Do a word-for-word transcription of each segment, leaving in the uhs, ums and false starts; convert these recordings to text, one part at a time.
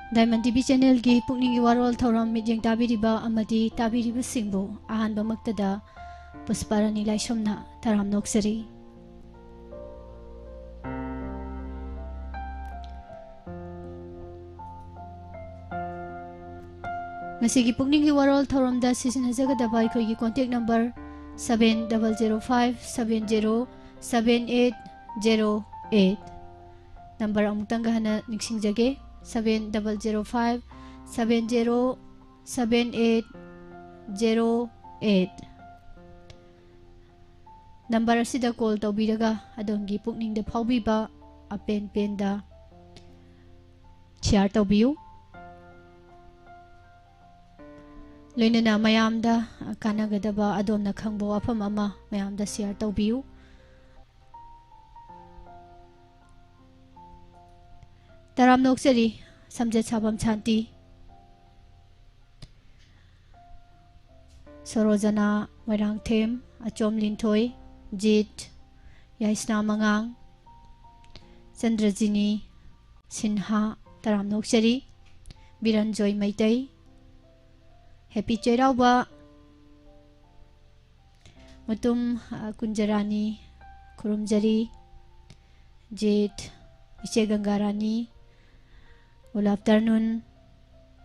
Diamond T V channelꯒꯤ ꯄꯨꯛꯅꯤꯡꯒꯤ ꯋꯥꯔꯣꯜ ꯊꯧꯔꯝ ꯃꯤꯠꯌꯦꯡ ꯇꯥꯕꯤꯔꯤꯕ ꯑꯃꯗꯤ ꯇꯥꯕꯤꯔꯤꯕꯁꯤꯡꯕꯨ ꯑꯍꯥꯟꯕꯃꯛꯇꯗ ꯄꯨꯁꯄꯥꯔꯥꯅꯤ ꯂꯥꯏꯁ꯭ꯔꯝꯅ ꯇꯔꯥꯝꯅ ꯑꯣꯛꯆꯔꯤ꯫ ꯉꯁꯤꯒꯤ ꯄꯨꯛꯅꯤꯡꯒꯤ ꯋꯥꯔꯣꯜ ꯊꯧꯔꯝꯗ ꯁꯤꯖꯤꯟꯅꯖꯒꯗꯕ ꯑꯩꯈꯣꯏꯒꯤ contact number seven double zero five seven zero seven eight zero eight꯫ Number ꯑꯃꯨꯛꯇꯪꯒ ꯍꯟꯅ ꯅꯤꯡꯁꯤꯡꯖꯒꯦ, seven double zero five seven zero seven eight zero eight꯫ Number ꯑꯁꯤꯗ call ꯇꯧꯕꯤꯔꯒ ꯑꯗꯣꯝꯒꯤ ꯄꯨꯛꯅꯤꯡꯗ ꯐꯥꯎꯕꯤꯕ ꯑꯄꯦꯟ ꯄꯦꯟꯗ share ꯇꯧꯕꯤꯌꯨ꯫ ꯂꯣꯏꯅꯅ ꯃꯌꯥꯝꯗ ꯀꯥꯟꯅꯒꯗꯕ ꯑꯗꯣꯝꯅ ꯈꯪꯕ ꯋꯥꯐꯝ ꯑꯃ ꯃꯌꯥꯝꯗ share ꯇꯧꯕꯤꯌꯨ꯫ ꯇꯔꯥꯝꯅ ꯑꯣꯛꯆꯔꯤ, ꯁꯝꯖꯦꯠ ꯁꯥꯐꯝ ꯁꯥꯟꯇꯤ, ꯁꯣꯔꯣꯖꯅꯥ ꯃꯣꯏꯔꯥꯡꯊꯦꯝ, ꯑꯆꯣꯝ ꯂꯤꯟꯊꯣꯏ, ꯖꯤꯠ, ꯌꯥꯏꯁꯅꯥ ꯃꯉꯥꯡ, ꯆꯟꯗ꯭ꯔꯖꯤꯅꯤ ꯁꯤꯟꯍꯥ, ꯇꯔꯥꯝꯅ ꯑꯣꯛꯆꯔꯤ, ꯕꯤꯔꯟꯖꯣꯏ ꯃꯩꯇꯩ, ꯍꯦꯄꯤ ꯆꯩꯔꯥꯎꯕ, ꯃꯇꯨꯝ, ꯑ, ꯀꯨꯟꯖꯔꯥꯅꯤ ꯈꯨꯔꯨꯝꯖꯔꯤ, ꯖꯤꯠ, ꯏꯆꯦ ꯒꯪꯒꯥꯔꯥꯅꯤ, good afternoon,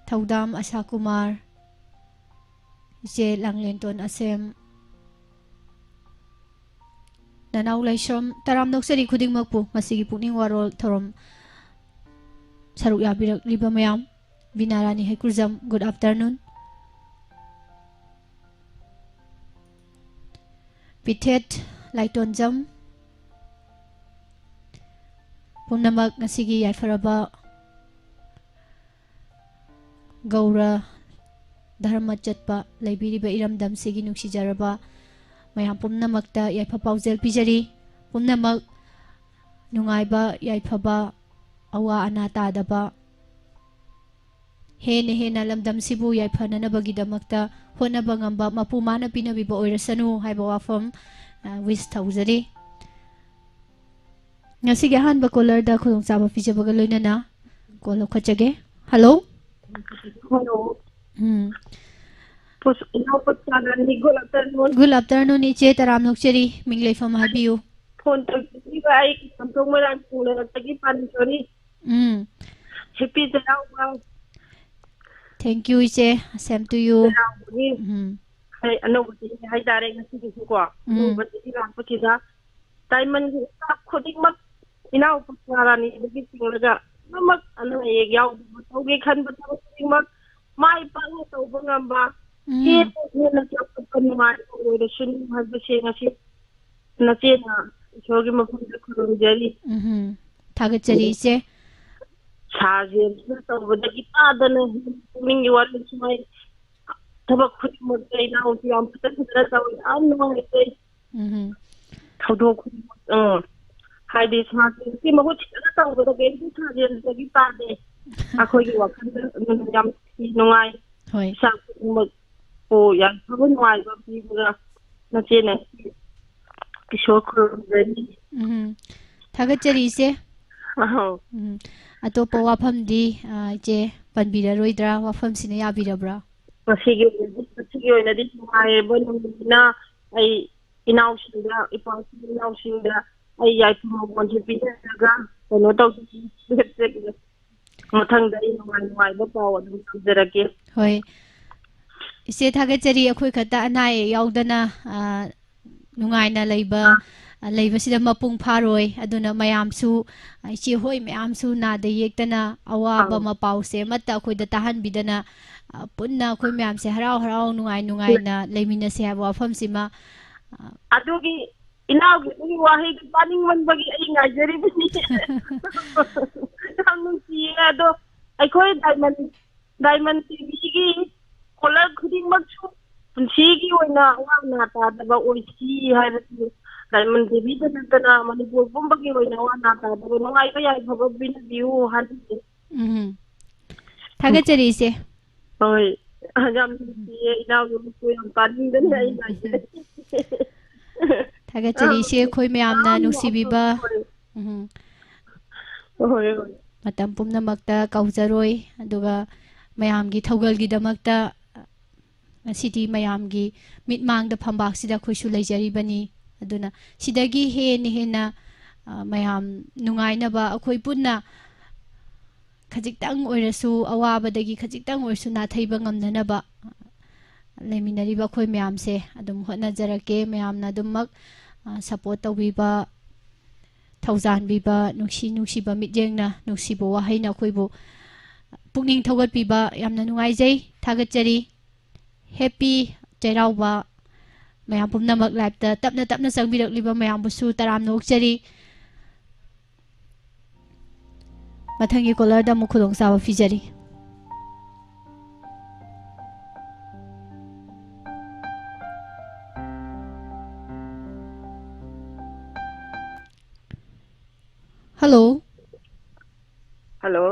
ꯊꯧꯗꯥꯝ ꯑꯁꯥ ꯀꯨꯃꯥꯔ, ꯏꯆꯦ ꯂꯥꯡꯂꯦꯟꯇꯣꯟ ꯑꯁꯦꯝ, ꯅꯅꯥꯎ ꯂꯥꯏꯁ꯭ꯔꯝ, ꯇꯔꯥꯝꯅ ꯑꯣꯛꯆꯔꯤ ꯈꯨꯗꯤꯡꯃꯛꯄꯨ ꯉꯁꯤꯒꯤ ꯄꯨꯛꯅꯤꯡ ꯋꯥꯔꯣꯜ ꯊꯧꯔꯝ ꯁꯔꯨꯛ ꯌꯥꯕꯤꯔꯛꯂꯤꯕ ꯃꯌꯥꯝ꯫ ꯕꯤꯅꯥꯔꯥꯅꯤ ꯍꯩꯀ꯭ꯔꯨꯖꯝ, good afternoon꯫ ꯄꯤꯊꯦꯠ ꯂꯥꯏꯇꯣꯟꯖꯝ, ꯄꯨꯝꯅꯃꯛ ꯉꯁꯤꯒꯤ ꯌꯥꯏꯐꯔꯕ ꯒꯧꯔ ꯙꯔꯃ ꯆꯠꯄ ꯂꯩꯕꯤꯔꯤꯕ ꯏꯔꯝꯗꯝꯁꯤꯒꯤ ꯅꯨꯡꯁꯤꯖꯔꯕ ꯃꯌꯥꯝ ꯄꯨꯝꯅꯃꯛꯇ ꯌꯥꯏꯐ ꯄꯥꯎꯖꯦꯜ ꯄꯤꯖꯔꯤ꯫ ꯄꯨꯝꯅꯃꯛ ꯅꯨꯡꯉꯥꯏꯕ, ꯌꯥꯏꯐꯕ, ꯑꯋꯥ ꯑꯅꯥ ꯇꯥꯗꯕ, ꯍꯦꯟꯅ ꯍꯦꯟꯅ ꯂꯝꯗꯝꯁꯤꯕꯨ ꯌꯥꯏꯐꯅꯅꯕꯒꯤꯗꯃꯛꯇ ꯍꯣꯠꯅꯕ ꯉꯝꯕ ꯃꯄꯨ ꯃꯥꯅ ꯄꯤꯅꯕꯤꯕ ꯑꯣꯏꯔꯁꯅꯨ ꯍꯥꯏꯕ ꯋꯥꯐꯝ, ꯑ, wish ꯇꯧꯖꯔꯤ꯫ ꯉꯁꯤꯒꯤ ꯑꯍꯥꯟꯕ callerꯗ ꯈꯨꯗꯣꯡꯆꯥꯕ ꯄꯤꯖꯕꯒ ꯂꯣꯏꯅꯅ call ꯂꯧꯈꯠꯆꯒꯦ꯫ Hello? Hello. ꯎꯝ꯫ ꯄꯨꯁ-, ꯏꯅꯥꯎ ꯄꯨꯁꯄꯥꯔꯥꯅꯤ, good afternoon꯫ Good afternoon, ꯏꯆꯦ, ꯇꯔꯥꯝꯅ ꯑꯣꯛꯆꯔꯤ꯫ ꯃꯤꯡ ꯂꯩꯐꯝ ꯍꯥꯏꯕꯤꯌꯨ꯫ ꯐꯣꯟ ꯇꯧꯖꯔꯤꯕ ꯑꯩ ꯀꯝꯊꯣꯡ ꯃꯣꯏꯔꯥꯡ ꯈꯨꯂꯦꯟꯗꯒꯤ ꯄꯥꯟꯖꯣꯔꯤ꯫ ꯎꯝ꯫ Happy Cheiraoba. Thank you, ꯏꯆꯦ꯫ Same to you꯫ ꯆꯩꯔꯥꯎꯕꯒꯤ ꯎꯝ꯫ ꯍꯥꯏ-, ꯑꯅꯧꯕ ꯆꯍꯤ ꯍꯥꯏꯇꯥꯔꯦ ꯉꯁꯤꯒꯤꯁꯨꯀꯣ꯫ ꯎꯝ꯫ ꯑꯅꯧꯕ ꯆꯍꯤ ꯂꯥꯛꯄꯁꯤꯗ diamondꯒꯤ staff ꯈꯨꯗꯤꯡꯃꯛ ꯏꯅꯥꯎ ꯄꯨꯁꯄꯥꯔꯥꯅꯤꯗꯒꯤ ꯆꯤꯡꯂꯒ ꯄꯨꯝꯅꯃꯛ ꯑꯅꯥ ꯑꯌꯦꯛ ꯌꯥꯎꯗꯕ ꯇꯧꯒꯦ ꯈꯟꯕ ꯊꯕꯛ ꯈꯨꯗꯤꯡꯃꯛ ꯃꯥꯏ ꯄꯥꯛꯅ ꯇꯧꯕ ꯉꯝꯕ, ꯎꯝ꯫ ꯍꯦꯟꯅ ꯍꯦꯟꯅ ꯆꯥꯎꯈꯠꯄ ꯅꯨꯡꯉꯥꯏꯕ ꯑꯣꯏꯔꯁꯅꯨ ꯍꯥꯏꯕꯁꯦ ꯉꯁꯤ ꯅꯆꯦꯅ ꯏꯁꯣꯔꯒꯤ ꯃꯐꯝꯗ ꯈꯨꯔꯨꯝꯖꯔꯤ꯫ ꯎꯝꯍꯨꯝ꯫ ꯊꯥꯒꯠꯆꯔꯤ, ꯏꯆꯦ꯫ ꯁꯥ ꯖꯦꯟꯁꯅ ꯇꯧꯕꯗꯒꯤ ꯇꯥꯗꯅ ꯄꯨꯛꯅꯤꯡꯒꯤ ꯋꯥꯔꯤ ꯁꯨꯃꯥꯏ ꯊꯕꯛ ꯈꯨꯗꯤꯡꯃꯛꯇ ꯏꯅꯥꯎꯁꯨ ꯌꯥꯝ ꯐꯖ ꯐꯖꯅ ꯇꯧꯋꯤ꯫ ꯌꯥꯝ ꯅꯨꯡꯉꯥꯏꯖꯩ꯫ ꯎꯝꯍꯨꯝ꯫ ꯊꯧꯗꯣꯛ ꯈꯨꯗꯤꯡꯃꯛ, ꯑ, ꯍꯥꯏꯗꯤ ꯁꯥ ꯖꯦꯟꯁꯀꯤ ꯃꯍꯨꯠ ꯁꯤꯗꯅ ꯇꯧꯕꯗ ꯀꯔꯤꯝꯇ ꯁꯥ ꯖꯦꯟꯁꯇꯒꯤ ꯇꯥꯗꯦ꯫ ꯑꯩꯈꯣꯏꯒꯤ ꯋꯥꯈꯜꯗ ꯑꯗꯨꯝ ꯌꯥꯝ ꯅꯨꯡꯉꯥꯏ꯫ ꯍꯣꯏ꯫ ꯏꯁꯥ ꯈꯨꯗꯤꯡꯃꯛꯄꯨ ꯌꯥꯝ ꯐꯕ ꯅꯨꯡꯉꯥꯏꯕ ꯄꯤꯕꯗ ꯅꯆꯦꯅ ꯏꯁꯣꯔ ꯈꯨꯔꯨꯝꯖꯔꯤ꯫ ꯎꯝ꯫ ꯊꯥꯒꯠꯆꯔꯤ, ꯏꯆꯦ꯫ ꯑꯍꯧ꯫ ꯎꯝ꯫ ꯑꯇꯣꯞꯄ ꯋꯥꯐꯝꯗꯤ, ꯑ, ꯏꯆꯦ ꯄꯟꯕꯤꯔꯔꯣꯏꯗ꯭ꯔꯥ? ꯋꯥꯐꯝꯁꯤꯅ ꯌꯥꯕꯤꯔꯕ꯭ꯔꯥ? ꯉꯁꯤꯒꯤ ꯑꯣꯏꯅꯗꯤ, ꯉꯁꯤꯒꯤ ꯑꯣꯏꯅꯗꯤ ꯅꯨꯡꯉꯥꯏꯔꯕ ꯅꯨꯃꯤꯠꯅꯤꯅ ꯑꯩ ꯏꯅꯥꯎꯁꯤꯡꯗ, ꯏꯄꯥ ꯏꯅꯥꯎꯁꯤꯡꯗ ꯑꯩ ꯌꯥꯏꯐ ꯃꯉꯣꯟꯁꯦ ꯄꯤꯖꯔꯒ ꯀꯩꯅꯣ ꯇꯧꯖꯒꯦ꯫ ꯃꯊꯪꯗ ꯑꯩ ꯅꯨꯡꯉꯥꯏ ꯅꯨꯡꯉꯥꯏꯕ ꯄꯥꯎ ꯑꯗꯨꯝ ꯇꯝꯖꯔꯛꯀꯦ꯫ ꯍꯣꯏ꯫ ꯏꯆꯦ ꯊꯥꯒꯠꯆꯔꯤ, ꯑꯩꯈꯣꯏ ꯈꯛꯇ ꯑꯅꯥ ꯑꯌꯦꯛ ꯌꯥꯎꯗꯅ, ꯑ, ꯅꯨꯡꯉꯥꯏꯅ ꯂꯩꯕ, ꯑꯥ꯫ ꯑ, ꯂꯩꯕꯁꯤꯗ ꯃꯄꯨꯡ ꯐꯥꯔꯣꯏ꯫ ꯑꯗꯨꯅ ꯃꯌꯥꯝꯁꯨ, ꯑ, ꯏꯆꯦ ꯍꯣꯏ ꯃꯌꯥꯝꯁꯨ ꯅꯥꯗ ꯌꯦꯛꯇꯅ ꯑꯋꯥꯕ ꯑꯥꯎ꯫ ꯃꯄꯥꯎꯁꯦ ꯑꯃꯠꯇ ꯑꯩꯈꯣꯏꯗ ꯇꯥꯍꯟꯕꯤꯗꯅ, ꯑ, ꯄꯨꯟꯅ ꯑꯩꯈꯣꯏ ꯃꯌꯥꯝꯁꯦ ꯍꯔꯥꯎ ꯍꯔꯥꯎ ꯅꯨꯡꯉꯥꯏ ꯅꯨꯡꯉꯥꯏꯅ ꯂꯩꯃꯤꯟꯅꯁꯦ ꯍꯥꯏꯕ ꯋꯥꯐꯝꯁꯤꯃ, ꯑ, ꯑꯗꯨꯒꯤ ꯏꯅꯥꯎꯒꯤ ꯑꯗꯨꯒꯤ ꯋꯥꯍꯩꯗꯨ ꯇꯥꯅꯤꯡꯃꯟꯕꯒꯤ ꯑꯩ ꯉꯥꯏꯖꯔꯤꯕꯅꯤ꯫ ꯌꯥꯝ ꯅꯨꯡꯁꯤꯌꯦ꯫ ꯑꯗꯣ ꯑꯩꯈꯣꯏ diamond, diamond ꯇꯤꯚꯤꯒꯤ caller ꯈꯨꯗꯤꯡꯃꯛꯁꯨ ꯄꯨꯟꯁꯤꯒꯤ ꯑꯣꯏꯅ ꯑꯋꯥ ꯑꯅꯥ ꯇꯥꯗꯕ ꯑꯣꯏꯁꯤ ꯍꯥꯏꯕꯁꯤ diamond ꯇꯤꯚꯤꯗ ꯅꯠꯇꯅ ꯃꯅꯤꯄꯨꯔ ꯄꯨꯝꯕꯒꯤ ꯑꯣꯏꯅ ꯑꯋꯥ ꯑꯅꯥ ꯇꯥꯗꯕ ꯅꯨꯡꯉꯥꯏꯕ ꯌꯥꯏꯐꯕ ꯄꯤꯅꯕꯤꯌꯨ ꯍꯥꯏꯕꯁꯦ꯫ ꯎꯝ꯫ ꯊꯥꯒꯠꯆꯔꯤ, ꯏꯆꯦ꯫ ꯍꯣꯏ꯫ ꯌꯥꯝ ꯅꯨꯡꯁꯤꯌꯦ, ꯏꯅꯥꯎꯒꯤ ꯃꯈꯣꯏ ꯌꯥꯝ ꯇꯥꯅꯤꯡꯗꯅ ꯑꯩ ꯉꯥꯏꯖꯔꯤ꯫ ꯊꯥꯒꯠꯆꯔꯤ, ꯏꯆꯦ, ꯑꯩꯈꯣꯏ ꯃꯌꯥꯝꯅ ꯌꯥꯝ ꯅꯨꯡꯁꯤꯕꯤꯕ꯫ ꯍꯣꯏ꯫ ꯎꯝ꯫ ꯍꯣꯏ, ꯍꯣꯏ꯫ ꯃꯇꯝ ꯄꯨꯝꯅꯃꯛꯇ ꯀꯥꯎꯖꯔꯣꯏ꯫ ꯑꯗꯨꯒ ꯃꯌꯥꯝꯒꯤ ꯊꯧꯒꯜꯒꯤꯗꯃꯛꯇ ꯉꯁꯤꯗꯤ ꯃꯌꯥꯝꯒꯤ ꯃꯤꯠꯃꯥꯡꯗ ꯐꯝꯕꯥꯛꯁꯤꯗ ꯑꯩꯈꯣꯏꯁꯨ ꯂꯩꯖꯔꯤꯕꯅꯤ꯫ ꯑꯗꯨꯅ ꯁꯤꯗꯒꯤ ꯍꯦꯟꯅ ꯍꯦꯟꯅ, ꯑ, ꯃꯌꯥꯝ ꯅꯨꯡꯉꯥꯏꯅꯕ, ꯑꯩꯈꯣꯏ ꯄꯨꯟꯅ ꯈꯖꯤꯛꯇꯪ ꯑꯣꯏꯔꯁꯨ, ꯑꯋꯥꯕꯗꯒꯤ ꯈꯖꯤꯛꯇꯪ ꯑꯣꯏꯔꯁꯨ ꯅꯥꯊꯩꯕ ꯉꯝꯅꯅꯕ ꯂꯩꯃꯤꯟꯅꯔꯤꯕ ꯑꯩꯈꯣꯏ ꯃꯌꯥꯝꯁꯦ ꯑꯗꯨꯝ ꯍꯣꯠꯅꯖꯔꯛꯀꯦ꯫ ꯃꯌꯥꯝꯅ ꯑꯗꯨꯝꯃꯛ, ꯑ, support ꯇꯧꯕꯤꯕ, ꯊꯧꯖꯥꯟꯕꯤꯕ, ꯅꯨꯡꯁꯤ ꯅꯨꯡꯁꯤꯕ ꯃꯤꯠꯌꯦꯡꯅ ꯅꯨꯡꯁꯤꯕ ꯋꯥꯍꯩꯅ ꯑꯩꯈꯣꯏꯕꯨ ꯄꯨꯛꯅꯤꯡ ꯊꯧꯒꯠꯄꯤꯕ ꯌꯥꯝꯅ ꯅꯨꯡꯉꯥꯏꯖꯩ, ꯊꯥꯒꯠꯆꯔꯤ꯫ Happy ꯆꯩꯔꯥꯎꯕ꯫ ꯃꯌꯥꯝ ꯄꯨꯝꯅꯃꯛ live ꯇ ꯇꯞꯅ ꯇꯞꯅ ꯆꯪꯕꯤꯔꯛꯂꯤꯕ ꯃꯌꯥꯝꯕꯨꯁꯨ ꯇꯔꯥꯝꯅ ꯑꯣꯛꯆꯔꯤ꯫ ꯃꯊꯪꯒꯤ caller ꯗ ꯑꯃꯨꯛ ꯈꯨꯗꯣꯡꯆꯥꯕ ꯄꯤꯖꯔꯤ꯫ Hello꯫ Hello꯫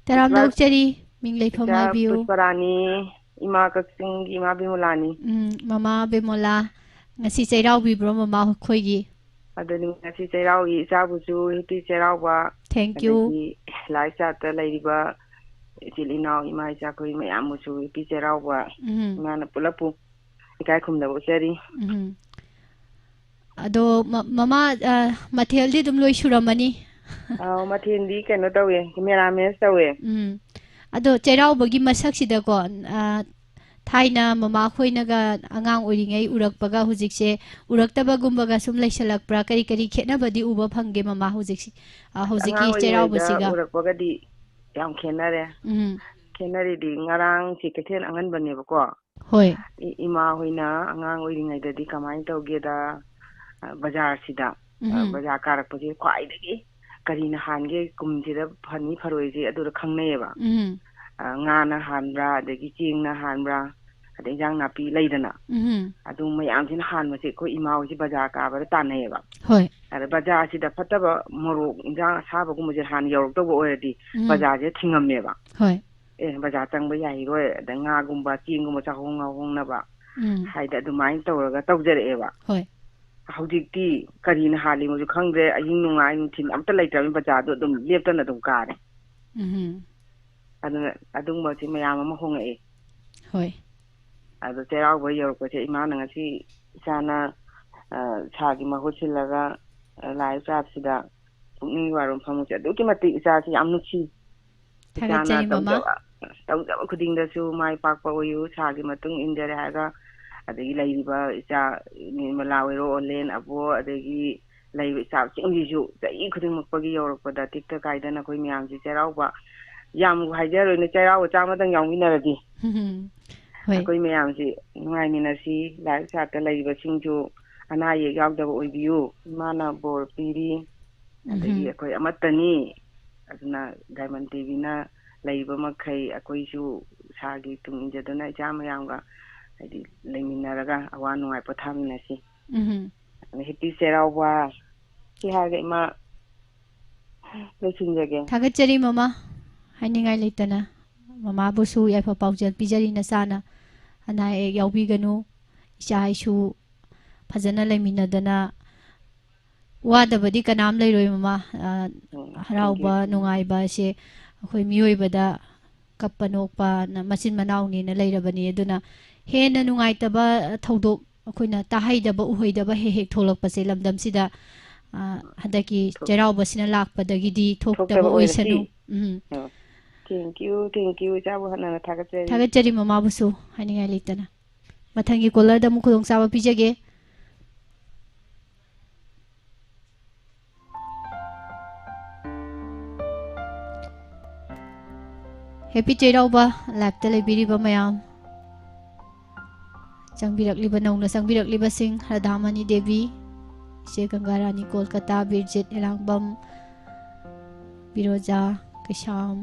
ꯇꯔꯥꯝꯅ ꯏꯆꯥ-, ꯑꯣꯛꯆꯔꯤ꯫ ꯃꯤꯡ ꯂꯩꯐꯝ ꯏꯆꯥ ꯍꯥꯏꯕꯤꯌꯨ꯫ ꯄꯨꯁꯄꯔꯥꯅꯤ, ꯏꯃꯥ ꯀꯛꯆꯤꯡꯒꯤ ꯏꯃꯥ ꯕꯤꯃꯣꯂꯥꯅꯤ꯫ ꯎꯝ, ꯃꯃꯥ ꯕꯤꯃꯣꯂꯥ, ꯉꯁꯤ ꯆꯩꯔꯥꯎꯕꯤꯕ꯭ꯔꯣ ꯃꯃꯥ ꯑꯩꯈꯣꯏꯒꯤ? ꯑꯗꯨꯅꯤ, ꯉꯁꯤ ꯆꯩꯔꯥꯎꯏ, ꯏꯆꯥꯕꯨꯁꯨ happy ꯆꯩꯔꯥꯎꯕ꯫ Thank you꯫ ꯑꯗꯒꯤ live chat ꯇ ꯂꯩꯔꯤꯕ ꯏꯆꯤꯜ ꯏꯅꯥꯎ, ꯏꯃꯥ ꯏꯆꯥ ꯑꯩꯈꯣꯏ ꯃꯌꯥꯝꯕꯨꯁꯨ happy ꯆꯩꯔꯥꯎꯕ꯫ ꯎꯝ꯫ ꯏꯃꯥꯅ ꯄꯨꯂꯞꯄꯨ ꯏꯀꯥꯏ ꯈꯨꯝꯅꯕ ꯎꯠꯆꯔꯤ꯫ ꯎꯝ꯫ ꯑꯗꯣ ꯃ-, ꯃꯃꯥ, ꯑ, ꯃꯊꯦꯜꯗꯤ ꯑꯗꯨꯝ ꯂꯣꯏ ꯁꯨꯔꯝꯃꯅꯤ? ꯑꯧ, ꯃꯊꯦꯜꯗꯤ ꯀꯩꯅꯣ ꯇꯧꯋꯦ, ꯃꯦꯔꯥꯃꯦꯁ ꯇꯧꯋꯦ꯫ ꯎꯝ꯫ ꯑꯗꯣ ꯆꯩꯔꯥꯎꯕꯒꯤ ꯃꯁꯛꯁꯤꯗꯀꯣ, ꯑ, ꯊꯥꯏꯅ ꯃꯃꯥ ꯈꯣꯏꯅꯒ ꯑꯉꯥꯡ ꯑꯣꯏꯔꯤꯉꯩ ꯎꯔꯛꯄꯒ ꯍꯧꯖꯤꯛꯁꯦ ꯎꯔꯛꯇꯕꯒꯨꯝꯕꯒ ꯁꯨꯝ ꯂꯩꯁꯜꯂꯛꯄ꯭ꯔꯥ? ꯀꯔꯤ ꯀꯔꯤ ꯈꯦꯠꯅꯕꯗꯤ ꯎꯕ ꯐꯪꯒꯦ ꯃꯃꯥ ꯍꯧꯖꯤꯛꯁꯤ-, ꯑ, ꯑꯁ, ꯍꯧꯖꯤꯛꯀꯤ ꯑꯉꯥꯡ ꯑꯣꯏꯔꯤꯉꯩꯗ ꯆꯩꯔꯥꯎꯕꯁꯤꯒ? ꯎꯔꯛꯄꯒꯗꯤ ꯌꯥꯝ ꯈꯦꯠꯅꯔꯦ꯫ ꯎꯝ꯫ ꯈꯦꯠꯅꯔꯤꯗꯤ ꯉꯔꯥꯡꯁꯦ ꯀꯩꯊꯦꯜ ꯑꯉꯟꯕꯅꯦꯕꯀꯣ꯫ ꯍꯣꯏ꯫ ꯏ-, ꯏꯃꯥ ꯍꯣꯏꯅ ꯑꯉꯥꯡ ꯑꯣꯏꯔꯤꯉꯩꯗꯗꯤ ꯀꯃꯥꯏꯅ ꯇꯧꯒꯦꯗ, ꯑ, ꯕꯖꯥꯔꯁꯤꯗ, ꯑ, ꯎꯝ꯫ ꯕꯖꯥꯔ ꯀꯥꯔꯛꯄꯁꯦ ꯈ꯭ꯋꯥꯏꯗꯒꯤ ꯀꯔꯤꯅ ꯍꯥꯟꯒꯦ, ꯀꯨꯝꯁꯤꯗ ꯐꯅꯤ ꯐꯔꯣꯏꯁꯦ ꯑꯗꯨꯗ ꯈꯪꯅꯩꯌꯦꯕ꯫ ꯎꯝ꯫ ꯑ, ꯉꯥꯅ ꯍꯥꯟꯕ꯭ꯔꯥ, ꯑꯗꯒꯤ ꯆꯦꯡꯅ ꯍꯥꯟꯕ꯭ꯔꯥ, ꯑꯗꯩ ꯏꯟꯖꯥꯡ ꯅꯥꯄꯤ ꯂꯩꯗꯅ, ꯎꯝ꯫ ꯑꯗꯨ ꯃꯌꯥꯝꯁꯤꯅ ꯍꯥꯟꯕꯁꯦ ꯑꯩꯈꯣꯏ ꯏꯃꯥ ꯍꯣꯏꯁꯦ ꯕꯖꯥꯔ ꯀꯥꯕꯗ ꯇꯥꯟꯅꯩꯌꯦꯕ꯫ ꯍꯣꯏ꯫ ꯑꯗ ꯕꯖꯥꯔꯁꯤꯗ ꯐꯠꯇꯕ ꯃꯣꯔꯣꯛ, ꯏꯟꯖꯥꯡ ꯑꯁꯥꯕꯒꯨꯝꯕꯁꯦ ꯍꯥꯟꯅ ꯌꯧꯔꯛꯇꯧꯕ ꯑꯣꯏꯔꯗꯤ ꯎꯝ꯫ ꯕꯖꯥꯔꯁꯦ ꯊꯤꯡꯉꯝꯃꯦꯕ꯫ ꯍꯣꯏ꯫ "ꯑꯦ, ꯕꯖꯥꯔ ꯆꯪꯕ ꯌꯥꯈꯤꯔꯣꯏ", ꯑꯗ ꯉꯥꯒꯨꯝꯕ, ꯆꯦꯡꯒꯨꯝꯕ ꯆꯥꯍꯣꯡ ꯉꯥꯍꯣꯡꯅꯕ ꯎꯝ꯫ ꯍꯥꯏꯗꯤ ꯑꯗꯨꯃꯥꯏꯅ ꯇꯧꯔꯒ ꯇꯧꯖꯔꯛꯑꯦꯕ꯫ ꯍꯣꯏ꯫ ꯍꯧꯖꯤꯛꯇꯤ ꯀꯔꯤꯅ ꯍꯥꯜꯂꯤꯅꯣꯁꯨ ꯈꯪꯗ꯭ꯔꯦ꯫ ꯑꯍꯤꯡ ꯅꯨꯡꯉꯥꯏ ꯅꯨꯡꯊꯤꯜ ꯑꯝꯇ ꯂꯩꯇ꯭ꯔꯕꯅꯤꯅ ꯕꯖꯥꯔꯗꯣ ꯑꯗꯨꯝ ꯂꯦꯞꯇꯅ ꯑꯗꯨꯝ ꯀꯥꯔꯦ꯫ ꯎꯝ꯫ ꯑꯗꯨꯅ ꯑꯗꯨꯒꯨꯝꯕꯁꯤ ꯃꯌꯥꯝ ꯑꯃ ꯍꯣꯡꯉꯛꯑꯦ꯫ ꯍꯣꯏ꯫ ꯑꯗꯣ ꯆꯩꯔꯥꯎꯕ ꯌꯧꯔꯛꯄꯁꯦ ꯏꯃꯥꯅ ꯉꯁꯤ ꯏꯆꯥꯅ, ꯑ, ꯁꯥꯒꯤ ꯃꯍꯨꯠ ꯁꯤꯜꯂꯒ, ꯑ, ꯂꯥꯏ ꯆꯥꯕꯁꯤꯗ ꯄꯨꯛꯅꯤꯡꯒꯤ ꯋꯥꯔꯣꯝ ꯐꯝꯃꯨꯁꯦ ꯑꯗꯨꯛꯀꯤ ꯃꯇꯤꯛ ꯏꯆꯥꯁꯤ ꯌꯥꯝ ꯅꯨꯡꯁꯤ꯫ ꯏꯆꯥꯅ ꯊꯥꯒꯠꯆꯔꯤ, ꯃꯃꯥ꯫ ꯇꯧꯖꯕ, ꯇꯧꯖꯕ ꯈꯨꯗꯤꯡꯗꯁꯨ ꯃꯥꯏ ꯄꯥꯛꯄ ꯑꯣꯏꯌꯨ, ꯁꯥꯒꯤ ꯃꯇꯨꯡ ꯏꯟꯖꯔꯦ ꯍꯥꯏꯔꯒ, ꯑꯗꯒꯤ ꯂꯩꯔꯤꯕ ꯏꯆꯥ ꯅꯤꯔꯃꯂꯥ ꯑꯣꯏꯔꯣ, ꯑꯣꯂꯦꯟ ꯑꯕꯣ, ꯑꯗꯒꯤ ꯂꯩꯔꯤꯕ ꯏꯆꯥꯁꯤꯡꯁꯤꯁꯨ ꯆꯍꯤ ꯈꯨꯗꯤꯡꯃꯛꯄꯒꯤ ꯌꯧꯔꯛꯄꯗ ꯇꯤꯛꯇ ꯀꯥꯏꯗꯅ ꯑꯩꯈꯣꯏ ꯃꯌꯥꯝꯁꯤ ꯆꯩꯔꯥꯎꯕ, ꯌꯥꯝ ꯍꯥꯏꯖꯔꯣꯏꯅꯦ, ꯆꯩꯔꯥꯎꯕ ꯆꯥꯝꯃꯗꯪ ꯌꯥꯎꯃꯤꯟꯅꯔꯗꯤ ꯍꯣꯏ꯫ ꯑꯩꯈꯣꯏ ꯃꯌꯥꯝꯁꯤ ꯅꯨꯡꯉꯥꯏꯃꯤꯟꯅꯁꯤ꯫ ꯂꯥꯏꯔꯤꯛ ꯁꯥꯠꯇ ꯂꯩꯔꯤꯕꯁꯤꯡꯁꯨ ꯑꯅꯥ ꯑꯌꯦꯛ ꯌꯥꯎꯗꯕ ꯑꯣꯏꯕꯤꯌꯨ꯫ ꯏꯃꯥꯅ ꯕꯣꯔ ꯄꯤꯔꯤ꯫ ꯑꯗꯒꯤ ꯎꯝ꯫ ꯑꯩꯈꯣꯏ ꯑꯃꯠꯇꯅꯤ꯫ ꯑꯗꯨꯅ ꯗꯥꯏꯃꯟ ꯇꯤꯚꯤꯅ ꯂꯩꯔꯤꯕ ꯃꯈꯩ ꯑꯩꯈꯣꯏꯁꯨ ꯁꯥꯒꯤ ꯇꯨꯡ ꯏꯟꯖꯗꯨꯅ ꯏꯆꯥ ꯃꯌꯥꯝꯒ ꯍꯥꯏꯗꯤ ꯂꯩꯃꯤꯟꯅꯔꯒ ꯑꯋꯥ ꯅꯨꯡꯉꯥꯏ ꯄꯣꯊꯥꯃꯤꯟꯅꯁꯤ꯫ ꯎꯝ꯫ ꯑꯗ ꯍꯦꯄꯤ ꯆꯩꯔꯥꯎꯕ꯫ ꯁꯤ ꯍꯥꯏꯔꯒ ꯏꯃꯥ ꯂꯣꯏꯁꯤꯟꯖꯒꯦ꯫ ꯊꯥꯒꯠꯆꯔꯤ, ꯃꯃꯥ꯫ ꯍꯥꯏꯅꯤꯡꯉꯥꯏ ꯂꯩꯇꯅ ꯃꯃꯥꯕꯨꯁꯨ ꯌꯥꯏꯐ ꯄꯥꯎꯖꯦꯜ ꯄꯤꯖꯔꯤ꯫ ꯅꯆꯥꯅ ꯑꯅꯥ ꯑꯌꯦꯛ ꯌꯥꯎꯕꯤꯒꯅꯨ꯫ ꯏꯆꯥ ꯏꯁꯨ ꯐꯖꯅ ꯂꯩꯃꯤꯟꯅꯗꯅ ꯋꯥꯗꯕꯗꯤ ꯀꯅꯥꯝ ꯂꯩꯔꯣꯏ, ꯃꯃꯥ꯫ ꯑ, ꯎꯝ, ꯍꯔꯥꯎꯕ, thank you, thank you꯫ ꯅꯨꯡꯉꯥꯏꯕ ꯑꯁꯦ ꯑꯩꯈꯣꯏ ꯃꯤꯑꯣꯏꯕꯗ ꯀꯞꯄ ꯅꯣꯛꯄꯅ ꯃꯆꯤꯟ ꯃꯅꯥꯎꯅꯤꯅ ꯂꯩꯔꯕꯅꯤ꯫ ꯑꯗꯨꯅ ꯍꯦꯟꯅ ꯅꯨꯡꯉꯥꯏꯇꯕ ꯊꯧꯗꯣꯛ ꯑꯩꯈꯣꯏꯅ ꯇꯥꯍꯩꯗꯕ, ꯎꯍꯩꯗꯕ ꯍꯦꯛ ꯍꯦꯛ ꯊꯣꯛꯂꯛꯄꯁꯦ ꯂꯝꯗꯝꯁꯤꯗ, ꯑ, ꯍꯟꯗꯛꯀꯤ ꯊꯣꯛ-, ꯆꯩꯔꯥꯎꯕꯁꯤꯅ ꯂꯥꯛꯄꯗꯒꯤꯗꯤ ꯊꯣꯛꯇꯕ ꯊꯣꯛꯇꯕ ꯑꯣꯏꯔꯁꯤ꯫ ꯑꯣꯏꯁꯅꯨ꯫ ꯎꯝ꯫ ꯑ, thank you, thank you, ꯏꯆꯥꯕꯨ ꯍꯟꯅ ꯍꯟꯅ ꯊꯥꯒꯠꯆꯔꯤ꯫ ꯊꯥꯒꯠꯆꯔꯤ ꯃꯃꯥꯕꯨꯁꯨ ꯍꯥꯏꯅꯤꯡꯉꯥꯏ ꯂꯩꯇꯅ꯫ ꯃꯊꯪꯒꯤ ꯀꯣꯂꯔꯗ ꯑꯃꯨꯛ ꯈꯨꯗꯣꯡꯆꯥꯕ ꯄꯤꯖꯒꯦ꯫ ꯍꯦꯄꯤ ꯆꯩꯔꯥꯎꯕ ꯂꯥꯏꯞꯇ ꯂꯩꯕꯤꯔꯤꯕ ꯃꯌꯥꯝ, ꯆꯪꯕꯤꯔꯛꯂꯤꯕ, ꯅꯧꯅ ꯆꯪꯕꯤꯔꯛꯂꯤꯕꯁꯤꯡ, ꯔꯥꯙꯥꯃꯅꯤ ꯗꯦꯕꯤ, ꯏꯆꯦ ꯒꯪꯒꯥꯔꯥꯅꯤ ꯀꯣꯜꯀꯇꯥ, ꯕꯤꯔꯖꯤꯠ ꯍꯦꯂꯥꯡꯕꯝ, ꯕꯤꯔꯣꯖꯥ ꯀꯩꯁꯥꯝ,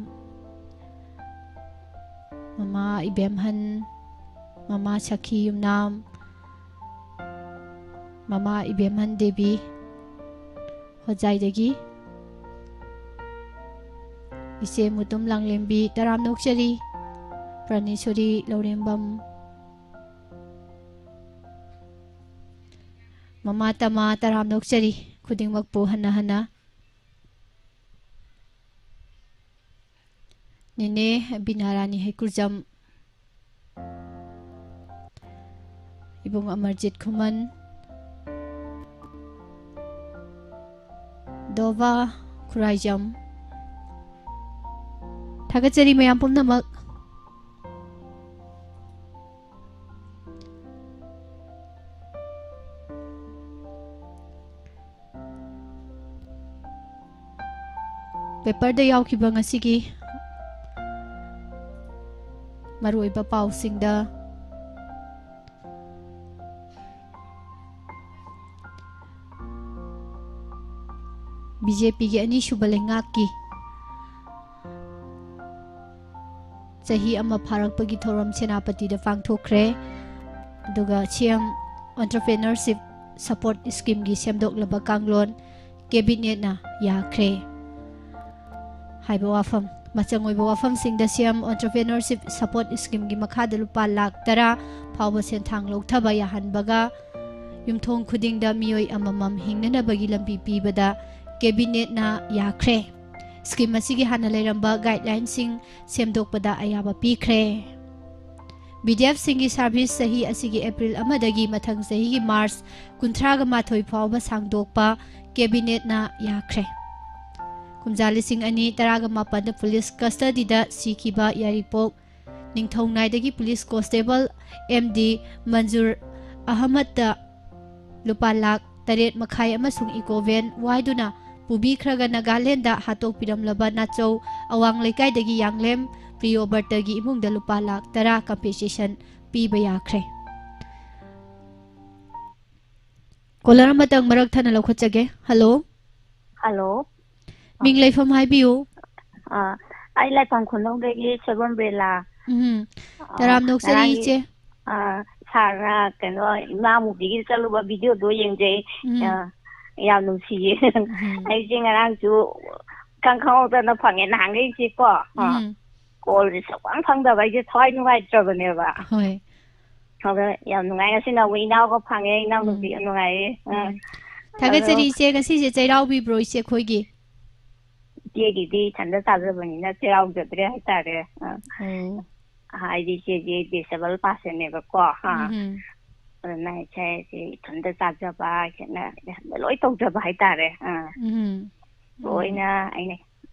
ꯃꯃꯥ ꯏꯕꯦꯝꯍꯟ, ꯃꯃꯥ ꯁꯈꯤ ꯌꯨꯝꯅꯥꯝ, ꯃꯃꯥ ꯏꯕꯦꯝꯍꯟ ꯗꯦꯕꯤ, ꯍꯣꯖꯥꯏꯗꯒꯤ ꯏꯆꯦ ꯃꯨꯇꯨꯝ ꯂꯥꯡꯂꯦꯝꯕꯤ, ꯇꯔꯥꯝꯅ ꯑꯣꯛꯆꯔꯤ꯫ ꯄ꯭ꯔꯥꯅꯦꯁꯣꯔꯤ ꯂꯧꯔꯦꯝꯕꯝ, ꯃꯃꯥ ꯇꯃꯥ ꯇꯔꯥꯝꯅ ꯑꯣꯛꯆꯔꯤ ꯈꯨꯗꯤꯡꯃꯛꯄꯨ ꯍꯟꯅ ꯍꯟꯅ꯫ ꯅꯦꯅꯦ ꯕꯤꯅꯥꯔꯥꯅꯤ ꯍꯩꯀꯨꯔꯖꯝ, ꯏꯕꯨꯡ ꯑꯃꯔꯖꯤꯠ ꯈꯨꯃꯟ, ꯗꯣꯕꯥ ꯈꯨꯔꯥꯏꯖꯝ꯫ ꯊꯥꯒꯠꯆꯔꯤ ꯃꯌꯥꯝ ꯄꯨꯝꯅꯃꯛ꯫ ꯄꯦꯄꯔꯗ ꯌꯥꯎꯈꯤꯕ ꯉꯁꯤꯒꯤ ꯃꯔꯨꯑꯣꯏꯕ ꯄꯥꯎꯁꯤꯡꯗ, ꯕꯤ ꯖꯦ ꯄꯤꯒꯤ ꯑꯅꯤꯁꯨꯕ ꯂꯩꯉꯥꯛꯀꯤ ꯆꯍꯤ ꯑꯃ ꯐꯥꯔꯛꯄꯒꯤ ꯊꯧꯔꯝ ꯁꯦꯅꯥꯄꯇꯤꯗ ꯄꯥꯡꯊꯣꯛꯈ꯭ꯔꯦ꯫ ꯑꯗꯨꯒ ꯁꯤ ꯑꯦꯝ Entrepreneurship Support Schemeꯒꯤ ꯁꯦꯝꯗꯣꯛꯂꯕ ꯀꯥꯡꯂꯣꯟ ꯀꯦꯕꯤꯅꯦꯠꯅ ꯌꯥꯈ꯭ꯔꯦ ꯍꯥꯏꯕ ꯋꯥꯐꯝ꯫ ꯃꯆꯪ ꯑꯣꯏꯕ ꯋꯥꯐꯝꯁꯤꯡꯗ ꯁꯤ ꯑꯦꯝ Entrepreneurship Support Schemeꯒꯤ ꯃꯈꯥꯗ ꯂꯨꯄꯥ ꯂꯥꯈ ꯇꯔꯥ ꯐꯥꯎꯕ ꯁꯦꯟꯊꯥꯡ ꯂꯧꯊꯕ ꯌꯥꯍꯟꯕꯒ ꯌꯨꯝꯊꯣꯡ ꯈꯨꯗꯤꯡꯗ ꯃꯤꯑꯣꯏ ꯑꯃꯃꯝ ꯍꯤꯡꯅꯅꯕꯒꯤ ꯂꯝꯕꯤ ꯄꯤꯕꯗ ꯀꯦꯕꯤꯅꯦꯠꯅ ꯌꯥꯈ꯭ꯔꯦ꯫ ꯁ꯭ꯀꯤꯝ ꯑꯁꯤꯒꯤ ꯍꯥꯟꯅ ꯂꯩꯔꯝꯕ ꯒꯥꯏꯗꯂꯥꯏꯟꯁꯤꯡ ꯁꯦꯝꯗꯣꯛꯄꯗ ꯑꯌꯥꯕ ꯄꯤꯈ꯭ꯔꯦ꯫ ꯕꯤ ꯗꯤ ꯑꯦꯐꯁꯤꯡꯒꯤ ꯁꯥꯔꯚꯤꯁ ꯆꯍꯤ ꯑꯁꯤꯒꯤ ꯑꯦꯄ꯭ꯔꯤꯜ ꯑꯃꯗꯒꯤ ꯃꯊꯪ ꯆꯍꯤꯒꯤ ꯃꯥꯔꯆ ꯀꯨꯟꯊ꯭ꯔꯥꯒ ꯃꯥꯊꯣꯏ ꯐꯥꯎꯕ ꯁꯥꯡꯗꯣꯛꯄ ꯀꯦꯕꯤꯅꯦꯠꯅ ꯌꯥꯈ꯭ꯔꯦ꯫ ꯀꯨꯝꯖꯥ ꯂꯤꯁꯤꯡ ꯑꯅꯤ ꯇꯔꯥꯒ ꯃꯥꯄꯟꯗ ꯄꯨꯂꯤꯁ ꯀꯁꯇꯗꯤꯗ ꯁꯤꯈꯤꯕ ꯌꯥꯏꯔꯤꯄꯣꯛ ꯅꯤꯡꯊꯧꯅꯥꯏꯗꯒꯤ ꯄꯨꯂꯤꯁ ꯀꯣꯟꯁꯇꯦꯕꯜ ꯑꯦꯝ ꯗꯤ ꯃꯟꯖꯨꯔ ꯑꯍꯃꯗꯇ ꯂꯨꯄꯥ ꯂꯥꯈ ꯇꯔꯦꯠ ꯃꯈꯥꯏ ꯑꯃꯁꯨꯡ ꯏꯀꯣ ꯚꯦꯟ ꯋꯥꯏꯗꯨꯅ ꯄꯨꯕꯤꯈ꯭ꯔꯒ ꯅꯥꯒꯥꯂꯦꯟꯗ ꯍꯥꯠꯇꯣꯛꯄꯤꯔꯝꯂꯕ ꯅꯥꯆꯧ ꯑꯋꯥꯡ ꯂꯩꯀꯥꯏꯗꯒꯤ ꯌꯥꯡꯂꯦꯝ ꯄ꯭ꯔꯤꯌꯣꯕꯔꯇꯒꯤ ꯏꯃꯨꯡꯗ ꯂꯨꯄꯥ ꯂꯥꯈ ꯇꯔꯥ ꯀꯝꯄꯦꯟꯁꯦꯁꯟ ꯄꯤꯕ ꯌꯥꯈ꯭ꯔꯦ꯫ ꯀꯣꯂꯔ ꯑꯃꯇꯪ ꯃꯔꯛ ꯊꯠꯅ ꯂꯧꯈꯠꯆꯒꯦ꯫ ꯍꯜꯂꯣ꯫ ꯍꯜꯂꯣ꯫ ꯃꯤꯡ ꯂꯩꯐꯝ ꯍꯥꯏꯕꯤꯌꯨ꯫ ꯑꯥ, ꯑꯩ ꯂꯥꯏꯐꯝ ꯈꯨꯅꯧꯗꯒꯤ ꯁꯣꯏꯕꯝ ꯕꯦꯂꯥ꯫ ꯎꯝ꯫ ꯑꯥ, ꯇꯔꯥꯝꯅ ꯑꯣꯛꯆꯔꯤ ꯉꯔꯥꯡꯒꯤ, ꯏꯆꯦ꯫ ꯑꯥ, ꯁꯥꯔꯅ ꯀꯩꯅꯣ ꯏꯃꯥ ꯃꯨꯕꯤꯒꯤ ꯆꯠꯂꯨꯕ ꯚꯤꯗꯤꯑꯣꯗꯣ ꯌꯦꯡꯖꯩ꯫ ꯎꯝ꯫ ꯑꯥ, ꯌꯥꯝ ꯅꯨꯡꯁꯤꯌꯦ꯫ ꯎꯝ꯫ ꯑꯩꯁꯦ ꯉꯔꯥꯡꯁꯨ ꯏꯈꯪ ꯈꯪꯍꯧꯗꯅ ꯐꯪꯉꯦ ꯅꯍꯥꯟꯈꯩꯁꯦꯀꯣ꯫ ꯑꯥ, ꯎꯝ꯫ ꯀꯣꯜꯁꯦ ꯁꯨꯛꯐꯪ ꯐꯪꯗꯕ ꯑꯩꯁꯦ ꯊꯋꯥꯏ ꯅꯨꯡꯉꯥꯏꯇ꯭ꯔꯕꯅꯦꯕ꯫ ꯍꯣꯏ꯫ ꯑꯗꯣ ꯌꯥꯝ ꯅꯨꯡꯉꯥꯏ꯫ ꯉꯁꯤꯅ ꯑꯃꯨꯛ ꯏꯅꯥꯎꯒ ꯐꯪꯉꯦ, ꯏꯅꯥꯎꯅꯨꯄꯤ ꯎꯝ꯫ ꯌꯥꯝ ꯅꯨꯡꯉꯥꯏꯌꯦ꯫ ꯑꯥ꯫ ꯎꯝ꯫ ꯊꯥꯒꯠꯆꯔꯤ ꯑꯗꯣ ꯏꯆꯦ, ꯉꯁꯤꯁꯦ ꯆꯩꯔꯥꯎꯕꯤꯕ꯭ꯔꯣ ꯏꯆꯦ ꯑꯩꯈꯣꯏꯒꯤ? ꯏꯆꯦꯒꯤꯗꯤ ꯏꯊꯟꯗ ꯆꯥꯖꯕꯅꯤꯅ ꯆꯩꯔꯥꯎꯖꯗ꯭ꯔꯦ ꯍꯥꯏꯇꯥꯔꯦ꯫ ꯑꯥ꯫ ꯑꯣ꯫ ꯍꯥꯏꯗꯤ ꯏꯆꯦꯗꯤ disabled personꯅꯦꯕꯀꯣ꯫ ꯑꯥ꯫ ꯎꯝ꯫ ꯑꯗꯨꯅ ꯏꯆꯦꯁꯦ ꯏꯊꯟꯗ ꯆꯥꯖꯕ, ꯏꯊꯟꯗ ꯂꯣꯏ ꯇꯧꯖꯕ ꯍꯥꯏꯇꯥꯔꯦ꯫ ꯑꯥ꯫ ꯎꯝ꯫ ꯎꯝ꯫ ꯂꯣꯏꯅ ꯑꯩꯅ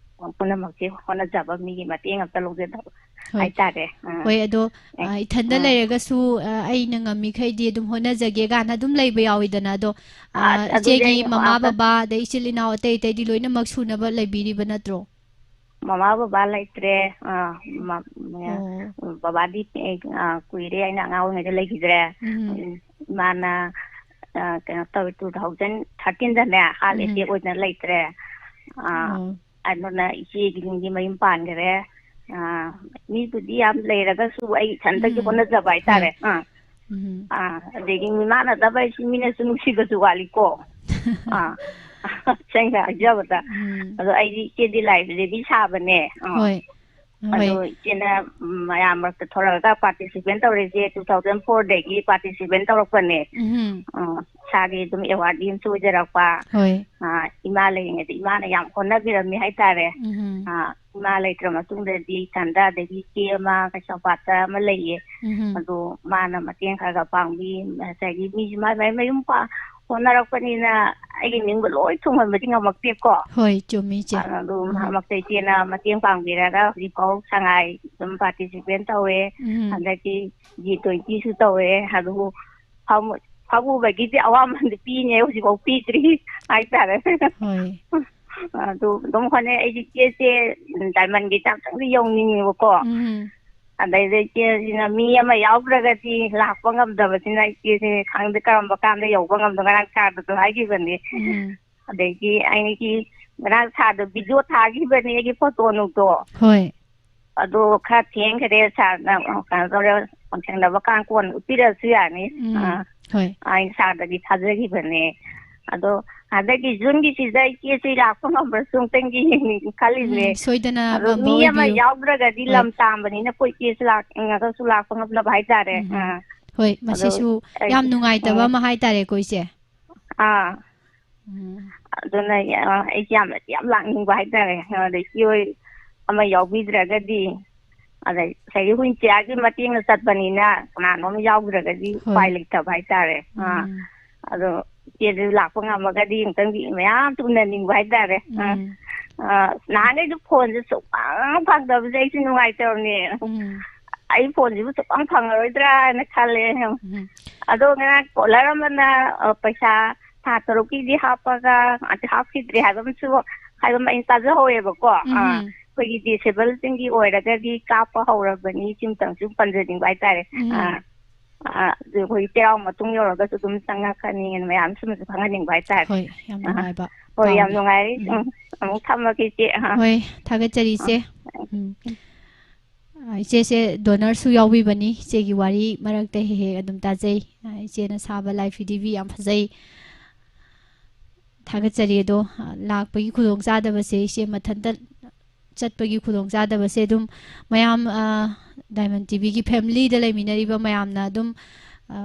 ꯄꯨꯝꯅꯃꯛꯁꯦ ꯍꯣꯠꯅꯖꯕ, ꯃꯤꯒꯤ ꯃꯇꯦꯡ ꯑꯝꯇ ꯂꯧꯖꯗꯕ ꯍꯣꯏ꯫ ꯍꯥꯏꯇꯥꯔꯦ꯫ ꯑꯥ꯫ ꯍꯣꯏ, ꯑꯗꯣ, ꯑꯦ, ꯑ, ꯏꯊꯟꯗ ꯑꯥ꯫ ꯂꯩꯔꯒꯁꯨ, ꯑ, ꯑꯩꯅ ꯉꯝꯃꯤꯈꯩꯗꯤ ꯑꯗꯨꯝ ꯍꯣꯠꯅꯖꯒꯦ ꯀꯥꯏꯅ ꯑꯗꯨꯝ ꯂꯩꯕ ꯌꯥꯎꯋꯤꯗꯅ꯫ ꯑꯗꯣ, ꯑ, ꯑꯁ, ꯑꯗꯨꯗꯤ ꯏꯆꯦꯒꯤ ꯑꯩꯅ ꯃꯃꯥ ꯑꯃꯨꯛ ꯕꯕꯥ, ꯑꯗꯩ ꯏꯆꯤꯜ ꯏꯅꯥꯎ ꯑꯇꯩ ꯑꯇꯩꯗꯤ ꯂꯣꯏꯅꯃꯛ ꯁꯨꯅꯕ ꯂꯩꯕꯤꯔꯤꯕ ꯅꯠꯇ꯭ꯔꯣ? ꯃꯃꯥ ꯕꯕꯥ ꯂꯩꯇ꯭ꯔꯦ꯫ ꯑꯥ, ꯃ-, ꯃ-, ꯑꯣ꯫ ꯕꯕꯥꯗꯤ, ꯑꯦ, ꯑꯥ, ꯀꯨꯏꯔꯦ, ꯑꯩꯅ ꯑꯉꯥꯡ ꯑꯣꯏꯔꯤꯉꯩꯗ ꯂꯩꯈꯤꯗ꯭ꯔꯦ꯫ ꯎꯝ꯫ ꯏꯃꯥꯅ, ꯑꯥ, ꯀꯩꯅꯣ ꯇꯧꯋꯦ, two thousand thirteenꯗꯅꯦ heart ꯎꯝ꯫ attack ꯑꯣꯏꯗꯅ ꯂꯩꯇ꯭ꯔꯦ꯫ ꯑꯥ, ꯑꯣ꯫ ꯑꯗꯨꯅ ꯏꯆꯦꯒꯤ ꯃꯌꯨꯝ ꯄꯥꯟꯈ꯭ꯔꯦ꯫ ꯑꯥ, ꯃꯤꯕꯨꯗꯤ ꯌꯥꯝ ꯂꯩꯔꯒꯁꯨ ꯑꯩ ꯏꯊꯟꯇꯒꯤ ꯎꯝ꯫ ꯍꯣꯠꯅꯖꯕ ꯍꯣꯏ꯫ ꯍꯥꯏꯇꯥꯔꯦ꯫ ꯑꯥ꯫ ꯎꯝ꯫ ꯑꯥ, ꯑꯗꯒꯤ ꯃꯤꯃꯥꯟꯅꯗꯕ ꯍꯥꯏꯁꯤ ꯃꯤꯅꯁꯨ ꯅꯨꯡꯁꯤꯕꯁꯨ ꯋꯥꯠꯂꯤꯀꯣ꯫ ꯑꯥ꯫ ꯁꯦꯡꯅ ꯍꯥꯏꯖꯕꯗ꯫ ꯎꯝ꯫ ꯑꯗꯣ ꯑꯩꯗꯤ ꯏꯆꯦꯗꯤ library ꯁꯥꯕꯅꯦ꯫ ꯑꯥ꯫ ꯍꯣꯏ꯫ ꯍꯣꯏ꯫ ꯑꯗꯣ ꯏꯆꯦꯅ, ꯎꯝ, ꯃꯌꯥꯝ ꯃꯔꯛꯇ ꯊꯣꯔꯛꯑꯒ participate ꯇꯧꯔꯛꯏꯁꯦ two thousand fourꯗꯒꯤ participate ꯇꯧꯔꯛꯄꯅꯦ꯫ ꯎꯝ꯫ ꯑꯥ, ꯏꯁꯥꯒꯤ ꯑꯗꯨꯝ award ꯑꯃꯁꯨ ꯑꯣꯏꯖꯔꯛꯄ꯫ ꯍꯣꯏ꯫ ꯑꯥ, ꯏꯃꯥ ꯂꯩꯔꯤꯉꯩꯗ ꯏꯃꯥꯅ ꯌꯥꯝ ꯍꯣꯠꯅꯕꯤꯔꯝꯃꯤ ꯍꯥꯏꯇꯥꯔꯦ꯫ ꯎꯝ꯫ ꯑꯥ, ꯏꯃꯥ ꯂꯩꯇ꯭ꯔ ꯃꯇꯨꯡꯗꯗꯤ ꯏꯊꯟꯗ, ꯑꯗꯒꯤ ꯏꯆꯦ ꯑꯃ ꯀꯩꯁꯥꯝꯄꯥꯠꯇ ꯑꯃ ꯂꯩꯌꯦ꯫ ꯎꯝ꯫ ꯑꯗꯣ ꯃꯥꯅ ꯃꯇꯦꯡ ꯈꯔ ꯈꯔ ꯄꯥꯡꯕꯤ, ꯉꯁꯥꯏꯒꯤ ꯃꯤꯁꯨ ꯃꯥꯏ ꯃꯥꯏ ꯃꯌꯨꯝ ꯄꯥ-, ꯍꯣꯠꯅꯔꯛꯄꯅꯤꯅ ꯑꯩꯒꯤ ꯅꯤꯡꯕ ꯂꯣꯏ ꯊꯨꯡꯍꯟꯕꯗꯤ ꯉꯝꯃꯛꯇꯦꯀꯣ꯫ ꯍꯣꯏ, ꯆꯨꯝꯃꯤ, ꯏꯆꯦ꯫ ꯑꯗꯨ ꯎꯝ꯫ ꯃꯔꯛ ꯃꯔꯛꯇ ꯏꯆꯦꯅ ꯃꯇꯦꯡ ꯄꯥꯡꯕꯤꯔꯒ ꯍꯧꯖꯤꯛꯐꯥꯎ ꯁꯉꯥꯏ ꯑꯗꯨꯝ participate ꯇꯧꯋꯦ꯫ ꯎꯝ꯫ ꯍꯟꯗꯛꯀꯤ G twentyꯁꯨ ꯇꯧꯋꯦ꯫ ꯑꯗꯨꯕꯨ ꯐꯝ-, ꯐꯝꯃꯨꯕꯒꯤꯗꯤ ꯑꯋꯥꯃꯟꯗꯤ ꯄꯤꯅꯦ, ꯍꯧꯖꯤꯛꯐꯥꯎ ꯄꯤꯗ꯭ꯔꯤ ꯍꯥꯏꯇꯥꯔꯦ꯫ ꯍꯣꯏ꯫ ꯑꯗꯨ ꯑꯗꯨꯝ ꯍꯣꯠꯅꯩ꯫ ꯑꯩꯗꯤ ꯏꯆꯦꯁꯦ diamondꯒꯤ ꯆꯥꯡꯗꯪꯗꯤ ꯌꯧꯅꯤꯡꯉꯦꯕꯀꯣ꯫ ꯎꯝ꯫ ꯑꯗꯩꯗ ꯏꯆꯦꯁꯤꯅ ꯃꯤ ꯑꯃ ꯌꯥꯎꯗ꯭ꯔꯒꯗꯤ ꯂꯥꯛꯄ ꯉꯝꯗꯕꯁꯤꯅ ꯏꯆꯦꯁꯦ ꯈꯪꯗꯦ ꯀꯔꯝꯕ ꯀꯥꯟꯗ ꯌꯧꯕ ꯉꯝꯗꯣꯏꯅꯣ꯫ ꯉꯔꯥꯡ sirꯗꯁꯨ ꯍꯥꯏꯈꯤꯕꯅꯤ꯫ ꯎꯝ꯫ ꯑꯗꯒꯤ ꯑꯩꯒꯤ ꯉꯔꯥꯡ sirꯗ video ꯊꯥꯈꯤꯕꯅꯦ, ꯑꯩꯒꯤ photo ꯅꯨꯡꯗꯣ꯫ ꯍꯣꯏ꯫ ꯑꯗꯣ ꯈꯔ ꯊꯦꯡꯈꯔꯦ, sirꯅ, ꯑ, ꯀꯩꯅꯣ ꯇꯧꯔꯦ, ꯊꯦꯡꯅꯕ ꯀꯥꯟ ꯀꯣꯟꯅ ꯎꯠꯄꯤꯔꯛꯑꯁꯨ ꯌꯥꯅꯤ꯫ ꯎꯝ, ꯑꯥ, ꯍꯣꯏ꯫ ꯑꯩ sirꯗꯒꯤ ꯊꯥꯖꯈꯤꯕꯅꯦ꯫ ꯑꯗꯣ ꯍꯟꯗꯛꯀꯤ Juneꯒꯤꯁꯤꯗ ꯏꯆꯦꯁꯤ ꯂꯥꯛꯄ ꯉꯝꯕ꯭ꯔꯁꯨ ꯑꯃꯨꯛꯇꯪꯗꯤ ꯌꯦꯡꯅꯤꯡ ꯈꯜꯂꯤꯅꯦ꯫ ꯎꯝ, ꯁꯣꯏꯗꯅ ꯑꯗꯣ ꯉꯝꯕ ꯃꯤ ꯑꯃ ꯑꯣꯏꯕꯤꯌꯨ꯫ ꯌꯥꯎꯗ꯭ꯔꯒꯗꯤ ꯍꯣꯏ꯫ ꯂꯝ ꯇꯥꯝꯕꯅꯤꯅ ꯑꯩꯈꯣꯏ ꯏꯆꯦꯁꯨ ꯂꯥꯛꯅꯤꯡꯉꯒꯁꯨ ꯂꯥꯛꯄ ꯉꯝꯗꯕ ꯍꯥꯏꯇꯥꯔꯦ꯫ ꯎꯝ, ꯑꯥ꯫ ꯍꯣꯏ, ꯑꯗꯣ ꯃꯁꯤꯁꯨ ꯑꯩ, ꯌꯥꯝ ꯅꯨꯡꯉꯥꯏꯇꯕ ꯎꯝ꯫ ꯑꯃ ꯍꯥꯏꯇꯥꯔꯦꯀꯣ, ꯏꯆꯦ꯫ ꯑꯥ꯫ ꯎꯝ꯫ ꯑꯗꯨꯅ, ꯑ, ꯑꯩꯁꯦ ꯌꯥꯝꯅ, ꯌꯥꯝ ꯂꯥꯛꯅꯤꯡꯕ ꯍꯥꯏꯇꯥꯔꯦ꯫ ꯑꯗ ꯏꯆꯦ ꯍꯣꯏ ꯑꯃ ꯌꯥꯎꯕꯤꯗ꯭ꯔꯒꯗꯤ, ꯑꯗ ꯉꯁꯥꯏꯒꯤ ꯍꯨꯏꯟꯆꯤꯌꯥꯒꯤ ꯃꯇꯦꯡꯅ ꯆꯠꯄꯅꯤꯅ ꯀꯅꯥꯅꯣꯝ ꯌꯥꯎꯗ꯭ꯔꯒꯗꯤ ꯍꯣꯏ꯫ ꯎꯄꯥꯏ ꯂꯩꯇꯕ ꯍꯥꯏꯇꯥꯔꯦ꯫ ꯑꯥ꯫ ꯎꯝ꯫ ꯑꯗꯣ ꯏꯆꯦꯗꯨ ꯂꯥꯛꯄ ꯉꯝꯃꯒꯗꯤ ꯑꯃꯨꯛꯇꯪꯗꯤ ꯃꯌꯥꯝ ꯎꯅꯅꯤꯡꯕ ꯍꯥꯏꯇꯥꯔꯦ꯫ ꯑꯥ꯫ ꯎꯝ꯫ ꯑꯥ, ꯅꯍꯥꯟꯈꯩꯁꯨ ꯐꯣꯟꯁꯦ ꯁꯨꯡꯐꯪ ꯐꯪꯗꯕꯁꯦ ꯑꯩꯁꯨ ꯅꯨꯡꯉꯥꯏꯇꯕꯅꯦ꯫ ꯎꯝ꯫ ꯑꯩ ꯐꯣꯟꯁꯤꯕꯨ ꯁꯨꯡꯐꯪ ꯐꯪꯉꯔꯣꯏꯗ꯭ꯔꯥ ꯍꯥꯏꯅ ꯈꯜꯂꯦ꯫ ꯎꯝ꯫ ꯑꯗꯣ ꯉꯔꯥꯡ ꯀꯣꯂꯔ ꯑꯃꯅ, ꯑ, ꯄꯩꯁꯥ ꯊꯥ ꯇꯔꯨꯛꯀꯤꯗꯤ ꯍꯥꯞꯄꯒ ꯑꯗꯤ ꯍꯥꯞꯈꯤꯗ꯭ꯔꯦ ꯍꯥꯏꯕ ꯑꯃꯁꯨ, ꯍꯥꯏꯕ ꯑꯃ ꯑꯩꯅ ꯇꯥꯖꯍꯧꯋꯦꯕꯀꯣ꯫ ꯑꯥ, ꯎꯝ꯫ ꯑꯩꯈꯣꯏꯒꯤ ꯗꯤꯁꯦꯕꯜꯁꯤꯡꯒꯤ ꯑꯣꯏꯔꯒꯗꯤ ꯀꯥꯞꯄ ꯍꯧꯔꯕꯅꯤ꯫ ꯁꯤꯃꯇꯪꯁꯨ ꯄꯟꯖꯅꯤꯡꯕ ꯍꯥꯏꯇꯥꯔꯦ꯫ ꯎꯝ꯫ ꯑꯥ, ꯑꯥ, ꯑꯗꯨ ꯑꯩꯈꯣꯏ ꯆꯩꯔꯥꯎ ꯃꯇꯨꯡ ꯌꯧꯔꯒꯁꯨ ꯑꯗꯨꯝ ꯆꯪꯉꯛꯀꯅꯤꯅ ꯃꯌꯥꯝ ꯁꯨꯝꯕꯁꯨ ꯈꯪꯍꯟꯅꯤꯡꯕ ꯍꯥꯏꯇꯥꯔꯦ꯫ ꯍꯣꯏ, ꯌꯥꯝ ꯑꯥ, ꯅꯨꯡꯉꯥꯏꯕ ꯍꯣꯏ, ꯌꯥꯝ ꯄꯥꯎꯅꯤ꯫ ꯅꯨꯡꯉꯥꯏꯔꯤ꯫ ꯎꯝ꯫ ꯎꯝ, ꯑꯃꯨꯛ ꯊꯝꯃꯒꯦ ꯏꯆꯦ꯫ ꯑꯥ꯫ ꯍꯣꯏ, ꯊꯥꯒꯠꯆꯔꯤ ꯑꯥ꯫ ꯏꯆꯦ꯫ ꯎꯝ꯫ ꯑ, ꯏꯆꯦꯁꯦ ꯗꯣꯅꯔꯁꯨ ꯌꯥꯎꯕꯤꯕꯅꯤ꯫ ꯏꯆꯦꯒꯤ ꯋꯥꯔꯤ ꯃꯔꯛꯇ ꯍꯦꯛ ꯍꯦꯛ ꯑꯗꯨꯝ ꯇꯥꯖꯩ꯫ ꯑ, ꯏꯆꯦꯅ ꯁꯥꯕ ꯂꯥꯏꯐꯤ ꯗꯤꯕꯤ ꯌꯥꯝ ꯐꯖꯩ꯫ ꯊꯥꯒꯠꯆꯔꯤ꯫ ꯑꯗꯣ, ꯑ, ꯂꯥꯛꯄꯒꯤ ꯈꯨꯗꯣꯡꯆꯥꯗꯕꯁꯦ ꯏꯆꯦ ꯃꯊꯟꯇ ꯆꯠꯄꯒꯤ ꯈꯨꯗꯣꯡꯆꯥꯗꯕꯁꯦ ꯑꯗꯨꯝ ꯃꯌꯥꯝ, ꯑ, ꯗꯥꯏꯃꯟ ꯇꯤꯚꯤꯒꯤ ꯐꯦꯃꯤꯂꯤꯗ ꯂꯩꯃꯤꯟꯅꯔꯤꯕ ꯃꯌꯥꯝꯅ ꯑꯗꯨꯝ, ꯑ,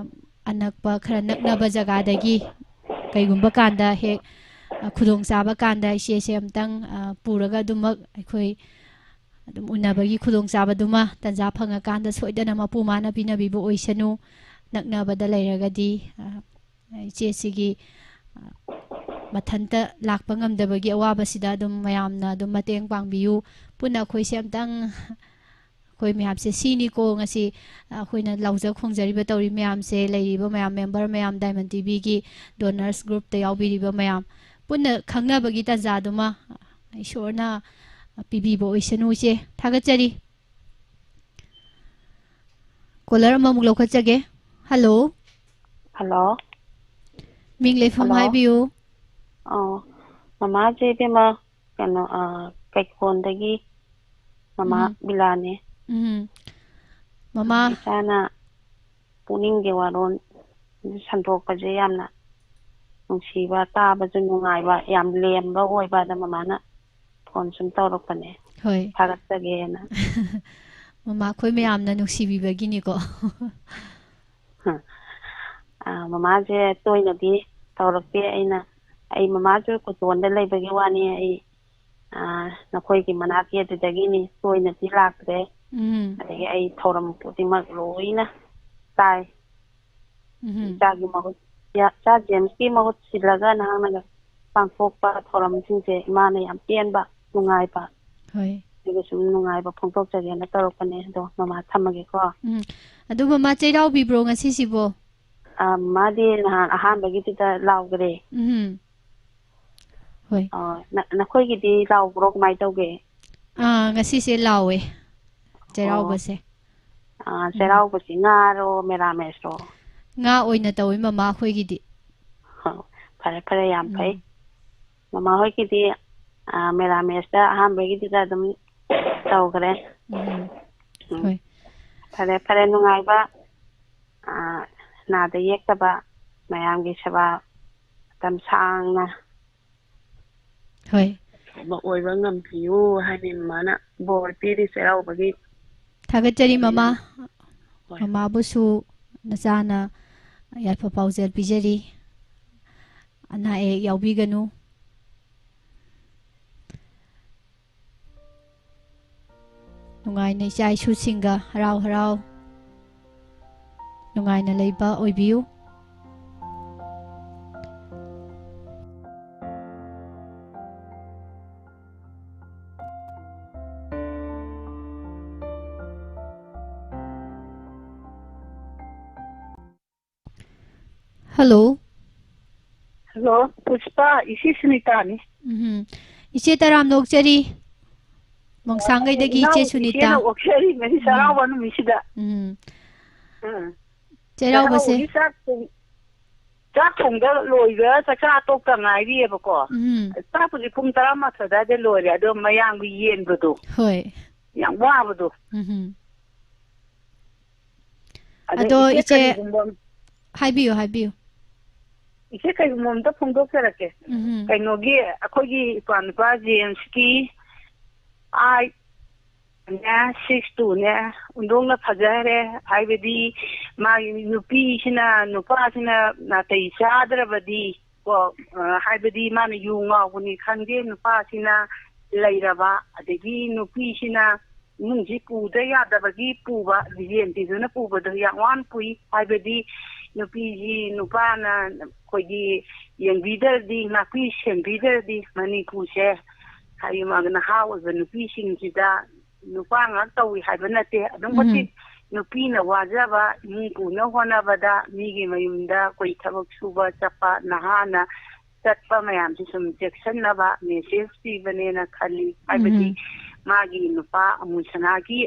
ꯑꯅꯛꯄ ꯈꯔ ꯅꯛꯅꯕ ꯖꯒꯥꯗꯒꯤ ꯀꯩꯒꯨꯝꯕ ꯀꯥꯟꯗ ꯍꯦꯛ, ꯑ, ꯈꯨꯗꯣꯡꯆꯥꯕ ꯀꯥꯟꯗ ꯏꯆꯦꯁꯦ ꯑꯝꯇꯪ, ꯑ, ꯄꯨꯔꯒ ꯑꯗꯨꯃꯛ ꯑꯩꯈꯣꯏ ꯑꯗꯨꯝ ꯎꯅꯕꯒꯤ ꯈꯨꯗꯣꯡꯆꯥꯕꯗꯨꯃ ꯇꯟꯖꯥ ꯐꯪꯉꯀꯥꯟꯗ ꯁꯣꯏꯗꯅ ꯃꯄꯨ ꯃꯥꯅ ꯄꯤꯅꯕꯤꯕ ꯑꯣꯏꯁꯅꯨ꯫ ꯅꯛꯅꯕꯗ ꯂꯩꯔꯒꯗꯤ, ꯑ, ꯏꯆꯦꯁꯤꯒꯤ, ꯑ, ꯃꯊꯟꯇ ꯂꯥꯛꯄ ꯉꯝꯗꯕꯒꯤ ꯑꯋꯥꯕꯁꯤꯗ ꯑꯗꯨꯝ ꯃꯌꯥꯝꯅ ꯑꯗꯨꯝ ꯃꯇꯦꯡ ꯄꯥꯡꯕꯤꯌꯨ꯫ ꯄꯨꯟꯅ ꯑꯩꯈꯣꯏꯁꯦ ꯑꯝꯇꯪ, ꯑꯩꯈꯣꯏ ꯃꯌꯥꯝꯁꯦ ꯁꯤꯅꯤꯀꯣ ꯉꯁꯤ, ꯑ, ꯑꯩꯈꯣꯏꯅ ꯂꯥꯎꯖ ꯈꯣꯡꯖꯔꯤꯕ ꯇꯧꯔꯤ ꯃꯌꯥꯝꯁꯦ, ꯂꯩꯔꯤꯕ ꯃꯌꯥꯝ, ꯃꯦꯝꯕꯔ ꯃꯌꯥꯝ, ꯗꯥꯏꯃꯟ ꯇꯤꯚꯤꯒꯤ ꯗꯣꯅꯔꯁ ꯒ꯭ꯔꯨꯞꯇ ꯌꯥꯎꯕꯤꯔꯤꯕ ꯃꯌꯥꯝ, ꯄꯨꯟꯅ ꯈꯪꯅꯕꯒꯤ ꯇꯥꯟꯖꯥꯗꯨꯃ ꯏꯁꯣꯔꯅ ꯄꯤꯕꯤꯕ ꯑꯣꯏꯁꯅꯨ ꯏꯆꯦ꯫ ꯊꯥꯒꯠꯆꯔꯤ꯫ ꯀꯣꯂꯔ ꯑꯃꯃꯨꯛ ꯂꯧꯈꯠꯆꯒꯦ꯫ ꯍꯜꯂꯣ꯫ ꯍꯜꯂꯣ꯫ ꯃꯤꯡ ꯂꯩꯐꯝ ꯍꯜꯂꯣ꯫ ꯍꯥꯏꯕꯤꯌꯨ꯫ ꯑꯣ, ꯃꯃꯥꯁꯦ ꯏꯕꯦꯝꯃ, ꯀꯩꯅꯣ, ꯑ, ꯀꯩꯀꯣꯟꯗꯒꯤ ꯃꯃꯥ ꯎꯝ꯫ ꯕꯤꯂꯥꯅꯦ꯫ ꯎꯝ꯫ ꯃꯃꯥ꯫ ꯏꯆꯥꯅ ꯄꯨꯛꯅꯤꯡꯒꯤ ꯋꯥꯔꯣꯜ ꯁꯟꯗꯣꯛꯄꯁꯦ ꯌꯥꯝꯅ ꯅꯨꯡꯁꯤꯕ, ꯇꯥꯕꯁꯨ ꯅꯨꯡꯉꯥꯏꯕ, ꯌꯥꯝ ꯂꯦꯝꯕ ꯑꯣꯏꯕ, ꯑꯗ ꯃꯃꯥꯅ ꯐꯣꯟ ꯁꯨꯝ ꯇꯧꯔꯛꯄꯅꯦ꯫ ꯍꯣꯏ꯫ ꯊꯥꯒꯠꯆꯒꯦꯅ꯫ ꯃꯃꯥ, ꯑꯩꯈꯣꯏ ꯃꯌꯥꯝꯅ ꯅꯨꯡꯁꯤꯕꯤꯕꯒꯤꯅꯤꯀꯣ꯫ ꯑ, ꯃꯃꯥꯁꯦ ꯇꯣꯏꯅꯗꯤ ꯇꯧꯔꯛꯇꯦ꯫ ꯑꯩꯅ, ꯑꯩ ꯃꯃꯥꯁꯨ ꯀꯣꯇꯣꯟꯗ ꯂꯩꯕꯒꯤ ꯋꯥꯅꯤ, ꯑꯩ, ꯑ, ꯅꯈꯣꯏꯒꯤ ꯃꯅꯥꯛꯀꯤ ꯑꯗꯨꯗꯒꯤꯅꯤ, ꯇꯣꯏꯅꯗꯤ ꯂꯥꯛꯇ꯭ꯔꯦ꯫ ꯎꯝ꯫ ꯑꯗꯒꯤ ꯑꯩ ꯊꯧꯔꯝ ꯈꯨꯗꯤꯡꯃꯛ ꯂꯣꯏꯅ ꯇꯥꯏ꯫ ꯎꯝ꯫ ꯏꯆꯥꯒꯤ ꯃꯍꯨꯠ, ꯏꯆꯥ ꯖꯦꯝꯁꯀꯤ ꯃꯍꯨꯠ ꯁꯤꯜꯂꯒ ꯅꯍꯥꯛꯅꯒ ꯄꯥꯡꯊꯣꯛꯄ ꯊꯧꯔꯝꯁꯤꯡꯁꯦ ꯏꯃꯥꯅ ꯌꯥꯝ ꯄꯦꯟꯕ, ꯅꯨꯡꯉꯥꯏꯕ꯫ ꯍꯣꯏ꯫ ꯑꯗꯨꯒ ꯁꯨꯝ ꯅꯨꯡꯉꯥꯏꯕ ꯐꯣꯡꯗꯣꯛꯆꯒꯦꯅ ꯇꯧꯔꯛꯄꯅꯦ꯫ ꯑꯗꯣ ꯃꯃꯥ ꯊꯝꯃꯒꯦꯀꯣ꯫ ꯎꯝ꯫ ꯑꯗꯨ ꯃꯃꯥ ꯆꯩꯔꯥꯎꯕꯤꯕ꯭ꯔꯣ ꯉꯁꯤꯁꯤꯕꯣ? ꯑ, ꯃꯥꯗꯤ ꯅꯍꯥꯟ ꯑꯍꯥꯟꯕꯒꯤꯗꯨꯗ ꯂꯥꯎꯈ꯭ꯔꯦ꯫ ꯎꯝ꯫ ꯍꯣꯏ꯫ ꯑ, ꯅ-, ꯅꯈꯣꯏꯒꯤꯗꯤ ꯂꯥꯎꯕ꯭ꯔꯣ? ꯀꯃꯥꯏꯅ ꯇꯧꯒꯦ? ꯑꯥ, ꯉꯁꯤꯁꯦ ꯂꯥꯎꯋꯦ꯫ ꯑꯣ꯫ ꯆꯩꯔꯥꯎꯕꯁꯦ꯫ ꯑ, ꯎꯝ꯫ ꯆꯩꯔꯥꯎꯕꯁꯤ ꯉꯥꯔꯣ, ꯃꯦꯔꯥꯃꯦꯁꯔꯣ? ꯉꯥ ꯑꯣꯏꯅ ꯇꯧꯋꯤ ꯃꯃꯥ ꯑꯩꯈꯣꯏꯒꯤꯗꯤ꯫ ꯑꯣ, ꯐꯔꯦ, ꯐꯔꯦ, ꯌꯥꯝ ꯐꯩ꯫ ꯎꯝ꯫ ꯃꯃꯥ ꯍꯣꯏꯒꯤꯗꯤ, ꯑ, ꯃꯦꯔꯥꯃꯦꯁꯇ ꯑꯍꯥꯟꯕꯒꯤꯗꯨꯗ ꯑꯗꯨꯝ ꯇꯧꯈ꯭ꯔꯦ꯫ ꯎꯝ꯫ ꯎꯝ꯫ ꯍꯣꯏ꯫ ꯐꯔꯦ, ꯐꯔꯦ, ꯅꯨꯡꯉꯥꯏꯕ, ꯑ, ꯅꯥꯗ ꯌꯦꯛꯇꯕ, ꯃꯌꯥꯝꯒꯤ ꯁꯦꯕꯥ ꯃꯇꯝ ꯁꯥꯡꯅ ꯍꯣꯏ꯫ ꯑꯐꯕ ꯑꯣꯏꯕ ꯉꯝꯕꯤꯌꯨ ꯍꯥꯏꯅ ꯃꯃꯥꯅ ꯕꯣꯔ ꯄꯤꯔꯤ ꯆꯩꯔꯥꯎꯕꯒꯤ꯫ ꯊꯥꯒꯠꯆꯔꯤ ꯃꯃꯥ꯫ ꯍꯣꯏ꯫ ꯃꯃꯥꯕꯨꯁꯨ ꯅꯆꯥꯅ ꯌꯥꯏꯐ ꯄꯥꯎꯖꯦꯜ ꯄꯤꯖꯔꯤ꯫ ꯑꯅꯥ ꯑꯌꯦꯛ ꯌꯥꯎꯕꯤꯒꯅꯨ꯫ ꯅꯨꯡꯉꯥꯏꯅ ꯏꯆꯥ ꯏꯁꯨꯁꯤꯡꯒ ꯍꯔꯥꯎ ꯍꯔꯥꯎ ꯅꯨꯡꯉꯥꯏꯅ ꯂꯩꯕ ꯑꯣꯏꯕꯤꯌꯨ꯫ ꯍꯜꯂꯣ꯫ ꯍꯜꯂꯣ, ꯄꯨꯁꯄꯥ, ꯏꯆꯦ ꯁꯨꯅꯤꯇꯥꯅꯤ꯫ ꯎꯝ꯫ ꯏꯆꯦ ꯇꯔꯥꯝꯅ ꯑꯣꯛꯆꯔꯤ꯫ ꯃꯣꯡꯁꯥꯡꯒꯩꯗꯒꯤ ꯏꯅꯥꯎ ꯏꯆꯦ ꯁꯨꯅꯤꯇꯥ꯫ ꯏꯆꯦꯅ ꯑꯣꯛꯆꯔꯤ ꯉꯁꯤ ꯎꯝ꯫ ꯆꯩꯔꯥꯎꯕ ꯅꯨꯃꯤꯠꯁꯤꯗ꯫ ꯎꯝ꯫ ꯎꯝ꯫ ꯆꯩꯔꯥꯎꯕꯁꯦ꯫ ꯆꯩꯔꯥꯎꯕꯒꯤ ꯆꯥꯛ ꯊꯣꯡ-, ꯆꯥꯛ ꯊꯣꯡꯗ ꯂꯣꯏꯕ, ꯆꯥꯛꯆꯥ ꯇꯣꯛꯇ ꯉꯥꯏꯔꯤꯑꯕꯀꯣ꯫ ꯎꯝ꯫ ꯆꯥꯛꯄꯨꯗꯤ ꯄꯨꯡ ꯇꯔꯥꯃꯥꯊꯣꯏ ꯑꯗꯥꯏꯗ ꯂꯣꯏꯔꯦ, ꯑꯗꯣ ꯃꯌꯥꯝꯒꯤ ꯌꯦꯟꯕꯗꯣ꯫ ꯍꯣꯏ꯫ ꯌꯥꯝ ꯋꯥꯕꯗꯣ꯫ ꯎꯝ꯫ ꯑꯗꯣ ꯑꯗꯣ ꯏꯆꯦ ꯏꯆꯦ, ꯀꯔꯤꯒꯨꯝꯕ ꯑꯝ-, ꯍꯥꯏꯕꯤꯌꯨ, ꯍꯥꯏꯕꯤꯌꯨ꯫ ꯏꯆꯦ, ꯀꯔꯤꯒꯨꯝꯕ ꯑꯝꯇ ꯐꯣꯡꯗꯣꯛꯆꯔꯛꯀꯦ꯫ ꯎꯝ꯫ ꯀꯩꯅꯣꯒꯤ, ꯑꯩꯈꯣꯏꯒꯤ ꯏꯄ꯭ꯋꯥ ꯅꯨꯄꯥ ꯖꯦꯝꯁꯀꯤ ꯑꯥꯏꯠ ꯅꯦ, ꯁꯤꯛꯁ ꯇꯨꯅꯦ, ꯑꯣꯟꯊꯣꯛꯅ ꯐꯖꯈ꯭ꯔꯦ꯫ ꯍꯥꯏꯕꯗꯤ, ꯃꯥꯒꯤ ꯅꯨꯄꯤꯁꯤꯅ, ꯅꯨꯄꯥꯁꯤꯅ ꯅꯥꯇꯩ ꯆꯥꯗ꯭ꯔꯕꯗꯤ ꯀꯣ, ꯑ, ꯍꯥꯏꯕꯗꯤ ꯃꯥꯅ ꯌꯨ ꯉꯥꯎꯕꯅꯤ ꯈꯪꯗꯦ, ꯅꯨꯄꯥꯁꯤꯅ ꯂꯩꯔꯕ, ꯑꯗꯒꯤ ꯅꯨꯄꯤꯁꯤꯅ ꯏꯃꯨꯡꯁꯤ ꯄꯨꯗ ꯌꯥꯗꯕꯒꯤ ꯄꯨꯕ, ꯕꯤꯖꯦꯟꯇꯤꯗꯨꯅ ꯄꯨꯕꯗꯣ ꯌꯥꯝ ꯋꯥꯅ ꯄꯨꯏ꯫ ꯍꯥꯏꯕꯗꯤ ꯅꯨꯄꯤꯁꯤ ꯅꯨꯄꯥꯅ ꯑꯩꯈꯣꯏꯒꯤ ꯌꯦꯡꯕꯤꯗ꯭ꯔꯗꯤ, ꯉꯥꯛꯄꯤ ꯁꯦꯟꯕꯤꯗ꯭ꯔꯗꯤ ꯃꯅꯤꯄꯨꯔꯁꯦ ꯍꯥꯏꯗꯤ ꯃꯥꯒꯤ ꯅꯍꯥ ꯑꯣꯏꯕ ꯅꯨꯄꯤꯁꯤꯡꯁꯤꯗ ꯅꯨꯄꯥ ꯉꯥꯛ ꯇꯧꯏ ꯍꯥꯏꯕ ꯅꯠꯇꯦ, ꯑꯗꯨꯛ ꯎꯝ꯫ ꯃꯇꯤꯛ ꯅꯨꯄꯤꯅ ꯋꯥꯖꯕ, ꯏꯃꯨꯡ ꯄꯨꯅ ꯍꯣꯠꯅꯕꯗ ꯃꯤꯒꯤ ꯃꯌꯨꯝꯗ ꯑꯩꯈꯣꯏ ꯊꯕꯛ ꯁꯨꯕ ꯆꯠꯄ ꯅꯍꯥꯅ ꯆꯠꯄ ꯃꯌꯥꯝꯁꯤ ꯁꯨꯝ ꯆꯦꯛꯁꯤꯟꯅꯕ ꯃꯦꯁꯦꯖ ꯄꯤꯕꯅꯦꯅ ꯈꯜꯂꯤ꯫ ꯍꯥꯏꯕꯗꯤ ꯎꯝ꯫ ꯃꯥꯒꯤ ꯅꯨꯄꯥ ꯑꯃꯨꯜ ꯁꯅꯥꯒꯤ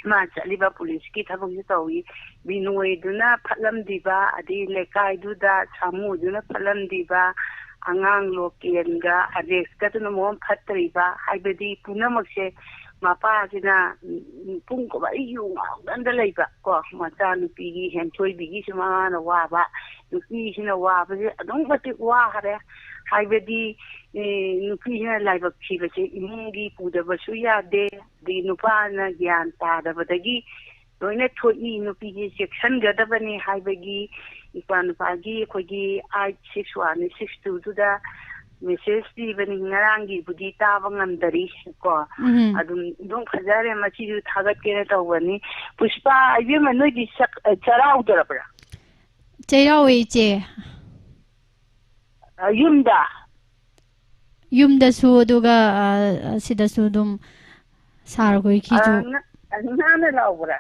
ꯃꯥ ꯆꯠꯂꯤꯕ ꯄꯨꯂꯤꯁꯀꯤ ꯊꯕꯛꯁꯨ ꯇꯧꯏ꯫ ꯕꯤꯅꯣꯏꯗꯨꯅ ꯐꯠꯂꯝꯗ꯭ꯔꯤꯕ, ꯑꯗꯩ ꯂꯩꯀꯥꯏꯗꯨꯗ ꯁꯥꯃꯨꯗꯨꯅ ꯐꯠꯂꯝꯗ꯭ꯔꯤꯕ, ꯑꯉꯥꯡ ꯂꯣꯀꯦꯜꯒ ꯑꯂꯦꯛꯁꯀꯗꯨꯅ ꯃꯑꯣꯡ ꯐꯠꯇ꯭ꯔꯤꯕ, ꯍꯥꯏꯕꯗꯤ ꯄꯨꯝꯅꯃꯛꯁꯦ ꯃꯄꯥꯁꯤꯅ, ꯎꯝ, ꯄꯨꯡ ꯀꯨꯝꯍꯩ ꯌꯨ ꯉꯥꯎꯗꯅ ꯂꯩꯕ ꯀꯣ, ꯃꯆꯥꯅꯨꯄꯤꯒꯤ ꯍꯦꯟꯊꯣꯏꯕꯤꯒꯤꯁꯨ ꯃꯃꯥꯅ ꯋꯥꯕ, ꯅꯨꯄꯤꯁꯤꯅ ꯋꯥꯕꯁꯦ ꯑꯗꯨꯛ ꯃꯇꯤꯛ ꯋꯥꯈꯔꯦ꯫ ꯍꯥꯏꯕꯗꯤ, ꯑꯦ, ꯅꯨꯄꯤꯁꯤꯅ ꯂꯥꯏꯕꯛ ꯊꯤꯕꯁꯦ ꯏꯃꯨꯡꯒꯤ ꯄꯨꯗꯕꯁꯨ ꯌꯥꯗꯦ, ꯑꯗꯒꯤ ꯅꯨꯄꯥꯅ ꯒ꯭ꯌꯥꯟ ꯇꯥꯗꯕꯗꯒꯤ ꯂꯣꯏꯅ ꯊꯣꯛꯏ꯫ ꯅꯨꯄꯤꯁꯦ ꯆꯦꯛꯁꯤꯟꯒꯗꯕꯅꯤ ꯍꯥꯏꯕꯒꯤ ꯏꯄ꯭ꯋꯥ ꯅꯨꯄꯥꯒꯤ ꯑꯩꯈꯣꯏꯒꯤ ꯑꯥꯏꯠ ꯁꯤꯛꯁ ꯋꯥꯟ ꯁꯤꯛꯁ ꯇꯨꯗꯨꯗ ꯃꯦꯁꯦꯖ ꯄꯤꯕꯅꯤ꯫ ꯉꯔꯥꯡꯒꯤꯕꯨꯗꯤ ꯇꯥꯕ ꯉꯝꯗꯔꯤ ꯀꯣ꯫ ꯎꯝ꯫ ꯑꯗꯨꯝ, ꯑꯗꯨꯝ ꯐꯖꯔꯦ, ꯃꯁꯤꯁꯨ ꯊꯥꯒꯠꯀꯦꯅ ꯇꯧꯕꯅꯤ꯫ ꯄꯨꯁꯄꯥ, ꯏꯕꯦꯝꯃ, ꯅꯣꯏꯒꯤ ꯆꯥꯛ-, ꯆꯩꯔꯥꯎꯗ꯭ꯔꯕ꯭ꯔꯥ? ꯆꯩꯔꯥꯎꯋꯦ, ꯏꯆꯦ꯫ ꯑ, ꯌꯨꯝꯗ? ꯌꯨꯝꯗꯁꯨ, ꯑꯗꯨꯒ, ꯑ, ꯁꯤꯗꯁꯨ ꯑꯗꯨꯝ ꯁꯥꯔ ꯍꯣꯏꯒꯤꯁꯨ꯫ ꯑ, ꯉꯥ-, ꯉꯥꯅ ꯂꯥꯎꯕ꯭ꯔꯥ?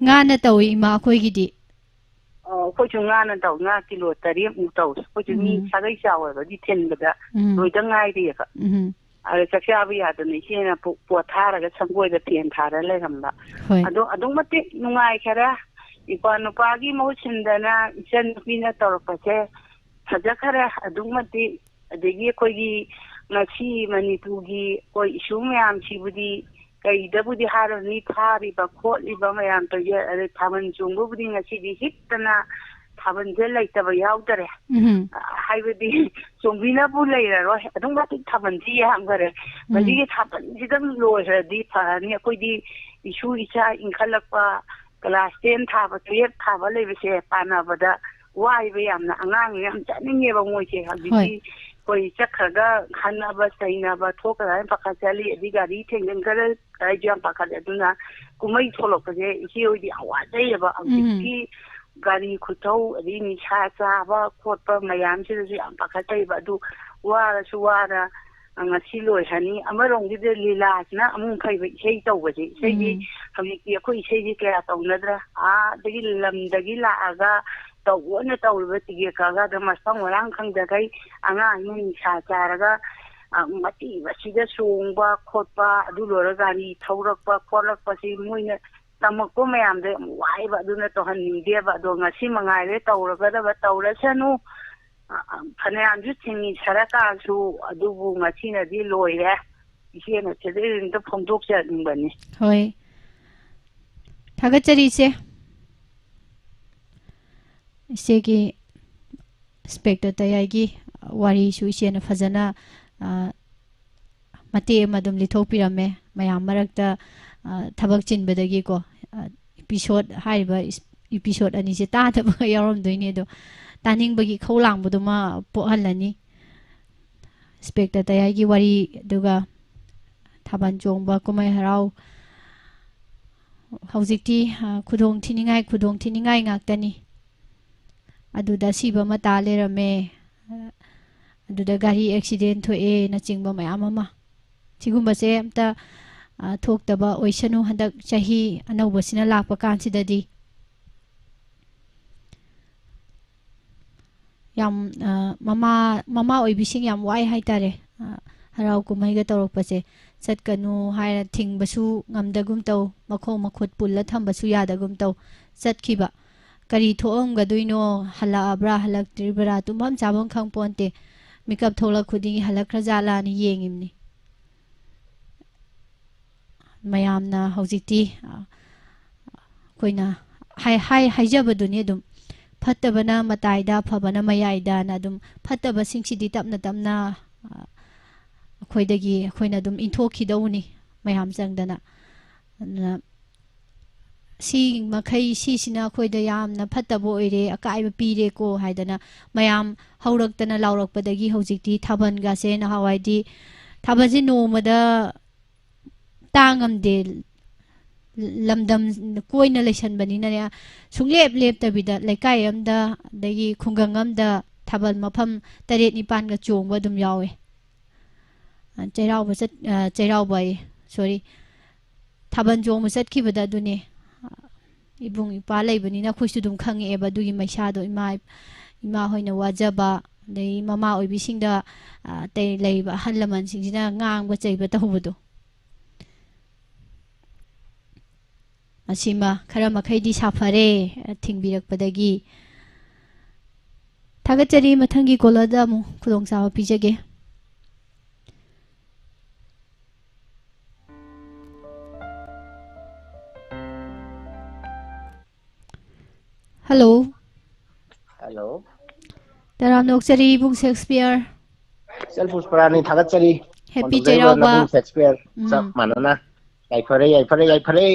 ꯉꯥꯅ ꯇꯧꯏ, ꯏꯃꯥ, ꯑꯩꯈꯣꯏꯒꯤꯗꯤ꯫ ꯑꯣ, ꯑꯩꯈꯣꯏꯁꯨ ꯉꯥꯅ ꯇꯧꯏ, ꯉꯥ ꯀꯤꯂꯣ ꯇꯔꯦꯠꯃꯨꯛ ꯇꯧꯏ꯫ ꯑꯩꯈꯣꯏꯁꯨ ꯃꯤ ꯎꯝ꯫ ꯁꯥꯒꯩ ꯆꯥꯎꯔꯕꯒꯤ ꯊꯤꯟꯕꯗ ꯎꯝ꯫ ꯂꯣꯏꯗ ꯉꯥꯏꯔꯤꯑꯕ꯫ ꯎꯝ꯫ ꯑꯗ ꯆꯥꯛ ꯆꯥꯕ ꯌꯥꯗꯅ ꯏꯆꯦꯅ ꯄꯣ-, ꯄꯣꯊꯥꯔꯒ ꯁꯪꯒꯣꯏꯗ ꯐꯦꯟ ꯊꯥꯔ ꯂꯩꯔꯝꯕ꯫ ꯍꯣꯏ꯫ ꯑꯗꯣ ꯑꯗꯨꯛ ꯃꯇꯤꯛ ꯅꯨꯡꯉꯥꯏꯈꯔꯦ꯫ ꯏꯄ꯭ꯋꯥ ꯅꯨꯄꯥꯒꯤ ꯃꯍꯨꯠ ꯁꯤꯟꯗꯅ ꯏꯆꯟ ꯅꯨꯄꯤꯅ ꯇꯧꯔꯛꯄꯁꯦ ꯐꯖꯈꯔꯦ ꯑꯗꯨꯛ ꯃꯇꯤꯛ꯫ ꯑꯗꯒꯤ ꯑꯩꯈꯣꯏꯒꯤ ꯉꯁꯤ ꯃꯅꯤꯄꯨꯔꯒꯤ ꯑꯩꯈꯣꯏ ꯏꯁꯨ ꯃꯌꯥꯝꯁꯤꯕꯨꯗꯤ ꯀꯩꯗꯕꯨꯗꯤ ꯍꯥꯏꯔꯨꯅꯤ, ꯐꯥꯔꯤꯕ ꯈꯣꯠꯂꯤꯕ ꯃꯌꯥꯝ ꯇꯧꯔꯤꯁꯦ, ꯑꯗꯩ ꯊꯥꯕꯜ ꯆꯣꯡꯕꯕꯨꯗꯤ ꯉꯁꯤꯗꯤ ꯍꯤꯠꯇꯅ ꯊꯥꯕꯜꯁꯦ ꯂꯩꯇꯕ ꯌꯥꯎꯗꯔꯦ꯫ ꯎꯝ꯫ ꯍꯥꯏꯕꯗꯤ ꯆꯣꯡꯕꯤꯅꯕꯨ ꯂꯩꯔꯔꯣꯏ, ꯑꯗꯨꯛ ꯃꯇꯤꯛ ꯊꯥꯕꯜꯁꯤ ꯌꯥꯝꯈꯔꯦ꯫ ꯎꯝ꯫ ꯃꯁꯤꯒꯤ ꯊꯥꯕꯜꯁꯤꯗꯪ ꯂꯣꯏꯈ꯭ꯔꯗꯤ ꯐꯔꯅꯤ꯫ ꯑꯩꯈꯣꯏꯗꯤ ꯏꯁꯨ ꯏꯆꯥ ꯏꯟꯈꯠꯂꯛꯄ class ten ꯊꯥꯕ, twelve ꯊꯥꯕ ꯂꯩꯕꯁꯦ ꯄꯥꯟꯅꯕꯗ ꯋꯥꯏꯕ ꯌꯥꯝꯅ꯫ ꯑꯉꯥꯡ ꯌꯥꯝ ꯆꯠꯅꯤꯡꯉꯦꯕ ꯃꯣꯏꯁꯦ꯫ ꯍꯧꯖꯤꯛꯇꯤ ꯑꯩꯈꯣꯏ ꯆꯠꯈ꯭ꯔꯒ ꯈꯟꯅꯕ ꯆꯩꯅꯕ ꯊꯣꯛꯀꯗ꯭ꯔꯥ ꯍꯥꯏꯅ ꯄꯥꯈꯠꯆꯜꯂꯤ꯫ ꯑꯗꯩ ꯒꯥꯔꯤ ꯊꯦꯡꯖꯤꯟꯒꯗ꯭ꯔꯥ ꯍꯥꯏꯁꯨ ꯌꯥꯝ ꯄꯥꯈꯠꯂꯦ꯫ ꯑꯗꯨꯅ ꯀꯨꯝꯍꯩ ꯊꯣꯛꯂꯛꯄꯁꯦ ꯏꯆꯦ ꯍꯣꯏꯗꯤ ꯌꯥꯝ ꯋꯥꯖꯩꯌꯦꯕ꯫ ꯍꯧꯖꯤꯛꯇꯤ ꯒꯥꯔꯤ ꯈꯨꯊꯧ, ꯑꯗꯩ ꯅꯤꯁꯥ ꯆꯥꯕ ꯈꯣꯠꯄ ꯃꯌꯥꯝꯁꯤꯗꯁꯨ ꯌꯥꯝ ꯄꯥꯈꯠꯆꯩꯕ꯫ ꯑꯗꯨ ꯋꯥꯔꯁꯨ ꯋꯥꯅ ꯉꯁꯤ ꯂꯣꯏꯍꯟꯅꯤ꯫ ꯑꯃꯔꯣꯝꯒꯤꯗ ꯂꯤꯂꯥꯁꯤꯅ ꯑꯃꯨꯛ ꯐꯩꯕ, ꯏꯁꯩ ꯇꯧꯕꯁꯦ꯫ ꯏꯁꯩꯗꯤ ꯎꯝ꯫ ꯍꯧꯖꯤꯛꯇꯤ ꯑꯩꯈꯣꯏ ꯏꯁꯩꯁꯦ ꯀꯌꯥ ꯇꯧꯅꯗ꯭ꯔꯦ꯫ ꯑꯥꯗꯒꯤ ꯂꯝꯗꯒꯤ ꯂꯥꯛꯑꯒ ꯇꯧꯕ ꯑꯣꯏꯅ ꯇꯧꯔꯤꯕ, ꯇꯤꯀꯦꯠ ꯀꯛꯑꯒ ꯑꯗ ꯃꯐꯝ ꯃꯔꯥꯡ ꯈꯪꯗꯈꯩ ꯑꯉꯥꯡꯅ ꯅꯤꯁꯥ ꯆꯥꯔꯒ, ꯑ, ꯃꯇꯤ ꯃꯁꯤꯗ ꯆꯣꯡꯕ ꯈꯣꯠꯄ, ꯑꯗꯨ ꯂꯣꯏꯔꯒ ꯒꯥꯔꯤ ꯊꯧꯔꯛꯄ ꯈꯣꯠꯂꯛꯄꯁꯤ ꯃꯣꯏꯅ ꯇꯝꯃꯛꯄ ꯃꯌꯥꯝꯗꯣ ꯌꯥꯝ ꯋꯥꯏꯕ꯫ ꯑꯗꯨꯅ ꯇꯧꯍꯟꯅꯤꯡꯗꯦꯕ꯫ ꯑꯗꯣ ꯉꯁꯤ ꯃꯉꯥꯏꯔꯦ ꯇꯧꯔꯒꯗꯕ, ꯇꯧꯔꯁꯅꯨ꯫ ꯑ, ꯑ, ꯐꯅꯌꯥꯝꯁꯨ ꯊꯤꯡꯉꯤ ꯁꯔꯀꯥꯔꯁꯨ, ꯑꯗꯨꯕꯨ ꯉꯁꯤꯅꯗꯤ ꯂꯣꯏꯔꯦ꯫ ꯏꯆꯦꯅ ꯁꯤꯗꯩ ꯑꯝꯇ ꯐꯣꯡꯗꯣꯛꯆꯅꯤꯡꯕꯅꯤ꯫ ꯍꯣꯏ꯫ ꯊꯥꯒꯠꯆꯔꯤ, ꯏꯆꯦ꯫ ꯏꯆꯦꯒꯤ ꯏꯟꯁꯄꯦꯛꯇꯔ ꯇꯌꯥꯏꯒꯤ ꯋꯥꯔꯤꯁꯨ ꯏꯆꯦꯅ ꯐꯖꯅ, ꯑ, ꯃꯇꯦꯛ ꯑꯃ ꯑꯗꯨꯝ ꯂꯤꯊꯣꯛꯄꯤꯔꯝꯃꯦ꯫ ꯃꯌꯥꯝ ꯃꯔꯛꯇ, ꯑ, ꯊꯕꯛ ꯆꯤꯟꯕꯗꯒꯤꯀꯣ, ꯑ, episode, ꯍꯥꯏꯔꯤꯕ ꯏꯁ-, episode ꯑꯅꯤꯁꯦ ꯇꯥꯗꯕ ꯌꯥꯎꯔꯝꯗꯣꯏꯅꯦ꯫ ꯑꯗꯣ ꯇꯥꯅꯤꯡꯕꯒꯤ ꯏꯈꯧ ꯂꯥꯡꯕꯗꯨꯃ ꯄꯣꯛꯍꯜꯂꯅꯤ꯫ ꯏꯟꯁꯄꯦꯛꯇꯔ ꯇꯌꯥꯏꯒꯤ ꯋꯥꯔꯤ, ꯑꯗꯨꯒ ꯊꯥꯕꯜ ꯆꯣꯡꯕ ꯀꯨꯝꯍꯩ ꯍꯔꯥꯎ ꯍꯧꯖꯤꯛꯇꯤ, ꯑ, ꯈꯨꯗꯣꯡ ꯊꯤꯅꯤꯡꯉꯥꯏ, ꯈꯨꯗꯣꯡ ꯊꯤꯅꯤꯡꯉꯥꯏ ꯉꯥꯛꯇꯅꯤ꯫ ꯑꯗꯨꯗ ꯑꯁꯤꯕ ꯑꯃ ꯇꯥ ꯂꯩꯔꯝꯃꯦ, ꯑꯗꯨꯗ ꯒꯥꯔꯤ accident ꯊꯣꯛꯑꯦꯅꯆꯤꯡꯕ ꯃꯌꯥꯝ ꯑꯃ꯫ ꯁꯤꯒꯨꯝꯕꯁꯦ ꯑꯝꯇ, ꯑ, ꯊꯣꯛꯇꯕ ꯑꯣꯏꯁꯅꯨ ꯍꯟꯗꯛ ꯆꯍꯤ ꯑꯅꯧꯕꯁꯤꯅ ꯂꯥꯛꯄ ꯀꯥꯟꯁꯤꯗꯗꯤ꯫ ꯌꯥꯝ, ꯑ, ꯃꯃꯥ, ꯃꯃꯥ ꯑꯣꯏꯕꯤꯁꯤꯡ ꯌꯥꯝ ꯋꯥꯏ ꯍꯥꯏꯇꯥꯔꯦ꯫ ꯑ, ꯍꯔꯥꯎ ꯀꯨꯝꯍꯩꯒ ꯇꯧꯔꯛꯄꯁꯦ꯫ ꯆꯠꯀꯅꯨ ꯍꯥꯏꯔ ꯊꯤꯡꯕꯁꯨ ꯉꯝꯗꯒꯨꯝ ꯇꯧ, ꯃꯈꯣꯡ ꯃꯈꯨꯠ ꯄꯨꯜꯂ ꯊꯝꯕꯁꯨ ꯌꯥꯗꯒꯨꯝ ꯇꯧ꯫ ꯆꯠꯈꯤꯕ꯫ ꯀꯔꯤ ꯊꯣꯛꯑꯝꯒꯗꯣꯏꯅꯣ, ꯍꯜꯂꯛꯑꯕ꯭ꯔꯥ, ꯍꯜꯂꯛꯇ꯭ꯔꯤꯕ꯭ꯔꯥ, ꯇꯨꯝꯐꯝ ꯆꯥꯐꯝ ꯈꯪ ꯄꯣꯟꯇꯦ꯫ ꯃꯤꯀꯞ ꯊꯣꯛꯂꯛ ꯈꯨꯗꯤꯡꯒꯤ ꯍꯜꯂꯛꯈ꯭ꯔꯖꯥꯠꯂꯥꯅ ꯌꯦꯡꯉꯤꯕꯅꯤ꯫ ꯃꯌꯥꯝꯅ ꯍꯧꯖꯤꯛꯇꯤ, ꯑ, ꯑꯩꯈꯣꯏꯅ ꯍꯥꯏ-, ꯍꯥꯏ-, ꯍꯥꯏꯖꯕꯗꯨꯅꯤ ꯑꯗꯨꯝ, "ꯐꯠꯇꯕꯅ ꯃꯇꯥꯏꯗ, ꯐꯕꯅ ꯃꯌꯥꯏꯗꯅ" ꯑꯗꯨꯝ, ꯐꯠꯇꯕꯁꯤꯡꯁꯤꯗꯤ ꯇꯞꯅ ꯇꯞꯅ, ꯑ, ꯑꯩꯈꯣꯏꯗꯒꯤ ꯑꯩꯈꯣꯏꯅ ꯑꯗꯨꯝ ꯏꯟꯊꯣꯛꯈꯤꯗꯧꯕꯅꯤ, ꯃꯌꯥꯝ ꯆꯪꯗꯅ꯫ ꯑꯗꯨꯅ ꯁꯤ ꯃꯈꯩ, ꯁꯤꯁꯤꯅ ꯑꯩꯈꯣꯏꯗ ꯌꯥꯝꯅ ꯐꯠꯇꯕ ꯑꯣꯏꯔꯦ, ꯑꯀꯥꯏꯕ ꯄꯤꯔꯦꯀꯣ ꯍꯥꯏꯗꯅ ꯃꯌꯥꯝ ꯍꯧꯔꯛꯇꯅ ꯂꯥꯎꯔꯛꯄꯗꯒꯤ ꯍꯧꯖꯤꯛꯇꯤ ꯊꯥꯕꯜꯒꯁꯦ, ꯅꯍꯥꯟꯋꯥꯏꯗꯤ ꯊꯥꯕꯜꯁꯦ ꯅꯣꯡꯃꯗ ꯇꯥ ꯉꯝꯗꯦ, ꯂꯝꯗꯝ ꯀꯣꯏꯅ ꯂꯩꯁꯟꯕꯅꯤꯅꯅꯦ, ꯁꯨꯡꯂꯦꯞ ꯂꯦꯞꯇꯕꯤꯗ ꯂꯩꯀꯥꯏ ꯑꯃꯗ, ꯑꯗꯒꯤ ꯈꯨꯡꯒꯪ ꯑꯃꯗ ꯊꯥꯕꯜ ꯃꯐꯝ ꯇꯔꯦꯠ ꯅꯤꯄꯥꯟꯒ ꯆꯣꯡꯕ ꯑꯗꯨꯝ ꯌꯥꯎꯋꯦ꯫ ꯑ, ꯆꯩꯔꯥꯎꯕ ꯆꯠ-, ꯑ, ꯆꯩꯔꯥꯎꯕ ꯑꯌꯦ, ꯁꯣꯔꯤ, ꯊꯥꯕꯜ ꯆꯣꯡꯕ ꯆꯠꯈꯤꯕꯗ ꯑꯗꯨꯅꯦ, ꯑ, ꯏꯕꯨꯡ ꯏꯄ꯭ꯋꯥ ꯂꯩꯕꯅꯤꯅ ꯑꯩꯈꯣꯏꯁꯨ ꯑꯗꯨꯝ ꯈꯪꯉꯛꯑꯦꯕ ꯑꯗꯨꯒꯤ ꯃꯩꯁꯥꯗꯣ, ꯏꯃꯥ, ꯏꯃꯥ ꯍꯣꯏꯅ ꯋꯥꯖꯕ, ꯑꯗꯩ ꯃꯃꯥ ꯑꯣꯏꯕꯤꯁꯤꯡꯗ, ꯑ, ꯑꯇꯩ ꯂꯩꯔꯤꯕ ꯑꯍꯜ ꯂꯃꯟꯁꯤꯡꯁꯤꯅ ꯉꯥꯡꯕ ꯆꯩꯕ ꯇꯧꯕꯗꯣ꯫ ꯑꯁꯤꯃ ꯈꯔ ꯃꯈꯩꯗꯤ ꯁꯥꯐꯔꯦ, ꯊꯤꯡꯕꯤꯔꯛꯄꯗꯒꯤ꯫ ꯊꯥꯒꯠꯆꯔꯤ꯫ ꯃꯊꯪꯒꯤ ꯀꯣꯂꯔꯗ ꯑꯃꯨꯛ ꯈꯨꯗꯣꯡꯆꯥꯕ ꯄꯤꯖꯒꯦ꯫ ꯍꯜꯂꯣ꯫ ꯍꯜꯂꯣ꯫ ꯇꯔꯥꯝꯅ ꯑꯣꯛꯆꯔꯤ ꯏꯕꯨꯡ ꯁꯦꯛꯁꯄꯤꯌꯔ꯫ ꯏꯆꯜ ꯄꯨꯁꯄꯔꯥꯅꯤ, ꯊꯥꯒꯠꯆꯔꯤ꯫ ꯍꯦꯄꯤ ꯐꯣꯟ ꯇꯧꯖꯔꯤꯕ ꯆꯩꯔꯥꯎꯕ꯫ ꯅꯕꯨꯡ ꯁꯦꯛꯁꯄꯤꯌꯔ ꯆꯞ ꯎꯝ꯫ ꯃꯥꯟꯅꯅ꯫ ꯌꯥꯏꯐꯔꯦ, ꯌꯥꯏꯐꯔꯦ, ꯌꯥꯏꯐꯔꯦ꯫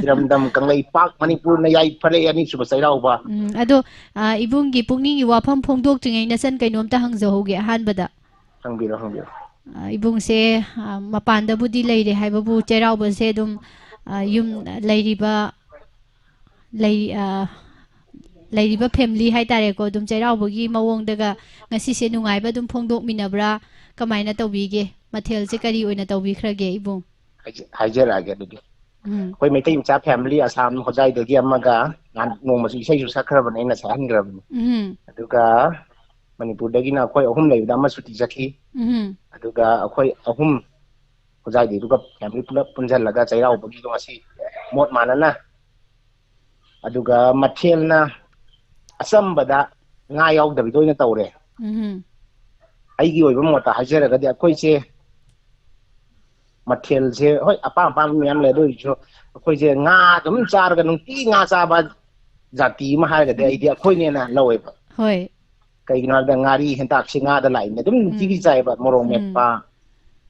ꯏꯔꯝꯗꯝ ꯀꯪꯂꯩꯄꯥꯛ ꯃꯅꯤꯄꯨꯔꯅ ꯌꯥꯏꯐꯔꯦ, ꯑꯅꯤꯁꯨꯕ ꯆꯩꯔꯥꯎꯕ꯫ ꯎꯝ, ꯑꯗꯣ, ꯑ, ꯏꯕꯨꯡꯒꯤ ꯄꯨꯛꯅꯤꯡꯒꯤ ꯋꯥꯐꯝ ꯐꯣꯡꯗꯣꯛꯇ꯭ꯔꯤꯉꯩ ꯅꯆꯟ ꯀꯩꯅꯣꯝꯇ ꯍꯪꯖꯍꯧꯒꯦ ꯑꯍꯥꯟꯕꯗ꯫ ꯍꯪꯕꯤꯔꯣ, ꯍꯪꯕꯤꯔꯣ꯫ ꯑ, ꯏꯕꯨꯡꯁꯦ, ꯑ, ꯃꯄꯥꯟꯗꯕꯨꯗꯤ ꯂꯩꯔꯦ ꯍꯥꯏꯕꯕꯨ ꯆꯩꯔꯥꯎꯕꯁꯦ ꯑꯗꯨꯝ, ꯑ, ꯌꯨꯝ ꯂꯩꯔꯤꯕ, ꯂꯩ-, ꯑ, ꯂꯩꯔꯤꯕ ꯐꯦꯃꯤꯂꯤ ꯍꯥꯏꯇꯥꯔꯦꯀꯣ, ꯑꯗꯨꯝ ꯆꯩꯔꯥꯎꯕꯒꯤ ꯃꯑꯣꯡꯗꯒ ꯉꯁꯤꯁꯦ ꯅꯨꯡꯉꯥꯏꯕ ꯑꯗꯨꯝ ꯐꯣꯡꯗꯣꯛꯃꯤꯟꯅꯕ꯭ꯔꯥ? ꯀꯃꯥꯏꯅ ꯇꯧꯕꯤꯒꯦ? ꯃꯊꯦꯜꯁꯦ ꯀꯔꯤ ꯑꯣꯏꯅ ꯇꯧꯕꯤꯈ꯭ꯔꯒꯦ ꯏꯕꯨꯡ? ꯍꯥꯏꯖ-, ꯍꯥꯏꯖꯔꯛꯑꯒꯦ ꯑꯗꯨꯗꯤ꯫ ꯎꯝ꯫ ꯑꯩꯈꯣꯏ ꯃꯩꯇꯩ ꯃꯆꯥ ꯐꯦꯃꯤꯂꯤ ꯑꯁꯥꯝ ꯍꯣꯖꯥꯏꯗꯒꯤ ꯑꯃꯒ, ꯅꯍꯥꯟ ꯅꯣꯡꯃꯁꯨ ꯏꯁꯩꯁꯨ ꯁꯛꯈ꯭ꯔꯕꯅꯦ, ꯑꯩꯅ ꯁꯛꯍꯟꯈ꯭ꯔꯕꯅꯤ꯫ ꯎꯝ꯫ ꯑꯗꯨꯒ ꯃꯅꯤꯄꯨꯔꯗꯒꯤꯅ ꯑꯩꯈꯣꯏ ꯑꯍꯨꯝ ꯂꯩꯕꯗ ꯑꯃ ꯁꯨꯇꯤ ꯆꯠꯈꯤ꯫ ꯎꯝ꯫ ꯑꯗꯨꯒ ꯑꯩꯈꯣꯏ ꯑꯍꯨꯝ ꯍꯣꯖꯥꯏꯗꯒꯤꯗꯨꯒ ꯐꯦꯃꯤꯂꯤ ꯄꯨꯂꯞ ꯄꯨꯟꯁꯤꯜꯂꯒ ꯆꯩꯔꯥꯎꯕꯒꯤꯗꯣ ꯉꯁꯤ ꯃꯣꯠ ꯃꯥꯟꯅꯅ꯫ ꯑꯗꯨꯒ ꯃꯊꯦꯜꯅ ꯑꯆꯝꯕꯗ ꯉꯥ ꯌꯥꯎꯗꯕꯤꯗ ꯑꯣꯏꯅ ꯇꯧꯔꯦ꯫ ꯎꯝ꯫ ꯑꯩꯒꯤ ꯑꯣꯏꯕ ꯃꯣꯠꯇ ꯍꯥꯏꯖꯔꯒꯗꯤ ꯑꯩꯈꯣꯏꯁꯦ ꯃꯊꯦꯜꯁꯦ, ꯍꯣꯏ, ꯑꯄꯥꯝ ꯑꯄꯥꯝꯕ ꯃꯌꯥꯝ ꯂꯩ, ꯑꯗꯨ ꯑꯣꯏꯔꯁꯨ ꯑꯩꯈꯣꯏꯁꯦ ꯉꯥ ꯑꯗꯨꯝ ꯆꯥꯔꯒ ꯅꯨꯡꯇꯤ ꯉꯥ ꯆꯥꯕ ꯖꯥꯇꯤ ꯑꯃ ꯍꯥꯏꯔꯒꯗꯤ ꯑꯩꯗꯤ ꯑꯩꯈꯣꯏꯅꯦꯅ ꯂꯧꯋꯦꯕ꯫ ꯍꯣꯏ꯫ ꯀꯩꯒꯤꯅꯣ ꯍꯥꯏꯕꯗ ꯉꯥꯔꯤ ꯍꯦꯟꯇꯥꯛꯁꯤ ꯉꯥꯗ ꯂꯥꯛꯏꯅꯦ, ꯑꯗꯨꯝ ꯅꯨꯡꯇꯤꯒꯤ ꯎꯝ꯫ ꯆꯥꯏꯌꯦꯕ, ꯃꯣꯔꯣꯛ ꯎꯝ꯫ ꯃꯦꯠꯄ,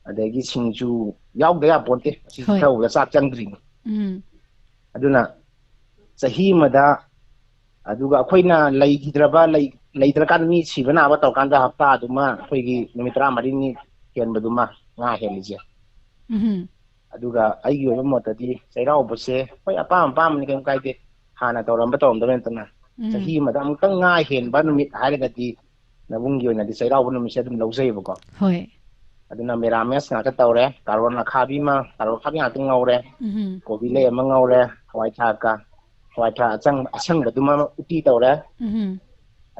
ꯑꯗꯒꯤ ꯁꯤꯡꯖꯨ ꯌꯥꯎꯗ ꯌꯥꯄꯣꯟꯇꯦ꯫ ꯑꯁꯤ ꯍꯣꯏ꯫ ꯆꯥꯛꯍꯧꯕꯗ ꯆꯥꯛ ꯆꯪꯗ꯭ꯔꯤꯅꯤ꯫ ꯎꯝ꯫ ꯑꯗꯨꯅ ꯆꯍꯤ ꯑꯃꯗ, ꯑꯗꯨꯒ ꯑꯩꯈꯣꯏꯅ ꯂꯩꯈꯤꯗ꯭ꯔꯕ, ꯂꯩ-, ꯂꯩꯇ꯭ꯔꯀꯥꯟꯗ ꯃꯤ ꯁꯤꯕ ꯅꯥꯕ ꯇꯧꯔꯀꯥꯟꯗ ꯍꯞꯇꯥꯗꯨꯃ ꯑꯩꯈꯣꯏꯒꯤ ꯅꯨꯃꯤꯠ ꯇꯔꯥꯃꯔꯤꯅꯤ ꯍꯦꯟꯕꯗꯨꯃ ꯉꯥ ꯍꯦꯜꯂꯤꯁꯦ꯫ ꯎꯝ꯫ ꯑꯗꯨꯒ ꯑꯩꯒꯤ ꯑꯣꯏꯕ ꯃꯣꯠꯇꯗꯤ ꯆꯩꯔꯥꯎꯕꯁꯦ ꯍꯣꯏ ꯑꯄꯥꯝ ꯑꯄꯥꯝꯕꯅꯤ, ꯀꯩꯝ ꯀꯥꯏꯗꯦ, ꯍꯥꯟꯅ ꯇꯧꯔꯝꯕ ꯇꯧꯔꯝꯗꯕ ꯅꯠꯇꯅ꯫ ꯎꯝ꯫ ꯆꯍꯤ ꯑꯃꯗ ꯑꯃꯨꯛꯇꯪ ꯉꯥ ꯍꯦꯟꯕ ꯅꯨꯃꯤꯠ ꯍꯥꯏꯔꯒꯗꯤ ꯅꯕꯨꯡꯒꯤ ꯑꯣꯏꯅꯗꯤ ꯆꯩꯔꯥꯎꯕ ꯅꯨꯃꯤꯠꯁꯦ ꯑꯗꯨꯝ ꯂꯧꯖꯩꯑꯕꯀꯣ꯫ ꯍꯣꯏ꯫ ꯑꯗꯨꯅ ꯃꯦꯔꯥꯃꯦꯁ ꯉꯥꯛꯇ ꯇꯧꯔꯦ, ꯀꯥꯔꯣꯟ ꯑꯈꯥꯕꯤ ꯑꯃ, ꯀꯥꯔꯣꯟ ꯑꯈꯥꯕꯤ ꯉꯥꯛꯇ ꯉꯧꯔꯦ, ꯎꯝ꯫ ꯀꯣꯕꯤ ꯂꯩ ꯑꯃ ꯉꯧꯔꯦ, ꯍꯋꯥꯏ ꯊ꯭ꯔꯥꯛꯀ, ꯍꯋꯥꯏ ꯊ꯭ꯔꯥꯛ ꯑꯆꯪ-, ꯑꯁꯪꯕꯗꯨꯃ ꯎꯇꯤ ꯇꯧꯔꯦ, ꯎꯝ꯫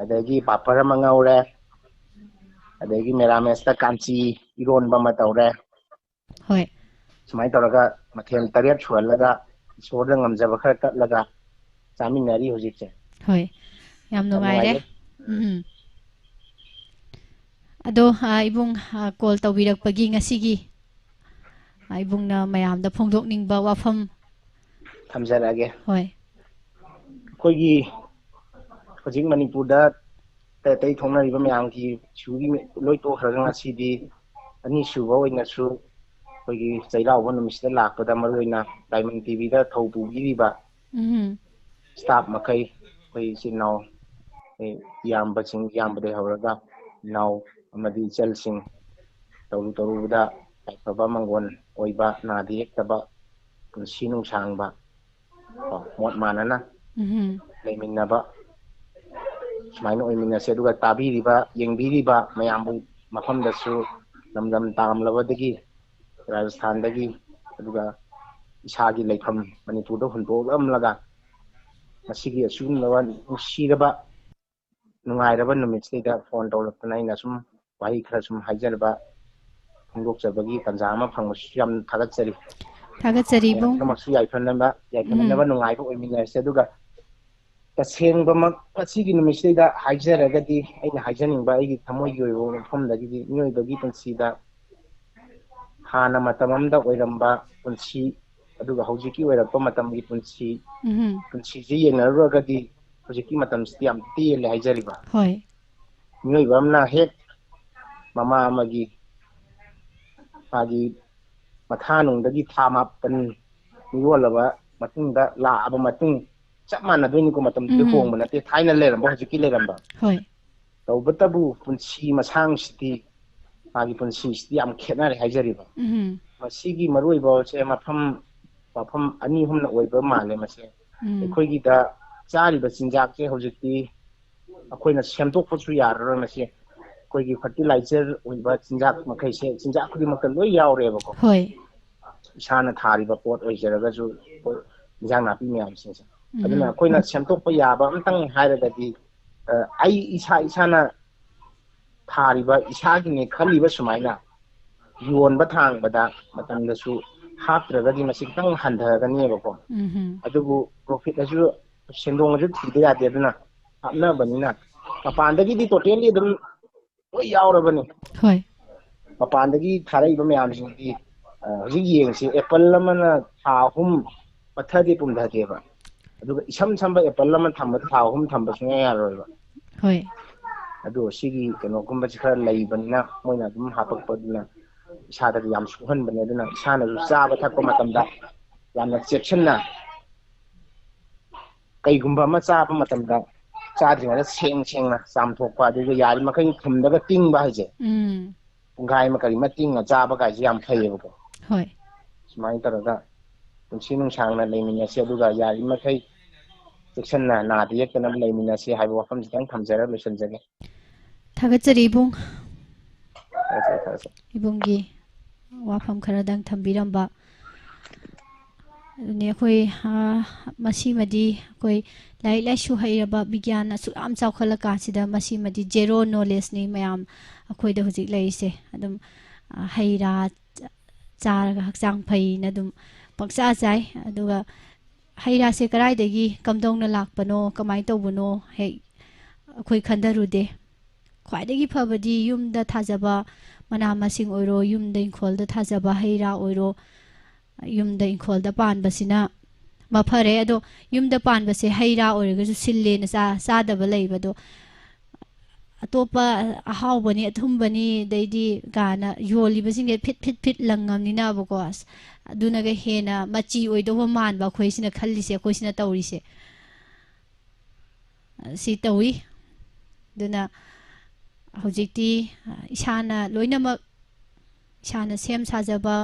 ꯑꯗꯒꯤ ꯄꯥꯄꯔ ꯑꯃ ꯉꯧꯔꯦ, ꯑꯗꯒꯤ ꯃꯦꯔꯥꯃꯦꯁꯇ ꯀꯥꯟꯆꯤ ꯏꯔꯣꯟꯕ ꯑꯃ ꯇꯧꯔꯦ꯫ ꯍꯣꯏ꯫ ꯁꯨꯃꯥꯏꯅ ꯇꯧꯔꯒ ꯃꯊꯦꯜ ꯇꯔꯦꯠ ꯁꯨꯍꯜꯂꯒ ꯏꯁꯣꯔꯗ ꯉꯝꯖꯕ ꯈꯔ ꯀꯠꯂꯒ ꯆꯥꯃꯤꯟꯅꯔꯤ ꯍꯧꯖꯤꯛꯁꯦ꯫ ꯍꯣꯏ꯫ ꯌꯥꯝ ꯌꯥꯝ ꯅꯨꯡꯉꯥꯏꯔꯦ꯫ ꯅꯨꯡꯉꯥꯏꯖꯩ꯫ ꯎꯝ꯫ ꯑꯗꯣ, ꯑ, ꯏꯕꯨꯡ, ꯑ, ꯀꯣꯜ ꯇꯧꯕꯤꯔꯛꯄꯒꯤ ꯉꯁꯤꯒꯤ, ꯑ, ꯏꯕꯨꯡꯅ ꯃꯌꯥꯝꯗ ꯐꯣꯡꯗꯣꯛꯅꯤꯡꯕ ꯋꯥꯐꯝ꯫ ꯊꯝꯖꯔꯛꯑꯒꯦ꯫ ꯍꯣꯏ꯫ ꯑꯩꯈꯣꯏꯒꯤ ꯍꯧꯖꯤꯛ ꯃꯅꯤꯄꯨꯔꯗ ꯑꯇꯩ ꯑꯇꯩ ꯊꯣꯛꯅꯔꯤꯕ ꯃꯌꯥꯝꯒꯤ ꯏꯁꯨꯒꯤ ꯂꯣꯏ ꯇꯣꯛꯈ꯭ꯔꯒ ꯉꯁꯤꯗꯤ ꯑꯅꯤꯁꯨꯕ ꯑꯣꯏꯅꯁꯨ ꯑꯩꯈꯣꯏꯒꯤ ꯆꯩꯔꯥꯎꯕ ꯅꯨꯃꯤꯠꯁꯤꯗ ꯂꯥꯛꯄꯗ ꯃꯔꯨꯑꯣꯏꯅ ꯗꯥꯏꯃꯟ ꯇꯤꯚꯤꯗ ꯊꯧ ꯄꯨꯕꯤꯔꯤꯕ ꯎꯝ꯫ ꯁ꯭ꯇꯥꯐ ꯃꯈꯩ, ꯑꯩꯈꯣꯏ ꯏꯆꯤꯟ ꯏꯅꯥꯎ, ꯑꯩꯈꯣꯏ ꯏꯌꯥꯝꯕꯁꯤꯡ, ꯏꯌꯥꯝꯕꯗꯒꯤ ꯍꯧꯔꯒ ꯏꯅꯥꯎ ꯑꯃꯗꯤ ꯏꯆꯜꯁꯤꯡ ꯇꯧꯔꯨ ꯇꯧꯔꯨꯕꯗ ꯌꯥꯏꯐꯕ ꯃꯪꯒꯣꯟ ꯑꯣꯏꯕ, ꯅꯥꯗ ꯌꯦꯛꯇꯕ, ꯄꯨꯟꯁꯤ ꯅꯨꯡꯁꯥꯡꯕ, ꯀꯣ, ꯃꯣꯠ ꯃꯥꯟꯅꯅ ꯎꯝ꯫ ꯂꯩꯃꯤꯟꯅꯕ, ꯁꯨꯃꯥꯏꯅ ꯑꯣꯏꯃꯤꯟꯅꯁꯦ꯫ ꯑꯗꯨꯒ ꯇꯥꯕꯤꯔꯤꯕ, ꯌꯦꯡꯕꯤꯔꯤꯕ ꯃꯌꯥꯝꯕꯨ ꯃꯐꯝꯗꯁꯨ ꯂꯝꯗꯝ ꯇꯥꯝꯂꯕꯗꯒꯤ ꯔꯥꯖꯁꯊꯥꯟꯗꯒꯤ, ꯑꯗꯨꯒ ꯏꯁꯥꯒꯤ ꯂꯩꯐꯝ ꯃꯅꯤꯄꯨꯔꯗ ꯍꯨꯟꯗꯣꯛꯂꯝꯂꯒ ꯉꯁꯤꯒꯤ ꯑꯁꯤꯒꯨꯝꯂꯕ ꯅꯨꯡꯁꯤꯔꯕ ꯅꯨꯡꯉꯥꯏꯔꯕ ꯅꯨꯃꯤꯠꯁꯤꯗ ꯐꯣꯟ ꯇꯧꯔꯛꯇꯅ ꯑꯩꯅ ꯁꯨꯝ ꯋꯥꯍꯩ ꯈꯔ ꯁꯨꯝ ꯍꯥꯏꯖꯅꯕ ꯐꯣꯡꯗꯣꯛꯆꯕꯒꯤ ꯇꯥꯟꯖꯥ ꯑꯃ ꯐꯪꯕꯁꯤꯁꯨ ꯌꯥꯝ ꯊꯥꯒꯠꯆꯔꯤ꯫ ꯊꯥꯒꯠꯆꯔꯤ ꯏꯕꯨꯡ꯫ ꯄꯨꯝꯅꯃꯛꯁꯨ ꯌꯥꯏꯐꯅꯕ, ꯌꯥꯏꯐꯅꯅꯕ ꯎꯝ꯫ ꯅꯨꯡꯉꯥꯏꯕ ꯑꯣꯏꯃꯤꯟꯅꯔꯁꯦ꯫ ꯑꯗꯨꯒ ꯇꯁꯦꯡꯕꯃꯛ ꯉꯁꯤꯒꯤ ꯅꯨꯃꯤꯠꯁꯤꯗꯩꯗ ꯍꯥꯏꯖꯔꯒꯗꯤ, ꯑꯩꯅ ꯍꯥꯏꯖꯅꯤꯡꯕ ꯑꯩꯒꯤ ꯊꯃꯣꯏꯒꯤ ꯑꯣꯏꯕ ꯃꯐꯝꯗꯒꯤꯗꯤ ꯃꯤꯑꯣꯏꯕꯒꯤ ꯄꯨꯟꯁꯤꯗ ꯍꯥꯟꯅ ꯃꯇꯝ ꯑꯃꯗ ꯑꯣꯏꯔꯝꯕ ꯄꯨꯟꯁꯤ, ꯑꯗꯨꯒ ꯍꯧꯖꯤꯛꯀꯤ ꯑꯣꯏꯔꯛꯄ ꯃꯇꯝꯒꯤ ꯄꯨꯟꯁꯤ, ꯎꯝ꯫ ꯄꯨꯟꯁꯤꯁꯤ ꯌꯦꯡꯅꯔꯨꯔꯒꯗꯤ ꯍꯧꯖꯤꯛꯀꯤ ꯃꯇꯝꯁꯤꯗꯤ ꯌꯥꯝ ꯇꯦꯜꯂꯦ ꯍꯥꯏꯖꯔꯤꯕ꯫ ꯍꯣꯏ꯫ ꯃꯤꯑꯣꯏꯕ ꯑꯃꯅ ꯍꯦꯛ ꯃꯃꯥ ꯑꯃꯒꯤ ꯃꯥꯒꯤ ꯃꯊꯥꯅꯨꯡꯗꯒꯤ ꯊꯥ ꯃꯥꯄꯟ ꯃꯤꯔꯣꯜꯂꯕ ꯃꯇꯨꯡꯗ ꯂꯥꯛꯑꯕ ꯃꯇꯨꯡ, ꯆꯞ ꯃꯥꯟꯅꯗꯣꯏꯅꯤꯀꯣ, ꯃꯇꯝꯗꯨꯗꯤ ꯎꯝ꯫ ꯍꯣꯡꯕ ꯅꯠꯇꯦ, ꯊꯥꯏꯅ ꯂꯩꯔꯝꯕ ꯍꯧꯖꯤꯛꯀꯤ ꯂꯩꯔꯝꯕ꯫ ꯍꯣꯏ꯫ ꯇꯧꯕꯇꯕꯨ ꯄꯨꯟꯁꯤ ꯃꯁꯥꯡꯁꯤꯗꯤ, ꯃꯥꯒꯤ ꯄꯨꯟꯁꯤꯁꯤꯗꯤ ꯌꯥꯝ ꯈꯦꯠꯅꯔꯦ ꯍꯥꯏꯖꯔꯤꯕ꯫ ꯎꯝ꯫ ꯃꯁꯤꯒꯤ ꯃꯔꯨꯑꯣꯏꯕꯁꯦ ꯃꯐꯝ, ꯃꯐꯝ ꯑꯅꯤ ꯑꯍꯨꯝꯅ ꯑꯣꯏꯕ ꯃꯥꯜꯂꯦ ꯃꯁꯦ꯫ ꯎꯝ꯫ ꯑꯩꯈꯣꯏꯒꯤꯗ ꯆꯥꯔꯤꯕ ꯆꯤꯟꯖꯥꯛꯁꯦ ꯍꯧꯖꯤꯛꯇꯤ ꯑꯩꯈꯣꯏꯅ ꯁꯦꯝꯗꯣꯛꯄꯁꯨ ꯌꯥꯔꯔꯣꯏ ꯃꯁꯤ꯫ ꯑꯩꯈꯣꯏꯒꯤ ꯐꯔꯇꯤꯂꯥꯏꯖꯔ ꯑꯣꯏꯕ ꯆꯤꯟꯖꯥꯛ ꯃꯈꯩꯁꯦ ꯆꯤꯟꯖꯥꯛ ꯈꯨꯗꯤꯡꯃꯛꯇ ꯂꯣꯏ ꯌꯥꯎꯔꯦꯕꯀꯣ꯫ ꯍꯣꯏ꯫ ꯏꯁꯥꯅ ꯊꯥꯔꯤꯕ ꯄꯣꯠ ꯑꯣꯏꯖꯔꯒꯁꯨ, ꯄꯣꯠ, ꯏꯟꯖꯥꯡ ꯅꯥꯄꯤ ꯃꯌꯥꯝꯁꯤꯡꯁꯦ꯫ ꯎꯝ꯫ ꯑꯗꯨꯅ ꯑꯩꯈꯣꯏꯅ ꯁꯦꯝꯗꯣꯛꯄ ꯌꯥꯕ ꯑꯝꯇꯪ ꯍꯥꯏꯔꯒꯗꯤ, ꯑ, ꯑꯩ ꯏꯁꯥ ꯏꯁꯥꯅ ꯊꯥꯔꯤꯕ, ꯏꯁꯥꯒꯤꯅꯦ ꯈꯜꯂꯤꯕ ꯁꯨꯃꯥꯏꯅ ꯌꯣꯟꯕ ꯊꯥꯡꯕꯗ ꯃꯇꯝꯗꯁꯨ ꯍꯥꯞꯇ꯭ꯔꯒꯗꯤ ꯃꯁꯤ ꯈꯤꯇꯪ ꯍꯟꯊꯒꯅꯦꯕꯀꯣ꯫ ꯎꯝ꯫ ꯑꯗꯨꯕꯨ ꯄ꯭ꯔꯣꯐꯤꯠ ꯑꯁꯨ, ꯁꯦꯟꯗꯣꯡ ꯑꯁꯨ ꯊꯤꯗ ꯌꯥꯗꯦ꯫ ꯑꯗꯨꯅ ꯍꯥꯞꯅꯕꯅꯤꯅ ꯃꯄꯥꯟꯗꯒꯤꯗꯤ ꯇꯣꯇꯦꯜꯂꯤ ꯑꯗꯨꯝ ꯂꯣꯏ ꯌꯥꯎꯔꯕꯅꯤ꯫ ꯍꯣꯏ꯫ ꯃꯄꯥꯟꯗꯒꯤ ꯊꯥꯔꯛꯏꯕ ꯃꯌꯥꯝꯁꯤꯡꯗꯤ, ꯑ, ꯍꯧꯖꯤꯛ ꯌꯦꯡꯁꯤ, ꯑꯦꯄꯜ ꯑꯃꯅ ꯊꯥ ꯑꯍꯨꯝ ꯄꯠꯊꯗꯦ ꯄꯨꯝꯊꯗꯦꯕ, ꯑꯗꯨꯒ ꯏꯁꯝ ꯁꯝꯕ ꯑꯦꯄꯜ ꯑꯃ ꯊꯝꯕꯗ ꯊꯥ ꯑꯍꯨꯝ ꯊꯝꯕ ꯁꯨꯡꯌꯥ ꯌꯥꯔꯣꯏꯕ꯫ ꯍꯣꯏ꯫ ꯑꯗꯣ ꯁꯤꯒꯤ ꯀꯩꯅꯣꯒꯨꯝꯕꯁꯤ ꯈꯔ ꯂꯩꯕꯅꯤꯅ ꯃꯣꯏꯅ ꯑꯗꯨꯝ ꯍꯥꯄꯛꯄꯗꯨꯅ ꯏꯁꯥꯗꯗꯤ ꯌꯥꯝ ꯁꯣꯛꯍꯟꯕꯅꯦ꯫ ꯑꯗꯨꯅ ꯏꯁꯥꯅꯁꯨ ꯆꯥꯕ ꯊꯛꯄ ꯃꯇꯝꯗ ꯌꯥꯝꯅ ꯆꯦꯛꯁꯤꯟꯅ, ꯀꯩꯒꯨꯝꯕ ꯑꯃ ꯆꯥꯕ ꯃꯇꯝꯗ ꯆꯥꯗ꯭ꯔꯤꯉꯩꯗ ꯁꯦꯡ ꯁꯦꯡꯅ ꯆꯥꯝꯊꯣꯛꯄ, ꯑꯗꯨꯒ ꯌꯥꯔꯤꯃꯈꯩ ꯊꯨꯝꯗꯒ ꯇꯤꯡꯕ ꯍꯥꯏꯁꯦ, ꯎꯝ꯫ ꯄꯨꯡꯈꯥꯏ ꯑꯃ ꯀꯔꯤ ꯑꯃ ꯇꯤꯡꯉ ꯆꯥꯕ ꯀꯥꯏꯁꯦ ꯌꯥꯝ ꯐꯩꯌꯦꯕꯀꯣ꯫ ꯍꯣꯏ꯫ ꯁꯨꯃꯥꯏꯅ ꯇꯧꯔꯒ ꯄꯨꯟꯁꯤ ꯅꯨꯡꯁꯥꯡꯅ ꯂꯩꯃꯤꯟꯅꯁꯤ, ꯑꯗꯨꯒ ꯌꯥꯔꯤꯃꯈꯩ ꯆꯦꯛꯁꯤꯟꯅ ꯅꯥꯗ ꯌꯦꯛꯇꯅ ꯂꯩꯃꯤꯟꯅꯁꯤ ꯍꯥꯏꯕ ꯋꯥꯐꯝꯁꯤꯗꯪ ꯊꯝꯖꯔ ꯂꯣꯏꯁꯤꯟꯖꯒꯦ꯫ ꯊꯥꯒꯠꯆꯔꯤ ꯏꯕꯨꯡ꯫ ꯊꯥꯒꯠꯆꯔꯤ, ꯊꯥꯒꯠꯆꯔꯤ꯫ ꯏꯕꯨꯡꯒꯤ ꯋꯥꯐꯝ ꯈꯔꯗꯪ ꯊꯝꯕꯤꯔꯝꯕ꯫ ꯑꯗꯨꯅꯤ ꯑꯩꯈꯣꯏ, ꯑ, ꯃꯁꯤꯃꯗꯤ ꯑꯩꯈꯣꯏ ꯂꯥꯏꯔꯤꯛ ꯂꯥꯏꯁꯨ ꯍꯩꯔꯕ, ꯕꯤꯒ꯭ꯌꯥꯟ ꯑꯁꯨꯛ ꯌꯥꯝ ꯆꯥꯎꯈꯠꯂꯀꯥꯟꯁꯤꯗ ꯃꯁꯤꯃꯗꯤ ꯖꯦꯔꯣ ꯅꯣꯂꯦꯖꯅꯤ ꯃꯌꯥꯝ ꯑꯩꯈꯣꯏꯗ ꯍꯧꯖꯤꯛ ꯂꯩꯔꯤꯁꯦ꯫ ꯑꯗꯨꯝ, ꯑ, ꯍꯩ ꯔꯥ ꯆꯥꯔꯒ ꯍꯛꯆꯥꯡ ꯐꯩꯅ ꯑꯗꯨꯝ ꯄꯪꯆꯥ ꯆꯥꯏ꯫ ꯑꯗꯨꯒ ꯍꯩ ꯔꯥꯁꯦ ꯀꯗꯥꯏꯗꯒꯤ, ꯀꯝꯗꯧꯅ ꯂꯥꯛꯄꯅꯣ, ꯀꯃꯥꯏꯅ ꯇꯧꯕꯅꯣ, ꯍꯦꯛ ꯑꯩꯈꯣꯏ ꯈꯟꯊꯔꯨꯗꯦ꯫ ꯈ꯭ꯋꯥꯏꯗꯒꯤ ꯐꯕꯗꯤ ꯌꯨꯝꯗ ꯊꯥꯖꯕ ꯃꯅꯥ ꯃꯁꯤꯡ ꯑꯣꯏꯔꯣ, ꯌꯨꯝꯗ ꯏꯪꯈꯣꯜꯗ ꯊꯥꯖꯕ ꯍꯩ ꯔꯥ ꯑꯣꯏꯔꯣ, ꯌꯨꯝꯗ ꯏꯪꯈꯣꯜꯗ ꯄꯥꯟꯕꯁꯤꯅ ꯃꯐꯔꯦ꯫ ꯑꯗꯣ ꯌꯨꯝꯗ ꯄꯥꯟꯕꯁꯦ ꯍꯩ ꯔꯥ ꯑꯣꯏꯔꯒꯁꯨ ꯁꯤꯜꯂꯦꯅ ꯆꯥ-, ꯆꯥꯗꯕ ꯂꯩꯕꯗꯣ, ꯑꯇꯣꯞꯄ ꯑꯍꯥꯎꯕꯅꯤ, ꯑꯊꯨꯝꯕꯅꯤ, ꯑꯗꯩꯗꯤ ꯀꯥꯏꯅ ꯌꯣꯜꯂꯤꯕꯁꯤꯡꯁꯦ ꯐꯤꯠ ꯐꯤꯠ ꯐꯤꯠ ꯂꯪꯉꯝꯅꯤꯅꯕꯀꯣ, ꯑꯁ, ꯑꯗꯨꯅꯒ ꯍꯦꯟꯅ ꯃꯆꯤ ꯑꯣꯏꯗꯧꯕ ꯃꯥꯟꯕ ꯑꯩꯈꯣꯏꯁꯤꯅ ꯈꯜꯂꯤꯁꯦ, ꯑꯩꯈꯣꯏꯁꯤꯅ ꯇꯧꯔꯤꯁꯦ꯫ ꯁꯤ ꯇꯧꯏ꯫ ꯑꯗꯨꯅ ꯍꯧꯖꯤꯛꯇꯤ, ꯑ, ꯏꯁꯥꯅ ꯂꯣꯏꯅꯃꯛ, ꯏꯁꯥꯅ ꯁꯦꯝ ꯁꯥꯖꯕ,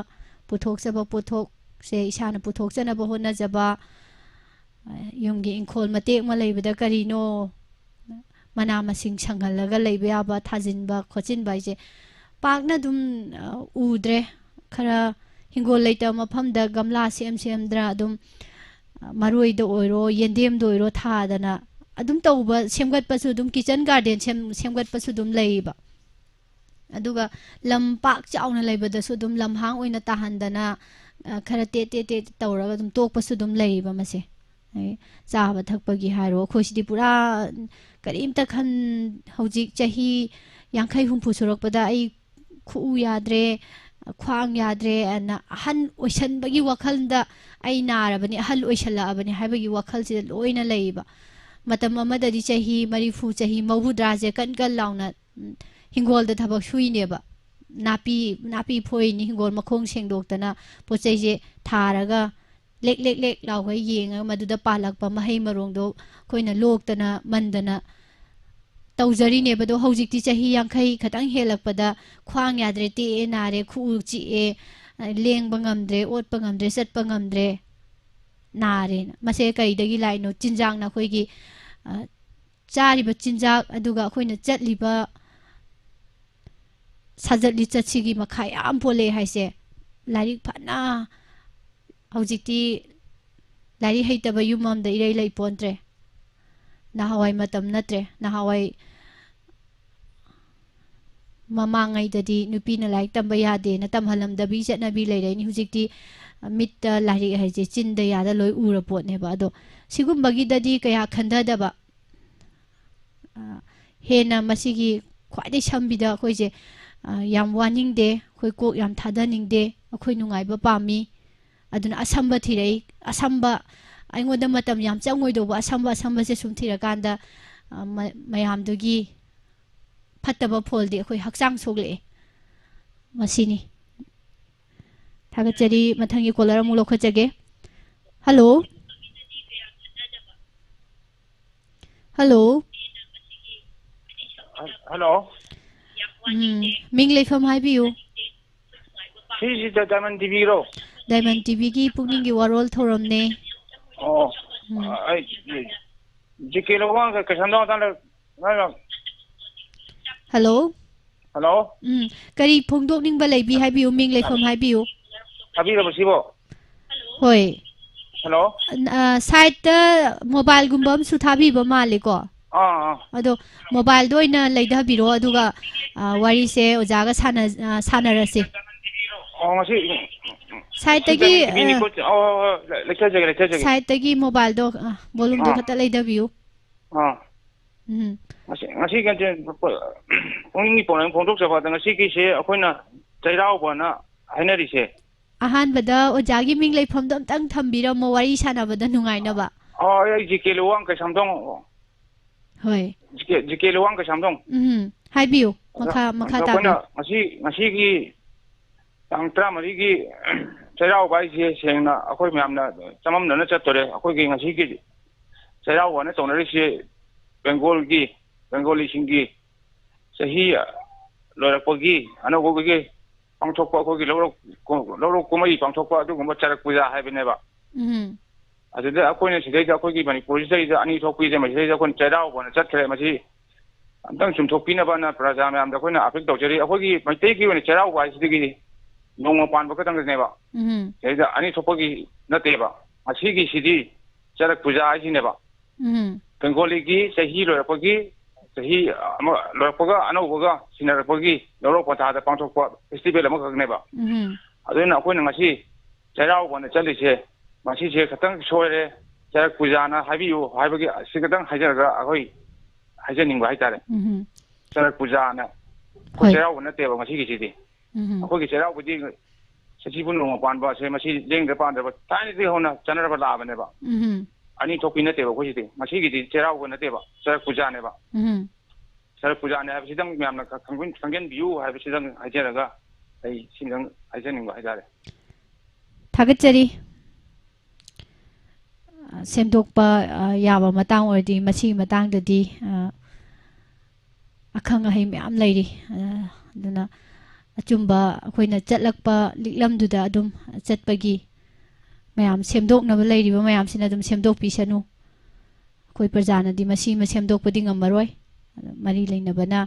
ꯄꯨꯊꯣꯛꯆꯕ ꯄꯣꯠꯊꯣꯛꯁꯦ ꯏꯁꯥꯅ ꯄꯨꯊꯣꯛꯆꯅꯕ ꯍꯣꯠꯅꯖꯕ, ꯑ, ꯌꯨꯝꯒꯤ ꯏꯪꯈꯣꯜ ꯃꯇꯦꯛ ꯑꯃ ꯂꯩꯕꯗ ꯀꯔꯤꯅꯣ, ꯃꯅꯥ ꯃꯁꯤꯡ ꯁꯪꯍꯜꯂꯒ ꯂꯩꯕ ꯌꯥꯕ, ꯊꯥꯖꯤꯟꯕ ꯈꯣꯠꯆꯤꯟꯕ ꯍꯥꯏꯁꯦ ꯄꯥꯛꯅ ꯑꯗꯨꯝ, ꯑ, ꯎꯗ꯭ꯔꯦ꯫ ꯈꯔ ꯍꯤꯡꯒꯣꯜ ꯂꯩꯇꯕ ꯃꯐꯝꯗ ꯒꯝꯂꯥ ꯁꯦꯝ ꯁꯦꯝꯗ꯭ꯔ ꯑꯗꯨꯝ, ꯑ, ꯃꯔꯣꯏꯗ ꯑꯣꯏꯔꯣ, ꯌꯦꯟꯗꯦꯝꯗ ꯑꯣꯏꯔꯣ ꯊꯥꯗꯅ ꯑꯗꯨꯝ ꯇꯧꯕ, ꯁꯦꯝꯒꯠꯄꯁꯨ ꯑꯗꯨꯝ, ꯀꯤꯠꯆꯟ ꯒꯥꯔꯗꯦꯟ ꯁꯦꯝ-, ꯁꯦꯝꯒꯠꯄꯁꯨ ꯑꯗꯨꯝ ꯂꯩꯌꯦꯕ꯫ ꯑꯗꯨꯒ ꯂꯝ ꯄꯥꯛ ꯆꯥꯎꯅ ꯂꯩꯕꯗꯁꯨ ꯑꯗꯨꯝ ꯂꯝꯍꯥꯡ ꯑꯣꯏꯅ ꯇꯥꯍꯟꯗꯅ, ꯑ, ꯈꯔ ꯇꯦꯠ ꯇꯦꯠ ꯇꯦꯠ ꯇꯧꯔꯒ ꯑꯗꯨꯝ ꯇꯣꯛꯄꯁꯨ ꯑꯗꯨꯝ ꯂꯩꯌꯦꯕ ꯃꯁꯦ꯫ ꯑꯗꯩ ꯆꯥꯕ ꯊꯛꯄꯒꯤ ꯍꯥꯏꯔꯣ, ꯑꯩꯈꯣꯏꯁꯤꯗꯤ ꯄꯨꯔꯥ ꯀꯔꯤꯝꯇ ꯈꯟ-, ꯍꯧꯖꯤꯛ ꯆꯍꯤ ꯌꯥꯡꯈꯩ ꯍꯨꯝꯐꯨ ꯁꯨꯔꯛꯄꯗ ꯑꯩ ꯈꯨꯎ ꯌꯥꯗ꯭ꯔꯦ, ꯈ꯭ꯋꯥꯡ ꯌꯥꯗ꯭ꯔꯦ ꯑꯅ ꯑꯍꯟ ꯑꯣꯏꯁꯟꯕꯒꯤ ꯋꯥꯈꯜꯗ ꯑꯩ ꯅꯥꯔꯕꯅꯤ, ꯑꯍꯜ ꯑꯣꯏꯁꯜꯂꯛꯑꯕꯅꯤ ꯍꯥꯏꯕꯒꯤ ꯋꯥꯈꯜꯁꯤꯗ ꯂꯣꯏꯅ ꯂꯩꯌꯦꯕ꯫ ꯃꯇꯝ ꯑꯃꯗꯗꯤ ꯆꯍꯤ ꯃꯔꯤꯐꯨ, ꯆꯍꯤ ꯃꯧꯗ꯭ꯔꯥꯁꯦ ꯀꯟ ꯀꯟ ꯂꯥꯎꯅ, ꯎꯝ, ꯍꯤꯡꯒꯣꯜꯗ ꯊꯕꯛ ꯁꯨꯏꯅꯦꯕ꯫ ꯅꯥꯄꯤ, ꯅꯥꯄꯤ ꯐꯣꯏꯅꯤ, ꯍꯤꯡꯒꯣꯜ ꯃꯈꯣꯡ ꯁꯦꯡꯗꯣꯛꯇꯅ ꯄꯣꯠ ꯆꯩꯁꯦ ꯊꯥꯔꯒ ꯂꯦꯛ ꯂꯦꯛ ꯂꯦꯛ ꯂꯥꯎꯒꯩ ꯌꯦꯡꯉꯒ ꯃꯗꯨꯗ ꯄꯥꯜꯂꯛꯄ ꯃꯍꯩ ꯃꯔꯣꯡꯗꯣ ꯑꯩꯈꯣꯏꯅ ꯂꯣꯛꯇꯅ ꯃꯟꯗꯅ ꯇꯧꯖꯔꯤꯅꯦꯕ꯫ ꯑꯗꯣ ꯍꯧꯖꯤꯛꯇꯤ ꯆꯍꯤ ꯌꯥꯡꯈꯩ ꯈꯇꯪ ꯍꯦꯜꯂꯛꯄꯗ ꯈ꯭ꯋꯥꯡ ꯌꯥꯗ꯭ꯔꯦ, ꯇꯦꯛꯑꯦ, ꯅꯥꯔꯦ, ꯈꯨꯎ ꯆꯤꯛꯑꯦ, ꯂꯦꯡꯕ ꯉꯝꯗ꯭ꯔꯦ, ꯑꯣꯠꯄ ꯉꯝꯗ꯭ꯔꯦ, ꯆꯠꯄ ꯉꯝꯗ꯭ꯔꯦ, ꯅꯥꯔꯦꯅ꯫ ꯃꯁꯦ ꯀꯩꯗꯒꯤ ꯂꯥꯛꯏꯅꯣ? ꯆꯤꯟꯖꯥꯛꯅ ꯑꯩꯈꯣꯏꯒꯤ, ꯑ, ꯆꯥꯔꯤꯕ ꯆꯤꯟꯖꯥꯛ, ꯑꯗꯨꯒ ꯑꯩꯈꯣꯏꯅ ꯆꯠꯂꯤꯕ ꯁꯥꯖꯠ ꯂꯤꯆꯠꯁꯤꯒꯤ ꯃꯈꯥ ꯌꯥꯝ ꯄꯣꯜꯂꯛꯑꯦ ꯍꯥꯏꯁꯦ꯫ ꯂꯥꯏꯔꯤꯛ ꯐꯅ, ꯍꯧꯖꯤꯛꯇꯤ ꯂꯥꯏꯔꯤꯛ ꯍꯩꯇꯕ ꯌꯨꯝ ꯑꯃꯗ ꯏꯔꯩ ꯂꯩ ꯄꯣꯟꯇ꯭ꯔꯦ꯫ ꯅꯍꯥꯟꯋꯥꯏ ꯃꯇꯝ ꯅꯠꯇ꯭ꯔꯦ꯫ ꯅꯍꯥꯟꯋꯥꯏ ꯃꯃꯥꯡꯉꯩꯗꯗꯤ ꯅꯨꯄꯤꯅ ꯂꯥꯏꯔꯤꯛ ꯇꯝꯕ ꯌꯥꯗꯦꯅ ꯇꯝꯍꯜꯂꯝꯗꯕꯤ ꯆꯠꯅꯕꯤ ꯂꯩꯔꯛꯏꯅꯤ꯫ ꯍꯧꯖꯤꯛꯇꯤ ꯃꯤꯠꯇ ꯂꯥꯏꯔꯤꯛ ꯍꯥꯏꯁꯦ ꯆꯤꯟꯗ ꯌꯥꯗ ꯂꯣꯏ ꯎꯔ ꯄꯣꯠꯅꯦꯕ꯫ ꯑꯗꯣ ꯁꯤꯒꯨꯝꯕꯒꯤꯗꯗꯤ ꯀꯌꯥ ꯈꯟꯊꯗꯕ, ꯑ, ꯍꯦꯟꯅ ꯃꯁꯤꯒꯤ ꯈ꯭ꯋꯥꯏꯗꯒꯤ ꯁꯝꯕꯤꯗ ꯑꯩꯈꯣꯏꯁꯦ, ꯑ, ꯌꯥꯝ ꯋꯥꯅꯤꯡꯗꯦ, ꯑꯩꯈꯣꯏ ꯀꯣꯛ ꯌꯥꯝ ꯊꯥꯗꯅꯤꯡꯗꯦ, ꯑꯩꯈꯣꯏ ꯅꯨꯡꯉꯥꯏꯕ ꯄꯥꯝꯃꯤ꯫ ꯑꯗꯨꯅ ꯑꯁꯝꯕ ꯊꯤꯔꯛꯏ꯫ ꯑꯁꯝꯕ, ꯑꯩꯉꯣꯟꯗ ꯃꯇꯝ ꯌꯥꯝ ꯆꯪꯉꯣꯏꯗꯧꯕ ꯑꯁꯝꯕ ꯑꯁꯝꯕꯁꯦ ꯁꯨꯝ ꯊꯤꯔꯀꯥꯟꯗ, ꯑ, ꯃ-, ꯃꯌꯥꯝꯗꯨꯒꯤ ꯐꯠꯇꯕ ꯐꯣꯜꯗꯤ ꯑꯩꯈꯣꯏ ꯍꯛꯆꯥꯡ ꯁꯣꯛꯂꯛꯑꯦ꯫ ꯃꯁꯤꯅꯤ꯫ ꯊꯥꯒꯠꯆꯔꯤ꯫ ꯃꯊꯪꯒꯤ ꯀꯣꯂꯔ ꯑꯃꯨꯛ ꯂꯧꯈꯠꯆꯒꯦ꯫ ꯍꯜꯂꯣ꯫ ꯍꯜꯂꯣ꯫ ꯍꯜꯂꯣ꯫ ꯎꯝ, ꯃꯤꯡ ꯂꯩꯐꯝ ꯍꯥꯏꯕꯤꯌꯨ꯫ ꯁꯤꯁꯤꯗ ꯗꯥꯏꯃꯟ ꯇꯤꯚꯤꯔꯣ? ꯗꯥꯏꯃꯟ ꯇꯤꯚꯤꯒꯤ ꯄꯨꯛꯅꯤꯡꯒꯤ ꯋꯥꯔꯣꯜ ꯊꯧꯔꯝꯅꯦ꯫ ꯑꯣ꯫ ꯎꯝ꯫ ꯑꯩ ꯖꯤ ꯀꯦ ꯂꯧꯕꯥꯡꯒ ꯀꯩꯁꯥꯝꯊꯣꯡ ꯃꯇꯥꯡꯗ ꯅꯪꯅ ꯍꯜꯂꯣ꯫ ꯍꯜꯂꯣ꯫ ꯎꯝ, ꯀꯔꯤ ꯐꯣꯡꯗꯣꯛꯅꯤꯡꯕ ꯂꯩꯕꯤ ꯍꯥꯏꯕꯤꯌꯨ, ꯃꯤꯡ ꯂꯩꯐꯝ ꯍꯥꯏꯕꯤꯌꯨ꯫ ꯇꯥꯕꯤꯔꯕ ꯁꯤꯕꯣ? ꯍꯣꯏ꯫ ꯍꯜꯂꯣ꯫ ꯑ, ꯁꯥꯏꯠꯇ ꯃꯣꯕꯥꯏꯜꯒꯨꯝꯕ ꯑꯃꯁꯨ ꯊꯥꯕꯤꯕ ꯃꯥꯜꯂꯦꯀꯣ꯫ ꯑꯥ ꯑꯥ꯫ ꯑꯗꯣ ꯃꯣꯕꯥꯏꯜꯗ ꯑꯣꯏꯅ ꯂꯩꯊꯕꯤꯔꯣ, ꯑꯗꯨꯒ, ꯑ, ꯋꯥꯔꯤꯁꯦ ꯑꯣꯖꯥꯒ ꯁꯥꯟꯅ-, ꯑ, ꯁꯥꯟꯅꯔꯁꯦ꯫ ꯑꯣ ꯉꯁꯤ ꯁꯥꯏꯠꯇꯒꯤ, ꯇꯤꯚꯤꯅꯤꯀꯣ꯫ ꯑꯣ ꯍꯣꯏ ꯍꯣꯏ ꯂꯩ-, ꯂꯩꯊꯖꯒꯦ ꯂꯩꯊꯖꯒꯦ꯫ ꯁꯥꯏꯠꯇꯒꯤ ꯃꯣꯕꯥꯏꯜꯗꯣ, ꯑ, ꯚꯣꯂꯨꯝꯗꯣ ꯑꯥ꯫ ꯈꯛꯇ ꯂꯩꯊꯕꯤꯌꯨ꯫ ꯑꯥ꯫ ꯎꯝ꯫ ꯉꯁꯤ ꯉꯁꯤ ꯀꯩꯅꯣ ꯄꯨꯛꯅꯤꯡꯒꯤ ꯄꯥꯎꯔꯧ ꯐꯣꯡꯗꯣꯛꯆꯕ ꯑꯗ ꯉꯁꯤꯒꯤꯁꯦ ꯑꯩꯈꯣꯏꯅ ꯆꯩꯔꯥꯎꯕꯅ ꯍꯥꯏꯅꯔꯤꯁꯦ꯫ ꯑꯍꯥꯟꯕꯗ ꯑꯣꯖꯥꯒꯤ ꯃꯤꯡ ꯂꯩꯐꯝꯗꯣ ꯑꯝꯇꯪ ꯊꯝꯕꯤꯔꯝꯃꯣ, ꯋꯥꯔꯤ ꯁꯥꯟꯅꯕꯗ ꯅꯨꯡꯉꯥꯏꯅꯕ꯫ ꯑꯣ ꯑꯩ ꯖꯤ ꯀꯦ ꯂꯨꯋꯥꯡ ꯀꯩꯁꯥꯝꯊꯣꯡ꯫ ꯍꯣꯏ꯫ ꯖꯤ ꯀꯦ ꯖꯤ ꯀꯦ ꯂꯨꯋꯥꯡ ꯀꯩꯁꯥꯝꯊꯣꯡ꯫ ꯎꯝ, ꯍꯥꯏꯕꯤꯌꯨ꯫ ꯑꯗ ꯃꯈꯥ, ꯃꯈꯥ ꯑꯗ ꯑꯩꯈꯣꯏꯅ ꯇꯥꯕꯤꯌꯨ꯫ ꯉꯁꯤ ꯉꯁꯤꯒꯤ ꯇꯥꯡ ꯇꯔꯥꯃꯔꯤꯒꯤ ꯆꯩꯔꯥꯎꯕ ꯍꯥꯏꯁꯦ ꯁꯦꯡꯅ ꯑꯩꯈꯣꯏ ꯃꯌꯥꯝꯅ ꯆꯃꯝꯅꯅ ꯆꯠꯇꯣꯔꯦ꯫ ꯑꯩꯈꯣꯏꯒꯤ ꯉꯁꯤꯒꯤ ꯆꯩꯔꯥꯎꯕꯅ ꯇꯧꯅꯔꯤꯁꯦ ꯕꯦꯡꯒꯣꯜꯒꯤ, ꯕꯦꯡꯒꯣꯂꯤꯁꯤꯡꯒꯤ ꯆꯍꯤ ꯂꯣꯏꯔꯛꯄꯒꯤ ꯑꯅꯧꯕꯒꯤ ꯄꯥꯡꯊꯣꯛꯄ ꯑꯩꯈꯣꯏꯒꯤ ꯂꯧꯔꯣꯛ ꯂꯧꯔꯣꯛ ꯀꯨꯝꯍꯩ ꯄꯥꯡꯊꯣꯛꯄ ꯑꯗꯨꯒꯨꯝꯕ ꯆꯔꯛ ꯄꯨꯖꯥ ꯍꯥꯏꯕꯅꯦꯕ꯫ ꯎꯝ꯫ ꯑꯗꯨꯗ ꯑꯩꯈꯣꯏꯅ ꯁꯤꯗꯩꯗ ꯑꯩꯈꯣꯏꯒꯤ ꯃꯅꯤꯄꯨꯔꯁꯤꯗꯩꯗ ꯑꯅꯤ ꯊꯣꯛꯄꯤꯁꯦ ꯃꯁꯤꯗꯩꯗ ꯑꯩꯈꯣꯏꯅ ꯆꯩꯔꯥꯎꯕꯅ ꯆꯠꯈ꯭ꯔꯦ꯫ ꯃꯁꯤ ꯑꯝꯇꯪ ꯆꯨꯝꯊꯣꯛꯄꯤꯅꯕꯅ ꯄ꯭ꯔꯖꯥ ꯃꯌꯥꯝꯗ ꯑꯩꯈꯣꯏꯅ ꯑꯄꯤꯜ ꯇꯧꯖꯔꯤ꯫ ꯑꯩꯈꯣꯏꯒꯤ ꯃꯩꯇꯩꯒꯤ ꯑꯣꯏꯅ ꯆꯩꯔꯥꯎꯕ ꯍꯥꯏꯁꯤꯗꯒꯤ ꯅꯣꯡꯃ ꯄꯥꯟꯕ ꯈꯛꯇꯪꯗꯅꯦꯕ꯫ ꯎꯝ꯫ ꯁꯤꯗꯩꯗ ꯑꯅꯤ ꯊꯣꯛꯄꯒꯤ ꯅꯠꯇꯦꯕ꯫ ꯉꯁꯤꯒꯤꯁꯤꯗꯤ ꯆꯔꯛ ꯄꯨꯖꯥ ꯍꯥꯏꯁꯤꯅꯦꯕ꯫ ꯎꯝ꯫ ꯕꯦꯡꯒꯣꯂꯤꯒꯤ ꯆꯍꯤ ꯂꯣꯏꯔꯛꯄꯒꯤ, ꯆꯍꯤ ꯑꯃ ꯂꯣꯏꯔꯛꯄꯒ ꯑꯅꯧꯕꯒ ꯁꯤꯟꯅꯔꯛꯄꯒꯤ ꯂꯧꯔꯣꯛ ꯄꯟꯊꯥꯗ ꯄꯥꯡꯊꯣꯛꯄ ꯐꯦꯁꯇꯤꯚꯦꯜ ꯑꯃꯈꯛꯅꯦꯕ꯫ ꯎꯝ꯫ ꯑꯗꯨꯅ ꯑꯩꯈꯣꯏꯅ ꯉꯁꯤ ꯆꯩꯔꯥꯎꯕꯅ ꯆꯠꯂꯤꯁꯦ ꯃꯁꯤꯁꯦ ꯈꯤꯇꯪ ꯁꯣꯏꯔꯦ, ꯆꯔꯛ ꯄꯨꯖꯥꯅ ꯍꯥꯏꯕꯤꯌꯨ ꯍꯥꯏꯕꯒꯤ ꯁꯤ ꯈꯤꯇꯪ ꯍꯥꯏꯖꯔꯒ ꯑꯩꯈꯣꯏ ꯍꯥꯏꯖꯅꯤꯡꯕ ꯍꯥꯏꯇꯥꯔꯦ꯫ ꯎꯝ꯫ ꯆꯔꯛ ꯄꯨꯖꯥꯅ ꯑꯩꯈꯣꯏ ꯍꯣꯏ꯫ ꯆꯩꯔꯥꯎꯕ ꯅꯠꯇꯦꯕ ꯉꯁꯤꯒꯤꯁꯤꯗꯤ꯫ ꯎꯝ꯫ ꯑꯩꯈꯣꯏꯒꯤ ꯆꯩꯔꯥꯎꯕꯗꯤ ꯁꯖꯤꯕꯨ ꯅꯣꯡꯃ ꯄꯥꯟꯕ ꯑꯁꯦ ꯃꯁꯤ ꯂꯦꯡꯗ ꯄꯥꯟꯗ꯭ꯔꯕ ꯊꯥꯏꯅꯗꯒꯤ ꯍꯧꯅ ꯆꯠꯅꯔꯕ ꯂꯥꯛꯑꯕꯅꯦꯕ꯫ ꯎꯝ꯫ ꯑꯅꯤ ꯊꯣꯛꯄꯤ ꯅꯠꯇꯦꯕ ꯑꯩꯈꯣꯏꯁꯤꯗꯤ꯫ ꯉꯁꯤꯒꯤꯗꯤ ꯆꯩꯔꯥꯎꯕ ꯅꯠꯇꯦꯕ, ꯆꯔꯛ ꯄꯨꯖꯥꯅꯦꯕ꯫ ꯎꯝ꯫ ꯁꯔꯛ ꯄꯨꯖꯥꯅꯤ ꯍꯥꯏꯕꯁꯤꯗꯪ ꯃꯌꯥꯝꯅ ꯈ-, ꯈꯪꯖꯤꯟ-, ꯈꯪꯖꯤꯟꯕꯤꯌꯨ ꯍꯥꯏꯕꯁꯤꯗꯪ ꯍꯥꯏꯖꯔꯒ ꯑꯩ ꯁꯤꯗꯪ ꯍꯥꯏꯖꯅꯤꯡꯕ ꯍꯥꯏꯇꯥꯔꯦ꯫ ꯊꯥꯒꯠꯆꯔꯤ꯫ ꯑ, ꯁꯦꯝꯗꯣꯛꯄ, ꯑ, ꯌꯥꯕ ꯃꯇꯥꯡ ꯑꯣꯏꯔꯗꯤ ꯃꯁꯤꯒꯤ ꯃꯇꯥꯡꯗꯗꯤ, ꯑ, ꯑꯈꯪ ꯑꯍꯩ ꯃꯌꯥꯝ ꯂꯩꯔꯤ꯫ ꯑ, ꯑꯗꯨꯅ ꯑꯆꯨꯝꯕ ꯑꯩꯈꯣꯏꯅ ꯆꯠꯂꯛꯄ ꯂꯤꯛꯂꯝꯗꯨꯗ ꯑꯗꯨꯝ ꯆꯠꯄꯒꯤ ꯃꯌꯥꯝ ꯁꯦꯝꯗꯣꯛꯅꯕ ꯂꯩꯔꯤꯕ ꯃꯌꯥꯝꯁꯤꯅ ꯑꯗꯨꯝ ꯁꯦꯝꯗꯣꯛꯄꯤꯁꯅꯨ꯫ ꯑꯩꯈꯣꯏ ꯄ꯭ꯔꯖꯥꯅꯗꯤ ꯃꯁꯤꯃ ꯁꯦꯝꯗꯣꯛꯄꯗꯤ ꯉꯝꯃꯔꯣꯏ꯫ ꯑꯗ ꯃꯔꯤ ꯂꯩꯅꯕꯅ,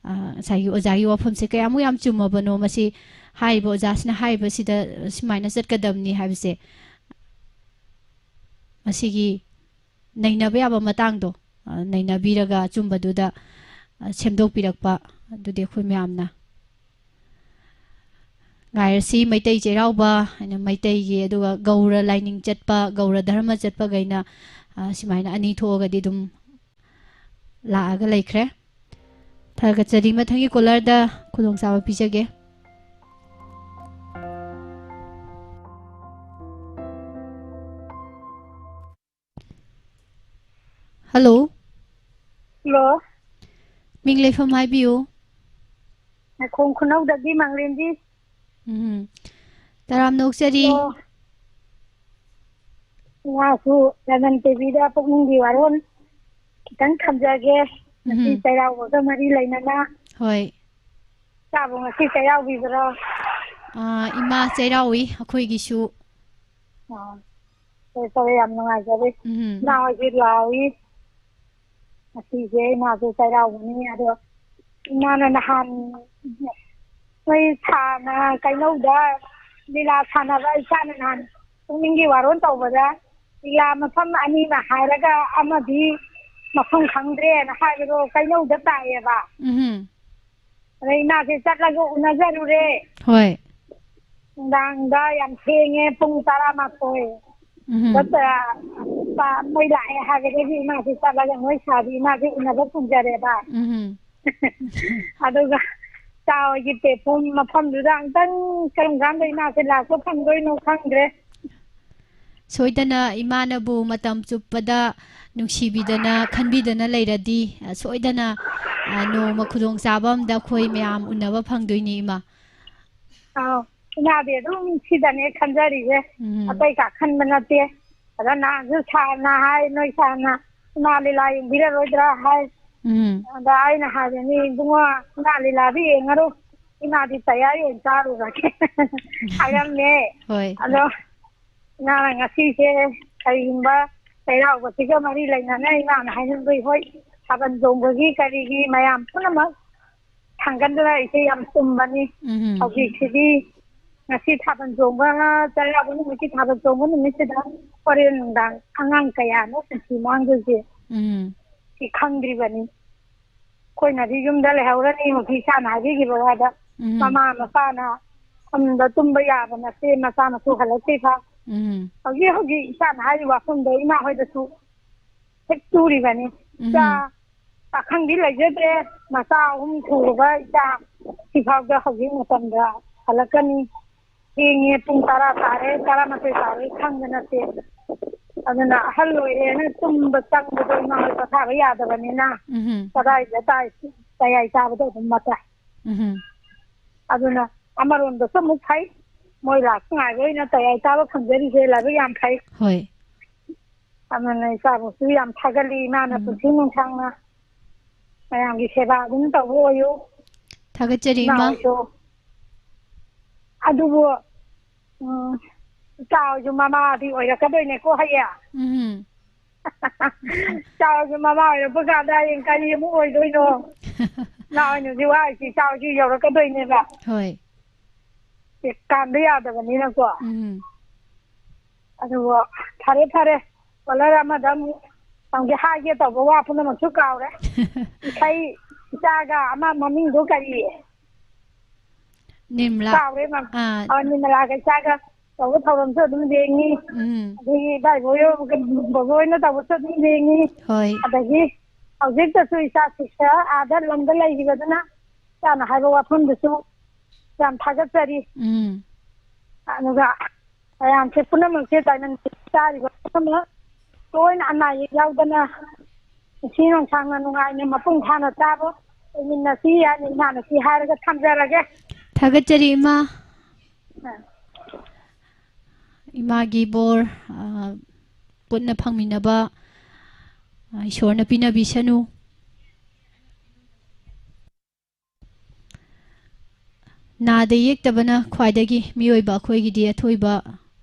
ꯑ, ꯉꯁꯥꯏꯒꯤ ꯑꯣꯖꯥꯒꯤ ꯋꯥꯐꯝꯁꯦ ꯀꯌꯥꯃꯨꯛ ꯌꯥꯝ ꯆꯨꯝꯃꯕꯅꯣ, ꯃꯁꯤ ꯍꯥꯏꯔꯤꯕ ꯑꯣꯖꯥꯁꯤꯅ ꯍꯥꯏꯔꯤꯕꯁꯤꯗ ꯁꯨꯃꯥꯏꯅ ꯆꯠꯀꯗꯕꯅꯤ ꯍꯥꯏꯕꯁꯦ, ꯃꯁꯤꯒꯤ ꯅꯩꯅꯕ ꯌꯥꯕ ꯃꯇꯥꯡꯗꯣ, ꯑ, ꯅꯩꯅꯕꯤꯔꯒ ꯑꯆꯨꯝꯕꯗꯨꯗ, ꯑ, ꯁꯦꯝꯗꯣꯛꯄꯤꯔꯛꯄ, ꯑꯗꯨꯗꯤ ꯑꯩꯈꯣꯏ ꯃꯌꯥꯝꯅ ꯉꯥꯏꯔꯁꯤ꯫ ꯃꯩꯇꯩ ꯆꯩꯔꯥꯎꯕ ꯍꯥꯏꯅ ꯃꯩꯇꯩꯒꯤ, ꯑꯗꯨꯒ ꯒꯧꯔ ꯂꯥꯏꯅꯤꯡ ꯆꯠꯄ, ꯒꯧꯔ ꯙꯔꯃ ꯆꯠꯄꯈꯩꯅ, ꯑ, ꯁꯨꯃꯥꯏꯅ ꯑꯅꯤ ꯊꯣꯛꯑꯒꯗꯤ ꯑꯗꯨꯝ ꯂꯥꯛꯑꯒ ꯂꯩꯈ꯭ꯔꯦ꯫ ꯊꯥꯒꯠꯆꯔꯤ꯫ ꯃꯊꯪꯒꯤ ꯀꯣꯂꯔꯗ ꯈꯨꯗꯣꯡꯆꯥꯕ ꯄꯤꯖꯒꯦ꯫ ꯍꯜꯂꯣ꯫ ꯍꯜꯂꯣ꯫ ꯃꯤꯡ ꯂꯩꯐꯝ ꯍꯥꯏꯕꯤꯌꯨ꯫ ꯅꯥꯀꯣꯡ ꯈꯨꯅꯧꯗꯒꯤ ꯃꯪꯂꯦꯝꯕꯤ꯫ ꯎꯝ꯫ ꯇꯔꯥꯝꯅ ꯑꯣꯛꯆꯔꯤ꯫ ꯑꯣ꯫ ꯉꯥꯁꯨ ꯔꯃꯟ ꯇꯦꯕꯤꯗ ꯄꯨꯛꯅꯤꯡꯒꯤ ꯋꯥꯔꯣꯜ ꯈꯤꯇꯪ ꯊꯝꯖꯒꯦ꯫ ꯉꯁꯤ ꯎꯝ꯫ ꯆꯩꯔꯥꯎꯕꯒ ꯃꯔꯤ ꯂꯩꯅꯅ꯫ ꯍꯣꯏ꯫ ꯏꯆꯥꯕꯨ ꯉꯁꯤ ꯆꯩꯔꯥꯎꯕꯤꯕ꯭ꯔꯣ? ꯑꯥ, ꯏꯃꯥ ꯆꯩꯔꯥꯎꯏ ꯑꯩꯈꯣꯏꯒꯤꯁꯨ꯫ ꯑꯥ, ꯐꯔꯦ, ꯐꯔꯦ, ꯌꯥꯝ ꯅꯨꯡꯉꯥꯏꯖꯔꯦ꯫ ꯎꯝ꯫ ꯏꯃꯥ ꯍꯣꯏꯁꯨ ꯂꯥꯎꯏ꯫ ꯉꯁꯤꯁꯦ ꯏꯃꯥꯁꯨ ꯆꯩꯔꯥꯎꯕꯅꯤ꯫ ꯑꯗꯣ ꯏꯃꯥꯅ ꯅꯍꯥꯟ ꯃꯣꯏ ꯁꯥꯟꯅ ꯀꯩꯅꯧꯗ ꯂꯤꯂꯥ ꯁꯥꯟꯅꯕ ꯏꯆꯥꯅ ꯅꯍꯥꯟ ꯄꯨꯛꯅꯤꯡꯒꯤ ꯋꯥꯔꯣꯜ ꯇꯧꯕꯗ ꯂꯤꯂꯥ ꯃꯐꯝ ꯑꯅꯤꯃ ꯍꯥꯏꯔꯒ ꯑꯃꯗꯤ ꯃꯐꯝ ꯈꯪꯗ꯭ꯔꯦꯅ ꯍꯥꯏꯕꯗꯣ ꯀꯩꯅꯧꯗ ꯇꯥꯏꯌꯦꯕ꯫ ꯎꯝ꯫ ꯑꯗ ꯏꯃꯥꯁꯦ ꯆꯠꯂꯒ ꯎꯅꯖꯔꯨꯔꯦ꯫ ꯍꯣꯏ꯫ ꯅꯨꯡꯗꯥꯡꯗ ꯌꯥꯝ ꯊꯦꯡꯉꯦ, ꯄꯨꯡ ꯇꯔꯥꯃꯥꯊꯣꯏ꯫ ꯎꯝ꯫ ꯗ, ꯑ, ꯃꯣꯏ ꯂꯥꯛꯑꯦ ꯍꯥꯏꯕꯗꯒꯤ ꯏꯃꯥꯁꯦ ꯆꯠꯂꯒ ꯃꯣꯏ ꯁꯥꯕꯤ ꯏꯃꯥꯁꯦ ꯎꯅꯕ ꯐꯪꯖꯔꯦꯕ꯫ ꯎꯝ꯫ ꯑꯗꯨꯒ ꯏꯆꯥ ꯍꯣꯏꯒꯤ platform ꯃꯐꯝꯗꯨꯗ ꯑꯝꯇꯪ ꯀꯔꯝ ꯀꯥꯟꯗ ꯏꯃꯥꯁꯦ ꯂꯥꯛꯄ ꯐꯪꯗꯣꯏꯅꯣ ꯈꯪꯗ꯭ꯔꯦ꯫ ꯁꯣꯏꯗꯅ ꯏꯃꯥꯅꯕꯨ ꯃꯇꯝ ꯆꯨꯞꯄꯗ ꯅꯨꯡꯁꯤꯕꯤꯗꯅ, ꯈꯟꯕꯤꯗꯅ ꯂꯩꯔꯗꯤ, ꯑ, ꯁꯣꯏꯗꯅ ꯑ, ꯅꯣꯡꯃ ꯈꯨꯗꯣꯡ ꯆꯥꯕ ꯑꯝꯗ ꯑꯩꯈꯣꯏ ꯃꯌꯥꯝ ꯎꯅꯕ ꯐꯪꯗꯣꯏꯅꯤ, ꯏꯃꯥ꯫ ꯑꯥꯎ, ꯏꯃꯥꯗꯤ ꯑꯗꯨꯝ ꯁꯤꯗꯅꯦ ꯈꯟꯖꯔꯤꯁꯦ꯫ ꯎꯝ꯫ ꯑꯇꯩ ꯀꯥ ꯈꯟꯕ ꯅꯠꯇꯦ꯫ ꯑꯗ ꯅꯍꯥꯟꯁꯨ ꯁꯥꯔꯅ ꯍꯥꯏ, ꯅꯣꯏ ꯁꯥꯔꯅ ꯏꯃꯥ ꯂꯤꯂꯥ ꯌꯦꯡꯕꯤꯔꯔꯣꯏꯗ꯭ꯔꯥ ꯍꯥꯏ꯫ ꯎꯝ꯫ ꯑꯗ ꯑꯩꯅ ꯍꯥꯏꯕꯅꯤ, "ꯏꯕꯨꯡꯉꯣ, ꯏꯃꯥ ꯂꯤꯂꯥꯗꯤ ꯌꯦꯡꯉꯔꯣꯏ, ꯏꯃꯥꯗꯤ ꯇꯌꯥꯔꯤ ꯑꯣꯏꯅ ꯆꯥꯔꯨꯔꯒꯦ" ꯍꯥꯏꯔꯝꯃꯦ꯫ ꯍꯣꯏ꯫ ꯑꯗꯣ ꯏꯃꯥꯅ ꯉꯁꯤꯁꯦ ꯀꯔꯤꯒꯨꯝꯕ ꯆꯩꯔꯥꯎꯕꯁꯤꯒ ꯃꯔꯤ ꯂꯩꯅꯅ ꯏꯃꯥꯅ ꯍꯥꯏꯅꯤꯡꯕꯩ, ꯍꯣꯏ, ꯊꯥꯕꯜ ꯆꯣꯡꯕꯒꯤ ꯀꯔꯤꯒꯤ ꯃꯌꯥꯝ ꯄꯨꯝꯅꯃꯛ ꯊꯥꯡꯒꯠꯅꯔꯛꯏꯁꯦ ꯌꯥꯝ ꯆꯨꯝꯕꯅꯤ꯫ ꯎꯝ꯫ ꯍꯧꯖꯤꯛꯁꯤꯗꯤ ꯉꯁꯤ ꯊꯥꯕꯜ ꯆꯣꯡꯕ, ꯆꯩꯔꯥꯎꯕ ꯅꯨꯃꯤꯠꯀꯤ ꯊꯥꯕꯜ ꯆꯣꯡꯕ ꯅꯨꯃꯤꯠꯁꯤꯗ ꯍꯣꯔꯦꯟ ꯅꯨꯡꯗꯥꯡ ꯑꯉꯥꯡ ꯀꯌꯥꯅꯣ ꯄꯨꯟꯁꯤ ꯃꯥꯡꯗꯣꯏꯁꯦ? ꯎꯝ꯫ ꯁꯤ ꯈꯪꯗ꯭ꯔꯤꯕꯅꯤ꯫ ꯑꯩꯈꯣꯏꯅꯗꯤ ꯌꯨꯝꯗ ꯂꯩꯍꯧꯔꯅꯤ, ꯍꯧꯖꯤꯛ ꯏꯆꯥꯅ ꯍꯥꯏꯕꯤꯈꯤꯕ ꯋꯥꯗ꯫ ꯎꯝ꯫ ꯃꯃꯥ ꯃꯄꯥꯅ ꯐꯝꯗ ꯇꯨꯝꯕ ꯌꯥꯕ ꯅꯠꯇꯦ, ꯃꯆꯥ ꯃꯁꯨ ꯍꯜꯂꯛꯇ꯭ꯔꯤ ꯐꯥꯎ꯫ ꯎꯝ꯫ ꯍꯧꯖꯤꯛ ꯍꯧꯖꯤꯛ ꯏꯆꯥꯅ ꯍꯥꯏꯔꯤꯕ ꯋꯥꯐꯝꯗꯣ ꯏꯃꯥ ꯍꯣꯏꯗꯁꯨ ꯍꯦꯛ ꯇꯨꯔꯤꯕꯅꯤ꯫ ꯎꯝ꯫ ꯏꯆꯥ ꯄꯥꯈꯪꯗꯤ ꯂꯩꯖꯗ꯭ꯔꯦ, ꯃꯆꯥ ꯑꯍꯨꯝ ꯁꯨꯔꯕ ꯏꯆꯥ ꯁꯤꯐꯥꯎꯗ ꯍꯧꯖꯤꯛ ꯃꯇꯝꯗ ꯍꯜꯂꯛꯀꯅꯤ꯫ ꯊꯦꯡꯉꯦ, ꯄꯨꯡ ꯇꯔꯥ ꯇꯥꯔꯦ, ꯇꯔꯥꯃꯥꯊꯣꯏ ꯇꯥꯔꯦ ꯈꯪꯕ ꯅꯠꯇꯦ꯫ ꯑꯗꯨꯅ ꯑꯍꯜ ꯑꯣꯏꯔꯦꯅ ꯇꯨꯝꯕ ꯆꯪꯕꯗꯣ ꯏꯃꯥ ꯍꯣꯏ ꯄꯣꯊꯥꯕ ꯌꯥꯗꯕꯅꯤꯅ ꯎꯝ꯫ ꯀꯗꯥꯏꯗ ꯇꯥꯏ, ꯇꯌꯥꯏ ꯆꯥꯕꯗꯣ ꯑꯗꯨꯝ ꯃꯇꯥꯏ꯫ ꯎꯝ꯫ ꯑꯗꯨꯅ ꯑꯃꯔꯣꯝꯗꯁꯨ ꯑꯃꯨꯛ ꯐꯩ, ꯃꯣꯏ ꯂꯥꯛꯄ ꯉꯥꯏꯕ ꯑꯣꯏꯅ ꯇꯌꯥꯏ ꯆꯥꯕ ꯐꯪꯖꯔꯤꯁꯦ ꯂꯥꯏꯕꯛ ꯌꯥꯝ ꯐꯩ꯫ ꯍꯣꯏ꯫ ꯑꯗꯨꯅ ꯏꯆꯥꯕꯨꯁꯨ ꯌꯥꯝ ꯊꯥꯒꯠꯂꯤ, ꯏꯃꯥꯅ ꯎꯝ꯫ ꯄꯨꯟꯁꯤ ꯅꯨꯡꯁꯥꯡꯅ ꯃꯌꯥꯝꯒꯤ ꯁꯦꯕꯥ ꯑꯗꯨꯝ ꯇꯧꯕ ꯑꯣꯏꯌꯨ꯫ ꯊꯥꯒꯠꯆꯔꯤ, ꯏꯃꯥ ꯏꯃꯥ꯫ ꯍꯣꯏꯁꯨ꯫ ꯑꯗꯨꯕꯨ, ꯎꯝ, ꯏꯆꯥ ꯍꯣꯏꯁꯨ ꯃꯃꯥꯗꯤ ꯑꯣꯏꯔꯛꯀꯗꯣꯏꯅꯦꯀꯣ ꯍꯌꯦꯡ꯫ ꯎꯝ꯫ ꯏꯆꯥ ꯍꯣꯏꯁꯨ ꯃꯃꯥ ꯑꯣꯏꯔꯛꯄ ꯀꯥꯟꯗ ꯍꯌꯦꯡ ꯀꯔꯤ ꯑꯃꯨꯛ ꯑꯣꯏꯗꯣꯏꯅꯣ? ꯏꯃꯥ ꯍꯣꯏꯅ ꯍꯧꯖꯤꯛ ꯋꯥꯔꯤꯁꯤ ꯏꯆꯥ ꯍꯣꯏꯁꯨ ꯌꯧꯔꯛꯀꯗꯣꯏꯅꯦꯕ꯫ ꯍꯣꯏ꯫ ꯀꯥꯟꯕ ꯌꯥꯗꯕꯅꯤꯅꯀꯣ꯫ ꯎꯝ꯫ ꯑꯗꯨꯕꯨ ꯐꯔꯦ, ꯐꯔꯦ꯫ ꯀꯣꯂꯔ ꯑꯃꯗ ꯑꯃꯨꯛ ꯇꯝꯒꯦ ꯍꯥꯏꯒꯦ ꯇꯧꯕ ꯋꯥ ꯄꯨꯝꯅꯃꯛꯁꯨ ꯀꯥꯎꯔꯦ꯫ ꯏꯁꯩ ꯏꯆꯥꯒ ꯑꯃ ꯃꯃꯤꯡꯗꯣ ꯀꯔꯤ? ꯅꯤꯔꯃꯂꯥ꯫ ꯀꯥꯎꯔꯦ, ꯃꯝ-, ꯑꯥ꯫ ꯑ, ꯅꯤꯔꯃꯂꯥꯒ ꯏꯆꯥꯒ ꯇꯧꯕ ꯊꯧꯔꯝꯁꯨ ꯑꯗꯨꯝ ꯌꯦꯡꯉꯤ꯫ ꯎꯝ꯫ ꯑꯗꯒꯤ ꯏꯕꯥꯏꯕꯣꯏ ꯍꯣꯏ, ꯕꯣꯕꯣꯏꯅ ꯇꯧꯕꯁꯨ ꯑꯗꯨꯝ ꯌꯦꯡꯉꯤ꯫ ꯍꯣꯏ꯫ ꯑꯗꯒꯤ ꯍꯧꯖꯤꯛꯇꯁꯨ ꯏꯆꯥ ꯁꯤꯁꯇꯔ ꯑꯥꯗ ꯂꯝꯗ ꯂꯩꯈꯤꯕꯗꯨꯅ ꯏꯆꯥꯅ ꯍꯥꯏꯕ ꯋꯥꯐꯝꯗꯨꯁꯨ ꯌꯥꯝ ꯊꯥꯒꯠꯆꯔꯤ꯫ ꯎꯝ꯫ ꯑꯗꯨꯒ ꯃꯌꯥꯝꯁꯦ ꯄꯨꯝꯅꯃꯛꯁꯦ ꯗꯥꯏꯃꯟ ꯆꯥꯔꯤꯕ ꯄꯨꯝꯅꯃꯛ ꯂꯣꯏꯅ ꯑꯅꯥ ꯑꯌꯦꯛ ꯌꯥꯎꯗꯅ ꯏꯁꯤꯡ ꯅꯨꯡꯁꯥꯡꯅ ꯅꯨꯡꯉꯥꯏꯅ ꯃꯄꯨꯡ ꯐꯥꯅ ꯆꯥꯕ ꯑꯣꯏꯃꯤꯟꯅꯁꯤ ꯍꯥꯏꯅ ꯏꯃꯥꯅ ꯁꯤ ꯍꯥꯏꯔꯒ ꯊꯝꯖꯔꯒꯦ꯫ ꯊꯥꯒꯠꯆꯔꯤ ꯏꯃꯥ꯫ ꯏꯃꯥꯒꯤ ꯕꯣꯔ, ꯑ, ꯄꯨꯟꯅ ꯐꯪꯃꯤꯟꯅꯕ, ꯑ, ꯏꯁꯣꯔꯅ ꯄꯤꯅꯕꯤꯁꯅꯨ꯫ ꯅꯥꯗ ꯌꯦꯛꯇꯕꯅ ꯈ꯭ꯋꯥꯏꯗꯒꯤ ꯃꯤꯑꯣꯏꯕ ꯑꯩꯈꯣꯏꯒꯤꯗꯤ ꯑꯊꯣꯏꯕ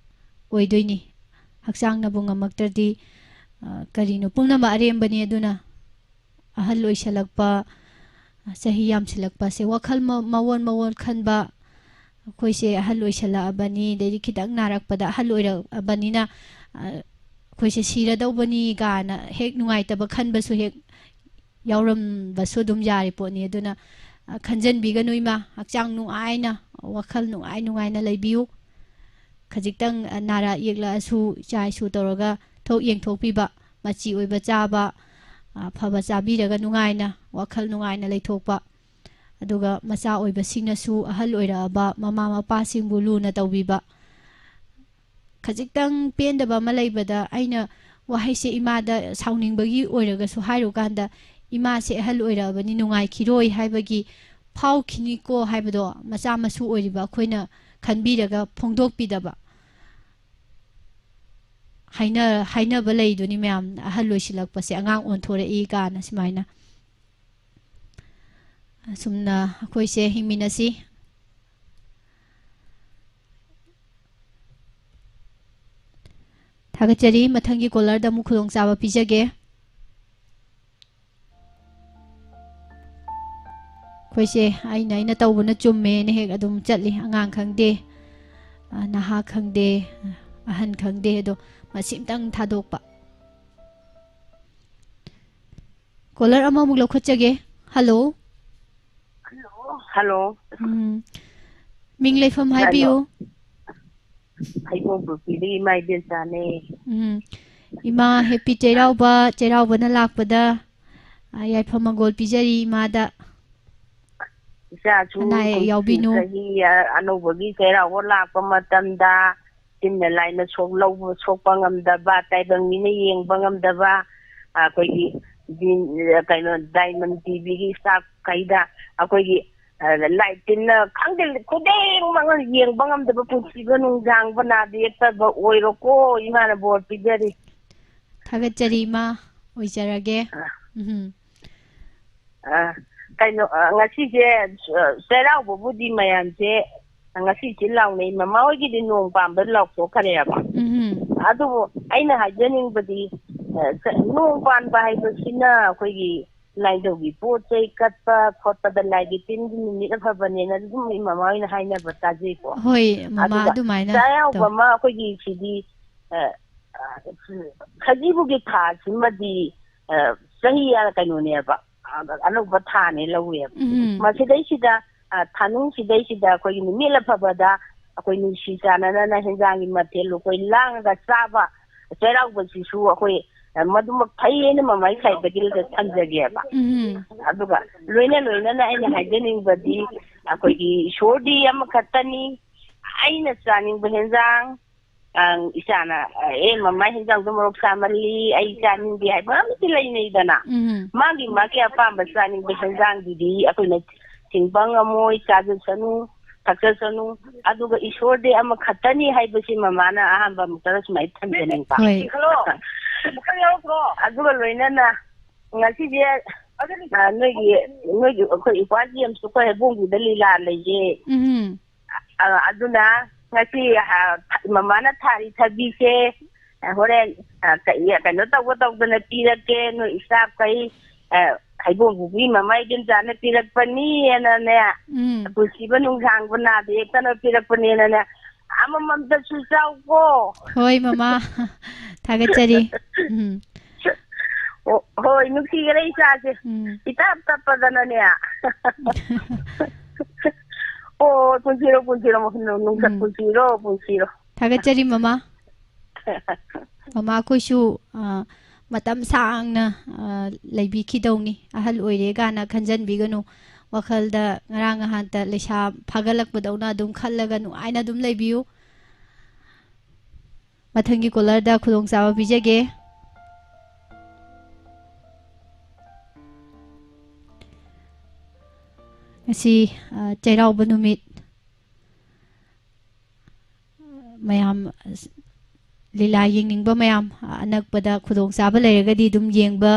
ꯑꯣꯏꯗꯣꯏꯅꯤ꯫ ꯍꯛꯆꯥꯡꯅꯕꯨ ꯉꯝꯃꯛꯇ꯭ꯔꯗꯤ, ꯑ, ꯀꯔꯤꯅꯣ? ꯄꯨꯝꯅꯃꯛ ꯑꯔꯦꯝꯕꯅꯤ꯫ ꯑꯗꯨꯅ ꯑꯍꯜ ꯑꯣꯏꯁꯜꯂꯛꯄ, ꯆꯍꯤ ꯌꯥꯝꯁꯤꯜꯂꯛꯄꯁꯦ, ꯋꯥꯈꯜ ꯃ-, ꯃꯑꯣꯟ ꯃꯑꯣꯟ ꯈꯟꯕ, ꯑꯩꯈꯣꯏꯁꯦ ꯑꯍꯜ ꯑꯣꯏꯁꯜꯂꯛꯑꯕꯅꯤ, ꯑꯗꯩꯗꯤ ꯈꯤꯇꯪ ꯅꯥꯔꯛꯄꯗ ꯑꯍꯜ ꯑꯣꯏꯔꯛꯑꯕꯅꯤꯅ, ꯑ, ꯑꯩꯈꯣꯏꯁꯦ ꯁꯤꯔꯗꯧꯕꯅꯤ ꯀꯥꯏꯅ ꯍꯦꯛ ꯅꯨꯡꯉꯥꯏꯇꯕ ꯈꯟꯕꯁꯨ ꯍꯦꯛ ꯌꯥꯎꯔꯝꯕꯁꯨ ꯑꯗꯨꯝ ꯌꯥꯔꯤ ꯄꯣꯠꯅꯤ꯫ ꯑꯗꯨꯅ, ꯑ, ꯈꯟꯖꯟꯕꯤꯒꯅꯨ ꯏꯃꯥ, ꯍꯛꯆꯥꯡ ꯅꯨꯡꯉꯥꯏꯅ, ꯋꯥꯈꯜ ꯅꯨꯡꯉꯥꯏ ꯅꯨꯡꯉꯥꯏꯅ ꯂꯩꯕꯤꯌꯨ꯫ ꯈꯖꯤꯛꯇꯪ, ꯑ, ꯅꯥꯔꯛ ꯌꯦꯛꯂꯛꯑꯁꯨ ꯏꯆꯥ ꯏꯁꯨ ꯇꯧꯔꯒ ꯊꯣꯛ ꯌꯦꯡꯊꯣꯛꯄꯤꯕ, ꯃꯆꯤ ꯑꯣꯏꯕ ꯆꯥꯕ, ꯑ, ꯑꯐꯕ ꯆꯥꯕꯤꯔꯒ ꯅꯨꯡꯉꯥꯏꯅ, ꯋꯥꯈꯜ ꯅꯨꯡꯉꯥꯏꯅ ꯂꯩꯊꯣꯛꯄ꯫ ꯑꯗꯨꯒ ꯃꯆꯥ ꯑꯣꯏꯕꯁꯤꯡꯅꯁꯨ ꯑꯍꯜ ꯑꯣꯏꯔꯛꯑꯕ ꯃꯃꯥ ꯃꯄꯥꯁꯤꯡꯕꯨ ꯂꯨꯅ ꯇꯧꯕꯤꯕ꯫ ꯈꯖꯤꯛꯇꯪ ꯄꯦꯟꯗꯕ ꯑꯃ ꯂꯩꯕꯗ ꯑꯩꯅ ꯋꯥꯍꯩꯁꯦ ꯏꯃꯥꯗ ꯁꯥꯎꯅꯤꯡꯕꯒꯤ ꯑꯣꯏꯔꯒꯁꯨ ꯍꯥꯏꯔꯨꯀꯥꯟꯗ, "ꯏꯃꯥꯁꯦ ꯑꯍꯜ ꯑꯣꯏꯔꯛꯑꯕꯅꯤ, ꯅꯨꯡꯉꯥꯏꯈꯤꯔꯣꯏ" ꯍꯥꯏꯕꯒꯤ ꯐꯥꯎꯈꯤꯅꯤꯀꯣ ꯍꯥꯏꯕꯗꯣ ꯃꯆꯥ ꯃꯁꯨ ꯑꯣꯏꯔꯤꯕ ꯑꯩꯈꯣꯏꯅ ꯈꯟꯕꯤꯔꯒ ꯐꯣꯡꯗꯣꯛꯄꯤꯗꯕ꯫ ꯍꯥꯏꯅ-, ꯍꯥꯏꯅꯕ ꯂꯩꯗꯨꯅꯤ ꯃꯌꯥꯝ, "ꯑꯍꯜ ꯑꯣꯏꯁꯤꯜꯂꯛꯄꯁꯦ ꯑꯉꯥꯡ ꯑꯣꯟꯊꯣꯔꯛꯏ" ꯀꯥꯏꯅ ꯁꯨꯃꯥꯏꯅ꯫ ꯑꯁꯨꯝꯅ ꯑꯩꯈꯣꯏꯁꯦ ꯍꯤꯡꯃꯤꯟꯅꯁꯤ꯫ ꯊꯥꯒꯠꯆꯔꯤ꯫ ꯃꯊꯪꯒꯤ ꯀꯣꯂꯔꯗ ꯑꯃꯨꯛ ꯈꯨꯗꯣꯡꯆꯥꯕ ꯄꯤꯖꯒꯦ꯫ ꯑꯩꯈꯣꯏꯁꯦ ꯑꯩꯅ, ꯑꯩꯅ ꯇꯧꯕꯅ ꯆꯨꯝꯃꯦꯅ ꯍꯦꯛ ꯑꯗꯨꯝ ꯆꯠꯂꯤ꯫ ꯑꯉꯥꯡ ꯈꯪꯗꯦ, ꯑ, ꯅꯍꯥ ꯈꯪꯗꯦ, ꯑꯍꯟ ꯈꯪꯗꯦ, ꯑꯗꯣ ꯃꯁꯤꯝꯇꯪ ꯊꯥꯗꯣꯛꯄ꯫ ꯀꯣꯂꯔ ꯑꯃꯃꯨꯛ ꯂꯧꯈꯠꯆꯒꯦ꯫ ꯍꯜꯂꯣ꯫ ꯍꯜꯂꯣ꯫ ꯎꯝ꯫ ꯃꯤꯡ ꯂꯩꯐꯝ ꯍꯥꯏꯕꯤꯌꯨ꯫ ꯍꯩꯕꯣꯡ ꯄꯨꯈ꯭ꯔꯤꯗꯒꯤ ꯏꯃꯥ ꯏꯕꯦꯟꯆꯥꯅꯦ꯫ ꯎꯝ꯫ ꯏꯃꯥ ꯍꯦꯄꯤ ꯆꯩꯔꯥꯎꯕ, ꯆꯩꯔꯥꯎꯕꯅ ꯂꯥꯛꯄꯗ, ꯑ, ꯌꯥꯏꯐ ꯃꯪꯒꯣꯜ ꯄꯤꯖꯔꯤ ꯏꯃꯥꯗ꯫ ꯏꯆꯥꯁꯨ ꯑꯅꯥ ꯑꯌꯦꯛ ꯀꯨꯝꯁꯤ ꯌꯥꯎꯕꯤꯅꯨ꯫ ꯆꯍꯤ ꯑꯅꯧꯕꯒꯤ ꯆꯩꯔꯥꯎꯕ ꯂꯥꯛꯄ ꯃꯇꯝꯗ ꯇꯤꯟꯅ ꯂꯥꯏꯅ ꯁꯣꯛ ꯂꯧꯕ ꯁꯣꯛꯄ ꯉꯝꯗꯕ, ꯇꯥꯏꯕꯪ ꯃꯤꯅ ꯌꯦꯡꯕ ꯉꯝꯗꯕ, ꯑꯩꯈꯣꯏꯒꯤ ꯀꯩꯅꯣ, ꯗꯥꯏꯃꯟ ꯇꯤꯚꯤꯒꯤ ꯁ꯭ꯇꯥꯐꯈꯩꯗ ꯑꯩꯈꯣꯏꯒꯤ, ꯑ, ꯂꯥꯏꯠ ꯇꯤꯟꯅ, ꯈꯪꯗꯦ, ꯈꯨꯗꯤꯡꯃꯛꯅ ꯌꯦꯡꯕ ꯉꯝꯗꯕ ꯄꯨꯟꯁꯤꯕ ꯅꯨꯡꯗꯥꯡꯕ ꯅꯥꯗ ꯌꯦꯛꯇꯕ ꯑꯣꯏꯔꯣꯀꯣ, ꯏꯃꯥꯅ ꯕꯣꯔ ꯄꯤꯖꯔꯤ꯫ ꯊꯥꯒꯠꯆꯔꯤ, ꯏꯃꯥ꯫ ꯑꯣꯏꯖꯔꯒꯦ꯫ ꯑ꯫ ꯎꯝ꯫ ꯑ, ꯀꯩꯅꯣ, ꯑ, ꯉꯁꯤꯁꯦ, ꯑ, ꯆꯩꯔꯥꯎꯕꯕꯨꯗꯤ ꯃꯌꯥꯝꯁꯦ ꯉꯁꯤꯁꯦ ꯂꯥꯎꯅꯩ꯫ ꯃꯃꯥ ꯍꯣꯏꯒꯤꯗꯤ ꯅꯣꯡ ꯄꯥꯟꯕ ꯂꯥꯎꯊꯣꯛꯈ꯭ꯔꯦꯕ꯫ ꯎꯝ꯫ ꯑꯗꯨꯕꯨ ꯑꯩꯅ ꯍꯥꯏꯖꯅꯤꯡꯕꯗꯤ, ꯑ, ꯆ-, ꯅꯣꯡ ꯄꯥꯟꯕ ꯍꯥꯏꯕꯁꯤꯅ ꯑꯩꯈꯣꯏꯒꯤ ꯂꯥꯏꯅꯤꯡꯊꯧꯒꯤ ꯄꯣꯠ ꯆꯩ ꯀꯠꯄ ꯈꯣꯠꯄꯗ ꯂꯥꯏꯒꯤ ꯇꯤꯟꯒꯤ ꯅꯨꯃꯤꯠ ꯑꯐꯕꯅꯦꯅ ꯑꯗꯨꯝ ꯃꯃꯥ ꯍꯣꯏꯅ ꯍꯥꯏꯅꯕ ꯇꯥꯖꯩꯀꯣ꯫ ꯍꯣꯏ, ꯃꯃꯥ ꯑꯗꯨꯒ ꯑꯗꯨꯃꯥꯏꯅ ꯆꯩꯔꯥꯎꯕ ꯇꯧ꯫ ꯑꯃ ꯑꯩꯈꯣꯏꯒꯤ ꯁꯤꯗꯤ, ꯑ, ꯑ, ꯁꯖꯤꯕꯨꯒꯤ ꯊꯥꯁꯤꯃꯗꯤ, ꯑ, ꯆꯍꯤ, ꯑ, ꯀꯩꯅꯣꯅꯦꯕ, ꯑ, ꯑꯅꯧꯕ ꯊꯥꯅꯦ ꯂꯧꯋꯦꯕ꯫ ꯎꯝ꯫ ꯃꯁꯤꯗꯩꯁꯤꯗ, ꯑ, ꯊꯥꯅꯨꯡꯁꯤꯗꯩꯁꯤꯗ ꯑꯩꯈꯣꯏꯒꯤ ꯅꯨꯃꯤꯠ ꯑꯐꯕꯗ ꯑꯩꯈꯣꯏ ꯅꯨꯡꯁꯤ ꯆꯥꯟꯅꯅ ꯍꯦꯟꯖꯥꯡꯒꯤ ꯃꯊꯦꯜ ꯂꯨꯀꯣꯏ ꯂꯥꯡꯉꯒ ꯆꯥꯕ, ꯆꯩꯔꯥꯎꯕꯁꯤꯁꯨ ꯑꯩꯈꯣꯏ, ꯑ, ꯃꯗꯨꯃꯛ ꯐꯩꯌꯦꯅ ꯃꯃꯥ ꯁꯥꯏꯗꯒꯤ ꯊꯝꯖꯒꯦꯕ꯫ ꯎꯝ꯫ ꯑꯗꯨꯒ ꯂꯣꯏꯅ ꯂꯣꯏꯅꯅ ꯑꯩꯅ ꯍꯥꯏꯖꯅꯤꯡꯕꯗꯤ ꯑꯩꯈꯣꯏꯒꯤ ꯏꯁꯣꯔꯗꯤ ꯑꯃꯈꯛꯇꯅꯤ, ꯑꯩꯅ ꯆꯥꯅꯤꯡꯕ ꯍꯦꯟꯖꯥꯡ, ꯑꯪ, ꯏꯆꯥꯅ, "ꯑꯦ, ꯃꯃꯥ, ꯍꯦꯟꯖꯥꯡꯗꯣ ꯃꯣꯔꯣꯛ ꯁꯥꯃꯜꯂꯤ, ꯑꯩ ꯆꯥꯅꯤꯡꯗꯦ" ꯍꯥꯏꯕ ꯑꯃꯗꯤ ꯂꯩꯅꯩꯗꯅ꯫ ꯎꯝ꯫ ꯃꯥꯒꯤ, ꯃꯥꯒꯤ ꯑꯄꯥꯝꯕ ꯆꯥꯅꯤꯡꯕ ꯍꯦꯟꯖꯥꯡꯗꯨꯗꯤ ꯑꯩꯈꯣꯏꯅ ꯊꯤꯡꯕ ꯉꯝꯃꯣꯏ, ꯆꯥꯖꯁꯅꯨ, ꯊꯛꯆꯁꯅꯨ꯫ ꯑꯗꯨꯒ ꯏꯁꯣꯔꯗꯤ ꯑꯃꯈꯛꯇꯅꯤ ꯍꯥꯏꯕꯁꯤ ꯃꯃꯥꯅ ꯑꯍꯥꯟꯕ ꯑꯃꯨꯛꯇ ꯁꯨꯃꯥꯏꯅ ꯊꯝꯖꯅꯤꯡꯕ꯫ ꯍꯣꯏ꯫ ꯑꯗꯨꯒ ꯂꯣꯏꯅꯅ ꯉꯁꯤꯁꯦ, ꯑ, ꯅꯣꯏꯒꯤ, ꯅꯣꯏꯒꯤ ꯑꯩꯈꯣꯏ ꯏꯄ꯭ꯋꯥꯒꯤ ꯑꯃꯁꯨ ꯑꯩꯈꯣꯏ ꯍꯩꯕꯣꯡꯒꯤꯗ ꯂꯤꯂꯥ ꯂꯩꯌꯦ꯫ ꯎꯝ꯫ ꯑ, ꯑꯗꯨꯅ ꯉꯁꯤ, ꯑ, ꯃꯃꯥꯅ ꯊꯥꯔꯤ ꯊꯕꯤꯁꯦ, ꯑ, ꯍꯣꯔꯦꯟ, ꯑ, ꯀ-, ꯀꯩꯅꯣ ꯇꯧꯕ ꯇꯧꯗꯅ ꯄꯤꯔꯛꯀꯦ, ꯅꯣꯏ ꯏꯁꯇꯥꯐꯈꯩ, ꯑ, ꯍꯩꯕꯣꯡ ꯄꯨꯕꯤ ꯃꯃꯥ ꯏꯕꯦꯝꯆꯥꯅ ꯄꯤꯔꯛꯄꯅꯤꯅꯅꯦ, ꯎꯝ꯫ ꯄꯨꯟꯁꯤꯕ ꯅꯨꯡꯁꯥꯡꯕ ꯅꯥꯗ ꯌꯦꯛꯇꯅ ꯄꯤꯔꯛꯄꯅꯦꯅꯅꯦ, ꯑꯃꯃꯝꯇꯁꯨ ꯆꯥꯎꯀꯣ꯫ ꯍꯣꯏ, ꯃꯃꯥ꯫ ꯊꯥꯒꯠꯆꯔꯤ꯫ ꯎꯝ꯫ ꯑꯣ, ꯍꯣꯏ, ꯅꯨꯡꯁꯤꯈꯔꯦ ꯏꯆꯥꯁꯦ꯫ ꯎꯝ꯫ ꯏꯇꯞ ꯇꯞꯄꯗꯅꯅꯦ꯫ ꯑꯣ, ꯄꯨꯟꯁꯤꯔꯣ, ꯄꯨꯟꯁꯤꯔꯣ, ꯅꯨꯡꯁꯛ ꯎꯝ꯫ ꯄꯨꯟꯁꯤꯔꯣ, ꯄꯨꯟꯁꯤꯔꯣ꯫ ꯊꯥꯒꯠꯆꯔꯤ, ꯃꯃꯥ꯫ ꯃꯃꯥ, ꯑꯩꯈꯣꯏꯁꯨ, ꯑ, ꯃꯇꯝ ꯁꯥꯡꯅ, ꯑ, ꯂꯩꯕꯤꯈꯤꯗꯧꯅꯤ꯫ ꯑꯍꯜ ꯑꯣꯏꯔꯦ ꯀꯥꯏꯅ ꯈꯟꯖꯟꯕꯤꯒꯅꯨ꯫ ꯋꯥꯈꯜꯗ ꯉꯔꯥꯡ ꯅꯍꯥꯟꯇ ꯂꯩꯁꯥ ꯐꯥꯒꯠꯂꯛꯄꯗꯧꯅ ꯑꯗꯨꯝ ꯈꯜꯂꯒ ꯅꯨꯡꯉꯥꯏꯅ ꯑꯗꯨꯝ ꯂꯩꯕꯤꯌꯨ꯫ ꯃꯊꯪꯒꯤ ꯀꯣꯂꯔꯗ ꯈꯨꯗꯣꯡꯆꯥꯕ ꯄꯤꯖꯒꯦ꯫ ꯑꯁꯤ, ꯑ, ꯆꯩꯔꯥꯎꯕ ꯅꯨꯃꯤꯠ, ꯃꯌꯥꯝ, ꯑ, ꯂꯤꯂꯥ ꯌꯦꯡꯅꯤꯡꯕ ꯃꯌꯥꯝ, ꯑ, ꯑꯅꯛꯄꯗ ꯈꯨꯗꯣꯡꯆꯥꯕ ꯂꯩꯔꯒꯗꯤ ꯑꯗꯨꯝ ꯌꯦꯡꯕ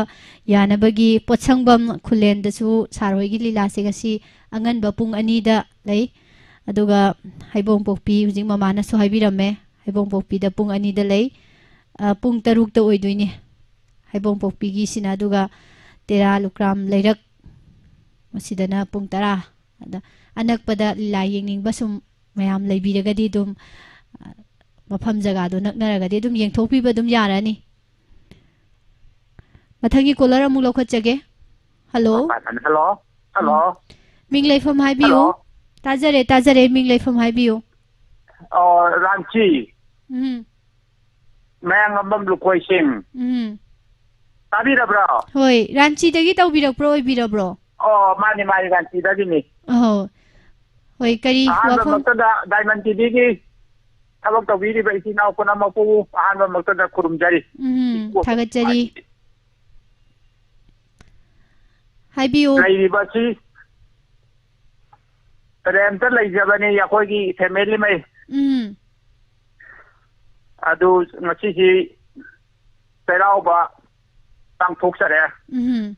ꯌꯥꯅꯕꯒꯤ ꯄꯣꯠꯁꯪꯕꯝ ꯈꯨꯂꯦꯟꯗꯁꯨ ꯁꯥꯔ ꯍꯣꯏꯒꯤ ꯂꯤꯂꯥꯁꯦ ꯉꯁꯤ ꯑꯉꯟꯕ ꯄꯨꯡ ꯑꯅꯤꯗ ꯂꯩ꯫ ꯑꯗꯨꯒ ꯍꯩꯕꯣꯡꯄꯣꯛꯄꯤ, ꯍꯧꯖꯤꯛ ꯃꯃꯥꯅꯁꯨ ꯍꯥꯏꯕꯤꯔꯝꯃꯦ, ꯍꯩꯕꯣꯡꯄꯣꯛꯄꯤꯗ ꯄꯨꯡ ꯑꯅꯤꯗ ꯂꯩ꯫ ꯑ, ꯄꯨꯡ ꯇꯔꯨꯛꯇ ꯑꯣꯏꯗꯣꯏꯅꯤ ꯍꯩꯕꯣꯡꯄꯣꯛꯄꯤꯒꯤꯁꯤꯅ, ꯑꯗꯨꯒ ꯇꯦꯔꯥ ꯂꯨꯀ꯭ꯔꯥꯝ ꯂꯩꯔꯛ, ꯃꯁꯤꯗꯅ ꯄꯨꯡ ꯇꯔꯥ꯫ ꯑꯗ ꯑꯅꯛꯄꯗ ꯂꯤꯂꯥ ꯌꯦꯡꯅꯤꯡꯕ ꯁꯨꯝ ꯃꯌꯥꯝ ꯂꯩꯕꯤꯔꯒꯗꯤ ꯑꯗꯨꯝ, ꯑ, ꯃꯐꯝ ꯖꯒꯥꯗꯣ ꯅꯛꯅꯔꯒꯗꯤ ꯑꯗꯨꯝ ꯌꯦꯡꯊꯣꯛꯄꯤꯕ ꯑꯗꯨꯝ ꯌꯥꯔꯅꯤ꯫ ꯃꯊꯪꯒꯤ ꯀꯣꯂꯔ ꯑꯃꯨꯛ ꯂꯧꯈꯠꯆꯒꯦ꯫ ꯍꯜꯂꯣ꯫ ꯍꯜꯂꯣ꯫ ꯍꯜꯂꯣ꯫ ꯎꯝ꯫ ꯃꯤꯡ ꯂꯩꯐꯝ ꯍꯥꯏꯕꯤꯌꯨ꯫ ꯍꯜꯂꯣ꯫ ꯇꯥꯖꯔꯦ, ꯇꯥꯖꯔꯦ꯫ ꯃꯤꯡ ꯂꯩꯐꯝ ꯍꯥꯏꯕꯤꯌꯨ꯫ ꯑꯣ, ꯔꯥꯟꯆꯤ꯫ ꯎꯝ꯫ ꯃꯌꯥꯡꯂꯝꯕꯝ ꯂꯨꯀꯣꯏꯁꯤꯡ꯫ ꯎꯝ꯫ ꯇꯥꯕꯤꯔꯕ꯭ꯔꯣ? ꯍꯣꯏ, ꯔꯥꯟꯆꯤꯗꯒꯤ ꯇꯧꯕꯤꯔꯛꯄ꯭ꯔꯣ, ꯑꯣꯏꯕꯤꯔꯕ꯭ꯔꯣ? ꯑꯣ, ꯃꯥꯅꯤ, ꯃꯥꯅꯤ, ꯔꯥꯟꯆꯤꯗꯒꯤꯅꯤ꯫ ꯑꯍꯣ꯫ ꯍꯣꯏ, ꯀꯔꯤ ꯋꯥꯐꯝ? ꯑꯍꯥꯟꯕꯃꯛꯇꯗ ꯗꯥꯏꯃꯟ ꯇꯤꯚꯤꯒꯤ ꯊꯕꯛ ꯇꯧꯕꯤꯔꯤꯕ ꯏꯆꯤꯟ ꯏꯅꯥꯎ ꯄꯨꯝꯅꯃꯛꯄꯨ ꯑꯍꯥꯟꯕꯃꯛꯇꯗ ꯈꯨꯔꯨꯝꯖꯔꯤ꯫ ꯎꯝ, ꯏꯀꯣ ꯊꯥꯒꯠꯆꯔꯤ꯫ ꯍꯥꯏꯕꯤꯌꯨ꯫ ꯂꯩꯔꯤꯕꯁꯤ ꯔꯦꯟꯇ ꯂꯩꯖꯕꯅꯤ ꯑꯩꯈꯣꯏꯒꯤ ꯐꯦꯃꯤꯂꯤ ꯃꯩ꯫ ꯎꯝ꯫ ꯑꯗꯨ ꯉꯁꯤꯁꯤ ꯆꯩꯔꯥꯎꯕ ꯄꯥꯡꯊꯣꯛꯆꯔꯦ꯫ ꯎꯝ꯫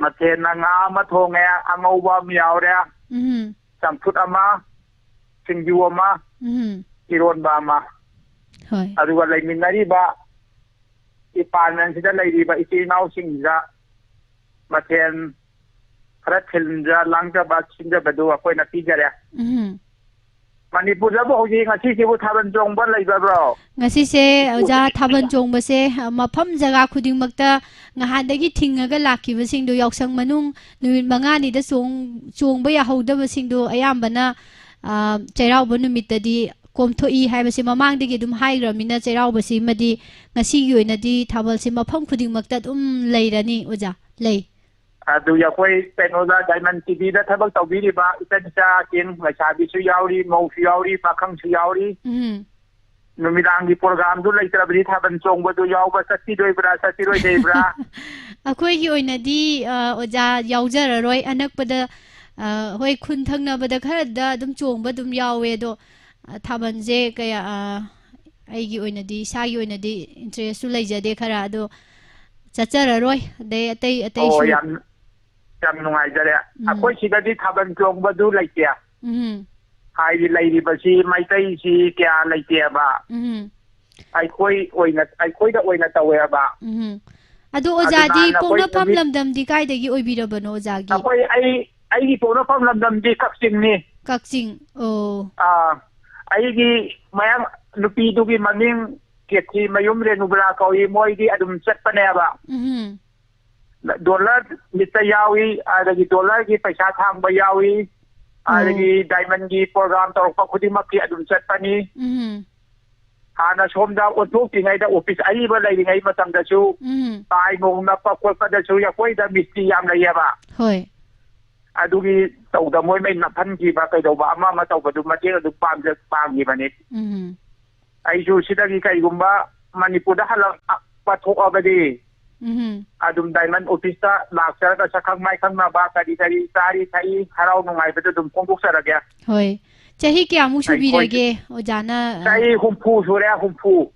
ꯃꯊꯦꯜꯅ ꯉꯥ ꯑꯃ ꯊꯣꯡꯉꯦ, ꯑꯉꯧꯕ ꯑꯃ ꯌꯥꯎꯔꯦ, ꯎꯝ꯫ ꯆꯝꯐꯨꯠ ꯑꯃ, ꯁꯤꯡꯖꯨ ꯑꯃ, ꯎꯝ꯫ ꯏꯔꯣꯟꯕ ꯑꯃ꯫ ꯍꯣꯏ꯫ ꯑꯗꯨꯒ ꯂꯩꯃꯤꯟꯅꯔꯤꯕ ꯗꯤꯄꯥꯔꯠꯃꯦꯟꯁꯤꯗ ꯂꯩꯔꯤꯕ ꯏꯆꯤꯜ ꯏꯅꯥꯎꯁꯤꯡꯁꯤꯗ ꯃꯊꯦꯜ ꯈꯔ ꯊꯤꯟꯖ ꯂꯥꯡꯖꯕ ꯁꯤꯟꯖꯕꯗꯨ ꯑꯩꯈꯣꯏꯅ ꯄꯤꯖꯔꯦ꯫ ꯎꯝ꯫ ꯃꯅꯤꯄꯨꯔꯗꯕꯨ ꯍꯧꯖꯤꯛ ꯉꯁꯤꯁꯤꯕꯨ ꯊꯥꯕꯜ ꯆꯣꯡꯕ ꯂꯩꯕꯕ꯭ꯔꯣ? ꯉꯁꯤꯁꯦ, ꯑꯣꯖꯥ, ꯊꯥꯕꯜ ꯆꯣꯡꯕꯁꯦ, ꯑ, ꯃꯐꯝ ꯖꯒꯥ ꯈꯨꯗꯤꯡꯃꯛꯇ ꯉꯍꯥꯟꯗꯒꯤ ꯊꯤꯡꯉꯒ ꯂꯥꯛꯈꯤꯕꯁꯤꯡꯗꯣ ꯌꯥꯎꯁꯪ ꯃꯅꯨꯡ ꯅꯨꯃꯤꯠ ꯃꯉꯥꯅꯤꯗ ꯆꯣꯡ-, ꯆꯣꯡꯕ ꯌꯥꯍꯧꯗꯕꯁꯤꯡꯗꯣ ꯑꯌꯥꯝꯕꯅ, ꯑ, ꯆꯩꯔꯥꯎꯕ ꯅꯨꯃꯤꯠꯇꯗꯤ ꯀꯣꯝꯊꯣꯛꯏ ꯍꯥꯏꯕꯁꯦ ꯃꯃꯥꯡꯗꯒꯤ ꯑꯗꯨꯝ ꯍꯥꯏꯈ꯭ꯔꯃꯤꯅ ꯆꯩꯔꯥꯎꯕꯁꯤꯃꯗꯤ ꯉꯁꯤꯒꯤ ꯑꯣꯏꯅꯗꯤ ꯊꯥꯕꯜꯁꯦ ꯃꯐꯝ ꯈꯨꯗꯤꯡꯃꯛꯇ ꯑꯗꯨꯝ ꯂꯩꯔꯅꯤ, ꯑꯣꯖꯥ, ꯂꯩ꯫ ꯑꯗꯨ ꯑꯩꯈꯣꯏ ꯀꯩꯅꯣꯗ ꯗꯥꯏꯃꯟ ꯇꯤꯚꯤꯗ ꯊꯕꯛ ꯇꯧꯕꯤꯔꯤꯕ ꯏꯆꯟ ꯏꯆꯥꯁꯤꯡ, ꯂꯩꯁꯥꯕꯤꯁꯨ ꯌꯥꯎꯔꯤ, ꯃꯧꯁꯨ ꯌꯥꯎꯔꯤ, ꯄꯥꯈꯪꯁꯨ ꯌꯥꯎꯔꯤ꯫ ꯎꯝ꯫ ꯅꯨꯃꯤꯗꯥꯡꯒꯤ ꯄ꯭ꯔꯣꯒ꯭ꯔꯥꯝꯗꯨ ꯂꯩꯇ꯭ꯔꯕꯗꯤ ꯊꯥꯕꯜ ꯆꯣꯡꯕꯗꯨ ꯌꯥꯎꯕ ꯆꯠꯄꯤꯗꯣꯏꯕ꯭ꯔꯥ, ꯆꯠꯄꯤꯔꯣꯏꯗꯣꯏꯕ꯭ꯔꯥ? ꯑꯩꯈꯣꯏꯒꯤ ꯑꯣꯏꯅꯗꯤ, ꯑ, ꯑꯣꯖꯥ, ꯌꯥꯎꯖꯔꯔꯣꯏ꯫ ꯑꯅꯛꯄꯗ, ꯑ, ꯍꯣꯏ, ꯈꯨꯟ ꯊꯪꯅꯕꯗ ꯈꯔꯗ ꯑꯗꯨꯝ ꯆꯣꯡꯕ ꯑꯗꯨꯝ ꯌꯥꯎꯋꯦ, ꯑꯗꯣ, ꯑ, ꯊꯥꯕꯜꯁꯦ ꯀꯌꯥ, ꯑ, ꯑꯩꯒꯤ ꯑꯣꯏꯅꯗꯤ, ꯏꯁꯥꯒꯤ ꯑꯣꯏꯅꯗꯤ interest ꯁꯨ ꯂꯩꯖꯗꯦ ꯈꯔ, ꯑꯗꯣ ꯆꯠꯆꯔꯔꯣꯏ꯫ ꯑꯗꯩ ꯑꯇꯩ, ꯑꯣ, ꯑꯇꯩꯁꯨ ꯌꯥꯝ, ꯌꯥꯝ ꯅꯨꯡꯉꯥꯏꯖꯔꯦ꯫ ꯎꯝ꯫ ꯑꯩꯈꯣꯏ ꯁꯤꯗꯗꯤ ꯊꯥꯕꯜ ꯆꯣꯡꯕꯗꯨ ꯂꯩꯇꯦ꯫ ꯎꯝ꯫ ꯍꯥꯏꯗꯤ ꯂꯩꯔꯤꯕꯁꯤ ꯃꯩꯇꯩꯁꯤ ꯀꯌꯥ ꯂꯩꯇꯦꯕ꯫ ꯎꯝ꯫ ꯑꯩꯈꯣꯏ ꯑꯣꯏꯅ, ꯑꯩꯈꯣꯏꯗ ꯑꯣꯏꯅ ꯇꯧꯋꯦꯕ꯫ ꯎꯝ꯫ ꯑꯗꯣ ꯑꯗꯨ ꯑꯣꯖꯥꯗꯤ ꯅꯍꯥꯟ ꯑꯩꯈꯣꯏ ꯄꯣꯛꯅꯐꯝ ꯅꯨꯃꯤꯠ ꯂꯝꯗꯝꯗꯤ ꯀꯥꯏꯗꯒꯤ ꯑꯣꯏꯕꯤꯔꯕꯅꯣ ꯑꯣꯖꯥꯒꯤ? ꯑꯩꯈꯣꯏ, ꯑꯩ, ꯑꯩꯒꯤ ꯄꯣꯛꯅꯐꯝ ꯂꯝꯗꯝꯗꯤ ꯀꯛꯆꯤꯡꯅꯤ꯫ ꯀꯛꯆꯤꯡ, ꯑꯣ꯫ ꯑꯥ, ꯑꯩꯒꯤ ꯃꯌꯥꯝ ꯅꯨꯄꯤꯗꯨꯒꯤ ꯃꯃꯤꯡ ꯀꯦꯊꯤ ꯃꯌꯨꯝ ꯔꯦꯅꯨꯕꯂꯥ ꯀꯧꯏ, ꯃꯣꯏꯗꯤ ꯑꯗꯨꯝ ꯆꯠꯄꯅꯦꯕ꯫ ꯎꯝ꯫ Dollar ꯃꯤꯠꯇ ꯌꯥꯎꯏ, ꯑꯗꯒꯤ dollar ꯒꯤ ꯄꯩꯁꯥ ꯊꯥꯡꯕ ꯌꯥꯎꯏ, ꯑꯣ꯫ ꯑꯗꯒꯤ diamond ꯒꯤ program ꯇꯧꯔꯛꯄ ꯈꯨꯗꯤꯡꯃꯛꯀꯤ ꯑꯗꯨꯝ ꯆꯠꯄꯅꯤ꯫ ꯎꯝ꯫ ꯍꯥꯟꯅ ꯁꯣꯝꯗ ꯑꯣꯟꯊꯣꯛꯇ꯭ꯔꯤꯉꯩꯗ office ꯑꯔꯤꯕ ꯂꯩꯔꯤꯉꯩ ꯃꯇꯝꯗꯁꯨ ꯎꯝ꯫ ꯇꯥꯏ ꯅꯣꯡ ꯅꯞꯄ ꯈꯣꯠꯄꯗꯁꯨ ꯑꯩꯈꯣꯏꯗ ꯃꯤꯁꯇ꯭ꯔꯤ ꯌꯥꯝ ꯂꯩꯌꯦꯕ꯫ ꯍꯣꯏ꯫ ꯑꯗꯨꯒꯤ ꯇꯧꯗ ꯃꯣꯏ ꯃꯩ ꯅꯞꯍꯟꯈꯤꯕ ꯀꯩꯗꯧꯕ ꯑꯃ ꯑꯃ ꯇꯧꯕꯗꯨ ꯃꯇꯦꯡ ꯑꯗꯨꯝ ꯄꯥꯡꯖ-, ꯄꯥꯡꯈꯤꯕꯅꯤ꯫ ꯎꯝ꯫ ꯑꯩꯁꯨ ꯁꯤꯗꯒꯤ ꯀꯩꯒꯨꯝꯕ ꯃꯅꯤꯄꯨꯔꯗ ꯍꯜꯂꯛꯄ ꯊꯣꯛꯑꯕꯗꯤ ꯎꯝ꯫ ꯑꯗꯨꯝ diamond office ꯇ ꯂꯥꯛꯆꯔꯒ ꯁꯛꯈꯪ ꯃꯥꯏꯈꯪꯅꯕ ꯀꯔꯤ ꯀꯔꯤ ꯆꯥꯔꯤ ꯊꯛꯏ ꯍꯔꯥꯎ ꯅꯨꯡꯉꯥꯏꯕꯗꯨ ꯑꯗꯨꯝ ꯐꯣꯡꯗꯣꯛꯆꯔꯒꯦ꯫ ꯍꯣꯏ꯫ ꯆꯍꯤ ꯀꯌꯥꯃꯨꯛ ꯑꯩꯈꯣꯏ ꯁꯨꯕꯤꯔꯒꯦ ꯑꯣꯖꯥꯅ? ꯆꯍꯤ ꯍꯨꯝꯐꯨ ꯁꯨꯔꯦ, ꯍꯨꯝꯐꯨ꯫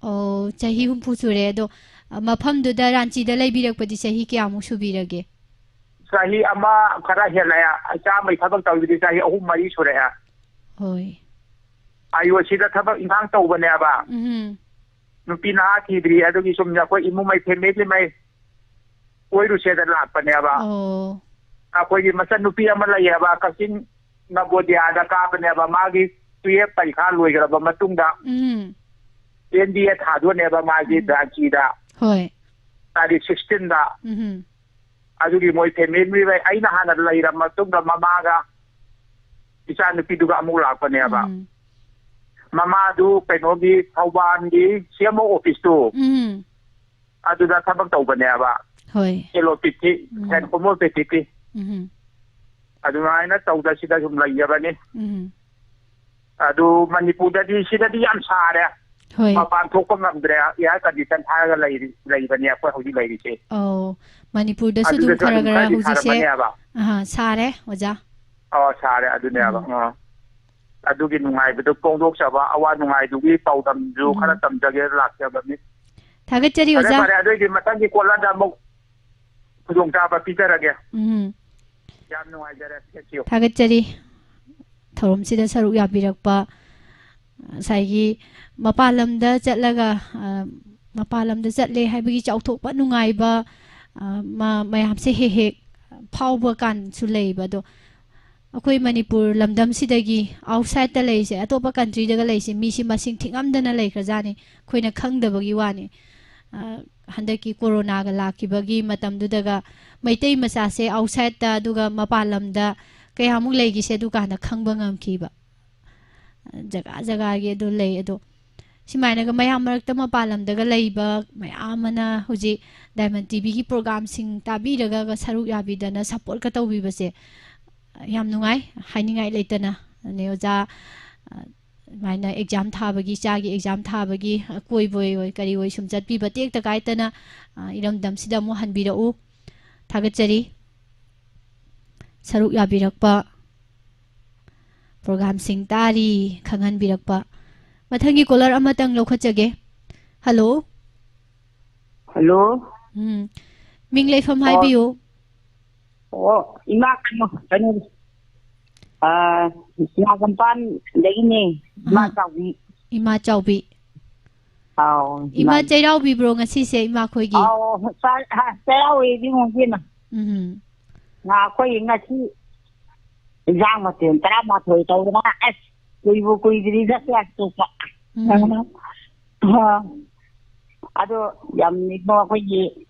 ꯑꯣ, ꯆꯍꯤ ꯍꯨꯝꯐꯨ ꯁꯨꯔꯦ꯫ ꯑꯗꯣ, ꯑ, ꯃꯐꯝꯗꯨꯗ ꯔꯥꯟꯆꯤꯗ ꯂꯩꯕꯤꯔꯛꯄꯗꯤ ꯆꯍꯤ ꯀꯌꯥꯃꯨꯛ ꯁꯨꯕꯤꯔꯒꯦ? ꯆꯍꯤ ꯑꯃ ꯈꯔ ꯍꯦꯜꯂꯛꯑꯦ꯫ ꯆꯥꯝꯃꯩ ꯊꯕꯛ ꯇꯧꯔꯤꯗꯤ ꯆꯍꯤ ꯑꯍꯨꯝ ꯃꯔꯤ ꯁꯨꯔꯛꯑꯦ꯫ ꯍꯣꯏ꯫ ꯑꯩ ꯁꯤꯗ ꯊꯕꯛ ꯏꯪꯈꯥꯡ ꯇꯧꯕꯅꯦꯕ꯫ ꯎꯝ꯫ ꯅꯨꯄꯤ ꯅꯍꯥ ꯊꯤꯗ꯭ꯔꯤ, ꯑꯗꯨꯒꯤ ꯁꯨꯝ ꯑꯩꯈꯣꯏ ꯏꯃꯨꯡ ꯃꯩ, family ꯃꯩ ꯀꯣꯏꯔꯨꯁꯦꯗ ꯂꯥꯛꯄꯅꯦꯕ꯫ ꯑꯣ꯫ ꯑꯩꯈꯣꯏꯒꯤ ꯃꯆꯟꯅꯨꯄꯤ ꯑꯃ ꯂꯩꯌꯦꯕ, ꯀꯛꯆꯤꯡ ꯅꯕꯣꯗꯤꯌꯥꯗ ꯀꯥꯕꯅꯦꯕ, ꯃꯥꯒꯤ twelve ꯄꯔꯤꯈꯥ ꯂꯣꯏꯈ꯭ꯔꯕ ꯃꯇꯨꯡꯗ ꯎꯝ꯫ N D A ꯊꯥꯗꯣꯏꯅꯦꯕ ꯃꯥꯒꯤ ꯎꯝ꯫ ꯔꯥꯟꯆꯤꯗ꯫ ꯍꯣꯏ꯫ ꯇꯥꯔꯤꯛ sixteen ꯗ꯫ ꯎꯝ꯫ ꯑꯗꯨꯒꯤ ꯃꯣꯏ family ꯃꯩ, ꯑꯩꯅ ꯍꯥꯟꯅ ꯂꯩꯔ ꯃꯇꯨꯡꯗ ꯃꯃꯥꯒ ꯏꯆꯥ ꯅꯨꯄꯤꯗꯨꯒ ꯑꯃꯨꯛ ꯂꯥꯛꯄꯅꯦꯕ꯫ ꯎꯝ꯫ ꯃꯃꯥꯗꯨ ꯀꯩꯅꯣꯒꯤ ꯊꯧꯕꯥꯜꯒꯤ C M O office ꯇꯨ ꯎꯝ꯫ ꯑꯗꯨꯗ ꯊꯕꯛ ꯇꯧꯕꯅꯦꯕ꯫ ꯍꯣꯏ꯫ Allopathy, ꯎꯝ꯫ Head homeopathic ꯀꯤ꯫ ꯎꯝ꯫ ꯑꯗꯨꯃꯥꯏꯅ ꯇꯧꯗ ꯁꯤꯗ ꯁꯨꯝ ꯂꯩꯖꯕꯅꯤ꯫ ꯎꯝ꯫ ꯑꯗꯨ ꯃꯅꯤꯄꯨꯔꯗꯗꯤ ꯁꯤꯗꯗꯤ ꯌꯥꯝ ꯁꯥꯔꯦ꯫ ꯍꯣꯏ꯫ ꯃꯄꯥꯟ ꯊꯣꯛꯄ ꯉꯝꯗ꯭ꯔꯦ꯫ Air condition ꯊꯥꯔꯒ ꯂꯩꯔꯤ-, ꯂꯩꯕꯅꯦ ꯑꯩꯈꯣꯏ ꯍꯧꯖꯤꯛ ꯂꯩꯔꯤꯁꯦ꯫ ꯑꯧ꯫ ꯃꯅꯤꯄꯨꯔꯗꯁꯨ ꯑꯗꯨꯝ ꯑꯗꯨꯗꯁꯨ ꯈꯔ ꯑꯗꯨꯝ ꯈꯔ ꯈꯔꯗꯤ ꯍꯧꯖꯤꯛꯁꯦ, ꯁꯥꯔꯝꯃꯅꯦꯕ꯫ ꯑꯍꯥ, ꯁꯥꯔꯦ, ꯑꯣꯖꯥ꯫ ꯑꯣ, ꯁꯥꯔꯦ, ꯑꯗꯨꯅꯦꯕ꯫ ꯎꯝ꯫ ꯑꯥ꯫ ꯑꯗꯨꯒꯤ ꯅꯨꯡꯉꯥꯏꯕꯗꯣ ꯐꯣꯡꯗꯣꯛꯆꯕ, ꯑꯋꯥ ꯅꯨꯡꯉꯥꯏꯗꯨꯒꯤ ꯄꯥꯎꯗꯝꯁꯨ ꯎꯝ꯫ ꯈꯔ ꯇꯝꯖꯒꯦ ꯂꯥꯛꯆꯕꯅꯤ꯫ ꯊꯥꯒꯠꯆꯔꯤ, ꯐꯔꯦ, ꯑꯣꯖꯥ꯫ ꯐꯔꯦ, ꯑꯗꯨꯑꯣꯏꯗꯤ ꯃꯊꯪꯒꯤ ꯀꯣꯂꯔꯗ ꯑꯃꯨꯛ ꯈꯨꯗꯣꯡꯆꯥꯕ ꯄꯤꯖꯔꯒꯦ꯫ ꯎꯝ꯫ ꯌꯥꯝ ꯅꯨꯡꯉꯥꯏꯖꯔꯦ꯫ Thank you꯫ ꯊꯥꯒꯠꯆꯔꯤ꯫ ꯊꯧꯔꯝꯁꯤꯗ ꯁꯔꯨꯛ ꯌꯥꯕꯤꯔꯛꯄ, ꯉꯁꯥꯏꯒꯤ ꯃꯄꯥꯟ ꯂꯝꯗ ꯆꯠꯂꯒ, ꯑ, ꯃꯄꯥꯟ ꯂꯝꯗ ꯆꯠꯂꯦ ꯍꯥꯏꯕꯒꯤ ꯆꯥꯎꯊꯣꯛꯄ ꯅꯨꯡꯉꯥꯏꯕ, ꯑ, ꯃ-, ꯃꯌꯥꯝꯁꯦ ꯍꯦꯛ ꯍꯦꯛ ꯐꯥꯎꯕ ꯀꯥꯟꯁꯨ ꯂꯩꯕ꯫ ꯑꯗꯣ ꯑꯩꯈꯣꯏ ꯃꯅꯤꯄꯨꯔ ꯂꯝꯗꯝꯁꯤꯗꯒꯤ outside ꯇ ꯂꯩꯔꯤꯁꯦ, ꯑꯇꯣꯞꯄ country ꯗꯒ ꯂꯩꯔꯤꯁꯦ, ꯃꯤꯁꯤ ꯃꯁꯤꯡ ꯊꯤꯉꯝꯗꯅ ꯂꯩꯈ꯭ꯔꯖꯥꯠꯅꯤ, ꯑꯩꯈꯣꯏꯅ ꯈꯪꯗꯕꯒꯤ ꯋꯥꯅꯤ꯫ ꯑ, ꯍꯟꯗꯛꯀꯤ ꯀꯣꯔꯣꯅꯥꯒ ꯂꯥꯛꯈꯤꯕꯒꯤ ꯃꯇꯝꯗꯨꯗꯒ ꯃꯩꯇꯩ ꯃꯆꯥꯁꯦ outside ꯇ, ꯑꯗꯨꯒ ꯃꯄꯥꯟ ꯂꯝꯗ ꯀꯌꯥꯃꯨꯛ ꯂꯩꯒꯦꯁꯦ ꯑꯗꯨꯀꯥꯟꯗ ꯈꯪꯕ ꯉꯝꯈꯤꯕ꯫ ꯖꯒꯥ ꯖꯒꯥꯒꯤ ꯑꯗꯨ ꯂꯩ꯫ ꯑꯗꯣ ꯁꯨꯃꯥꯏꯅꯒ ꯃꯌꯥꯝ ꯃꯔꯛꯇ ꯃꯄꯥꯟ ꯂꯝꯗꯒ ꯂꯩꯕ ꯃꯌꯥꯝ ꯑꯃꯅ ꯍꯧꯖꯤꯛ Diamond TV ꯒꯤ program ꯁꯤꯡ ꯇꯥꯕꯤꯔꯒ ꯁꯔꯨꯛ ꯌꯥꯕꯤꯗꯅ support ꯀ ꯇꯧꯕꯤꯕꯁꯦ ꯌꯥꯝ ꯅꯨꯡꯉꯥꯏ, ꯍꯥꯏꯅꯤꯡꯉꯥꯏ ꯂꯩꯇꯅ꯫ ꯑꯗꯩ ꯑꯣꯖꯥ, ꯑ, ꯑꯗꯨꯃꯥꯏꯅ exam ꯊꯥꯕꯒꯤ, ꯏꯆꯥꯒꯤ exam ꯊꯥꯕꯒꯤ, ꯑ, ꯀꯣꯏꯕ ꯑꯣꯏ ꯀꯔꯤ ꯑꯣꯏ ꯁꯨꯝ ꯆꯠꯄꯤꯕ ꯇꯦꯛꯇ ꯀꯥꯏꯗꯅ, ꯑ, ꯏꯔꯝꯗꯝꯁꯤꯗ ꯑꯃꯨꯛ ꯍꯟꯕꯤꯔꯛꯎ꯫ ꯊꯥꯒꯠꯆꯔꯤ꯫ ꯁꯔꯨꯛ ꯌꯥꯕꯤꯔꯛꯄ, program ꯁꯤꯡ ꯇꯥꯔꯤ ꯈꯪꯍꯟꯕꯤꯔꯛꯄ꯫ ꯃꯊꯪꯒꯤ caller ꯑꯃꯇꯪ ꯂꯧꯈꯠꯆꯒꯦ꯫ Hello꯫ Hello꯫ ꯎꯝ꯫ ꯃꯤꯡ ꯂꯩꯐꯝ ꯑꯣ꯫ ꯍꯥꯏꯕꯤꯌꯨ꯫ ꯑꯣ, ꯏꯃꯥ ꯀꯩꯅꯣ, ꯀꯩꯅꯣ, ꯑꯥ, ꯁꯤꯡꯉꯥ ꯀꯝꯄꯥꯟꯗꯒꯤꯅꯦ, ꯏꯃꯥ ꯑꯥ꯫ ꯆꯥꯎꯕꯤ꯫ ꯏꯃꯥ ꯆꯥꯎꯕꯤ꯫ ꯑꯥꯎ, ꯏꯃꯥ ꯏꯃꯥ꯫ ꯆꯩꯔꯥꯎꯕꯤꯕ꯭ꯔꯣ ꯉꯁꯤꯁꯦ ꯏꯃꯥꯈꯣꯏꯒꯤ? ꯑꯥꯎ, ꯆꯥ-, ꯍꯥ, ꯆꯩꯔꯥꯎꯕꯤꯗꯤ ꯉꯁꯤꯅ꯫ ꯎꯝ꯫ ꯉꯥ ꯑꯩꯈꯣꯏ ꯉꯁꯤ ꯏꯟꯖꯥꯡ ꯃꯊꯦꯜ ꯇꯔꯥꯃꯥꯊꯣꯏ ꯇꯧꯗꯅ, ꯑꯁ, ꯀꯨꯏꯕꯨ ꯀꯨꯏꯗ꯭ꯔꯤꯗ ꯆꯥꯛ ꯇꯣꯛꯄ꯫ ꯎꯝ꯫ ꯑꯥ꯫ ꯑꯗꯣ ꯌꯥꯝ ꯅꯤꯡꯕ ꯑꯩꯈꯣꯏꯒꯤ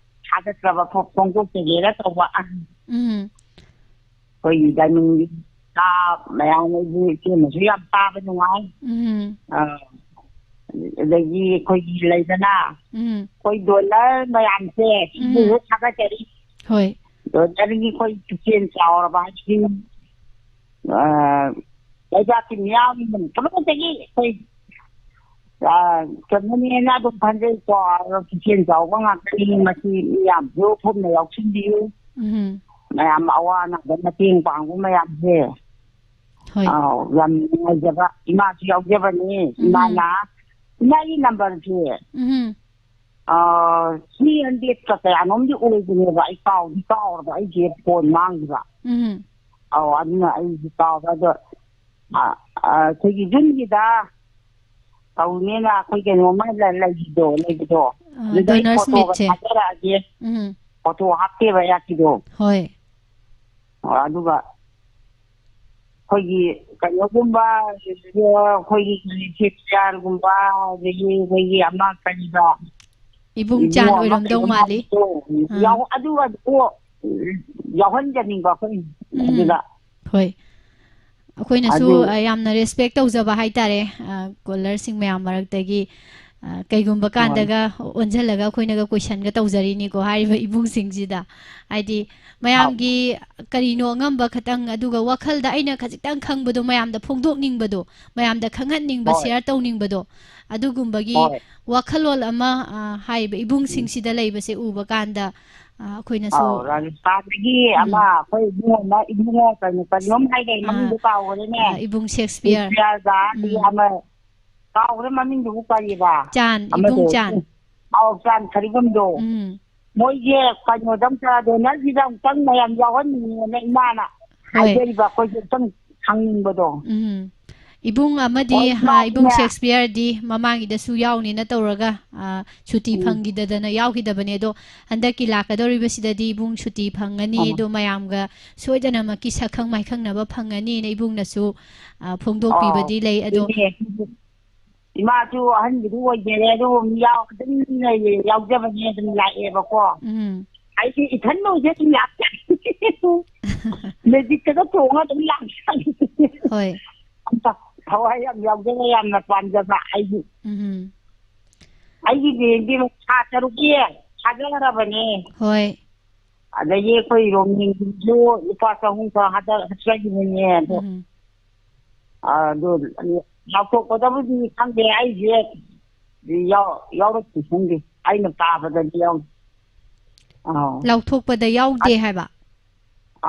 ꯊꯥꯒꯠꯆꯕ ꯐꯣ-, ꯐꯣꯡꯗꯣꯛꯆꯒꯦꯅ ꯇꯧꯕ꯫ ꯎꯝ꯫ ꯑꯩꯈꯣꯏꯒꯤ ꯗꯥꯏꯃꯟꯒꯤ ꯃꯌꯥꯝ ꯑꯩꯁꯨ ꯏꯆꯦꯅꯁꯨ ꯌꯥꯝ ꯇꯥꯕ ꯅꯨꯡꯉꯥꯏ꯫ ꯎꯝ꯫ ꯑꯥ, ꯑꯗꯒꯤ ꯑꯩꯈꯣꯏꯒꯤ ꯂꯩꯗꯅ, ꯎꯝ꯫ ꯑꯩꯈꯣꯏ donor ꯃꯌꯥꯝꯁꯦ ꯎꯝ꯫ ꯁꯤꯕꯨꯁꯨ ꯊꯥꯒꯠꯆꯔꯤ꯫ ꯍꯣꯏ꯫ Donor ꯒꯤ ꯑꯩꯈꯣꯏ ꯄꯨꯛꯆꯦꯜ ꯆꯥꯎꯔꯕ ꯍꯥꯏꯁꯤꯗꯤ, ꯑꯥ, ꯂꯩꯕꯥꯛꯀꯤ ꯃꯤꯌꯥꯝ ꯄꯨꯝꯅꯃꯛꯇꯒꯤ ꯑꯩꯈꯣꯏ ꯑ, ꯀꯩꯅꯣꯅꯦꯅ ꯑꯗꯨꯝ ꯈꯟꯖꯩꯀꯣ꯫ ꯑꯗꯣ ꯄꯨꯛꯆꯦꯜ ꯆꯥꯎꯕ ꯉꯥꯛꯇꯅꯤ꯫ ꯃꯁꯤ ꯃꯤ ꯌꯥꯝꯁꯨ ꯄꯨꯟꯅ ꯌꯥꯎꯁꯤꯟꯕꯤꯌꯨ꯫ ꯎꯝ꯫ ꯃꯌꯥꯝ ꯑꯋꯥ ꯑꯅꯥꯗ ꯃꯇꯦꯡ ꯄꯥꯡꯕ ꯃꯌꯥꯝꯁꯦ꯫ ꯍꯣꯏ꯫ ꯑꯥꯎ, ꯌꯥꯝ ꯅꯨꯡꯉꯥꯏꯖꯕ꯫ ꯏꯃꯥꯁꯨ ꯌꯥꯎꯖꯕꯅꯤ꯫ ꯎꯝ꯫ ꯏꯃꯥꯅ, ꯏꯃꯥꯒꯤ ꯅꯝꯕꯔꯁꯦ, ꯎꯝ꯫ ꯑ, ꯊ꯭ꯔꯤ ꯍꯟꯗ꯭ꯔꯦꯗꯀ ꯀꯌꯥꯅꯣꯝꯗꯤ ꯑꯣꯏꯕꯅꯦꯕ꯫ ꯑꯩ ꯀꯥꯎꯗꯤ ꯀꯥꯎꯔꯕ, ꯑꯩꯁꯦ ꯐꯣꯟ ꯃꯥꯡꯈꯤꯕ꯫ ꯎꯝ꯫ ꯑꯧ, ꯑꯗꯨꯅ ꯑꯩꯁꯨ ꯀꯥꯎꯕ꯫ ꯑꯗꯣ, ꯑ, ꯑ, ꯑꯩꯈꯣꯏꯒꯤ ꯖꯨꯟꯒꯤꯗ ꯇꯧꯅꯦꯅ ꯑꯩꯈꯣꯏ ꯀꯩꯅꯣꯝꯃ ꯂ-, ꯂꯩꯕꯗꯣ, ꯂꯩꯕꯗꯣ꯫ ꯑ, ꯑꯗꯨꯗ ꯑꯩ donors ꯐꯣꯇꯣꯒ meetꯁꯦ꯫ ꯊꯥꯖꯔꯛꯑꯒꯦ꯫ ꯎꯝ꯫ ꯐꯣꯇꯣ ꯍꯥꯞꯇꯦꯕ ꯑꯌꯥꯛꯀꯤꯗꯣ꯫ ꯍꯣꯏ꯫ ꯑ, ꯑꯗꯨꯒ ꯑꯩꯈꯣꯏꯒꯤ ꯀꯩꯅꯣꯒꯨꯝꯕ, ꯑꯩꯈꯣꯏꯒꯤ ꯁꯦꯛꯁꯄꯤꯌꯔꯒꯨꯝꯕ, ꯑꯗꯒꯤ ꯑꯩꯈꯣꯏꯒꯤ ꯑꯃ ꯀꯔꯤꯕ, ꯏꯕꯨꯡ ꯆꯥꯟ ꯏꯕꯨꯡ ꯑꯃ ꯑꯣꯏꯔꯝꯗꯧ ꯀꯩꯅꯣꯝ ꯃꯥꯜꯂꯤ꯫ ꯍꯥꯏꯕꯗꯣ, ꯑꯥ꯫ ꯌꯥꯎ-, ꯑꯗꯨꯒ ꯑꯗꯨ ꯌꯥꯎꯍꯟꯖꯅꯤꯡꯕ ꯑꯩꯈꯣꯏ ꯎꯝ꯫ ꯑꯗꯨꯗ꯫ ꯍꯣꯏ꯫ ꯑꯩꯈꯣꯏꯅꯁꯨ, ꯑꯗꯨ ꯑ, ꯌꯥꯝꯅ respect ꯇꯧꯖꯕ ꯍꯥꯏꯇꯥꯔꯦ, ꯑ, caller ꯁꯤꯡ ꯃꯌꯥꯝ ꯃꯔꯛꯇꯒꯤ, ꯑ, ꯀꯩꯒꯨꯝꯕ ꯍꯣꯏ꯫ ꯀꯥꯟꯗꯒ ꯑꯣꯟꯁꯤꯜꯂꯒ ꯑꯩꯈꯣꯏꯅꯒ question ꯒ ꯇꯧꯖꯔꯤꯅꯤꯀꯣ, ꯍꯥꯏꯔꯤꯕ ꯏꯕꯨꯡꯁꯤꯡꯁꯤꯗ꯫ ꯍꯥꯏꯗꯤ, ꯑꯧ꯫ ꯃꯌꯥꯝꯒꯤ ꯀꯔꯤꯅꯣ ꯑꯉꯝꯕ ꯈꯇꯪ, ꯑꯗꯨꯒ ꯋꯥꯈꯜꯗ ꯑꯩꯅ ꯈꯖꯤꯛꯇꯪ ꯈꯪꯕꯗꯣ ꯃꯌꯥꯝꯗ ꯐꯣꯡꯗꯣꯛꯅꯤꯡꯕꯗꯣ, ꯃꯌꯥꯝꯗ ꯈꯪꯍꯟꯅꯤꯡꯕ, ꯍꯣꯏ꯫ Share ꯇꯧꯅꯤꯡꯕꯗꯣ, ꯑꯗꯨꯒꯨꯝꯕꯒꯤ ꯍꯣꯏ꯫ ꯋꯥꯈꯜꯂꯣꯟ ꯑꯃ, ꯑ, ꯍꯥꯏꯔꯤꯕ ꯎꯝ꯫ ꯏꯕꯨꯡꯁꯤꯡꯁꯤꯗ ꯂꯩꯕꯁꯦ ꯎꯕ ꯀꯥꯟꯗ, ꯑ, ꯑꯩꯈꯣꯏꯅꯁꯨ, ꯑꯧ, ꯔꯥꯖꯁꯊꯥꯟꯗꯒꯤ ꯎꯝ꯫ ꯑꯃ ꯑꯩꯈꯣꯏ ꯏꯕꯨꯡꯉꯣ ꯑꯃ, ꯏꯕꯨꯡꯉꯣ ꯀꯩꯅꯣ, ꯀꯩꯅꯣꯝ ꯍꯥꯏꯗꯥꯏ, ꯑ, ꯃꯃꯤꯡꯗꯣ ꯀꯥꯎꯈ꯭ꯔꯦꯅꯦ꯫ ꯑ, ꯏꯕꯨꯡ ꯁꯦꯛꯁꯄꯤꯌꯔ꯫ ꯁꯦꯛꯁꯄꯤꯌꯔꯒ ꯑꯗꯒꯤ ꯎꯝ꯫ ꯑꯃ ꯀꯥꯎꯈ꯭ꯔꯦ ꯃꯃꯤꯡꯗꯨꯕꯨ ꯀꯔꯤꯕ? ꯆꯥꯟ, ꯑꯃꯗꯣ꯫ ꯏꯕꯨꯡ ꯆꯥꯟ꯫ ꯑꯧ, ꯆꯥꯟ ꯈꯔꯤꯕꯝꯗꯣ꯫ ꯎꯝ꯫ ꯃꯣꯏꯁꯦ ꯀꯩꯅꯣꯗ ꯑꯝꯇ, donor ꯁꯤꯗ ꯑꯃꯨꯛꯇꯪ ꯃꯌꯥꯝ ꯌꯥꯎꯍꯟꯅꯤꯡꯉꯦꯅ ꯏꯃꯥꯅ ꯍꯣꯏ꯫ ꯍꯥꯏꯖꯔꯤꯕ, ꯑꯩꯈꯣꯏꯁꯨ ꯑꯝꯇꯪ ꯈꯪꯅꯤꯡꯕꯗꯣ꯫ ꯎꯝ꯫ ꯏꯕꯨꯡ ꯑꯃꯗꯤ, ꯍꯣꯏ, ꯍꯥ, ꯏꯕꯨꯡ ꯏꯃꯥꯁꯨꯅꯦ꯫ ꯁꯦꯛꯁꯄꯤꯌꯔꯗꯤ ꯃꯃꯥꯡꯒꯤꯗꯁꯨ ꯌꯥꯎꯅꯤꯅ ꯇꯧꯔꯒ, ꯑ, ꯁꯨꯇꯤ ꯎꯝ꯫ ꯐꯪꯈꯤꯗꯗꯅ ꯌꯥꯎꯈꯤꯗꯕꯅꯦ꯫ ꯑꯗꯣ ꯍꯟꯗꯛꯀꯤ ꯂꯥꯛꯀꯗꯧꯔꯤꯕꯁꯤꯗꯗꯤ ꯏꯕꯨꯡ ꯁꯨꯇꯤ ꯐꯪꯉꯅꯤ꯫ ꯑꯣ꯫ ꯑꯗꯣ ꯃꯌꯥꯝꯒ ꯁꯣꯏꯗꯅꯃꯛꯀꯤ ꯁꯛꯈꯪ ꯃꯥꯏꯈꯪꯅꯕ ꯐꯪꯉꯅꯤꯅ ꯏꯕꯨꯡꯅꯁꯨ, ꯑ, ꯑꯣ, ꯐꯣꯡꯗꯣꯛꯄꯤꯕꯗꯤ ꯂꯩ꯫ ꯑꯗꯣ ꯑꯗꯨꯅꯦ꯫ ꯏꯃꯥꯁꯨ ꯑꯍꯟꯒꯤꯗꯤ ꯑꯣꯏꯖꯔꯦ, ꯑꯗꯨꯕꯨ ꯃꯤ ꯌꯥꯎ-, ꯑꯗꯨꯝ ꯂꯩꯌꯦ, ꯌꯥꯎꯖꯕꯅꯦ, ꯑꯗꯨꯝ ꯂꯥꯛꯑꯦꯕꯀꯣ꯫ ꯎꯝ꯫ ꯑꯩꯗꯤ ꯏꯊꯟ ꯑꯣꯏꯁꯦ ꯑꯗꯨꯝ ꯂꯥꯛꯆꯩ꯫ Magicꯇꯒ ꯇꯣꯡꯉ ꯑꯗꯨꯝ ꯂꯥꯛꯆꯩ꯫ ꯍꯣꯏ꯫ ꯑꯝꯇ ꯊꯋꯥꯏ ꯌꯥꯝ ꯌꯥꯎꯖꯕ, ꯌꯥꯝꯅ ꯄꯥꯝꯖꯕ ꯑꯩꯒꯤ꯫ ꯎꯝ꯫ ꯑꯩꯒꯤ ꯕꯦꯡꯗꯤ ꯊꯥ ꯇꯔꯨꯛꯀꯤ ꯊꯥꯖꯈ꯭ꯔꯕꯅꯦ꯫ ꯍꯣꯏ꯫ ꯑꯗꯒꯤ ꯑꯩꯈꯣꯏ ꯔꯣꯃꯤꯡꯁꯤꯁꯨ ꯂꯨꯄꯥ ꯆꯍꯨꯝ ꯈꯛ ꯍꯟꯗꯛ ꯍꯥꯞꯆꯈꯤꯕꯅꯦ꯫ ꯑꯗꯣ, ꯎꯝ꯫ ꯑꯗꯨ ꯂꯥꯎꯊꯣꯛꯄꯗꯕꯨꯗꯤ ꯈꯪꯗꯦ, ꯑꯩꯁꯦ ꯌꯥꯎ-, ꯌꯥꯎꯔꯛꯇꯦ, ꯈꯪꯗꯦ꯫ ꯑꯩꯅ ꯇꯥꯕꯗꯗꯤ ꯌꯥꯎꯗꯦ꯫ ꯑꯧ꯫ ꯂꯥꯎꯊꯣꯛꯄꯗ ꯌꯥꯎꯗꯦ ꯍꯥꯏꯕ?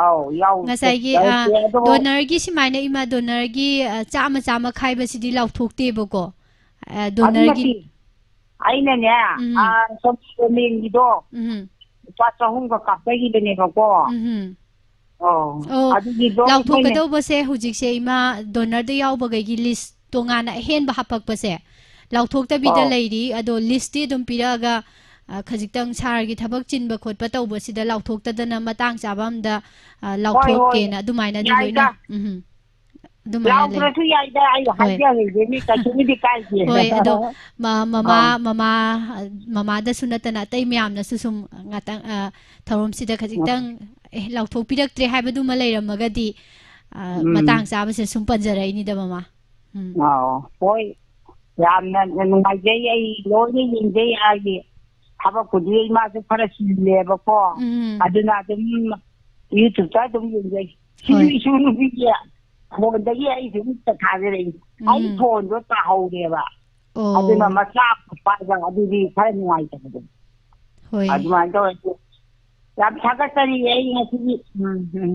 ꯑꯧ, ꯌꯥꯎꯗꯦ, ꯉꯁꯥꯏꯒꯤ, ꯑ, ꯌꯥꯎꯗꯦ, ꯑꯗꯣ ꯗꯣꯅꯔꯒꯤ ꯁꯨꯃꯥꯏꯅ, ꯏꯃꯥ, ꯗꯣꯅꯔꯒꯤ, ꯑ, ꯆꯥꯝꯃ ꯆꯥꯝꯃ ꯈꯥꯏꯕꯁꯤꯗꯤ ꯂꯥꯎꯊꯣꯛꯇꯦꯕꯀꯣ꯫ ꯑ, ꯑꯗꯨ ꯗꯣꯅꯔꯒꯤ ꯅꯠꯇꯦ꯫ ꯑꯩꯅꯅꯦ, ꯎꯝ꯫ ꯑ, ꯁꯣꯝ ꯒꯣꯔꯃꯦꯟꯒꯤꯗꯣ ꯎꯝ꯫ ꯂꯨꯄꯥ ꯆꯍꯨꯝꯒ ꯀꯥꯞꯆꯈꯤꯕꯅꯦꯕꯀꯣ꯫ ꯎꯝ꯫ ꯑꯣ, ꯑꯣ, ꯑꯗꯨꯒꯤꯗꯣ ꯂꯥꯎꯊꯣꯛꯀꯗꯧꯕꯁꯦ ꯍꯧꯖꯤꯛꯁꯦ, ꯏꯃꯥ, ꯗꯣꯅꯔꯗ ꯌꯥꯎꯕꯈꯩꯒꯤ ꯂꯤꯁ ꯇꯣꯉꯥꯟꯅ ꯑꯍꯦꯟꯕ ꯍꯥꯄꯛꯄꯁꯦ ꯂꯥꯎꯊꯣꯛꯇꯕꯤꯗ ꯑꯧ꯫ ꯂꯩꯔꯤ꯫ ꯑꯗꯣ ꯂꯤꯁꯇꯤ ꯑꯗꯨꯝ ꯄꯤꯔꯛꯑꯒ, ꯑ, ꯈꯖꯤꯛꯇꯪ ꯁꯥꯔꯒꯤ ꯊꯕꯛ ꯆꯤꯟꯕ ꯈꯣꯠꯄ ꯇꯧꯕꯁꯤꯗ ꯂꯥꯎꯊꯣꯛꯇꯗꯅ ꯃꯇꯥꯡ ꯆꯥꯕ ꯑꯝꯗ, ꯑ, ꯍꯣꯏ, ꯍꯣꯏ꯫ ꯂꯥꯎꯊꯣꯛꯀꯦꯅ ꯑꯗꯨꯃꯥꯏꯅꯗꯤ ꯌꯥꯏꯗ꯫ ꯂꯣꯏꯅ, ꯎꯝ, ꯑꯗꯨꯃꯥꯏꯅ ꯂꯩ꯫ ꯂꯥꯎꯗ꯭ꯔꯁꯨ ꯌꯥꯏꯗ, ꯑꯩ ꯍꯣꯏ꯫ ꯍꯥꯏꯖꯔꯤꯗꯨꯅꯤ, ꯀꯩꯁꯨꯕꯨꯗꯤ ꯀꯥꯏꯗꯦ꯫ ꯍꯣꯏ, ꯑꯗꯣ ꯃ-, ꯃꯃꯥ, ꯑꯧ꯫ ꯃꯃꯥ, ꯑ, ꯃꯃꯥꯗꯁꯨ ꯅꯠꯇꯅ ꯑꯇꯩ ꯃꯌꯥꯝꯅꯁꯨ ꯁꯨꯝ ꯉꯥꯛꯇꯪ, ꯑ, ꯊꯧꯔꯝꯁꯤꯗ ꯈꯖꯤꯛꯇꯪ, ꯎꯝ꯫ ꯑꯦ, ꯂꯥꯎꯊꯣꯛꯄꯤꯔꯛꯇ꯭ꯔꯦ ꯍꯥꯏꯕꯗꯨꯃ ꯂꯩꯔꯝꯃꯒꯗꯤ, ꯑ, ꯎꯝ꯫ ꯃꯇꯥꯡ ꯆꯥꯕꯁꯦ ꯁꯨꯝ ꯄꯟꯖꯔꯛꯏꯅꯤꯗ, ꯃꯃꯥ꯫ ꯎꯝ꯫ ꯑꯧ, ꯍꯣꯏ꯫ ꯌꯥꯝꯅ ꯅꯨꯡꯉꯥꯏꯖꯩ꯫ ꯑꯩ ꯂꯣꯏꯅ ꯌꯦꯡꯖꯩ꯫ ꯑꯩꯒꯤ ꯊꯕꯛꯄꯨꯗꯤ ꯏꯃꯥꯁꯨ ꯈꯔ ꯆꯤꯜꯂꯦꯕꯀꯣ꯫ ꯎꯝ꯫ ꯑꯗꯨꯅ ꯑꯗꯨꯝ YouTube-ꯇ ꯑꯗꯨꯝ ꯌꯦꯡꯖꯩ꯫ ꯁꯤꯁꯨ ꯍꯣꯏ꯫ ꯏꯁꯨ ꯅꯨꯄꯤꯒꯤ ꯐꯣꯟꯗꯒꯤ ꯑꯩꯁꯨ ꯃꯤꯠꯇ ꯊꯥꯖꯔꯛꯏ꯫ ꯑꯩ ꯎꯝ꯫ ꯐꯣꯟꯗꯣ ꯇꯥꯍꯧꯔꯦꯕ꯫ ꯑꯣ꯫ ꯑꯗꯨꯅ ꯃꯆꯥ ꯄꯥꯏꯕ ꯑꯗꯨꯗꯤ ꯈꯔ ꯅꯨꯡꯉꯥꯏꯇꯕꯗꯣ꯫ ꯍꯣꯏ꯫ ꯑꯗꯨꯃꯥꯏꯅ ꯇꯧꯔꯁꯨ ꯌꯥꯝ ꯊꯥꯒꯠꯆꯔꯤ ꯑꯩ ꯉꯁꯤꯒꯤ꯫ ꯎꯝ, ꯎꯝ꯫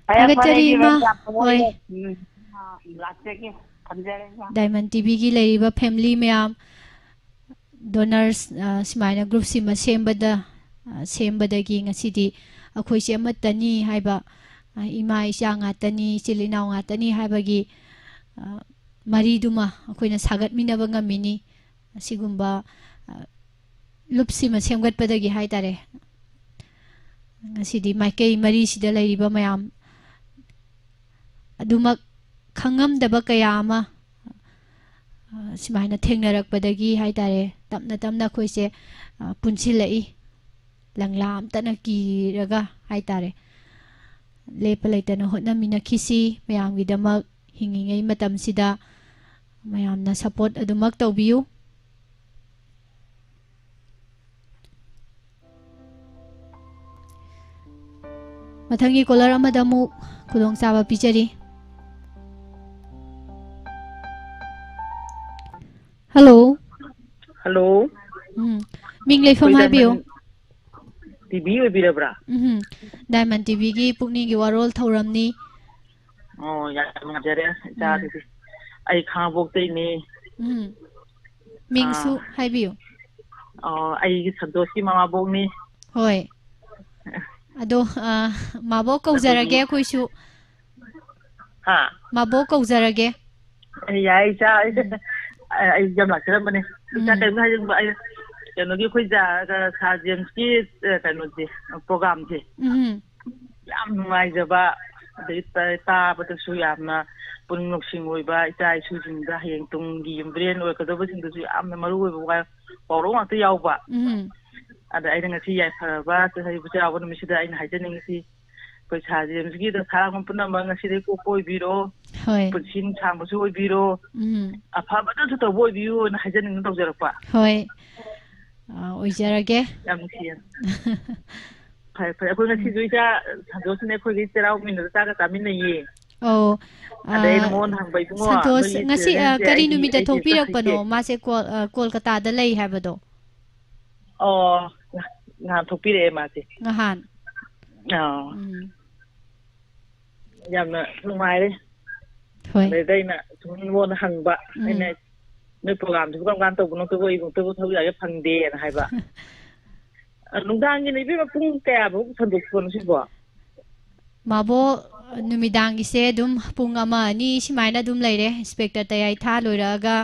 ꯐꯔꯦ, ꯐꯔꯦ, ꯊꯥꯒꯠꯆꯔꯤ, ꯏꯕꯦꯝꯃ, ꯏꯃꯥ꯫ ꯌꯥꯝ ꯍꯣꯏ꯫ ꯅꯨꯡꯉꯥꯏꯔꯦ꯫ ꯎꯝ꯫ ꯂꯥꯛꯆꯒꯦ꯫ ꯊꯝꯖꯔꯦ, ꯏꯃꯥ꯫ Diamond TV-ꯒꯤ ꯂꯩꯔꯤꯕ family ꯃꯌꯥꯝ, donors, ꯑ, ꯁꯨꯃꯥꯏꯅ group-ꯁꯤꯃ ꯁꯦꯝꯕꯗ, ꯑ, ꯁꯦꯝꯕꯗꯒꯤ ꯉꯁꯤꯗꯤ ꯑꯩꯈꯣꯏꯁꯦ ꯑꯃꯠꯇꯅꯤ ꯍꯥꯏꯕ, ꯑ, ꯏꯃꯥ ꯏꯆꯥ ꯉꯥꯛꯇꯅꯤ, ꯏꯆꯤꯜ ꯏꯅꯥꯎ ꯉꯥꯛꯇꯅꯤ ꯍꯥꯏꯕꯒꯤ, ꯑ, ꯃꯔꯤꯗꯨꯃ ꯑꯩꯈꯣꯏꯅ ꯁꯥꯒꯠꯃꯤꯟꯅꯕ ꯉꯝꯃꯤꯅꯤ꯫ ꯑꯁꯤꯒꯨꯝꯕ, ꯑ, ꯂꯨꯞꯁꯤꯃ ꯁꯦꯝꯒꯠꯄꯗꯒꯤ ꯍꯥꯏ ꯇꯥꯔꯦ, ꯉꯁꯤꯗꯤ ꯃꯥꯏꯀꯩ ꯃꯔꯤꯁꯤꯗ ꯂꯩꯔꯤꯕ ꯃꯌꯥꯝ ꯑꯗꯨꯃꯛ ꯈꯪꯉꯝꯗꯕ ꯀꯌꯥ ꯑꯃ, ꯑ, ꯁꯨꯃꯥꯏꯅ ꯊꯦꯡꯅꯔꯛꯄꯗꯒꯤ ꯍꯥꯏ ꯇꯥꯔꯦ, ꯇꯞꯅ ꯇꯞꯅ ꯑꯩꯈꯣꯏꯁꯦ, ꯑ, ꯄꯨꯟꯁꯤꯜꯂꯛꯏ꯫ ꯂꯪꯂꯥ ꯑꯝꯇꯅ ꯀꯤꯔꯒ ꯍꯥꯏ ꯇꯥꯔꯦ, ꯂꯦꯞꯄ ꯂꯩꯇꯅ ꯍꯣꯠꯅꯃꯤꯟꯅꯈꯤꯁꯤ꯫ ꯃꯌꯥꯝꯒꯤꯗꯃꯛ ꯍꯤꯡꯉꯤꯉꯩ ꯃꯇꯝꯁꯤꯗ ꯃꯌꯥꯝꯅ support ꯑꯗꯨꯃꯛ ꯇꯧꯕꯤꯌꯨ꯫ ꯃꯊꯪꯒꯤ caller ꯑꯃꯗ ꯑꯃꯨꯛ ꯈꯨꯗꯣꯡꯆꯥꯕ ꯄꯤꯖꯔꯤ꯫ ꯃꯤꯡ ꯂꯩꯐꯝ ꯑꯩꯈꯣꯏ ꯍꯥꯏꯕꯤꯌꯨ꯫ ꯗꯥꯏꯃꯟ ꯇꯤ ꯚꯤ ꯑꯣꯏꯕꯤꯔꯕ꯭ꯔꯥ? ꯎꯝ, ꯗꯥꯏꯃꯟ ꯇꯤ ꯚꯤꯒꯤ ꯄꯨꯛꯅꯤꯡꯒꯤ ꯋꯥꯔꯣꯜ ꯊꯧꯔꯝꯅꯤ꯫ ꯑꯣ, ꯌꯥꯝ ꯅꯨꯡꯉꯥꯏꯖꯔꯦ, ꯏꯆꯥ ꯎꯝ꯫ ꯑꯗꯨꯗꯤ꯫ ꯑꯩ ꯈꯥꯉꯕꯣꯛꯇꯩꯅꯤ꯫ ꯎꯝ꯫ ꯃꯤꯡꯁꯨ ꯑꯥ꯫ ꯍꯥꯏꯕꯤꯌꯨ꯫ ꯑꯣ, ꯑꯩꯒꯤ ꯁꯟꯇꯣꯁꯀꯤ ꯃꯃꯥꯕꯣꯛꯅꯤ꯫ ꯍꯣꯏ꯫ ꯑꯗꯣ, ꯑ, ꯃꯥꯕꯣꯛ ꯀꯧꯖꯔꯒꯦ ꯑꯗꯨꯗꯤ ꯑꯩꯈꯣꯏꯁꯨ꯫ ꯍꯥ? ꯃꯥꯕꯣꯛ ꯀꯧꯖꯔꯒꯦ꯫ ꯑꯦ, ꯌꯥꯏ, ꯏꯆꯥ꯫ ꯎꯝ꯫ ꯑꯩ, ꯑꯩ ꯌꯥꯝ ꯂꯥꯛꯆꯔꯝꯕꯅꯦ꯫ ꯏꯆꯥ, ꯎꯝ꯫ ꯀꯩꯅꯣ ꯍꯥꯏꯖꯅꯤꯡꯕ, ꯑꯩ, ꯀꯩꯅꯣꯒꯤ, ꯑꯩꯈꯣꯏ ꯖꯥ-, ꯁꯥꯔ ꯖꯦꯝꯁꯀꯤ, ꯑ, ꯀꯩꯅꯣꯁꯦ, ꯄ꯭ꯔꯣꯒꯥꯝꯁꯦ꯫ ꯎꯝ꯫ ꯌꯥꯝ ꯅꯨꯡꯉꯥꯏꯖꯕ, ꯑꯗꯩ ꯇ-, ꯇꯥꯕꯗꯁꯨ ꯌꯥꯝꯅ ꯄꯨꯛꯅꯤꯡ ꯂꯧꯁꯤꯡ ꯑꯣꯏꯕ, ꯏꯆꯥ ꯏꯁꯨꯁꯤꯡꯗ ꯍꯌꯦꯡ ꯇꯨꯡꯒꯤ ꯕ꯭ꯔꯦꯟ ꯑꯣꯏꯔꯛꯀꯗꯕꯁꯤꯡꯗꯁꯨ ꯌꯥꯝꯅ ꯃꯔꯨ ꯑꯣꯏꯕ ꯋꯥ-, ꯄꯥꯎꯔꯧ ꯉꯥꯛꯇ ꯌꯥꯎꯕ꯫ ꯎꯝ꯫ ꯑꯗ ꯑꯩꯅ ꯉꯁꯤ ꯌꯥꯏꯐꯔꯕ ꯆꯩꯔꯥꯎꯕ ꯅꯨꯃꯤꯠꯁꯤꯗ ꯑꯩꯅ ꯍꯥꯏꯖꯅꯤꯡꯉꯤꯁꯤ, ꯑꯩꯈꯣꯏ ꯁꯥꯔ ꯖꯦꯝꯁꯀꯤ ꯗꯁꯥ ꯂꯥꯡꯕꯟ ꯄꯨꯝꯅꯃꯛ ꯉꯁꯤꯗꯩ ꯀꯣꯛꯄ ꯑꯣꯏꯕꯤꯔꯣ, ꯍꯣꯏ꯫ ꯄꯨꯟꯁꯤ ꯅꯨꯡꯁꯥꯡꯕꯁꯨ ꯑꯣꯏꯕꯤꯔꯣ, ꯎꯝ꯫ ꯑꯐꯕꯗꯁꯨ ꯇꯧꯕ ꯑꯣꯏꯕꯤꯌꯨꯅ ꯍꯥꯏꯖꯅꯤꯡꯗꯅ ꯇꯧꯖꯔꯛꯄ꯫ ꯍꯣꯏ꯫ ꯑ, ꯑꯣꯏꯖꯔꯒꯦ꯫ ꯌꯥꯝ ꯅꯨꯡꯁꯤꯌꯦ꯫ ꯐꯔꯦ, ꯐꯔꯦ꯫ ꯑꯩꯈꯣꯏ ꯎꯝ꯫ ꯉꯁꯤꯁꯨ ꯏꯆꯥ ꯁꯟꯇꯣꯁꯅꯦ ꯑꯩꯈꯣꯏꯒꯤ ꯆꯩꯔꯥꯎ ꯃꯤꯟꯅꯗ ꯆꯥꯛꯀ ꯆꯥꯃꯤꯟꯅꯩꯌꯦ꯫ ꯑꯧ, ꯑꯗꯩ ꯑꯩꯅ ꯑ, ꯃꯉꯣꯟꯗ ꯍꯪꯕ, "ꯏꯕꯨꯡꯉꯣ, ꯁꯟꯇꯣꯁ, ꯅꯣꯏꯒꯤ ꯉꯁꯤ, ꯑ, ꯆꯤꯜꯗ꯭ꯔꯦꯟꯁꯦ ꯀꯔꯤ ꯑꯩꯒꯤ ꯅꯨꯃꯤꯠꯇ ꯑꯩꯒꯤ ꯑꯝꯇ ꯊꯣꯛꯄꯤꯔꯛꯄꯅꯣ? ꯍꯪꯒꯦ"꯫ ꯃꯥꯁꯦ ꯀꯣꯜ-, ꯑ, ꯀꯣꯜꯀꯇꯥꯗ ꯂꯩ ꯍꯥꯏꯕꯗꯣ? ꯑꯣ, ꯉ-, ꯉꯍꯥꯟ ꯊꯣꯛꯄꯤꯔꯛꯑꯦ ꯃꯥꯁꯦ꯫ ꯉꯍꯥꯟ? ꯑꯥ꯫ ꯎꯝ꯫ ꯌꯥꯝꯅ ꯅꯨꯡꯉꯥꯏꯔꯦ꯫ ꯍꯣꯏ꯫ ꯑꯗꯩꯗ ꯑꯩꯅ ꯁꯨꯝ ꯃꯉꯣꯟꯗ ꯍꯪꯕ, ꯎꯝ꯫ ꯑꯩꯅ, "ꯅꯣꯏ ꯄ꯭ꯔꯣꯒꯥꯝꯗꯨꯕꯨ ꯀꯔꯝ ꯀꯥꯟꯗ ꯇꯧꯕꯅꯣ? ꯑꯩꯈꯣꯏ ꯏꯕꯨꯡꯇꯕꯨ ꯊꯕꯛ ꯌꯥꯝ ꯐꯪꯗꯦꯅ" ꯍꯥꯏꯕ꯫ ꯑ, ꯅꯨꯡꯗꯥꯡꯒꯤꯅ ꯏꯕꯦꯝꯃ ꯄꯨꯡ ꯀꯌꯥꯐꯥꯎ ꯁꯟꯗꯣꯛꯄꯅꯣ ꯁꯤꯕꯣ? ꯃꯥꯕꯣ, ꯅꯨꯃꯤꯗꯥꯡꯒꯤꯁꯦ ꯑꯗꯨꯝ ꯄꯨꯡ ꯑꯃ, ꯑꯅꯤ ꯁꯨꯃꯥꯏꯅ ꯑꯗꯨꯝ ꯂꯩꯔꯦ꯫ ꯏꯟꯁꯄꯦꯛꯇꯔ ꯇꯌꯥꯏꯊꯥ ꯂꯣꯏꯔꯛꯑꯒ,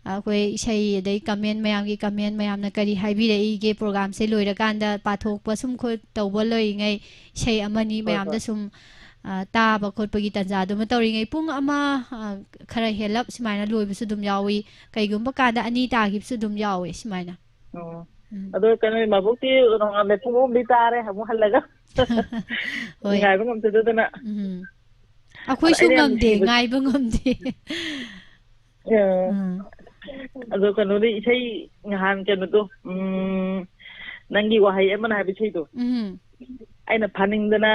ꯑꯩꯈꯣꯏ ꯏꯁꯩ, ꯑꯗꯩ ꯀꯃꯦꯟ, ꯃꯌꯥꯝꯒꯤ ꯀꯃꯦꯟ, ꯃꯌꯥꯝꯅ ꯀꯔꯤ ꯍꯥꯏꯕꯤꯔꯛꯏꯒꯦ, ꯄ꯭ꯔꯣꯒꯥꯝꯁꯦ ꯂꯣꯏꯔꯀꯥꯟꯗ ꯄꯥꯊꯣꯛꯄ ꯁꯨꯝ ꯈꯣ-, ꯇꯧꯕ ꯂꯣꯏꯔꯤꯉꯩ, ꯏꯁꯩ ꯑꯃꯅꯤ ꯍꯣꯏ, ꯃꯌꯥꯝꯗ ꯍꯣꯏ꯫ ꯁꯨꯝ, ꯑ, ꯇꯥꯕ ꯈꯣꯠꯄꯒꯤ ꯇꯥꯟꯖꯥꯗꯨꯃ ꯇꯧꯔꯤꯉꯩ, ꯄꯨꯡ ꯑꯃ, ꯑ, ꯈꯔ ꯍꯦꯜꯂꯞ ꯁꯨꯃꯥꯏꯅ ꯂꯣꯏꯕꯁꯨ ꯑꯗꯨꯝ ꯌꯥꯎꯏ꯫ ꯀꯩꯒꯨꯝꯕ ꯀꯥꯟꯗ ꯑꯅꯤ ꯇꯥꯈꯤꯕꯁꯨ ꯑꯗꯨꯝ ꯌꯥꯎꯋꯦ ꯁꯨꯃꯥꯏꯅ꯫ ꯑꯣ꯫ ꯎꯝ꯫ ꯑꯗꯣ ꯀꯩꯅꯣ, ꯃꯕꯣꯛꯇꯤ ꯅꯣꯡꯉꯥꯜꯂꯦ ꯄꯨꯡ ꯑꯍꯨꯝꯗꯤ ꯇꯥꯔꯦ ꯑꯃꯨꯛ ꯍꯜꯂꯒ꯫ ꯍꯣꯏ꯫ ꯉꯥꯏꯕ ꯉꯝꯖꯗꯗꯅ꯫ ꯎꯝ꯫ ꯑꯗ ꯑꯩꯈꯣꯏꯁꯨ ꯑꯩꯅ ꯌꯥꯝ ꯉꯝꯗꯦ, ꯅꯨꯡꯁꯤꯕ-, ꯉꯥꯏꯕ ꯉꯝꯗꯦ꯫ ꯑ꯫ ꯎꯝ꯫ ꯑꯗꯣ ꯀꯩꯅꯣꯗꯤ ꯏꯁꯩ ꯉꯍꯥꯟ ꯀꯩꯅꯣꯗꯣ, ꯎꯝ, ꯅꯪꯒꯤ ꯋꯥꯍꯩ ꯑꯃꯅ ꯍꯥꯏꯕ ꯏꯁꯩꯗꯣ꯫ ꯎꯝ꯫ ꯑꯩꯅ ꯐꯥꯅꯤꯡꯗꯅ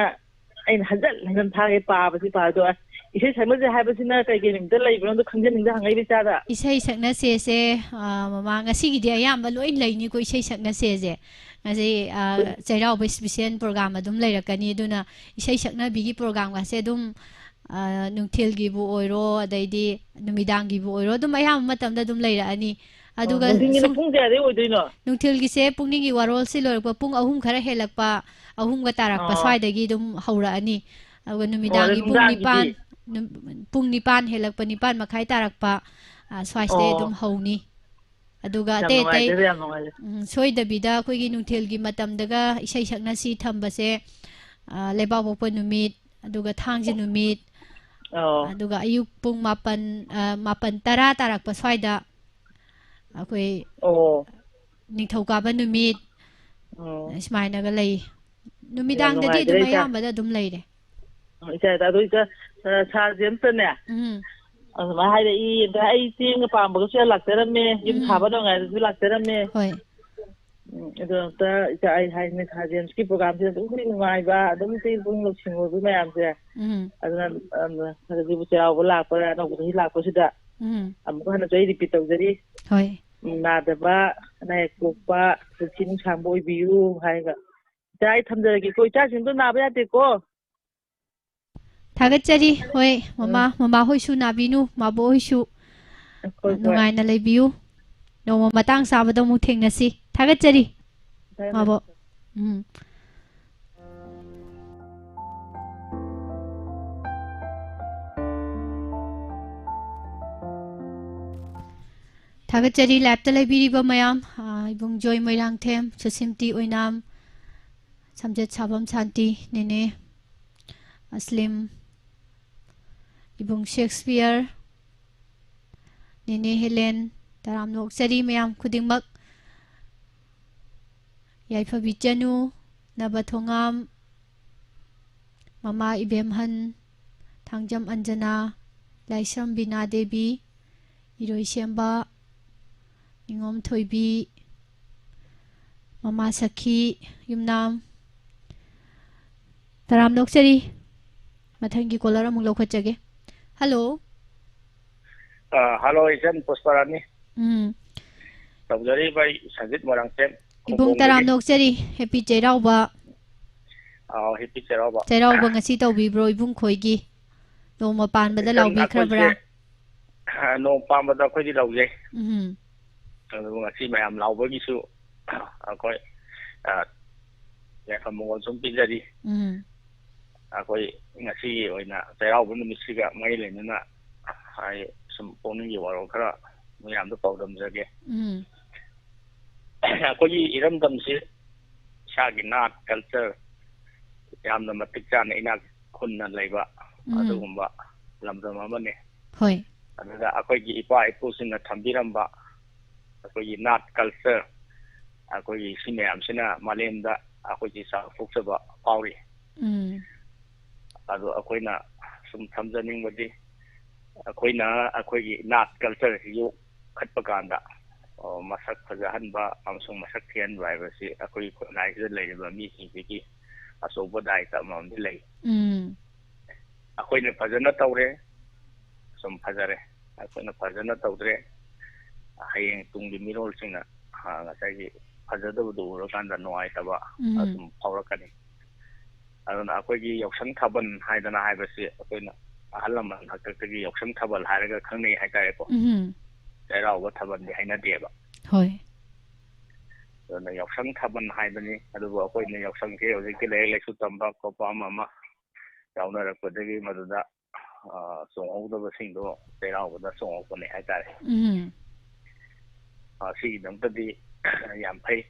ꯑꯩꯅ ꯍꯟꯖꯟ ꯍꯟꯖꯟ ꯊꯥꯒꯦ ꯄꯥꯕꯁꯤ ꯄꯥꯕꯗꯣ ꯑꯁ ꯏꯁꯩ ꯁꯛꯅꯁꯦ ꯍꯥꯏꯕꯁꯤꯅ ꯀꯩ ꯀꯩ ꯅꯨꯃꯤꯠꯇ ꯂꯩꯕꯅꯣꯗꯣ ꯈꯪꯖꯅꯤꯡꯗ ꯍꯪꯉꯛꯏꯕ ꯏꯆꯥꯗ꯫ ꯏꯁꯩ ꯁꯛꯅꯁꯦꯁꯦ, ꯑ, ꯃꯃꯥ, ꯉꯁꯤꯒꯤꯗꯤ ꯑꯌꯥꯝꯕ ꯂꯣꯏ ꯂꯩꯅꯤꯀꯣ ꯏꯁꯩ ꯁꯛꯅꯁꯦꯁꯦ꯫ ꯉꯁꯤ, ꯑ, ꯆꯩꯔꯥꯎꯕ special program ꯑꯗꯨꯝ ꯂꯩꯔꯛꯀꯅꯤ꯫ ꯑꯗꯨꯅ ꯏꯁꯩ ꯁꯛꯅꯕꯤꯒꯤ programꯒꯁꯦ ꯑꯗꯨꯝ, ꯑ, ꯅꯨꯡꯊꯤꯜꯒꯤꯕꯨ ꯑꯣꯏꯔꯣ, ꯑꯗꯩꯗꯤ ꯅꯨꯃꯤꯗꯥꯡꯒꯤꯕꯨ ꯑꯣꯏꯔꯣ, ꯑꯗꯨꯝ ꯑꯌꯥꯝꯕ ꯃꯇꯝꯗ ꯑꯗꯨꯝ ꯂꯩꯔꯛꯑꯅꯤ꯫ ꯑꯗꯨꯒ ꯅꯨꯡꯊꯤꯜꯒꯤꯅ ꯁꯨꯝ ꯄꯨꯡ ꯀꯌꯥꯗꯩ ꯑꯣꯏꯗꯣꯏꯅꯣ? ꯅꯨꯡꯊꯤꯜꯒꯤꯁꯦ ꯄꯨꯛꯅꯤꯡꯒꯤ ꯋꯥꯔꯣꯜꯁꯤ ꯂꯣꯏꯔꯛꯄ ꯄꯨꯡ ꯑꯍꯨꯝ ꯈꯔ ꯍꯦꯜꯂꯛꯄ, ꯑꯍꯨꯝꯒ ꯇꯥꯔꯛꯄ ꯑꯣ꯫ ꯁ꯭ꯋꯥꯏꯗꯒꯤ ꯑꯗꯨꯝ ꯍꯧꯔꯛꯑꯅꯤ꯫ ꯑꯗꯨꯒ ꯑꯣ, ꯑꯗꯣ ꯅꯨꯃꯤꯗꯥꯡꯒꯤ ꯄꯨꯡ ꯅꯨꯡꯗꯥꯡꯒꯤꯗꯤ? ꯅꯤꯄꯥꯟ, ꯅꯨ-, ꯄꯨꯡ ꯅꯤꯄꯥꯟ ꯍꯦꯜꯂꯛꯄ, ꯅꯤꯄꯥꯟ ꯃꯈꯥꯏ ꯇꯥꯔꯛꯄ, ꯑ, ꯁ꯭ꯋꯥꯏꯁꯤꯗꯩ ꯑꯣ꯫ ꯑꯗꯨꯝ ꯍꯧꯅꯤ꯫ ꯑꯗꯨꯒ ꯌꯥꯝ ꯑꯇꯩ ꯑꯇꯩ, ꯅꯨꯡꯉꯥꯏꯖꯔꯦ, ꯌꯥꯝ ꯅꯨꯡꯉꯥꯏꯖꯔꯦ꯫ ꯎꯝ, ꯁꯣꯏꯗꯕꯤꯗ ꯑꯩꯈꯣꯏꯒꯤ ꯅꯨꯡꯊꯤꯜꯒꯤ ꯃꯇꯝꯗꯒ ꯏꯁꯩ ꯁꯛꯅꯁꯤ ꯊꯝꯕꯁꯦ, ꯑ, ꯂꯩꯕꯥꯛꯄꯣꯛꯄ ꯅꯨꯃꯤꯠ, ꯑꯗꯨꯒ ꯊꯥꯡꯖ ꯅꯨꯃꯤꯠ, ꯑꯣ꯫ ꯑꯗꯨꯒ ꯑꯌꯨꯛ ꯄꯨꯡ ꯃꯥꯄꯟ, ꯑ, ꯃꯥꯄꯟ ꯇꯔꯥ ꯇꯥꯔꯛꯄ ꯁ꯭ꯋꯥꯏꯗ ꯑꯩꯈꯣꯏ ꯑꯣ꯫ ꯅꯤꯡꯊꯧꯀꯥꯕ ꯅꯨꯃꯤꯠ, ꯑꯣ꯫ ꯁꯨꯃꯥꯏꯅꯒ ꯂꯩ꯫ ꯌꯥꯝ ꯅꯨꯃꯤꯗꯥꯡꯗꯗꯤ ꯅꯨꯡꯉꯥꯏꯖꯔꯦ ꯑꯗꯨꯝ ꯏꯆꯥ꯫ ꯑꯌꯥꯝꯕꯗ ꯑꯗꯨꯝ ꯂꯩꯔꯦ꯫ ꯏꯆꯥ, ꯑꯗꯣ ꯏꯆꯥ, ꯑ, ꯁꯥꯔꯁꯦ ꯑꯝꯇꯅꯦ꯫ ꯎꯝ꯫ ꯑꯗꯨꯃꯥꯏꯅ ꯍꯥꯏꯔꯛꯏ꯫ ꯑꯗ ꯑꯩ ꯆꯦꯡꯒ ꯄꯥꯝꯕꯒꯁꯨ ꯌꯥꯝ ꯂꯥꯛꯆꯔꯝꯃꯦ꯫ ꯌꯨꯝ ꯎꯝ꯫ ꯁꯥꯕ ꯅꯨꯡꯉꯥꯏꯕꯁꯨ ꯂꯥꯛꯆꯔꯝꯃꯦ꯫ ꯍꯣꯏ꯫ ꯎꯝ, ꯑꯗꯣ ꯑꯝꯇ ꯏꯆꯥ, ꯑꯩ ꯍꯥꯏꯅꯦ, ꯁꯥꯔ ꯖꯦꯝꯁꯀꯤ programꯁꯦ ꯑꯗꯨꯛꯀꯤ ꯃꯇꯤꯛ ꯅꯨꯡꯉꯥꯏꯕ, ꯑꯗꯨꯛꯀꯤ ꯃꯇꯤꯛ ꯄꯨꯛꯅꯤꯡ ꯂꯧꯁꯤꯡ ꯑꯣꯏꯕ ꯃꯌꯥꯝꯁꯦ꯫ ꯎꯝ꯫ ꯑꯗꯨꯅ, ꯑꯝ, ꯍꯧꯖꯤꯛꯄꯨ ꯆꯩꯔꯥꯎꯕ ꯂꯥꯛꯄ, ꯑꯅꯧꯕ ꯆꯍꯤ ꯂꯥꯛꯄꯁꯤꯗ ꯎꯝ꯫ ꯑꯃꯨꯛ ꯍꯟꯅꯁꯨ ꯑꯩ repeat ꯇꯧꯖꯔꯤ꯫ ꯍꯣꯏ꯫ ꯎꯝ, ꯅꯥꯗꯕ, ꯑꯅꯥ ꯑꯌꯦꯛ ꯄꯣꯛꯄ, ꯄꯨꯟꯁꯤ ꯅꯨꯡꯁꯥꯡꯕ ꯑꯣꯏꯕꯤꯌꯨ ꯍꯥꯏꯔꯒ꯫ ꯏꯆꯥ, ꯑꯩ ꯊꯝꯖꯔꯒꯦꯀꯣ꯫ ꯏꯆꯥꯁꯤꯡꯗꯣ ꯅꯥꯕ ꯌꯥꯗꯦꯀꯣ꯫ ꯊꯥꯒꯠꯆꯔꯤ꯫ ꯍꯣꯏ, ꯃꯃꯥ, ꯎꯝ꯫ ꯃꯃꯥ ꯍꯣꯏꯁꯨ ꯅꯥꯕꯤꯅꯨ, ꯃꯥꯕꯣꯛ ꯍꯣꯏꯁꯨ ꯍꯣꯏ, ꯍꯣꯏ꯫ ꯅꯨꯡꯉꯥꯏꯅ ꯂꯩꯕꯤꯌꯨ꯫ ꯅꯣꯡꯃ ꯃꯇꯥꯡ ꯆꯥꯕꯗ ꯑꯃꯨꯛ ꯊꯦꯡꯅꯁꯤ꯫ ꯊꯥꯒꯠꯆꯔꯤ, ꯊꯥꯒꯠꯆꯔꯤ꯫ ꯃꯥꯕꯣꯛ꯫ ꯎꯝ꯫ ꯊꯥꯒꯠꯆꯔꯤ liveꯇ ꯂꯩꯕꯤꯔꯤꯕ ꯃꯌꯥꯝ, ꯑ, ꯏꯕꯨꯡ ꯖꯣꯏ ꯃꯣꯏꯔꯥꯡꯊꯦꯝ, ꯁꯨꯁꯤꯝꯇꯤ ꯑꯣꯏꯅꯥꯝ, ꯁꯝꯖꯦꯠ ꯁꯥꯕꯝ ꯁꯥꯟꯇꯤ, ꯅꯦꯅꯦ ꯑꯁꯂꯤꯝ, ꯏꯕꯨꯡ ꯁꯦꯛꯁꯄꯤꯌꯔ, ꯅꯦꯅꯦ ꯍꯦꯂꯦꯟ, ꯇꯔꯥꯝꯅ ꯑꯣꯛꯆꯔꯤ ꯃꯌꯥꯝ ꯈꯨꯗꯤꯡꯃꯛ꯫ ꯌꯥꯏꯐꯕꯤ ꯆꯅꯨ, ꯅꯕ ꯊꯣꯉꯥꯝ, ꯃꯃꯥ ꯏꯕꯦꯝꯍꯟ, ꯊꯥꯡꯖꯝ ꯑꯟꯖꯅꯥ, ꯂꯥꯏꯁ꯭ꯔꯝ ꯕꯤꯅꯥ ꯗꯦꯕꯤ, ꯏꯔꯣꯏꯁꯦꯝꯕ, ꯅꯤꯉꯣꯝ ꯊꯣꯏꯕꯤ, ꯃꯃꯥ ꯁꯈꯤ, ꯌꯨꯝꯅꯥꯝ, ꯇꯔꯥꯝꯅ ꯑꯣꯛꯆꯔꯤ꯫ ꯃꯊꯪꯒꯤ ꯀꯣꯂꯔ ꯑꯃꯨꯛ ꯂꯧꯈꯠꯆꯒꯦ꯫ ꯍꯜꯂꯣ꯫ ꯑ, ꯍꯜꯂꯣ, ꯏꯆꯟ ꯄꯨꯁꯄꯔꯥꯅꯤ꯫ ꯎꯝ꯫ ꯇꯧꯖꯔꯤꯕ ꯑꯩ ꯁꯟꯖꯤꯠ ꯃꯣꯏꯔꯥꯡꯊꯦꯝ, ꯏꯕꯨꯡ ꯈꯨꯝꯕꯣꯡꯗꯒꯤ꯫ ꯇꯔꯥꯝꯅ ꯑꯣꯛꯆꯔꯤ꯫ ꯍꯦꯄꯤ ꯆꯩꯔꯥꯎꯕ꯫ ꯑꯥꯎ, ꯍꯦꯄꯤ ꯆꯩꯔꯥꯎꯕ꯫ ꯆꯩꯔꯥꯎꯕ ꯉꯁꯤ ꯇꯧꯕꯤꯕ꯭ꯔꯣ ꯏꯕꯨꯡ ꯈꯣꯏꯒꯤ? ꯅꯣꯡꯃ ꯄꯥꯟꯕꯗ ꯏꯆꯟ, ꯂꯥꯎꯕꯤꯈ꯭ꯔꯕ꯭ꯔꯥ? ꯑꯩꯈꯣꯏꯁꯦ, ꯑ, ꯅꯣꯡ ꯄꯥꯟꯕꯗ ꯑꯩꯈꯣꯏꯗꯤ ꯂꯧꯖꯩ꯫ ꯎꯝ꯫ ꯑꯗꯨꯕꯨ ꯉꯁꯤ ꯃꯌꯥꯝ ꯂꯥꯎꯕꯒꯤꯁꯨ ꯑꯩꯈꯣꯏ, ꯑ, ꯌꯥꯏꯐ ꯃꯪꯒꯣꯜ ꯁꯨꯝ ꯄꯤꯖꯔꯤ꯫ ꯎꯝ꯫ ꯑꯩꯈꯣꯏ ꯉꯁꯤꯒꯤ ꯑꯣꯏꯅ ꯆꯩꯔꯥꯎꯕ ꯅꯨꯃꯤꯠꯁꯤꯒ ꯃꯔꯤ ꯂꯩꯅꯅ ꯑꯩ ꯁꯨꯝ ꯄꯨꯛꯅꯤꯡꯒꯤ ꯋꯥꯔꯣꯜ ꯈꯔ ꯃꯌꯥꯝꯗ ꯄꯥꯎꯗꯝꯖꯒꯦ꯫ ꯎꯝ꯫ ꯑꯩꯈꯣꯏꯒꯤ ꯏꯔꯝꯗꯝꯁꯤ ꯏꯁꯥꯒꯤ ꯅꯥꯠ, ꯀꯜꯆꯔ ꯌꯥꯝꯅ ꯃꯇꯤꯛ ꯆꯥꯅ ꯏꯅꯥꯛ ꯈꯨꯟꯅ ꯂꯩꯕ ꯎꯝ꯫ ꯑꯗꯨꯒꯨꯝꯕ ꯂꯝꯗꯝ ꯑꯃꯅꯤ꯫ ꯍꯣꯏ꯫ ꯑꯗꯨꯗ ꯑꯩꯈꯣꯏꯒꯤ ꯏꯄꯥ ꯏꯄꯨꯁꯤꯡꯅ ꯊꯝꯕꯤꯔꯝꯕ ꯑꯩꯈꯣꯏꯒꯤ ꯅꯥꯠ, ꯀꯜꯆꯔ, ꯑꯩꯈꯣꯏꯒꯤ ꯁꯤ ꯃꯌꯥꯝꯁꯤꯅ ꯃꯥꯂꯦꯝꯗ ꯑꯩꯈꯣꯏꯒꯤ ꯆꯥꯎꯊꯣꯛꯆꯕ ꯐꯥꯎꯔꯤ꯫ ꯎꯝ꯫ ꯑꯗꯣ ꯑꯩꯈꯣꯏꯅ ꯁꯨꯝ ꯊꯝꯖꯅꯤꯡꯕꯗꯤ, ꯑꯩꯈꯣꯏꯅ ꯑꯩꯈꯣꯏꯒꯤ ꯅꯥꯠ, ꯀꯜꯆꯔꯁꯤ ꯌꯣꯛꯈꯠꯄ ꯀꯥꯟꯗ, ꯑ, ꯃꯁꯛ ꯐꯖꯍꯟꯕ ꯑꯃꯁꯨꯡ ꯃꯁꯛ ꯊꯤꯍꯟꯕ ꯍꯥꯏꯕꯁꯤ ꯑꯩꯈꯣꯏꯒꯤ ꯈꯨꯟꯅꯥꯏꯁꯤꯗ ꯂꯩꯔꯤꯕ ꯃꯤꯁꯤꯡꯁꯤꯒꯤ ꯑꯆꯧꯕ ꯗꯥꯏꯇ ꯑꯃꯃꯝꯗꯤ ꯂꯩ꯫ ꯎꯝ꯫ ꯑꯩꯈꯣꯏꯅ ꯐꯖꯅ ꯇꯧꯔꯦ, ꯁꯨꯝ ꯐꯖꯔꯦ꯫ ꯑꯩꯈꯣꯏꯅ ꯐꯖꯅ ꯇꯧꯗ꯭ꯔꯦ, ꯍꯌꯦꯡ ꯇꯨꯡꯒꯤ ꯃꯤꯔꯣꯜꯁꯤꯡꯅ, ꯑ, ꯉꯁꯥꯏꯒꯤ ꯐꯖꯗꯕꯗꯨ ꯎꯔꯀꯥꯟꯗ ꯅꯨꯡꯉꯥꯏꯇꯕ ꯎꯝ꯫ ꯑꯗꯨꯝ ꯐꯥꯎꯔꯛꯀꯅꯤ꯫ ꯑꯗꯨꯅ ꯑꯩꯈꯣꯏꯒꯤ ꯌꯥꯎꯁꯪ ꯊꯥꯕꯜ ꯍꯥꯏꯗꯅ ꯍꯥꯏꯕꯁꯤ ꯑꯩꯈꯣꯏꯅ ꯑꯍꯜ ꯂꯃꯟ ꯍꯥꯛꯇꯛꯇꯒꯤ ꯌꯥꯎꯁꯪ ꯊꯥꯕꯜ ꯍꯥꯏꯔꯒ ꯈꯪꯅꯩ ꯍꯥꯏꯇꯥꯔꯦꯀꯣ꯫ ꯎꯝ꯫ ꯆꯩꯔꯥꯎꯕ ꯊꯥꯕꯜꯗꯤ ꯍꯥꯏꯅꯗꯦꯕ꯫ ꯍꯣꯏ꯫ ꯑꯗꯨꯅ ꯌꯥꯎꯁꯪ ꯊꯥꯕꯜ ꯍꯥꯏꯕꯅꯤ꯫ ꯑꯗꯨꯕꯨ ꯑꯩꯈꯣꯏꯅ ꯌꯥꯎꯁꯪꯁꯦ ꯍꯧꯖꯤꯛꯇꯤ ꯂꯥꯏꯔꯤꯛ ꯂꯥꯏꯁꯨ ꯇꯝꯕ ꯈꯣꯠꯄ ꯑꯃ ꯑꯃ ꯌꯥꯎꯅꯔꯛꯄꯗꯒꯤ ꯃꯗꯨꯗ, ꯑ, ꯆꯣꯡꯍꯧꯗꯕꯁꯤꯡꯗꯣ ꯆꯩꯔꯥꯎꯕꯗ ꯆꯣꯡꯉꯛꯄꯅꯦ ꯍꯥꯏꯇꯥꯔꯦ꯫ ꯎꯝ꯫ ꯑ, ꯁꯤꯒꯤꯗꯃꯛꯇꯗꯤ ꯌꯥꯝ ꯐꯩ꯫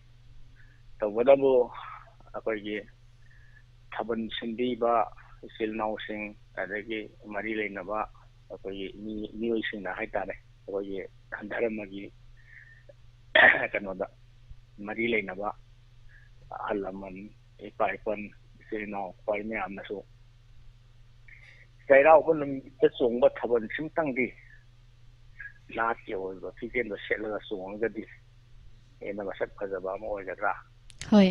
ꯇꯧꯕꯇꯕꯨ ꯑꯩꯈꯣꯏꯒꯤ ꯊꯥꯕꯜ ꯁꯤꯟꯕꯤꯕ ꯏꯆꯤꯜ ꯏꯅꯥꯎꯁꯤꯡ, ꯑꯗꯒꯤ ꯃꯔꯤ ꯂꯩꯅꯕ ꯑꯩꯈꯣꯏꯒꯤ ꯃꯤ-, ꯃꯤꯑꯣꯏꯁꯤꯡꯅ ꯍꯥꯏꯇꯥꯔꯦ, ꯑꯩꯈꯣꯏꯒꯤ ꯙꯔꯃꯒꯤ ꯀꯩꯅꯣꯗ ꯃꯔꯤ ꯂꯩꯅꯕ ꯑꯍꯜ ꯂꯃꯟ, ꯏꯄꯥ ꯏꯄꯟ, ꯏꯆꯤꯜ ꯏꯅꯥꯎ, ꯑꯩꯈꯣꯏ ꯃꯌꯥꯝꯅꯁꯨ ꯆꯩꯔꯥꯎꯕ ꯅꯨꯃꯤꯠꯇ ꯆꯣꯡꯕ ꯊꯥꯕꯜꯁꯤꯃꯇꯪꯗꯤ ꯅꯥꯠꯀꯤ ꯑꯣꯏꯕ ꯐꯤꯖꯦꯜꯗꯣ ꯁꯦꯠꯂꯒ ꯆꯣꯡꯉꯒꯗꯤ ꯍꯦꯟꯅ ꯃꯁꯛ ꯐꯖꯕ ꯑꯃ ꯑꯣꯏꯒꯗ꯭ꯔꯥ ꯍꯣꯏ꯫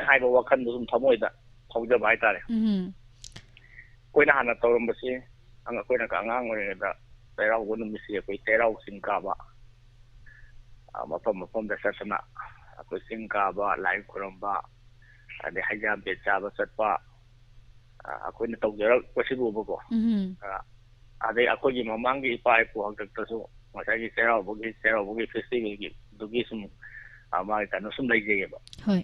ꯍꯥꯏꯕ ꯋꯥꯈꯜꯗꯣ ꯁꯨꯝ ꯊꯃꯣꯏꯗ ꯍꯧꯖꯕ ꯍꯥꯏꯇꯥꯔꯦ꯫ ꯎꯝ ꯑꯩꯈꯣꯏꯅ ꯍꯥꯟꯅ ꯇꯧꯔꯝꯕꯁꯤ, ꯑꯉ-, ꯑꯩꯈꯣꯏꯅ ꯑꯉꯥꯡ ꯑꯣꯏꯔꯤꯉꯩꯗ ꯆꯩꯔꯥꯎꯕ ꯅꯨꯃꯤꯠꯁꯤ ꯑꯩꯈꯣꯏ ꯆꯩꯔꯥꯎ ꯆꯤꯡ ꯀꯥꯕ, ꯑ, ꯃꯐꯝ ꯃꯐꯝꯗ ꯆꯠꯇꯅ ꯑꯩꯈꯣꯏ ꯆꯤꯡ ꯀꯥꯕ, ꯂꯥꯏ ꯈꯨꯔꯨꯝꯕ, ꯑꯗꯩ ꯍꯩꯖꯥꯝ ꯄꯦꯠ ꯆꯥꯕ ꯆꯠꯄ, ꯑ, ꯑꯩꯈꯣꯏꯅ ꯇꯧꯖꯔꯛꯄꯁꯤꯕꯨꯕꯀꯣ꯫ ꯎꯝ ꯑ, ꯑꯗꯩ ꯑꯩꯈꯣꯏꯒꯤ ꯃꯃꯥꯡꯒꯤ ꯏꯄꯥ ꯏꯄꯨ ꯍꯥꯛꯇꯛꯇꯁꯨ ꯉꯁꯥꯏꯒꯤ ꯆꯩꯔꯥꯎꯕꯒꯤ, ꯆꯩꯔꯥꯎꯕꯒꯤ ꯐꯦꯁꯇꯤꯚꯦꯜꯒꯤ ꯑꯗꯨꯒꯤ ꯁꯨꯝ, ꯑ, ꯃꯥꯒꯤ ꯀꯩꯅꯣ ꯁꯨꯝ ꯂꯩꯖꯩꯌꯦꯕ꯫ ꯍꯣꯏ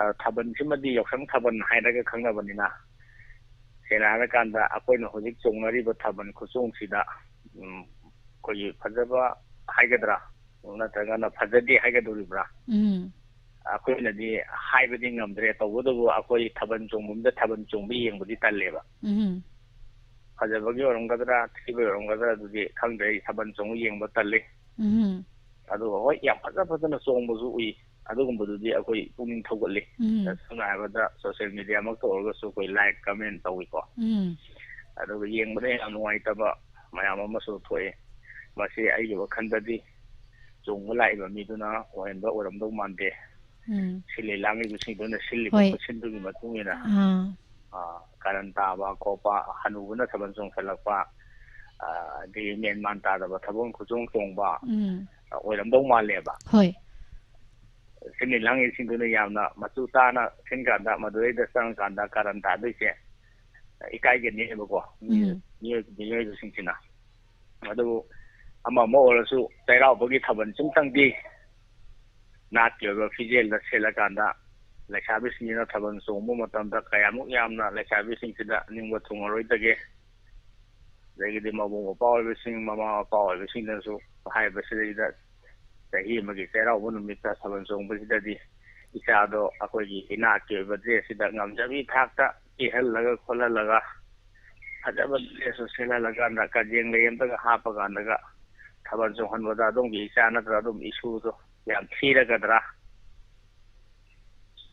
ꯑ, ꯊꯥꯕꯜꯁꯤꯃꯗꯤ ꯌꯥꯎꯁꯪ ꯊꯥꯕꯜ ꯍꯥꯏꯔꯒ ꯈꯪꯅꯕꯅꯤꯅ, ꯁꯦꯡꯅ ꯍꯥꯏꯔꯀꯥꯟꯗ ꯑꯩꯈꯣꯏꯅ ꯍꯧꯖꯤꯛ ꯆꯣꯡꯅꯔꯤꯕ ꯊꯥꯕꯜ ꯈꯨꯆꯣꯡꯁꯤꯗ, ꯎꯝ, ꯑꯩꯈꯣꯏꯒꯤ ꯐꯖꯕ ꯍꯥꯏꯒꯗ꯭ꯔꯥ, ꯅꯠꯇ꯭ꯔꯒꯅ ꯐꯖꯗꯦ ꯍꯥꯏꯒꯗꯧꯔꯤꯕ꯭ꯔꯥ, ꯎꯝ ꯑꯩꯈꯣꯏꯅꯗꯤ ꯍꯥꯏꯕꯗꯤ ꯉꯝꯗ꯭ꯔꯦ꯫ ꯇꯧꯕꯇꯕꯨ ꯑꯩꯈꯣꯏ ꯊꯥꯕꯜ ꯆꯣꯡꯐꯝꯗ ꯊꯥꯕꯜ ꯆꯣꯡꯕ ꯌꯦꯡꯕꯗꯤ ꯇꯜꯂꯦꯕ꯫ ꯎꯝ ꯐꯖꯕꯒꯤ ꯑꯣꯏꯔꯝꯒꯗ꯭ꯔꯥ, ꯊꯤꯕꯒꯤ ꯑꯣꯏꯔꯝꯒꯗ꯭ꯔꯥ, ꯑꯗꯨꯗꯤ ꯈꯪꯗ꯭ꯔꯦ꯫ ꯑꯩ ꯊꯥꯕꯜ ꯆꯣꯡꯕ ꯌꯦꯡꯕ ꯇꯜꯂꯤ꯫ ꯎꯝ ꯑꯗꯨꯒ ꯍꯣꯏ, ꯌꯥꯝ ꯐꯖ ꯐꯖꯅ ꯆꯣꯡꯕꯁꯨ ꯎꯏ, ꯑꯗꯨꯒꯨꯝꯕꯗꯨꯗꯤ ꯑꯩꯈꯣꯏ ꯄꯨꯛꯅꯤꯡ ꯊꯧꯒꯠꯂꯤ꯫ ꯎꯝ ꯁꯝꯅ ꯍꯥꯏꯔꯕꯗ, ꯁꯣꯁꯤꯌꯦꯜ ꯃꯦꯗꯤꯌꯥꯃꯛꯇ ꯑꯣꯏꯔꯒꯁꯨ ꯑꯩꯈꯣꯏ ꯂꯥꯏꯛ, ꯀꯃꯦꯟ ꯇꯧꯏꯀꯣ꯫ ꯎꯝ ꯑꯗꯨꯒ ꯌꯦꯡꯕꯗ ꯌꯥꯝ ꯅꯨꯡꯉꯥꯏꯇꯕ ꯃꯌꯥꯝ ꯑꯃꯁꯨ ꯊꯣꯛꯑꯦ꯫ ꯃꯁꯤ ꯑꯩꯒꯤ ꯋꯥꯈꯜꯗꯗꯤ ꯆꯣꯡꯕ ꯂꯥꯛꯏꯕ ꯃꯤꯗꯨꯅ ꯑꯣꯏꯍꯟꯕ ꯑꯣꯏꯔꯝꯗꯧ ꯃꯥꯟꯗꯦ꯫ ꯎꯝ ꯁꯤꯜꯂꯤ ꯂꯥꯡꯂꯤꯕꯁꯤꯡꯗꯨꯅ ꯁꯤꯜꯂꯤꯕ ꯍꯣꯏ꯫ ꯈꯨꯠꯁꯤꯟꯗꯨꯒꯤ ꯃꯇꯨꯡ ꯏꯟꯅ, ꯑꯥ ꯑ, ꯀꯥꯔꯟ ꯇꯥꯕ ꯈꯣꯠꯄ, ꯍꯅꯨꯕꯅ ꯊꯥꯕꯜ ꯆꯣꯡꯁꯤꯜꯂꯛꯄ, ꯑ, ꯑꯗꯒꯤ ꯃꯦꯟ ꯃꯥꯟ ꯇꯥꯗꯕ ꯊꯥꯕꯜ ꯈꯨꯆꯣꯡ ꯆꯣꯡꯕ, ꯎꯝ ꯑ, ꯑꯣꯏꯔꯝꯗꯧ ꯃꯥꯜꯂꯦꯕ꯫ ꯍꯣꯏ ꯁꯤꯜꯂꯤ ꯂꯥꯡꯂꯤꯁꯤꯡꯗꯨꯅ ꯌꯥꯝꯅ ꯃꯆꯨ ꯇꯥꯅ ꯁꯤꯟ ꯀꯥꯟꯗ, ꯃꯗꯨꯗꯩꯗ ꯆꯪꯉꯀꯥꯟꯗ ꯀꯥꯔꯟ ꯇꯥꯗꯣꯏꯁꯦ ꯏꯀꯥꯏꯒꯅꯦꯕꯀꯣ, ꯃꯤ-, ꯎꯝ꯫ ꯃꯤꯑꯣꯏ-, ꯃꯤꯑꯣꯏꯕꯁꯤꯡꯁꯤꯅ꯫ ꯑꯗꯨꯕꯨ ꯑꯃ ꯑꯃ ꯑꯣꯏꯔꯁꯨ, ꯆꯩꯔꯥꯎꯕꯒꯤ ꯊꯥꯕꯜꯁꯤꯃꯇꯪꯗꯤ ꯅꯥꯠꯀꯤ ꯑꯣꯏꯕ ꯐꯤꯖꯦꯜꯗ ꯁꯦꯠꯂꯀꯥꯟꯗ ꯂꯩꯁꯥꯕꯤꯁꯤꯡꯁꯤꯅ ꯊꯥꯕꯜ ꯆꯣꯡꯕ ꯃꯇꯝꯗ ꯀꯌꯥꯃꯨꯛ ꯌꯥꯝꯅ ꯂꯩꯁꯥꯕꯤꯁꯤꯡꯁꯤꯗ ꯅꯤꯡꯕ ꯊꯨꯡꯉꯔꯣꯏꯗꯒꯦ꯫ ꯑꯗꯒꯤꯗꯤ ꯃꯕꯨꯡ ꯃꯧꯄ꯭ꯋꯥ ꯑꯣꯏꯕꯁꯤꯡ, ꯃꯃꯥ ꯃꯄꯥ ꯑꯣꯏꯕꯁꯤꯡꯅꯁꯨ ꯍꯥꯏꯔꯤꯕꯁꯤꯗꯩꯗ ꯆꯍꯤ ꯑꯃꯒꯤ ꯆꯩꯔꯥꯎꯕ ꯅꯨꯃꯤꯠꯇ ꯊꯥꯕꯜ ꯆꯣꯡꯕꯁꯤꯗꯗꯤ ꯏꯆꯥꯗꯣ ꯑꯩꯈꯣꯏꯒꯤ ꯏꯅꯥꯠꯀꯤ ꯑꯣꯏꯕ ꯗ꯭ꯔꯦꯁꯁꯤꯗ ꯉꯝꯖꯕꯤ ꯊꯥꯛꯇ ꯀꯦꯍꯜꯂꯒ ꯈꯣꯠꯍꯜꯂꯒ, ꯐꯖꯕ ꯗ꯭ꯔꯦꯁꯇꯨ ꯁꯦꯠꯍꯜꯂꯀꯥꯟꯗ, ꯀꯖꯦꯡ ꯂꯩ ꯑꯝꯇꯒ ꯍꯥꯞꯄꯀꯥꯟꯗꯒ ꯊꯥꯕꯜ ꯆꯣꯡꯍꯟꯕꯗ ꯑꯗꯣꯝꯒꯤ ꯏꯆꯥ ꯅꯠꯇ꯭ꯔꯒ ꯑꯗꯣꯝꯒꯤ ꯏꯁꯨꯗꯣ ꯌꯥꯝ ꯊꯤꯔꯒꯗ꯭ꯔꯥ?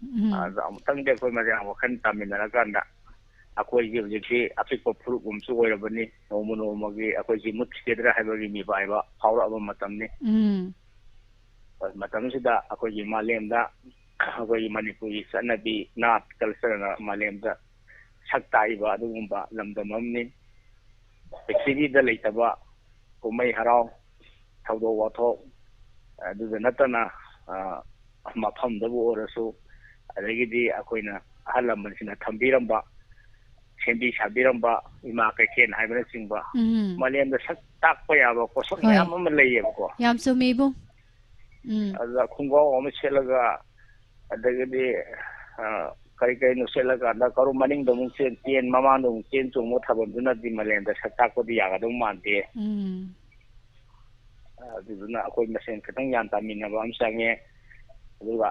ꯎꯝ ꯑꯗ ꯑꯃꯨꯛꯇꯪꯗꯤ ꯑꯩꯈꯣꯏ ꯃꯌꯥꯝ ꯋꯥꯈꯜ ꯇꯥꯃꯤꯟꯅꯔꯀꯥꯟꯗ, ꯑꯩꯈꯣꯏꯁꯦ ꯍꯧꯖꯤꯛꯇꯤ ꯑꯄꯤꯛꯄ ꯐꯨꯔꯨꯞ ꯑꯃꯁꯨ ꯑꯣꯏꯔꯕꯅꯤ꯫ ꯅꯣꯡꯃ ꯅꯣꯡꯃꯒꯤ ꯑꯩꯈꯣꯏꯁꯤ ꯃꯨꯠꯈꯤꯒꯗ꯭ꯔꯥ ꯍꯥꯏꯕꯒꯤ ꯃꯤꯄꯥꯏꯕ ꯐꯥꯎꯔꯛꯑꯕ ꯃꯇꯝꯅꯤ꯫ ꯎꯝ ꯍꯣꯏ, ꯃꯇꯝꯁꯤꯗ ꯑꯩꯈꯣꯏꯒꯤ ꯃꯥꯂꯦꯝꯗ ꯑꯩꯈꯣꯏꯒꯤ ꯃꯅꯤꯄꯨꯔꯒꯤ ꯆꯠꯅꯕꯤ, ꯅꯥꯠ, ꯀꯜꯆꯔꯅ ꯃꯥꯂꯦꯝꯗ ꯁꯛ ꯇꯥꯛꯏꯕ ꯑꯗꯨꯒꯨꯝꯕ ꯂꯝꯗꯝ ꯑꯃꯅꯤ꯫ ꯄ꯭ꯔꯤꯊꯤꯕꯤꯗ ꯂꯩꯇꯕ ꯀꯨꯝꯍꯩ ꯍꯔꯥꯎ, ꯊꯧꯗꯣꯛ ꯋꯥꯊꯣꯛ, ꯑꯗꯨꯗ ꯅꯠꯇꯅ, ꯑ, ꯃꯐꯝꯗꯕꯨ ꯑꯣꯏꯔꯁꯨ, ꯑꯗꯒꯤꯗꯤ ꯑꯩꯈꯣꯏꯅ ꯑꯍꯜ ꯂꯃꯟꯁꯤꯡꯅ ꯊꯝꯕꯤꯔꯝꯕ, ꯁꯦꯝꯕꯤ ꯁꯥꯕꯤꯔꯝꯕ ꯏꯃꯥ ꯀꯩꯊꯦꯜ ꯍꯥꯏꯕꯅꯆꯤꯡꯕ, ꯎꯝ꯫ ꯃꯥꯂꯦꯝꯗ ꯁꯛ ꯇꯥꯛꯄ ꯌꯥꯕ ꯄꯣꯠꯁꯛ ꯍꯣꯏ꯫ ꯃꯌꯥꯝ ꯑꯃ ꯂꯩꯌꯦꯕꯀꯣ꯫ ꯌꯥꯝ ꯆꯨꯝꯃꯤ, ꯏꯕꯨꯡ꯫ ꯎꯝ꯫ ꯑꯗꯨꯗ ꯈꯣꯡꯒ꯭ꯔꯥꯎ ꯑꯃ ꯁꯦꯠꯂꯒ, ꯑꯗꯒꯤꯗꯤ, ꯑ, ꯀꯔꯤ ꯀꯔꯤꯅꯣ ꯁꯦꯠꯂꯀꯥꯟꯗ ꯀꯔꯨꯝ ꯃꯅꯤꯡꯗ ꯑꯃꯨꯛ ꯆꯦꯟ, ꯆꯦꯟ, ꯃꯃꯥꯡꯗ ꯑꯃꯨꯛ ꯆꯦꯟ ꯆꯣꯡꯕ ꯊꯥꯕꯜꯗꯨꯅꯗꯤ ꯃꯥꯂꯦꯝꯗ ꯁꯛ ꯇꯥꯛꯄꯗꯤ ꯌꯥꯒꯗꯧ ꯃꯥꯟꯗꯦ꯫ ꯎꯝ꯫ ꯑꯗꯨꯗꯨꯅ ꯑꯩꯈꯣꯏ ꯃꯁꯦꯟ ꯈꯤꯇꯪ ꯒ꯭ꯌꯥꯟ ꯇꯥꯃꯤꯟꯅꯕ ꯑꯃ ꯆꯪꯉꯦ꯫ ꯑꯗꯨꯒ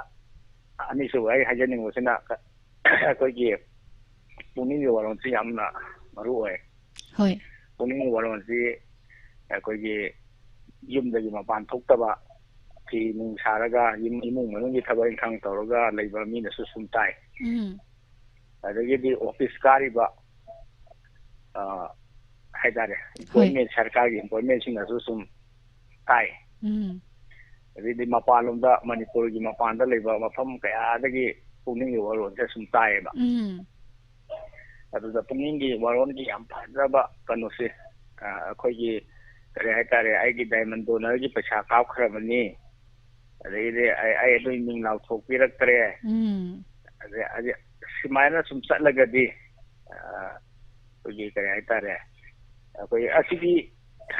ꯑꯅꯤꯁꯨꯕ ꯑꯩ ꯍꯥꯏꯖꯅꯤꯡꯕꯁꯤꯅ, ꯑꯩꯈꯣꯏꯒꯤ ꯄꯨꯛꯅꯤꯡꯒꯤ ꯋꯥꯔꯣꯜꯁꯤ ꯌꯥꯝꯅ ꯃꯔꯨ ꯑꯣꯏ꯫ ꯍꯣꯏ꯫ ꯄꯨꯛꯅꯤꯡꯒꯤ ꯋꯥꯔꯣꯜꯁꯤ ꯑꯩꯈꯣꯏꯒꯤ ꯌꯨꯝꯗꯒꯤ ꯃꯄꯥꯟ ꯊꯣꯛꯇꯕ, ꯐꯤ ꯅꯨꯡ ꯁꯥꯔꯒ ꯌꯨꯝ, ꯏꯃꯨꯡ ꯃꯅꯨꯡꯒꯤ ꯊꯕꯛ ꯏꯪꯈꯥꯡ ꯇꯧꯔꯒ ꯂꯩꯕ ꯃꯤꯅꯁꯨ ꯁꯨꯝ ꯇꯥꯏ꯫ ꯎꯝ꯫ ꯑꯗꯒꯤꯗꯤ ꯑꯣꯐꯤꯁ ꯀꯥꯔꯤꯕ, ꯑ, ꯍꯥꯏꯇꯥꯔꯦ, ꯍꯣꯏ꯫ ꯑꯦꯝꯄ꯭ꯂꯣꯏꯃꯦꯟ, ꯁꯔꯀꯥꯔꯒꯤ ꯑꯦꯝꯄ꯭ꯂꯣꯏꯃꯦꯟꯁꯤꯡꯅꯁꯨ ꯁꯨꯝ ꯇꯥꯏ꯫ ꯎꯝ꯫ ꯑꯗꯩꯗꯤ ꯃꯄꯥꯟꯂꯣꯝꯗ, ꯃꯅꯤꯄꯨꯔꯒꯤ ꯃꯄꯥꯟꯗ ꯂꯩꯕ ꯃꯐꯝ ꯀꯌꯥꯗꯒꯤ ꯄꯨꯛꯅꯤꯡꯒꯤ ꯋꯥꯔꯣꯜꯁꯦ ꯁꯨꯝ ꯇꯥꯏꯌꯦꯕ꯫ ꯎꯝ꯫ ꯑꯗꯨꯗ ꯄꯨꯛꯅꯤꯡꯒꯤ ꯋꯥꯔꯣꯜꯒꯤ ꯌꯥꯝ ꯐꯖꯕ ꯀꯩꯅꯣꯁꯦ, ꯑ, ꯑꯩꯈꯣꯏꯒꯤ, ꯀꯔꯤ ꯍꯥꯏꯇꯥꯔꯦ, "ꯑꯩꯒꯤ ꯗꯥꯏꯃꯟ ꯗꯣꯅꯔꯒꯤ ꯄꯩꯁꯥ ꯀꯥꯞꯈ꯭ꯔꯕꯅꯤ, ꯑꯗꯩꯗꯤ ꯑꯩ, ꯑꯩ ꯑꯗꯨꯒꯤ ꯃꯤꯡ ꯂꯥꯎꯊꯣꯛꯄꯤꯔꯛꯇ꯭ꯔꯦ"꯫ ꯎꯝ꯫ ꯑꯗꯩ, ꯑꯗꯩ ꯁꯨꯃꯥꯏꯅ ꯁꯨꯝ ꯆꯠꯂꯒꯗꯤ, ꯑ, ꯑꯩꯈꯣꯏꯒꯤ, ꯀꯔꯤ ꯍꯥꯏꯇꯥꯔꯦ, ꯑꯩꯈꯣꯏ ꯑꯁꯤꯗꯤ,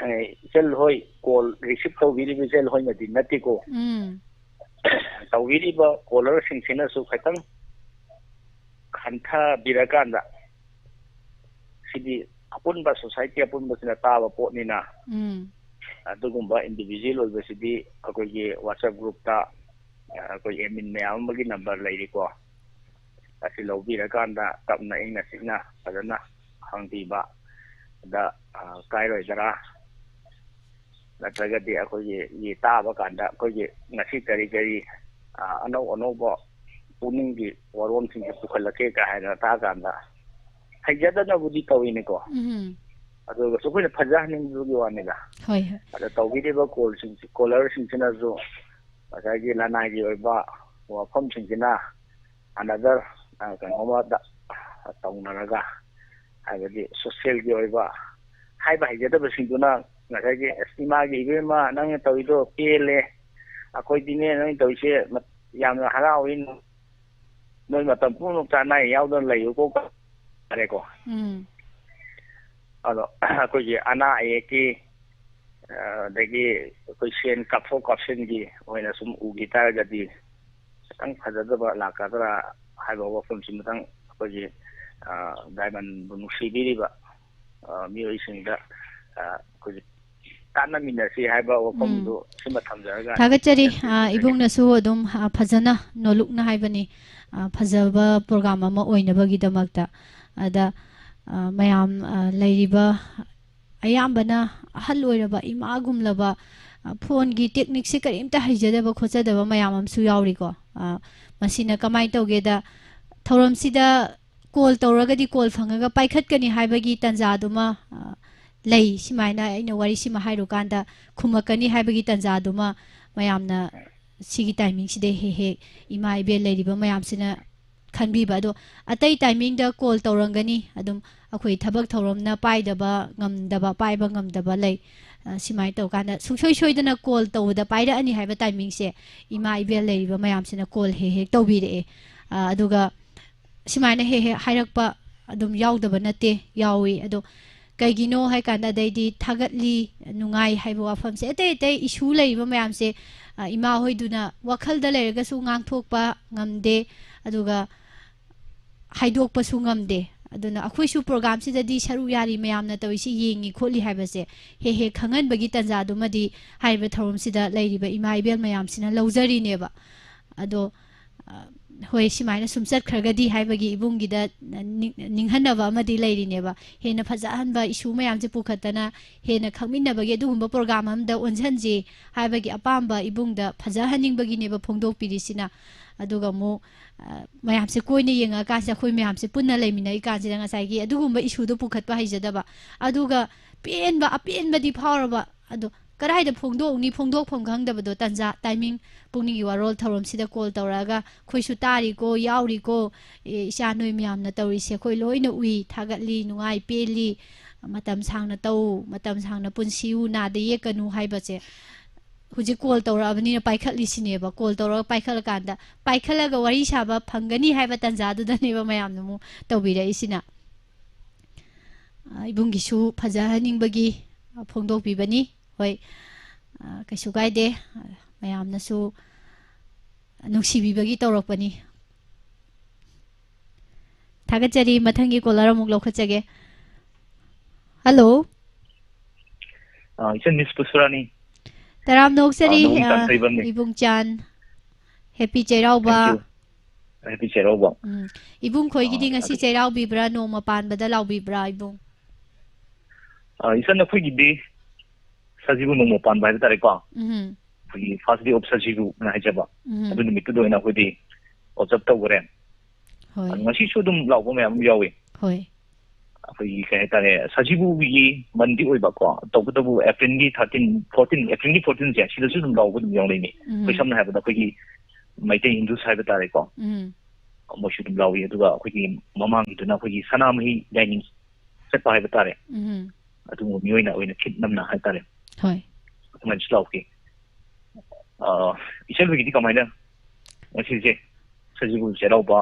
ꯑ, ꯏꯆꯜ ꯍꯣꯏ ꯀꯣꯜ ꯔꯤꯁꯤꯞ ꯇꯧꯕꯤꯔꯤꯕ ꯏꯆꯜ ꯍꯣꯏꯅꯗꯤ ꯅꯠꯇꯦꯀꯣ꯫ ꯎꯝ꯫ ꯇꯧꯕꯤꯔꯤꯕ ꯀꯣꯂꯔꯁꯤꯡꯁꯤꯅꯁꯨ ꯈꯤꯇꯪ ꯈꯟꯊꯕꯤꯔꯀꯥꯟꯗ, ꯁꯤꯗꯤ ꯑꯄꯨꯟꯕ ꯁꯣꯁꯥꯏꯇꯤ ꯑꯄꯨꯟꯕꯁꯤꯅ ꯇꯥꯕ ꯄꯣꯠꯅꯤꯅ, ꯎꯝ꯫ ꯑꯗꯨꯒꯨꯝꯕ ꯏꯟꯗꯤꯚꯤꯖꯨꯋꯦꯜ ꯑꯣꯏꯕꯁꯤꯗꯤ ꯑꯩꯈꯣꯏꯒꯤ WhatsApp ꯒ꯭ꯔꯨꯞꯇ, ꯑ, ꯑꯩꯈꯣꯏ ꯑꯦꯗꯃꯤꯟ ꯃꯌꯥꯝ ꯑꯃꯒꯤ ꯅꯝꯕꯔ ꯂꯩꯔꯤꯀꯣ꯫ ꯑꯁꯤ ꯂꯧꯕꯤꯔꯀꯥꯟꯗ ꯇꯞꯅ ꯏꯪꯅ ꯆꯤꯛꯅ ꯐꯖꯅ ꯍꯪꯕꯤꯕ, ꯑꯗ, ꯑ, ꯀꯥꯏꯔꯣꯏꯗꯔꯥ? ꯅꯠꯇ꯭ꯔꯒꯗꯤ ꯑꯩꯈꯣꯏꯒꯤ ꯌꯦ ꯇꯥꯕ ꯀꯥꯟꯗ ꯑꯩꯈꯣꯏꯒꯤ ꯉꯁꯤ ꯀꯔꯤ ꯀꯔꯤ, ꯑ, ꯑꯅꯧ ꯑꯅꯧꯕ ꯄꯨꯛꯅꯤꯡꯒꯤ ꯋꯥꯔꯣꯜꯁꯤꯡꯁꯦ ꯄꯨꯈꯠꯂꯛꯀꯦ ꯀꯥꯏꯅ ꯇꯥ ꯀꯥꯟꯗ ꯍꯩꯖꯗꯅꯕꯨꯗꯤ ꯇꯧꯏꯅꯤꯀꯣ꯫ ꯎꯝ꯫ ꯑꯗꯨꯒꯁꯨ ꯑꯩꯈꯣꯏꯅ ꯐꯖꯍꯟꯅꯤꯡꯕꯒꯤ ꯋꯥꯅꯤꯗ꯫ ꯍꯣꯏ, ꯍꯣꯏ꯫ ꯑꯗ ꯇꯧꯕꯤꯔꯤꯕ ꯀꯣꯜꯁꯤꯡꯁꯤ, ꯀꯣꯂꯔꯁꯤꯡꯁꯤꯅꯁꯨ ꯉꯁꯥꯏꯒꯤ ꯂꯅꯥꯏꯒꯤ ꯑꯣꯏꯕ ꯋꯥꯐꯝꯁꯤꯡꯁꯤꯅ another, ꯑ, ꯀꯩꯅꯣꯃꯗ ꯇꯧꯅꯔꯒ, ꯍꯥꯏꯕꯗꯤ social ꯒꯤ ꯑꯣꯏꯕ ꯍꯥꯏꯕ ꯍꯩꯖꯗꯕꯁꯤꯡꯗꯨꯅ ꯉꯁꯥꯏꯒꯤ, "ꯑꯁ, ꯏꯃꯥꯒꯤ ꯏꯕꯦꯝꯃ, ꯅꯪꯅ ꯇꯧꯔꯤꯗꯣ ꯄꯦꯜꯂꯦ, ꯑꯩꯈꯣꯏꯗꯤꯅꯦ ꯅꯪ ꯇꯧꯔꯤꯁꯦ ꯃ-, ꯌꯥꯝꯅ ꯍꯔꯥꯎꯏ, ꯅꯣꯏ ꯃꯇꯝ ꯄꯨꯝꯅꯃꯛꯇ ꯑꯅꯥ ꯑꯌꯦꯛ ꯌꯥꯎꯗꯅ ꯂꯩꯌꯨꯀꯣ" ꯍꯥꯏꯔꯦꯀꯣ꯫ ꯎꯝ ꯑꯗꯣ ꯑꯩꯈꯣꯏꯒꯤ ꯑꯅꯥ ꯑꯌꯦꯛꯀꯤ, ꯑ, ꯑꯗꯒꯤ ꯑꯩꯈꯣꯏ ꯁꯦꯟ ꯀꯥꯞꯊꯣꯛ ꯀꯥꯞꯁꯤꯟꯒꯤ ꯑꯣꯏꯅ ꯁꯨꯝ ꯎꯈꯤ ꯇꯥꯔꯒꯗꯤ ꯈꯤꯇꯪ ꯐꯖꯗꯕ ꯂꯥꯛꯀꯗ꯭ꯔꯥ ꯍꯥꯏꯕ ꯋꯥꯐꯝꯁꯤꯃꯇꯪ ꯑꯩꯈꯣꯏꯒꯤ, ꯑ, ꯗꯥꯏꯃꯟꯕꯨ ꯅꯨꯡꯁꯤꯕꯤꯔꯤꯕ, ꯑ, ꯃꯤꯑꯣꯏꯁꯤꯡꯗ, ꯑ, ꯑꯩꯈꯣꯏꯒꯤ ꯇꯥꯟꯅꯃꯤꯟꯅꯁꯤ ꯍꯥꯏꯕ ꯋꯥꯐꯝꯗꯨ ꯁꯤꯃ ꯊꯝꯖꯔꯒ ꯊꯥꯒꯠꯆꯔꯤ꯫ ꯇꯦꯟꯇꯛꯅ ꯑ, ꯏꯕꯨꯡꯅꯁꯨ ꯑꯗꯨꯝ, ꯑ, ꯐꯖꯅ ꯅꯣꯂꯨꯛꯅ ꯍꯥꯏꯕꯅꯤ, ꯑ, ꯐꯖꯕ program ꯑꯃ ꯑꯣꯏꯅꯕꯒꯤꯗꯃꯛꯇ꯫ ꯑꯗ, ꯑ, ꯃꯌꯥꯝ, ꯑ, ꯂꯩꯔꯤꯕ ꯑꯌꯥꯝꯕꯅ ꯑꯍꯜ ꯑꯣꯏꯔꯕ ꯏꯃꯥꯒꯨꯝꯂꯕ, ꯑ, phone ꯒꯤ technique ꯁꯦ ꯀꯔꯤꯝꯇ ꯍꯩꯖꯗꯕ ꯈꯣꯠꯆꯗꯕ ꯃꯌꯥꯝ ꯑꯃꯁꯨ ꯌꯥꯎꯔꯤꯀꯣ꯫ ꯑ, ꯃꯁꯤꯅ ꯀꯃꯥꯏꯅ ꯇꯧꯒꯦꯗ, ꯊꯧꯔꯝꯁꯤꯗ call ꯇꯧꯔꯒꯗꯤ call ꯐꯪꯉꯒ ꯄꯥꯏꯈꯠꯀꯅꯤ ꯍꯥꯏꯕꯒꯤ ꯇꯥꯟꯖꯥꯗꯨꯃ, ꯑ, ꯂꯩ꯫ ꯁꯨꯃꯥꯏꯅ ꯑꯩꯅ ꯋꯥꯔꯤꯁꯤꯃ ꯍꯥꯏꯔꯨꯀꯥꯟꯗ ꯈꯨꯝꯃꯛꯀꯅꯤ ꯍꯥꯏꯕꯒꯤ ꯇꯥꯟꯖꯥꯗꯨꯃ ꯃꯌꯥꯝꯅ ꯁꯤꯒꯤ timing ꯁꯤꯗ ꯍꯦꯛ ꯍꯦꯛ ꯏꯃꯥ ꯏꯕꯦꯜ ꯂꯩꯔꯤꯕ ꯃꯌꯥꯝꯁꯤꯅ ꯈꯟꯕꯤꯕ꯫ ꯑꯗꯣ ꯑꯇꯩ timing ꯗ call ꯇꯧꯔꯝꯒꯅꯤ, ꯑꯗꯨꯝ ꯑꯩꯈꯣꯏ ꯊꯕꯛ ꯊꯧꯔꯝꯅ ꯄꯥꯏꯗꯕ ꯉꯝꯗꯕ, ꯄꯥꯏꯕ ꯉꯝꯗꯕ ꯂꯩ꯫ ꯑ, ꯁꯨꯃꯥꯏꯅ ꯇꯧꯀꯥꯟꯗ ꯁꯨꯡꯁꯣꯏ ꯁꯣꯏꯗꯅ call ꯇꯧꯕꯗ ꯄꯥꯏꯔꯛꯑꯅꯤ ꯍꯥꯏꯕ timing ꯁꯦ ꯏꯃꯥ ꯏꯕꯦꯜ ꯂꯩꯔꯤꯕ ꯃꯌꯥꯝꯁꯤꯅ call ꯍꯦꯛ ꯍꯦꯛ ꯇꯧꯕꯤꯔꯛꯑꯦ꯫ ꯑ, ꯑꯗꯨꯒ ꯁꯨꯃꯥꯏꯅ ꯍꯦꯛ ꯍꯦꯛ ꯍꯥꯏꯔꯛꯄ ꯑꯗꯨꯝ ꯌꯥꯎꯗꯕ ꯅꯠꯇꯦ, ꯌꯥꯎꯏ꯫ ꯑꯗꯣ ꯀꯩꯒꯤꯅꯣ ꯍꯥꯏꯀꯥꯟꯗ ꯑꯗꯩꯗꯤ ꯊꯥꯒꯠꯂꯤ, ꯅꯨꯡꯉꯥꯏ ꯍꯥꯏꯕ ꯋꯥꯐꯝꯁꯦ, ꯑꯇꯩ ꯑꯇꯩ issue ꯂꯩꯔꯤꯕ ꯃꯌꯥꯝꯁꯦ, ꯑ, ꯏꯃꯥ ꯍꯣꯏꯗꯨꯅ ꯋꯥꯈꯜꯗ ꯂꯩꯔꯒꯁꯨ ꯉꯥꯡꯊꯣꯛꯄ ꯉꯝꯗꯦ, ꯑꯗꯨꯒ ꯍꯥꯏꯗꯣꯛꯄꯁꯨ ꯉꯝꯗꯦ꯫ ꯑꯗꯨꯅ ꯑꯩꯈꯣꯏꯁꯨ program ꯁꯤꯗꯗꯤ ꯁꯔꯨꯛ ꯌꯥꯔꯤ, ꯃꯌꯥꯝꯅ ꯇꯧꯔꯤꯁꯤ ꯌꯦꯡꯉꯤ ꯈꯣꯠꯂꯤ ꯍꯥꯏꯕꯁꯦ ꯍꯦꯛ ꯍꯦꯛ ꯈꯪꯍꯟꯕꯒꯤ ꯇꯥꯟꯖꯥꯗꯨꯃꯗꯤ ꯍꯥꯏꯔꯤꯕ ꯊꯧꯔꯝꯁꯤꯗ ꯂꯩꯔꯤꯕ ꯏꯃꯥ ꯏꯕꯦꯜ ꯃꯌꯥꯝꯁꯤꯅ ꯂꯧꯖꯔꯤꯅꯦꯕ꯫ ꯑꯗꯣ, ꯑ, ꯍꯣꯏ, ꯁꯨꯃꯥꯏꯅ ꯁꯨꯝ ꯆꯠꯈ꯭ꯔꯒꯗꯤ ꯍꯥꯏꯕꯒꯤ ꯏꯕꯨꯡꯒꯤꯗ ꯅꯤꯡ-, ꯅꯤꯡꯍꯟꯅꯕ ꯑꯃꯗꯤ ꯂꯩꯔꯤꯅꯦꯕ꯫ ꯍꯦꯟꯅ ꯐꯖꯍꯟꯕ issue ꯃꯌꯥꯝꯁꯦ ꯄꯨꯈꯠꯇꯅ ꯍꯦꯟꯅ ꯈꯪꯃꯤꯟꯅꯕꯒꯤ ꯑꯗꯨꯒꯨꯝꯕ program ꯑꯃꯗ ꯑꯣꯟꯁꯤꯟꯁꯤ ꯍꯥꯏꯕꯒꯤ ꯑꯄꯥꯝꯕ ꯏꯕꯨꯡꯗ ꯐꯖꯍꯟꯅꯤꯡꯕꯒꯤꯅꯦꯕ ꯐꯣꯡꯗꯣꯛꯄꯤꯔꯤꯁꯤꯅ꯫ ꯑꯗꯨꯒ ꯑꯃꯨꯛ, ꯑ, ꯃꯌꯥꯝꯁꯦ ꯀꯣꯏꯅ ꯌꯦꯡꯉꯛꯑꯀꯥꯟꯁꯤꯗ, ꯑꯩꯈꯣꯏ ꯃꯌꯥꯝꯁꯦ ꯄꯨꯟꯅ ꯂꯩꯃꯤꯟꯅꯔꯤ ꯀꯥꯟꯁꯤꯗ ꯉꯁꯥꯏꯒꯤ ꯑꯗꯨꯒꯨꯝꯕ issue ꯗꯣ ꯄꯨꯈꯠꯄ ꯍꯩꯖꯗꯕ, ꯑꯗꯨꯒ ꯄꯦꯟꯕ, ꯑꯄꯦꯟꯕꯗꯤ ꯐꯥꯎꯔꯕ, ꯑꯗꯣ ꯀꯗꯥꯏꯗ ꯐꯣꯡꯗꯣꯛꯎꯅꯤ? ꯐꯣꯡꯗꯣꯛꯐꯝ ꯈꯪꯗꯕꯗꯣ, ꯇꯟꯖꯥ, timing, ꯄꯨꯛꯅꯤꯡꯒꯤ ꯋꯥꯔꯣꯜ ꯊꯧꯔꯝꯁꯤꯗ call ꯇꯧꯔꯛꯑꯒ, "ꯑꯩꯈꯣꯏꯁꯨ ꯇꯥꯔꯤꯀꯣ, ꯌꯥꯎꯔꯤꯀꯣ, ꯑꯦ, ꯏꯆꯥ ꯅꯣꯏ ꯃꯌꯥꯝꯅ ꯇꯧꯔꯤꯁꯦ ꯑꯩꯈꯣꯏ ꯂꯣꯏꯅ ꯎꯏ, ꯊꯥꯒꯠꯂꯤ, ꯅꯨꯡꯉꯥꯏ, ꯄꯦꯜꯂꯤ, ꯃꯇꯝ ꯁꯥꯡꯅ ꯇꯧ, ꯃꯇꯝ ꯁꯥꯡꯅ ꯄꯨꯟꯁꯤꯌꯨ, ꯅꯥꯗ ꯌꯦꯛꯀꯅꯨ" ꯍꯥꯏꯕꯁꯦ ꯍꯧꯖꯤꯛ call ꯇꯧꯔꯛꯑꯕꯅꯤꯅ ꯄꯥꯏꯈꯠꯂꯤꯁꯤꯅꯦꯕ꯫ Call ꯇꯧꯔꯒ ꯄꯥꯏꯈꯠꯂꯀꯥꯟꯗ, ꯄꯥꯏꯈꯠꯂꯒ ꯋꯥꯔꯤ ꯁꯥꯕ ꯐꯪꯒꯅꯤ ꯍꯥꯏꯕ ꯇꯟꯖꯥꯗꯨꯗꯅꯦꯕ ꯃꯌꯥꯝꯅ ꯑꯃꯨꯛ ꯇꯧꯕꯤꯔꯛꯏꯁꯤꯅ꯫ ꯑ, ꯏꯕꯨꯡꯒꯤꯁꯨ ꯐꯖꯍꯟꯅꯤꯡꯕꯒꯤ, ꯑ, ꯐꯣꯡꯗꯣꯛꯄꯤꯕꯅꯤ꯫ ꯍꯣꯏ, ꯑ, ꯀꯩꯁꯨ ꯀꯥꯏꯗꯦ꯫ ꯑ, ꯃꯌꯥꯝꯅꯁꯨ ꯅꯨꯡꯁꯤꯕꯤꯕꯒꯤ ꯇꯧꯔꯛꯄꯅꯤ꯫ ꯊꯥꯒꯠꯆꯔꯤ꯫ ꯃꯊꯪꯒꯤ caller ꯑꯃꯨꯛ ꯂꯧꯈꯠꯆꯒꯦ꯫ Hello꯫ ꯑ, ꯏꯆꯟ Miss ꯄꯨꯁꯄꯔꯥꯅꯤ꯫ ꯇꯔꯥꯝꯅ ꯑꯣꯛꯆꯔꯤ, ꯑ, ꯅꯣꯡ ꯑ, ꯇꯥꯟꯊꯣꯏꯕꯝꯅꯤ꯫ ꯏꯕꯨꯡ ꯆꯥꯟ꯫ Happy Cheiraoba. Thank you꯫ Happy ꯆꯩꯔꯥꯎꯕ꯫ ꯎꯝ꯫ ꯏꯕꯨꯡ ꯈꯣꯏꯒꯤꯗꯤ ꯑ, ꯉꯁꯤ ꯑꯗꯨ ꯆꯩꯔꯥꯎꯕꯤꯕ꯭ꯔꯥ, ꯅꯣꯡꯃ ꯄꯥꯟꯕꯗ ꯂꯥꯎꯕꯤꯕ꯭ꯔꯥ, ꯏꯕꯨꯡ? ꯑ, ꯏꯆꯟ, ꯑꯩꯈꯣꯏꯒꯤꯗꯤ ꯁꯖꯤꯕꯨ ꯅꯣꯡꯃ ꯄꯥꯟꯕ ꯍꯥꯏꯕ ꯇꯥꯔꯦꯀꯣ꯫ ꯎꯝ꯫ ꯑꯩꯈꯣꯏꯒꯤ First Day of ꯁꯖꯤꯕꯨ ꯍꯥꯏꯅ ꯍꯥꯏꯖꯕ꯫ ꯎꯝ꯫ ꯑꯗꯨ ꯅꯨꯃꯤꯠꯇꯨꯗ ꯑꯣꯏꯅ ꯑꯩꯈꯣꯏꯗꯤ observe ꯇꯧꯈ꯭ꯔꯦ꯫ ꯍꯣꯏ꯫ ꯑꯗꯨ ꯉꯁꯤꯁꯨ ꯑꯗꯨꯝ ꯂꯥꯎꯕ ꯃꯌꯥꯝ ꯑꯃ ꯌꯥꯎꯏ꯫ ꯍꯣꯏ꯫ ꯑꯩꯈꯣꯏꯒꯤ ꯀꯩ ꯍꯥꯏꯇꯥꯔꯦ, ꯁꯖꯤꯕꯨꯒꯤ ꯃꯟꯗꯤ ꯑꯣꯏꯕꯀꯣ, ꯇꯧꯕꯇꯕꯨ April ꯒꯤ thirteen, fourteen, April ꯒꯤ fourteen ꯁꯦ ꯁꯤꯗꯁꯨ ꯑꯗꯨꯝ ꯂꯥꯎꯕ ꯑꯗꯨꯝ ꯌꯥꯎꯅꯩꯅꯦ꯫ ꯎꯝ꯫ ꯑꯩꯈꯣꯏ ꯁꯝꯅ ꯍꯥꯏꯔꯕꯗ ꯑꯩꯈꯣꯏꯒꯤ ꯃꯩꯇꯩ Hindus ꯍꯥꯏꯕ ꯇꯥꯔꯦꯀꯣ꯫ ꯎꯝ꯫ ꯃꯣꯏꯁꯨ ꯑꯗꯨꯝ ꯂꯥꯎꯏ꯫ ꯑꯗꯨꯒ ꯑꯩꯈꯣꯏꯒꯤ ꯃꯃꯥꯡꯒꯤꯗꯨꯅ ꯑꯩꯈꯣꯏꯒꯤ ꯁꯅꯥꯃꯍꯤ ꯂꯥꯏꯅꯤꯡ ꯆꯠꯄ ꯍꯥꯏꯕ ꯇꯥꯔꯦ꯫ ꯎꯝ꯫ ꯑꯗꯨꯒꯨꯝꯕ ꯃꯤꯑꯣꯏꯅ ꯑꯣꯏꯅ ꯈꯤꯠ ꯅꯝꯅ ꯍꯥꯏ ꯇꯥꯔꯦ꯫ ꯍꯣꯏ꯫ ꯑꯗꯨꯃꯥꯏꯅꯁꯨ ꯂꯥꯎꯈꯤ꯫ ꯑ, ꯏꯆꯟ ꯍꯣꯏꯒꯤꯗꯤ ꯀꯃꯥꯏꯅ ꯉꯁꯤꯁꯦ ꯁꯖꯤꯕꯨ ꯆꯩꯔꯥꯎꯕ,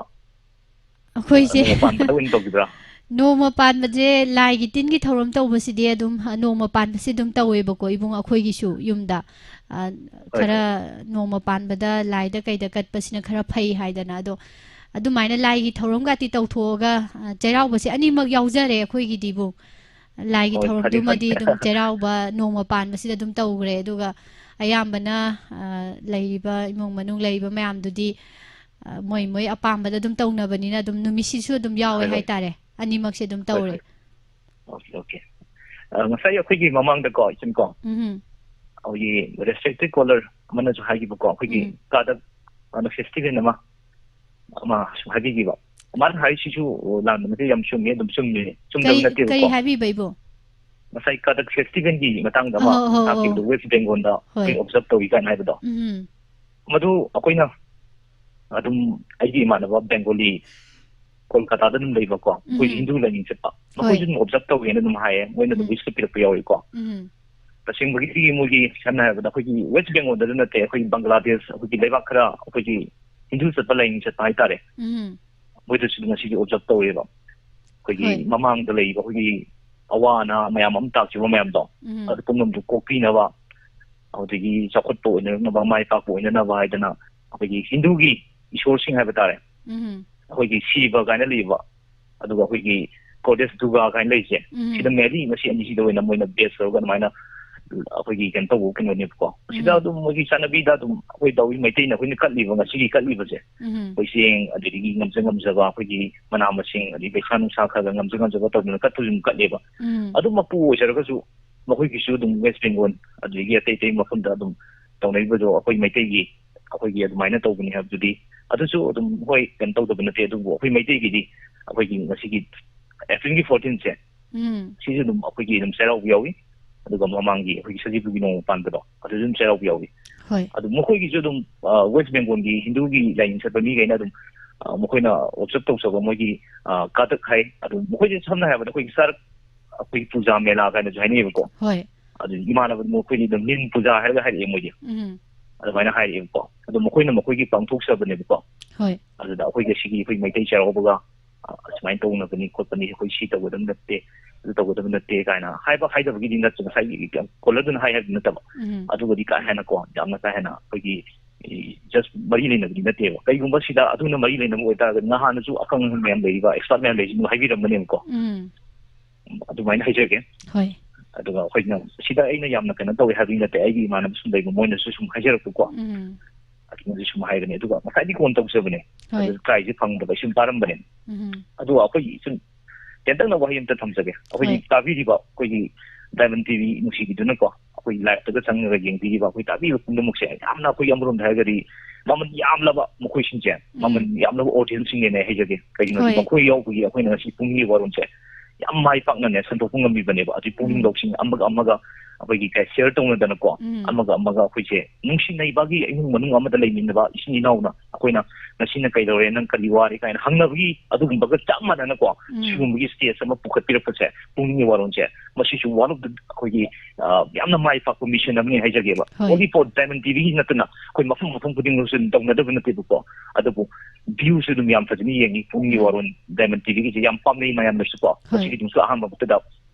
ꯑꯩꯈꯣꯏꯁꯦ ꯅꯣꯡꯃ ꯄꯥꯟꯕꯗ ꯑꯣꯏꯅ ꯇꯧꯈꯤꯕ꯭ꯔꯥ? ꯅꯣꯡꯃ ꯄꯥꯟꯕꯁꯦ, ꯂꯥꯏꯒꯤ ꯇꯤꯟꯒꯤ ꯊꯧꯔꯝ ꯇꯧꯕꯁꯤꯗꯤ ꯑꯗꯨꯝ, ꯑ, ꯅꯣꯡꯃ ꯄꯥꯟꯕꯁꯤ ꯑꯗꯨꯝ ꯇꯧꯋꯦꯕꯀꯣ, ꯏꯕꯨꯡ, ꯑꯩꯈꯣꯏꯒꯤꯁꯨ ꯌꯨꯝꯗ꯫ ꯑ, ꯍꯣꯏ, ꯈꯔ ꯍꯣꯏ꯫ ꯅꯣꯡꯃ ꯄꯥꯟꯕꯗ ꯂꯥꯏꯗ ꯀꯩꯗ ꯀꯠꯄꯁꯤꯅ ꯈꯔ ꯐꯩ ꯍꯥꯏꯗꯅ꯫ ꯑꯗꯣ ꯑꯗꯨꯃꯥꯏꯅ ꯂꯥꯏꯒꯤ ꯊꯧꯔꯝꯒꯇꯤ ꯇꯧꯊꯣꯛꯑꯒ, ꯑ, ꯆꯩꯔꯥꯎꯕꯁꯦ ꯑꯅꯤꯃꯛ ꯌꯥꯎꯖꯔꯦ ꯑꯩꯈꯣꯏꯒꯤꯗꯤ, ꯏꯕꯨꯡ꯫ ꯂꯥꯏꯒꯤ ꯍꯣꯏ, ꯐꯔꯦ, ꯊꯧꯔꯝꯗꯨꯃꯗꯤ ꯐꯔꯦ꯫ ꯑꯗꯨꯝ ꯆꯩꯔꯥꯎꯕ ꯅꯣꯡꯃ ꯄꯥꯟꯕꯁꯤꯗ ꯑꯗꯨꯝ ꯇꯧꯈ꯭ꯔꯦ꯫ ꯑꯗꯨꯒ ꯑꯌꯥꯝꯕꯅ, ꯑ, ꯂꯩꯔꯤꯕ ꯏꯃꯨꯡ ꯃꯅꯨꯡ ꯂꯩꯔꯤꯕ ꯃꯌꯥꯝꯗꯨꯗꯤ, ꯑ, ꯃꯣꯏ ꯃꯣꯏ ꯑꯄꯥꯝꯕꯗ ꯑꯗꯨꯝ ꯇꯧꯅꯕꯅꯤꯅ ꯑꯗꯨꯝ ꯅꯨꯃꯤꯠꯁꯤꯁꯨ ꯑꯗꯨꯝ ꯌꯥꯎꯋꯦ ꯍꯣꯏ, ꯍꯣꯏ꯫ ꯍꯥꯏꯇꯥꯔꯦ꯫ ꯑꯅꯤꯃꯛꯁꯦ ꯑꯗꯨꯝ ꯍꯣꯏ, ꯇꯧꯔꯦ꯫ ꯍꯣꯏ꯫ Okay, okay꯫ ꯑ, ꯉꯁꯥꯏ ꯑꯩꯈꯣꯏꯒꯤ ꯃꯃꯥꯡꯗꯀꯣ, ꯏꯆꯟ ꯀꯣ, ꯎꯝ꯫ ꯑꯩꯈꯣꯏꯒꯤ respected caller ꯑꯃꯅꯁꯨ ꯍꯥꯏꯈꯤꯕꯀꯣ, ꯑꯩꯈꯣꯏꯒꯤ ꯎꯝ꯫ ꯀꯥꯗꯛ ꯑꯅ festival ꯑꯃ, ꯑꯃ ꯁꯨꯝ ꯍꯥꯏꯕꯤꯈꯤꯕ꯫ ꯃꯥꯅ ꯍꯥꯏꯔꯤꯁꯤꯁꯨ ꯂꯥꯟꯕ ꯅꯠꯇꯦ, ꯌꯥꯝ ꯆꯨꯝꯃꯦ, ꯑꯗꯨꯝ ꯆꯨꯝꯃꯦ, ꯆꯨꯝꯗꯕ ꯀꯔꯤ, ꯅꯠꯇꯦꯕꯀꯣ꯫ ꯀꯔꯤ ꯍꯥꯏꯕꯤꯕ, ꯏꯕꯨꯡ? ꯉꯁꯥꯏ ꯀꯊꯛ ꯐꯦꯁꯇꯤꯚꯦꯜꯒꯤ ꯃꯇꯥꯡꯗ ꯑꯃ ꯑꯍꯣ, ꯑꯍꯣ, ꯊꯥꯈꯤꯕꯗꯣ, ꯑꯍꯣ꯫ ꯋꯦꯁ ꯕꯦꯡꯒꯣꯜꯗ ꯍꯣꯏ꯫ ꯑꯩꯈꯣꯏ ꯑꯣꯕꯖꯥꯔꯕ ꯇꯧꯏ ꯀꯥꯏꯅ ꯍꯥꯏꯕꯗꯣ, ꯎꯝ꯫ ꯃꯗꯨ ꯑꯩꯈꯣꯏꯅ ꯑꯗꯨꯝ, ꯑꯩꯒꯤ ꯏꯃꯥꯟꯅꯕ ꯕꯦꯡꯒꯣꯂꯤ ꯀꯣꯜꯀꯥꯇꯥꯗ ꯑꯗꯨꯝ ꯂꯩꯕꯀꯣ, ꯑꯩꯈꯣꯏ ꯎꯝ꯫ ꯍꯤꯟꯗꯨ ꯂꯥꯏꯅꯤꯡ ꯆꯠꯄ, ꯍꯣꯏ꯫ ꯃꯈꯣꯏꯁꯨ ꯑꯗꯨꯝ ꯑꯣꯕꯖꯥꯔꯕ ꯇꯧꯋꯦꯅ ꯑꯗꯨꯝ ꯍꯥꯏꯌꯦ, ꯃꯣꯏꯅ ꯑꯗꯨꯝ ꯎꯝ꯫ ꯋꯤꯁꯀ ꯄꯤꯔꯛꯄ ꯌꯥꯎꯏꯀꯣ꯫ ꯎꯝ꯫ ꯇꯁꯦꯡꯕꯒꯤꯗꯤ ꯃꯣꯏꯒꯤ, ꯁꯝꯅ ꯍꯥꯏꯔꯕꯗ, ꯑꯩꯈꯣꯏꯒꯤ ꯋꯦꯁ ꯕꯦꯡꯒꯣꯜꯗꯁꯨ ꯅꯠꯇꯦ, ꯑꯩꯈꯣꯏ ꯕꯪꯒ꯭ꯂꯥꯗꯦꯁ, ꯑꯩꯈꯣꯏꯒꯤ ꯂꯩꯕꯥꯛ ꯈꯔ ꯑꯩꯈꯣꯏꯒꯤ ꯍꯤꯟꯗꯨ ꯆꯠꯄ ꯂꯥꯏꯅꯤꯡ ꯆꯠꯄ ꯍꯥꯏꯇꯥꯔꯦ, ꯎꯝ꯫ ꯃꯣꯏꯗꯁꯨ ꯉꯁꯤꯗꯤ ꯑꯣꯕꯖꯥꯔꯕ ꯇꯧꯋꯦꯕ꯫ ꯑꯩꯈꯣꯏꯒꯤ ꯍꯣꯏ꯫ ꯃꯃꯥꯡꯗ ꯂꯩꯔꯤꯕ ꯑꯩꯈꯣꯏꯒꯤ ꯑꯋꯥ ꯑꯅꯥ ꯃꯌꯥꯝ ꯑꯃ ꯇꯥꯈꯤꯕ ꯃꯌꯥꯝꯗꯣ, ꯎꯝ꯫ ꯑꯗꯨ ꯄꯨꯝꯅꯃꯛꯇꯨ ꯀꯣꯛꯄꯤꯅꯕ, ꯑꯗꯒꯤ ꯆꯥꯎꯈꯠꯄ ꯑꯣꯏꯅꯅꯕ, ꯃꯥꯏ ꯄꯥꯛꯄ ꯑꯣꯏꯅꯅꯕ ꯍꯥꯏꯗꯅ ꯑꯩꯈꯣꯏꯒꯤ ꯍꯤꯟꯗꯨꯒꯤ ꯏꯁꯣꯔꯁꯤꯡ ꯍꯥꯏꯕ ꯇꯥꯔꯦ, ꯎꯝ꯫ ꯑꯩꯈꯣꯏꯒꯤ ꯁꯤꯕ ꯀꯥꯏꯅ ꯂꯩꯕ, ꯑꯗꯨꯒ ꯑꯩꯈꯣꯏꯒꯤ ꯒꯣꯗꯦꯁ ꯗꯨꯔꯒꯥ ꯀꯥꯏꯅ ꯂꯩꯔꯤꯁꯦ, ꯎꯝ꯫ ꯁꯤꯗ ꯃꯦꯟꯂꯤ ꯃꯁꯤ ꯑꯅꯤꯁꯤꯗ ꯑꯣꯏꯅ ꯃꯣꯏꯅ ꯕꯦꯖ ꯇꯧꯔꯒ ꯑꯗꯨꯃꯥꯏꯅ ꯑꯩꯈꯣꯏꯒꯤ ꯀꯩꯅꯣ ꯇꯧꯕ ꯀꯩꯅꯣꯅꯦꯕꯀꯣ꯫ ꯁꯤꯗ ꯎꯝ꯫ ꯑꯗꯨꯝ ꯃꯣꯏꯒꯤ ꯆꯠꯅꯕꯤꯗ ꯑꯗꯨꯝ ꯑꯩꯈꯣꯏ ꯇꯧꯏ, ꯃꯩꯇꯩꯅ ꯑꯩꯈꯣꯏꯅ ꯀꯠꯂꯤꯕ, ꯉꯁꯤꯒꯤ ꯀꯠꯂꯤꯕꯁꯦ, ꯎꯝ꯫ ꯑꯩꯈꯣꯏ ꯆꯦꯡ, ꯑꯗꯒꯤ ꯉꯝꯖ ꯉꯝꯖꯕ ꯑꯩꯈꯣꯏꯒꯤ ꯃꯅꯥ ꯃꯁꯤꯡ, ꯑꯗꯒꯤ ꯄꯩꯁꯥ ꯅꯨꯡꯁꯥ ꯈꯔ ꯈꯔ ꯉꯝꯖ ꯉꯝꯖꯕ ꯇꯧꯗꯅ ꯀꯠꯄꯁꯨ ꯑꯗꯨꯝ ꯀꯠꯂꯦꯕ꯫ ꯎꯝ꯫ ꯑꯗꯨꯃꯛꯄꯨ ꯑꯣꯏꯖꯔꯒꯁꯨ, ꯃꯈꯣꯏꯒꯤꯁꯨ ꯑꯗꯨꯝ ꯋꯦꯁ ꯕꯦꯡꯒꯣꯜ, ꯑꯗꯒꯤ ꯑꯇꯩ ꯑꯇꯩ ꯃꯐꯝꯗ ꯑꯗꯨꯝ ꯇꯧꯅꯔꯤꯕꯗꯣ, ꯑꯩꯈꯣꯏ ꯃꯩꯇꯩꯒꯤ, ꯑꯩꯈꯣꯏꯒꯤ ꯑꯗꯨꯃꯥꯏꯅ ꯇꯧꯕꯅꯤ ꯍꯥꯏꯕꯗꯨꯗꯤ, ꯑꯗꯨꯁꯨ ꯑꯗꯨꯝ, ꯍꯣꯏ, ꯀꯩꯅꯣ ꯇꯧꯗꯕ ꯅꯠꯇꯦ, ꯑꯗꯨꯕꯨ ꯑꯩꯈꯣꯏ ꯃꯩꯇꯩꯒꯤꯗꯤ ꯑꯩꯈꯣꯏꯒꯤ ꯉꯁꯤꯒꯤ ꯑꯦꯄ꯭ꯔꯤꯜꯒꯤ ꯐꯣꯔꯇꯤꯟꯁꯦ, ꯎꯝ꯫ ꯁꯤꯁꯨ ꯑꯗꯨꯝ ꯑꯩꯈꯣꯏꯒꯤ ꯑꯗꯨꯝ ꯆꯩꯔꯥꯎꯕ ꯌꯥꯎꯏ꯫ ꯑꯗꯨꯒ ꯃꯃꯥꯡꯒꯤ ꯑꯩꯈꯣꯏꯒꯤ ꯁꯖꯤꯕꯨꯒꯤ ꯅꯣꯡꯃ ꯄꯥꯟꯕꯗꯣ, ꯑꯗꯨꯁꯨ ꯑꯗꯨꯝ ꯆꯩꯔꯥꯎꯕ ꯌꯥꯎꯏ꯫ ꯍꯣꯏ꯫ ꯑꯗꯨ ꯃꯈꯣꯏꯒꯤꯁꯨ ꯑꯗꯨꯝ, ꯑ, ꯋꯦꯁ ꯕꯦꯡꯒꯣꯜꯒꯤ ꯍꯤꯟꯗꯨꯒꯤ ꯂꯥꯏꯅꯤꯡ ꯆꯠꯄ ꯃꯤꯈꯩꯅ ꯑꯗꯨꯝ, ꯑ, ꯃꯈꯣꯏꯅ ꯑꯣꯕꯖꯥꯔꯕ ꯇꯧꯖꯕ ꯃꯣꯏꯒꯤ, ꯑ, ꯀꯥꯊꯛ ꯍꯥꯏ, ꯑꯗꯨꯝ ꯃꯈꯣꯏꯁꯦ ꯁꯝꯅ ꯍꯥꯏꯔꯕꯗ ꯑꯩꯈꯣꯏꯒꯤ ꯆꯔꯛ, ꯑꯩꯈꯣꯏꯒꯤ ꯄꯨꯖꯥ ꯃꯦꯂꯥ ꯀꯥꯏꯅꯁꯨ ꯍꯥꯏꯅꯩꯌꯦꯕꯀꯣ꯫ ꯍꯣꯏ꯫ ꯑꯗꯨ ꯏꯃꯥꯟꯅꯕ ꯃꯈꯣꯏꯗꯤ ꯑꯗꯨꯝ ꯂꯤꯟ ꯄꯨꯖꯥ ꯍꯥꯏꯔꯒ ꯍꯥꯏꯔꯛꯑꯦ ꯃꯣꯏꯗꯤ꯫ ꯎꯝ꯫ ꯑꯗꯨꯃꯥꯏꯅ ꯍꯥꯏꯔꯛꯑꯦꯕꯀꯣ꯫ ꯑꯗꯣ ꯃꯈꯣꯏꯅ ꯃꯈꯣꯏꯒꯤ ꯄꯥꯡꯊꯣꯛꯆꯕꯅꯦꯕꯀꯣ꯫ ꯍꯣꯏ꯫ ꯑꯗꯨꯗ ꯑꯩꯈꯣꯏꯒꯤ ꯁꯤꯒꯤ ꯑꯩꯈꯣꯏ ꯃꯩꯇꯩ ꯆꯩꯔꯥꯎꯕꯒ, ꯑ, ꯑꯁꯨꯃꯥꯏꯅ ꯇꯧꯅꯕꯅꯤ ꯈꯣꯠꯄꯅꯤ, ꯑꯩꯈꯣꯏ ꯁꯤ ꯇꯧꯒꯗꯕ ꯅꯠꯇꯦ, ꯑꯗꯨ ꯇꯧꯒꯗꯕ ꯅꯠꯇꯦ ꯀꯥꯏꯅ ꯍꯥꯏꯕ ꯍꯥꯏꯗꯕꯒꯤꯗꯤ ꯅꯠꯇꯦ, ꯉꯁꯥꯏꯒꯤ ꯀꯣꯂꯔꯗꯨꯅ ꯍꯥꯏ ꯍꯥꯏꯕꯗꯤ ꯅꯠꯇꯕ꯫ ꯎꯝ꯫ ꯑꯗꯨꯒꯗꯤ ꯀꯥ ꯍꯦꯟꯅ ꯀꯣ, ꯌꯥꯝꯅ ꯀꯥ ꯍꯦꯟꯅ ꯑꯩꯈꯣꯏꯒꯤ, ꯏ, ꯖꯁ ꯃꯔꯤ ꯂꯩꯅꯕꯗꯤ ꯅꯠꯇꯦꯕ꯫ ꯀꯩꯒꯨꯝꯕ ꯁꯤꯗ ꯑꯗꯨꯅ ꯃꯔꯤ ꯂꯩꯅꯕ ꯑꯣꯏꯇꯥꯔꯒꯗꯤ ꯅꯍꯥꯟꯅꯁꯨ ꯑꯈꯪ ꯑꯍꯩ ꯃꯌꯥꯝ ꯂꯩꯔꯤꯕ, ꯑꯦꯛꯁꯄꯥꯔꯠ ꯃꯌꯥꯝ ꯂꯩꯔꯤꯁꯤ ꯑꯗꯨꯝ ꯍꯥꯏꯕꯤꯔꯝꯕꯅꯦꯕꯀꯣ꯫ ꯎꯝ꯫ ꯑꯗꯨꯃꯥꯏꯅ ꯍꯥꯏꯖꯒꯦ꯫ ꯍꯣꯏ꯫ ꯑꯗꯨꯒ ꯑꯩꯈꯣꯏꯅ ꯁꯤꯗ ꯑꯩꯅ ꯌꯥꯝꯅ ꯀꯩꯅꯣ ꯇꯧꯋꯦ ꯍꯥꯏꯕꯒꯤ ꯅꯠꯇꯦ, ꯑꯩꯒꯤ ꯏꯃꯥꯟꯅꯕ ꯁꯨꯝ ꯂꯩꯕ, ꯃꯣꯏꯅꯁꯨ ꯁꯨꯝ ꯍꯥꯏꯖꯔꯛꯄꯀꯣ꯫ ꯎꯝ꯫ ꯑꯗꯨꯅꯁꯨ ꯁꯨꯝ ꯍꯥꯏꯕꯅꯦ꯫ ꯑꯗꯨꯒ ꯉꯁꯥꯏꯗꯤ ꯀꯣꯟ ꯇꯧꯖꯕꯅꯦ꯫ ꯍꯣꯏ꯫ ꯑꯗꯨ ꯇ꯭ꯔꯥꯏꯁꯦ ꯐꯪꯗꯕ, ꯑꯩ ꯁꯨꯝ ꯄꯥꯔꯝꯕꯅꯦ꯫ ꯎꯝ꯫ ꯑꯗꯨꯒ ꯑꯩꯈꯣꯏꯒꯤ ꯁꯨꯝ ꯇꯦꯟꯇꯛꯅ ꯋꯥꯍꯩ ꯑꯝꯇ ꯊꯝꯖꯒꯦ꯫ ꯑꯩꯈꯣꯏꯒꯤ ꯍꯣꯏ꯫ ꯇꯥꯕꯤꯔꯤꯕ ꯑꯩꯈꯣꯏꯒꯤ ꯗꯥꯏꯃꯟ ꯇꯤ ꯚꯤ ꯅꯨꯡꯁꯤꯕꯤꯗꯨꯅꯀꯣ, ꯑꯩꯈꯣꯏ ꯂꯥꯏꯞꯇꯒ ꯆꯪꯉꯒ ꯌꯦꯡꯕꯤꯔꯤꯕ ꯑꯩꯈꯣꯏ ꯇꯥꯕꯤꯕ ꯄꯨꯝꯅꯃꯛꯁꯦ, ꯌꯥꯝꯅ ꯑꯩꯈꯣꯏꯒꯤ ꯑꯃꯔꯣꯝꯗ ꯍꯥꯏꯔꯒꯗꯤ ꯃꯃꯜ ꯌꯥꯝꯂꯕ ꯃꯈꯣꯏꯁꯤꯡꯁꯦ, ꯎꯝ꯫ ꯃꯃꯜ ꯌꯥꯝꯂꯕ ꯑꯣꯗꯤꯌꯟꯁꯁꯤꯡꯅꯦꯅ ꯍꯥꯏꯖꯒꯦ꯫ ꯀꯩꯒꯤꯅꯣꯗꯤ ꯍꯣꯏ꯫ ꯃꯈꯣꯏ ꯌꯥꯎꯕꯒꯤ ꯑꯩꯈꯣꯏꯅ ꯉꯁꯤ ꯄꯨꯡꯒꯤ ꯋꯥꯔꯣꯜꯁꯦ ꯌꯥꯝ ꯃꯥꯏ ꯄꯥꯛꯅꯅꯦ ꯁꯟꯗꯣꯛꯄ ꯉꯝꯃꯤꯕꯅꯦꯕ꯫ ꯑꯗꯨꯒꯤ ꯄꯨꯛꯅꯤꯡ ꯎꯝ꯫ ꯂꯧꯁꯤꯡ ꯑꯃꯒ ꯑꯃꯒ ꯑꯩꯈꯣꯏꯒꯤ ꯀꯩ share ꯇꯧꯅꯗꯅꯀꯣ, ꯎꯝ꯫ ꯑꯃꯒ ꯑꯃꯒ ꯑꯩꯈꯣꯏꯁꯦ ꯅꯨꯡꯁꯤꯅꯩꯕꯒꯤ ꯏꯃꯨꯡ ꯃꯅꯨꯡ ꯑꯃꯗ ꯂꯩꯃꯤꯟꯅꯕ ꯏꯆꯤꯟ ꯏꯅꯥꯎꯅ ꯑꯩꯈꯣꯏꯅ "ꯉꯁꯤꯅ ꯀꯩꯗꯧꯔꯦ, ꯅꯪ ꯀꯔꯤ ꯋꯥꯔꯦ?" ꯀꯥꯏꯅ ꯍꯪꯅꯕꯒꯤ ꯑꯗꯨꯒꯨꯝꯕꯒ ꯆꯞ ꯃꯥꯟꯅꯅꯀꯣ, ꯎꯝ꯫ ꯁꯤꯒꯨꯝꯕꯒꯤ stage ꯑꯃ ꯄꯨꯈꯠꯄꯤꯔꯛꯄꯁꯦ, ꯄꯨꯛꯅꯤꯡꯒꯤ ꯋꯥꯔꯣꯜꯁꯦ, ꯃꯁꯤꯁꯨ one of the ꯑꯩꯈꯣꯏꯒꯤ, ꯑ, ꯌꯥꯝꯅ ꯃꯥꯏ ꯄꯥꯛꯄ mission ꯑꯃꯅꯤ ꯍꯥꯏꯖꯒꯦꯕ꯫ ꯍꯣꯏ꯫ Only for Diamond ꯇꯤꯚꯤꯒꯤ ꯅꯠꯇꯅ ꯑꯩꯈꯣꯏ ꯃꯐꯝ ꯃꯐꯝ ꯈꯨꯗꯤꯡꯃꯛꯁꯨ ꯑꯗꯨꯝ ꯇꯧꯅꯗꯕ ꯅꯠꯇꯦꯕꯀꯣ꯫ ꯑꯗꯨꯕꯨ viewꯁꯨ ꯑꯗꯨꯝ ꯌꯥꯝ ꯐꯖꯅ ꯌꯦꯡꯉꯤ ꯄꯨꯛꯅꯤꯡꯒꯤ ꯎꯝ꯫ ꯋꯥꯔꯣꯜ Diamond ꯇꯤꯚꯤꯒꯤꯁꯦ ꯌꯥꯝ ꯄꯥꯝꯅꯩ ꯃꯌꯥꯝꯅꯁꯨꯀꯣ꯫ ꯍꯣꯏ꯫ ꯃꯁꯤꯒꯤꯗꯃꯛꯁꯨ ꯑꯍꯥꯟꯕ ꯃꯛꯇꯗ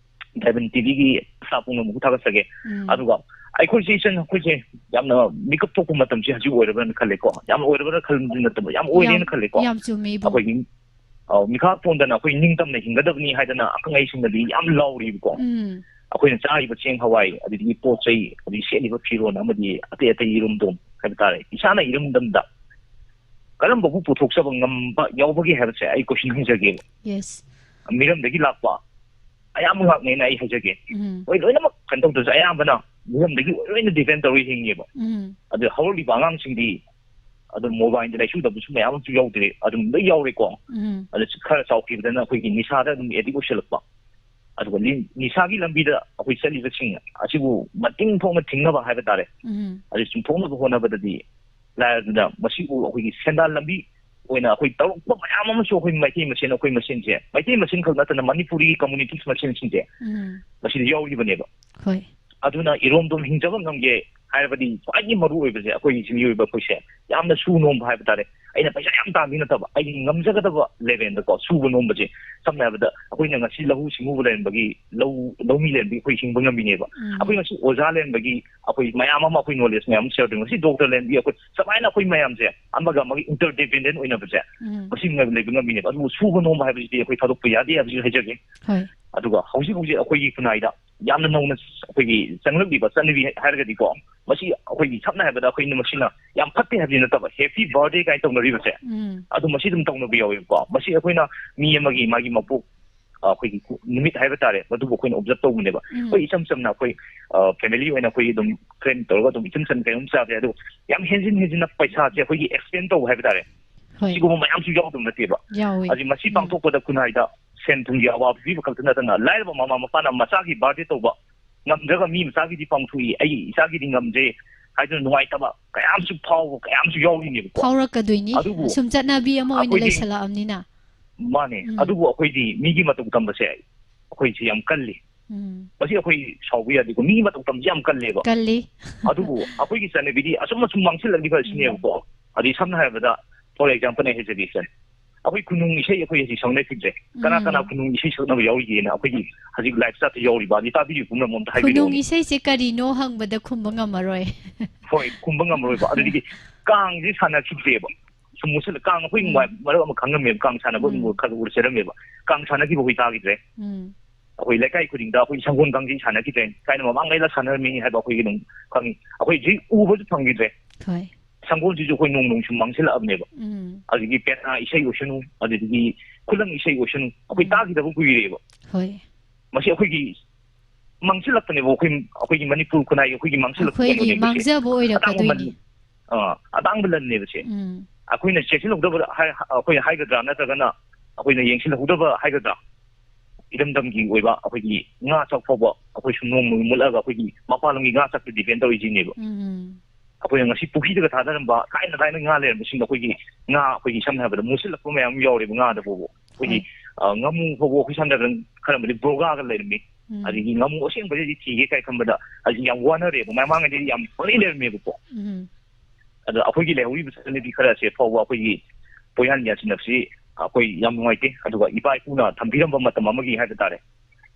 Diamond ꯇꯤꯚꯤꯒꯤ staff ꯄꯨꯝꯅꯃꯛꯄꯨ ꯊꯥꯒꯠꯆꯒꯦ꯫ ꯎꯝ꯫ ꯑꯗꯨꯒ ꯑꯩꯈꯣꯏꯁꯦ ꯏꯆꯟ ꯑꯩꯈꯣꯏꯁꯦ ꯌꯥꯝꯅ ꯃꯤꯀꯞ ꯊꯣꯛꯄ ꯃꯇꯝꯁꯦ ꯍꯧꯖꯤꯛ ꯑꯣꯏꯔꯕ꯭ꯔꯥꯅ ꯈꯜꯂꯦꯀꯣ꯫ ꯌꯥꯝ ꯑꯣꯏꯔꯕ꯭ꯔꯥ ꯈꯟꯕꯗꯤ ꯅꯠꯇꯕ, ꯌꯥꯝ ꯑꯣꯏꯔꯦꯅ ꯌꯥꯝ, ꯈꯜꯂꯦꯀꯣ꯫ ꯌꯥꯝ ꯆꯨꯝꯃꯦ, ꯏꯕꯨꯡ꯫ ꯑꯩꯈꯣꯏꯒꯤ, ꯑ, ꯃꯤꯈꯥ ꯄꯣꯟꯗꯅ ꯑꯩꯈꯣꯏ ꯅꯤꯡꯇꯝꯅ ꯍꯤꯡꯒꯗꯕꯅꯤ ꯍꯥꯏꯗꯅ ꯑꯈꯪ ꯑꯍꯩꯁꯤꯡꯅꯗꯤ ꯌꯥꯝ ꯂꯥꯎꯔꯤꯕꯀꯣ꯫ ꯎꯝ꯫ ꯑꯩꯈꯣꯏꯅ ꯆꯥꯔꯤꯕ ꯆꯦꯡ ꯍꯋꯥꯏ, ꯑꯗꯨꯗꯒꯤ ꯄꯣꯠ ꯆꯩ, ꯑꯗꯒꯤ ꯁꯦꯠꯂꯤꯕ ꯐꯤꯔꯣꯜ ꯑꯃꯗꯤ ꯑꯇꯩ ꯑꯇꯩ ꯏꯔꯝꯗꯣꯝ ꯍꯥꯏꯕ ꯇꯥꯔꯦ, ꯏꯁꯥꯅ ꯏꯔꯝꯗꯝꯗ ꯀꯔꯝꯕꯕꯨ ꯄꯨꯊꯣꯛꯆꯕ ꯉꯝꯕ ꯌꯥꯎꯕꯒꯦ ꯍꯥꯏꯕꯁꯦ ꯑꯩ question ꯍꯪꯖꯒꯦꯕ꯫ Yes꯫ ꯃꯤꯔꯝꯗꯒꯤ ꯂꯥꯛꯄ ꯑꯌꯥꯝꯕ ꯉꯥꯛꯅꯦꯅ ꯑꯩ ꯍꯥꯏꯖꯒꯦ꯫ ꯎꯝ꯫ ꯍꯣꯏ, ꯂꯣꯏꯅꯃꯛ ꯀꯩꯅꯣ ꯇꯧꯗ꯭ꯔꯁꯨ ꯑꯌꯥꯝꯕꯅ ꯃꯤꯔꯝꯗꯒꯤ ꯂꯣꯏꯅ depend ꯇꯧꯔ ꯍꯤꯡꯉꯦꯕ꯫ ꯎꯝ꯫ ꯑꯗꯨ ꯍꯧꯔꯛꯂꯤꯕ ꯑꯉꯥꯡꯁꯤꯡꯗꯤ ꯑꯗꯨꯝ mobileꯗ ꯂꯥꯏꯆꯨꯗꯕꯁꯨ ꯃꯌꯥꯝ ꯑꯃꯁꯨ ꯌꯥꯎꯗ꯭ꯔꯦ, ꯑꯗꯨꯝ ꯂꯣꯏ ꯌꯥꯎꯔꯦꯀꯣ꯫ ꯎꯝ꯫ ꯑꯗꯨ ꯈꯔ ꯆꯥꯎꯈꯤꯕꯗꯅ ꯑꯩꯈꯣꯏꯒꯤ ꯅꯤꯁꯥꯗ ꯑꯗꯨꯝ addict ꯑꯣꯏꯁꯜꯂꯛꯄ꯫ ꯑꯗꯨꯒ ꯂꯤ-, ꯅꯤꯁꯥꯒꯤ ꯂꯝꯕꯤꯗ ꯑꯩꯈꯣꯏ ꯆꯠꯂꯤꯕꯁꯤꯡ ꯑꯁꯤꯕꯨ ꯃꯇꯤꯡ ꯊꯣꯛꯅ ꯊꯤꯡꯅꯕ ꯍꯥꯏꯕ ꯇꯥꯔꯦ꯫ ꯎꯝ꯫ ꯑꯗꯨ ꯆꯨꯝꯊꯣꯛꯅꯕ ꯍꯣꯠꯅꯕꯗꯗꯤ ꯂꯥꯏꯔꯗꯅ ꯃꯁꯤꯕꯨ ꯑꯩꯈꯣꯏꯒꯤ ꯁꯦꯟꯗꯥꯟ ꯂꯝꯕꯤ ꯑꯣꯏꯅ ꯑꯩꯈꯣꯏ ꯇꯧꯔꯛꯄ ꯃꯌꯥꯝ ꯑꯃꯁꯨ ꯑꯩꯈꯣꯏ ꯃꯩꯇꯩ ꯃꯁꯦꯟ, ꯑꯩꯈꯣꯏ ꯃꯁꯦꯟꯁꯦ, ꯃꯩꯇꯩ ꯃꯁꯦꯟ ꯈꯛ ꯅꯠꯇꯅ ꯃꯅꯤꯄꯨꯔꯤ communities ꯃꯁꯦꯟꯁꯤꯡꯁꯦ ꯎꯝ꯫ ꯃꯁꯤꯗ ꯌꯥꯎꯔꯤꯕꯅꯦꯕ꯫ ꯍꯣꯏ꯫ ꯑꯗꯨꯅ ꯏꯔꯣꯝꯗꯣꯝ ꯍꯤꯡꯖꯕ ꯉꯝꯒꯦ ꯍꯥꯏꯔꯕꯗꯤ ꯈ꯭ꯋꯥꯏꯗꯒꯤ ꯃꯔꯨ ꯑꯣꯏꯕꯁꯦ ꯑꯩꯈꯣꯏꯒꯤ ꯃꯤꯑꯣꯏꯕ ꯑꯩꯈꯣꯏꯁꯦ ꯌꯥꯝꯅ ꯁꯨ ꯅꯣꯝꯕ ꯍꯥꯏꯕ ꯇꯥꯔꯦ꯫ ꯑꯩꯅ ꯄꯩꯁꯥ ꯌꯥꯝ ꯇꯥꯟꯕꯤ ꯅꯠꯇꯕ, ꯑꯩꯒꯤ ꯉꯝꯖꯒꯗꯕ levelꯗꯀꯣ ꯁꯨꯕ ꯅꯣꯝꯕꯁꯦ, ꯁꯝꯅ ꯍꯥꯏꯔꯕꯗ ꯑꯩꯈꯣꯏꯅ ꯉꯁꯤ ꯂꯧꯎ ꯁꯤꯡꯎꯕ ꯂꯩꯔꯝꯕꯒꯤ ꯂꯧ, ꯂꯧꯃꯤ ꯂꯩꯔꯝꯕꯒꯤ ꯑꯩꯈꯣꯏ ꯍꯤꯡꯕ ꯉꯝꯃꯤꯅꯦꯕ꯫ ꯎꯝ꯫ ꯑꯩꯈꯣꯏ ꯉꯁꯤ ꯑꯣꯖꯥ ꯂꯩꯔꯝꯕꯒꯤ ꯑꯩꯈꯣꯏ ꯃꯌꯥꯝ ꯑꯃ ꯑꯩꯈꯣꯏ knowledge ꯃꯌꯥꯝ ꯑꯃ share ꯇꯧꯔꯤ꯫ ꯉꯁꯤ doctor ꯂꯩꯔꯝꯕꯒꯤ ꯑꯩꯈꯣꯏ ꯁꯨꯃꯥꯏꯅ ꯑꯩꯈꯣꯏ ꯃꯌꯥꯝꯁꯦ ꯑꯃꯒ ꯑꯃꯒ interdependent ꯑꯣꯏꯅꯕꯁꯦ ꯎꯝ꯫ ꯃꯁꯤ ꯂꯩꯕ ꯉꯝꯃꯤꯅꯦꯕ꯫ ꯑꯗꯨꯕꯨ ꯁꯨꯕ ꯅꯣꯝꯕ ꯍꯥꯏꯕꯁꯤꯗꯤ ꯑꯩꯈꯣꯏ ꯊꯥꯗꯣꯛꯄ ꯌꯥꯗꯦ ꯍꯥꯏꯕꯁꯤ ꯍꯥꯏꯖꯒꯦ꯫ ꯍꯣꯏ꯫ ꯑꯗꯨꯒ ꯍꯧꯖꯤꯛ ꯍꯧꯖꯤꯛ ꯑꯩꯈꯣꯏꯒꯤ ꯈꯨꯟꯅꯥꯏꯗ ꯌꯥꯝꯅ ꯅꯧꯅ ꯑꯩꯈꯣꯏꯒꯤ ꯆꯪꯂꯛꯂꯤꯕ ꯆꯠꯅꯕꯤ ꯍꯥꯏꯔꯒꯗꯤꯀꯣ, ꯃꯁꯤ ꯑꯩꯈꯣꯏꯒꯤ ꯁꯝꯅ ꯍꯥꯏꯔꯕꯗ ꯑꯩꯈꯣꯏꯅ ꯃꯁꯤꯅ ꯌꯥꯝ ꯐꯠꯇꯦ ꯍꯥꯏꯕꯗꯤ ꯅꯠꯇꯕ, happy birthday ꯀꯥꯏꯅ ꯇꯧꯅꯔꯤꯕꯁꯦ, ꯎꯝ꯫ ꯑꯗꯨ ꯃꯁꯤ ꯑꯗꯨꯝ ꯇꯧꯅꯕ ꯌꯥꯎꯋꯦꯕꯀꯣ꯫ ꯃꯁꯤ ꯑꯩꯈꯣꯏꯅ ꯃꯤ ꯑꯃꯒꯤ ꯃꯥꯒꯤ ꯃꯄꯣꯛ, ꯑ, ꯑꯩꯈꯣꯏꯒꯤ ꯀꯨ-, ꯅꯨꯃꯤꯠ ꯍꯥꯏꯕ ꯇꯥꯔꯦ, ꯃꯗꯨꯕꯨ ꯑꯩꯈꯣꯏꯅ observe ꯇꯧꯕꯅꯦꯕ꯫ ꯎꯝ꯫ ꯑꯩꯈꯣꯏ ꯏꯆꯝ ꯆꯝꯅ ꯑꯩꯈꯣꯏ, ꯑ, family ꯑꯣꯏꯅ ꯑꯩꯈꯣꯏ ꯑꯗꯨꯝ friend ꯇꯧꯔꯒ ꯑꯗꯨꯝ ꯏꯆꯝ ꯆꯝꯅ ꯀꯩꯅꯣꯝ ꯆꯥꯕ ꯌꯥꯏ꯫ ꯑꯗꯨ ꯌꯥꯝ ꯍꯦꯟꯖꯤꯟ ꯍꯦꯟꯖꯤꯟꯅ ꯄꯩꯁꯥꯁꯦ ꯑꯩꯈꯣꯏꯒꯤ expend ꯇꯧꯕ ꯍꯥꯏꯕ ꯇꯥꯔꯦ꯫ ꯍꯣꯏ꯫ ꯁꯤꯒꯨꯝꯕ ꯃꯌꯥꯝꯁꯨ ꯌꯥꯎꯗꯕ ꯅꯠꯇꯦꯕ꯫ ꯌꯥꯎꯋꯦ꯫ ꯑꯗꯨ ꯃꯁꯤ ꯎꯝ꯫ ꯄꯥꯡꯊꯣꯛꯄꯗ ꯈꯨꯟꯅꯥꯏꯗ ꯁꯦꯟ ꯊꯨꯝꯒꯤ ꯑꯋꯥꯕ ꯄꯤꯕ ꯈꯛꯇ ꯅꯠꯇꯅ, ꯂꯥꯏꯔꯕ ꯃꯃꯥ ꯃꯄꯥꯅ ꯃꯆꯥꯒꯤ ꯕꯥꯔꯗꯦ ꯇꯧꯕ ꯉꯝꯗ꯭ꯔꯒ ꯃꯤ ꯃꯆꯥꯒꯤꯗꯤ ꯄꯥꯡꯊꯣꯛꯏ, ꯑꯩ ꯏꯆꯥꯒꯤꯗꯤ ꯉꯝꯗ꯭ꯔꯦ ꯍꯥꯏꯗꯨꯅ ꯅꯨꯡꯉꯥꯏꯇꯕ ꯀꯌꯥ ꯑꯃꯁꯨ ꯐꯥꯎꯕ ꯀꯌꯥ ꯑꯃꯁꯨ ꯌꯥꯎꯔꯤꯅꯦꯕꯀꯣ꯫ ꯐꯥꯎꯔꯛꯀꯗꯣꯏꯅꯤ꯫ ꯑꯗꯨꯕꯨ ꯁꯨꯝ ꯆꯠꯅꯕꯤ ꯑꯃ ꯑꯣꯏꯅ ꯑꯩꯈꯣꯏꯗꯤ ꯂꯩꯁꯜꯂꯛꯑꯕꯅꯤꯅ꯫ ꯃꯥꯅꯦ꯫ ꯎꯝ꯫ ꯑꯗꯨꯕꯨ ꯑꯩꯈꯣꯏꯗꯤ ꯃꯤꯒꯤ ꯃꯇꯧ ꯇꯝꯕꯁꯦ ꯑꯩꯈꯣꯏꯁꯦ ꯌꯥꯝ ꯀꯜꯂꯤ꯫ ꯎꯝ꯫ ꯃꯁꯤ ꯑꯩꯈꯣꯏ ꯁꯥꯎꯕ ꯌꯥꯗꯦꯀꯣ꯫ ꯃꯤꯒꯤ ꯃꯇꯧ ꯇꯝꯕꯁꯦ ꯌꯥꯝ ꯀꯜꯂꯦꯕ꯫ ꯀꯜꯂꯤ꯫ ꯑꯗꯨꯕꯨ ꯑꯩꯈꯣꯏꯒꯤ ꯆꯠꯅꯕꯤꯗꯤ ꯑꯁꯨꯝ ꯑꯁꯨꯝ ꯃꯥꯡꯁꯤꯜꯂꯛꯂꯤꯕ ꯑꯁꯤꯅꯦꯕꯀꯣ꯫ ꯑꯗꯩ ꯁꯝꯅ ꯍꯥꯏꯔꯕꯗ, for example ꯑꯩ ꯍꯥꯏꯖꯒꯦ ꯁꯦ, ꯑꯩꯈꯣꯏ ꯈꯨꯅꯨꯡ ꯏꯁꯩ ꯑꯩꯈꯣꯏ ꯍꯧꯖꯤꯛ ꯁꯛꯅꯈꯤꯗ꯭ꯔꯦ꯫ ꯀꯅꯥ ꯀꯅꯥ ꯎꯝ꯫ ꯈꯨꯅꯨꯡ ꯏꯁꯩ ꯁꯛꯅꯕ ꯌꯥꯎꯔꯤꯒꯦꯅ ꯑꯩꯈꯣꯏꯒꯤ ꯍꯧꯖꯤꯛ ꯂꯥꯏꯞ ꯆꯥꯠꯇ ꯌꯥꯎꯔꯤꯕ ꯑꯗꯩ ꯇꯥꯕꯤꯔꯤꯕ ꯄꯨꯝꯅꯃꯛ ꯑꯝꯇ ꯈꯨꯅꯨꯡ ꯍꯥꯏꯕꯤꯔꯛꯑꯣꯅꯦ꯫ ꯏꯁꯩꯁꯦ ꯀꯔꯤꯅꯣ ꯍꯪꯕꯗ ꯈꯨꯝꯕ ꯉꯝꯃꯔꯣꯏ꯫ ꯍꯣꯏ, ꯈꯨꯝꯕ ꯉꯝꯃꯔꯣꯏꯕ꯫ ꯑꯗꯨꯗꯒꯤ ꯀꯥꯡꯁꯦ ꯁꯥꯟꯅꯈꯤꯗ꯭ꯔꯦꯕ꯫ ꯁꯨꯝ ꯃꯨꯠꯁꯤꯜꯂ, ꯀꯥꯡ ꯑꯩꯈꯣꯏ ꯎꯝ꯫ ꯃꯔꯛ ꯑꯃ ꯈꯪꯉꯝꯃꯦꯕ, ꯀꯥꯡ ꯁꯥꯟꯅꯕ ꯎꯝ꯫ ꯈꯔ ꯎꯔ ꯆꯠꯂꯝꯃꯦꯕ꯫ ꯀꯥꯡ ꯁꯥꯟꯅꯈꯤꯕ ꯑꯩꯈꯣꯏ ꯇꯥꯈꯤꯗ꯭ꯔꯦ꯫ ꯎꯝ꯫ ꯑꯩꯈꯣꯏ ꯂꯩꯀꯥꯏ ꯈꯨꯗꯤꯡꯗ ꯑꯩꯈꯣꯏ ꯁꯪꯒꯣꯜ ꯀꯥꯡꯖꯩ ꯁꯥꯟꯅꯈꯤꯗ꯭ꯔꯦ꯫ ꯊꯥꯏꯅ ꯃꯃꯥꯡꯉꯩꯗ ꯁꯥꯟꯅꯔꯝꯃꯤ ꯍꯥꯏꯕ ꯑꯩꯈꯣꯏꯒꯤ ꯑꯗꯨꯝ ꯈꯪꯉꯤ꯫ ꯑꯩꯈꯣꯏ ꯍꯧꯖꯤꯛ ꯎꯕꯁꯨ ꯐꯪꯈꯤꯗ꯭ꯔꯦ꯫ ꯍꯣꯏ꯫ ꯁꯪꯒꯣꯜꯁꯤꯁꯨ ꯑꯩꯈꯣꯏ ꯅꯣꯡꯃ ꯅꯣꯡꯃ ꯁꯨꯝ ꯃꯥꯡꯁꯤꯜꯂꯛꯑꯕꯅꯦꯕ꯫ ꯎꯝ꯫ ꯑꯗꯒꯤ ꯄꯦꯅꯥ ꯏꯁꯩ ꯑꯣꯏꯁꯅꯨ, ꯑꯗꯨꯗꯒꯤ ꯈꯨꯂꯪ ꯏꯁꯩ ꯑꯣꯏꯁꯅꯨ, ꯑꯩꯈꯣꯏ ꯎꯝ꯫ ꯇꯥꯈꯤꯗꯕ ꯀꯨꯏꯔꯦꯕ꯫ ꯍꯣꯏ꯫ ꯃꯁꯤ ꯑꯩꯈꯣꯏꯒꯤ ꯃꯥꯡꯁꯤꯜꯂꯛꯄꯅꯦꯕ, ꯑꯩꯈꯣꯏ, ꯑꯩꯈꯣꯏꯒꯤ ꯃꯅꯤꯄꯨꯔ ꯈꯨꯟꯅꯥꯏꯒꯤ ꯑꯩꯈꯣꯏꯒꯤ ꯃꯥꯡꯁꯤꯜꯂꯛꯄ ꯑꯩꯈꯣꯏꯒꯤ ꯀꯩꯅꯣꯅꯦꯕ ꯁꯦ꯫ ꯃꯥꯡꯖꯕ ꯑꯇꯥꯡꯕ ꯑꯣꯏꯔꯛꯀꯗꯣꯏꯅꯤ꯫ ꯃꯟ-, ꯑ, ꯑꯇꯥꯡꯕ ꯂꯟꯅꯦꯕ ꯁꯦ꯫ ꯎꯝ꯫ ꯑꯩꯈꯣꯏꯅ ꯆꯦꯛꯁꯤꯜꯍꯧꯗꯕ ꯍꯥꯏ-, ꯑꯩꯈꯣꯏ ꯍꯥꯏꯒꯗ꯭ꯔꯥ, ꯅꯠꯇ꯭ꯔꯒꯅ ꯑꯩꯈꯣꯏꯅ ꯌꯦꯡꯁꯤꯜꯍꯧꯗꯕ ꯍꯥꯏꯒꯗ꯭ꯔꯥ, ꯏꯔꯝꯗꯝꯒꯤ ꯑꯣꯏꯕ ꯑꯩꯈꯣꯏꯒꯤ ꯉꯥ ꯆꯥꯛ ꯐꯥꯎꯕ ꯑꯩꯈꯣꯏ ꯁꯨꯝ ꯅꯣꯡꯃ ꯃꯨꯠꯂꯒ ꯑꯩꯈꯣꯏꯒꯤ ꯃꯄꯥꯟ ꯂꯝꯒꯤ ꯉꯥ ꯆꯥꯛꯇ ꯗꯤꯄꯦꯟ ꯇꯧꯔꯤꯁꯤꯅꯦꯕ꯫ ꯎꯝ꯫ ꯑꯩꯈꯣꯏꯅ ꯉꯁꯤ ꯄꯨꯈ꯭ꯔꯤꯗꯒ ꯊꯥꯗꯔꯝꯕ ꯊꯥꯏꯅ ꯊꯥꯏꯅ ꯉꯥ ꯂꯩꯔꯝꯕꯁꯤꯡꯗꯣ ꯑꯩꯈꯣꯏꯒꯤ ꯉꯥ ꯑꯩꯈꯣꯏꯒꯤ ꯁꯝꯅ ꯍꯥꯏꯔꯕꯗ ꯃꯨꯠꯁꯤꯜꯂꯛꯄ ꯃꯌꯥꯝ ꯑꯃ ꯌꯥꯎꯔꯦꯕ ꯉꯥꯗ ꯐꯥꯎꯕ꯫ ꯑꯩꯈꯣꯏꯒꯤ, ꯍꯣꯏ꯫ ꯑ, ꯉꯥꯃꯨ ꯐꯥꯎꯕ ꯑꯩꯈꯣꯏ ꯁꯝꯅ ꯍꯥꯏꯔꯕꯗ ꯈꯔ ꯑꯃꯗꯤ ꯕ꯭ꯔꯣꯒꯥꯒ ꯂꯩꯔꯝꯃꯤ꯫ ꯎꯝ꯫ ꯑꯗꯒꯤ ꯉꯥꯃꯨ ꯑꯁꯦꯡꯕꯁꯤꯗꯤ ꯊꯤꯒꯦ ꯀꯥꯏ ꯈꯟꯕꯗ ꯍꯧꯖꯤꯛ ꯌꯥꯝ ꯋꯥꯅꯔꯦꯕ꯫ ꯃꯃꯥꯡꯉꯩꯗꯗꯤ ꯌꯥꯝ ꯄꯪꯂꯩ ꯂꯩꯔꯝꯃꯦꯕꯀꯣ꯫ ꯎꯝ꯫ ꯑꯗ ꯑꯩꯈꯣꯏꯒꯤ ꯂꯩꯍꯧꯔꯤꯕ ꯆꯠꯅꯕꯤ ꯈꯔꯁꯦ ꯐꯥꯎꯕ ꯑꯩꯈꯣꯏꯒꯤ ꯄꯣꯌꯥꯟ ꯌꯥꯟꯁꯤꯟꯅꯕꯁꯤ ꯑꯩꯈꯣꯏ ꯌꯥꯝ ꯅꯨꯡꯉꯥꯏꯇꯦ꯫ ꯑꯗꯨꯒ ꯏꯄꯥ ꯏꯄꯨꯅ ꯊꯝꯕꯤꯔꯝꯕ ꯃꯇꯝ ꯑꯃꯒꯤ ꯍꯥꯏꯕ ꯇꯥꯔꯦ,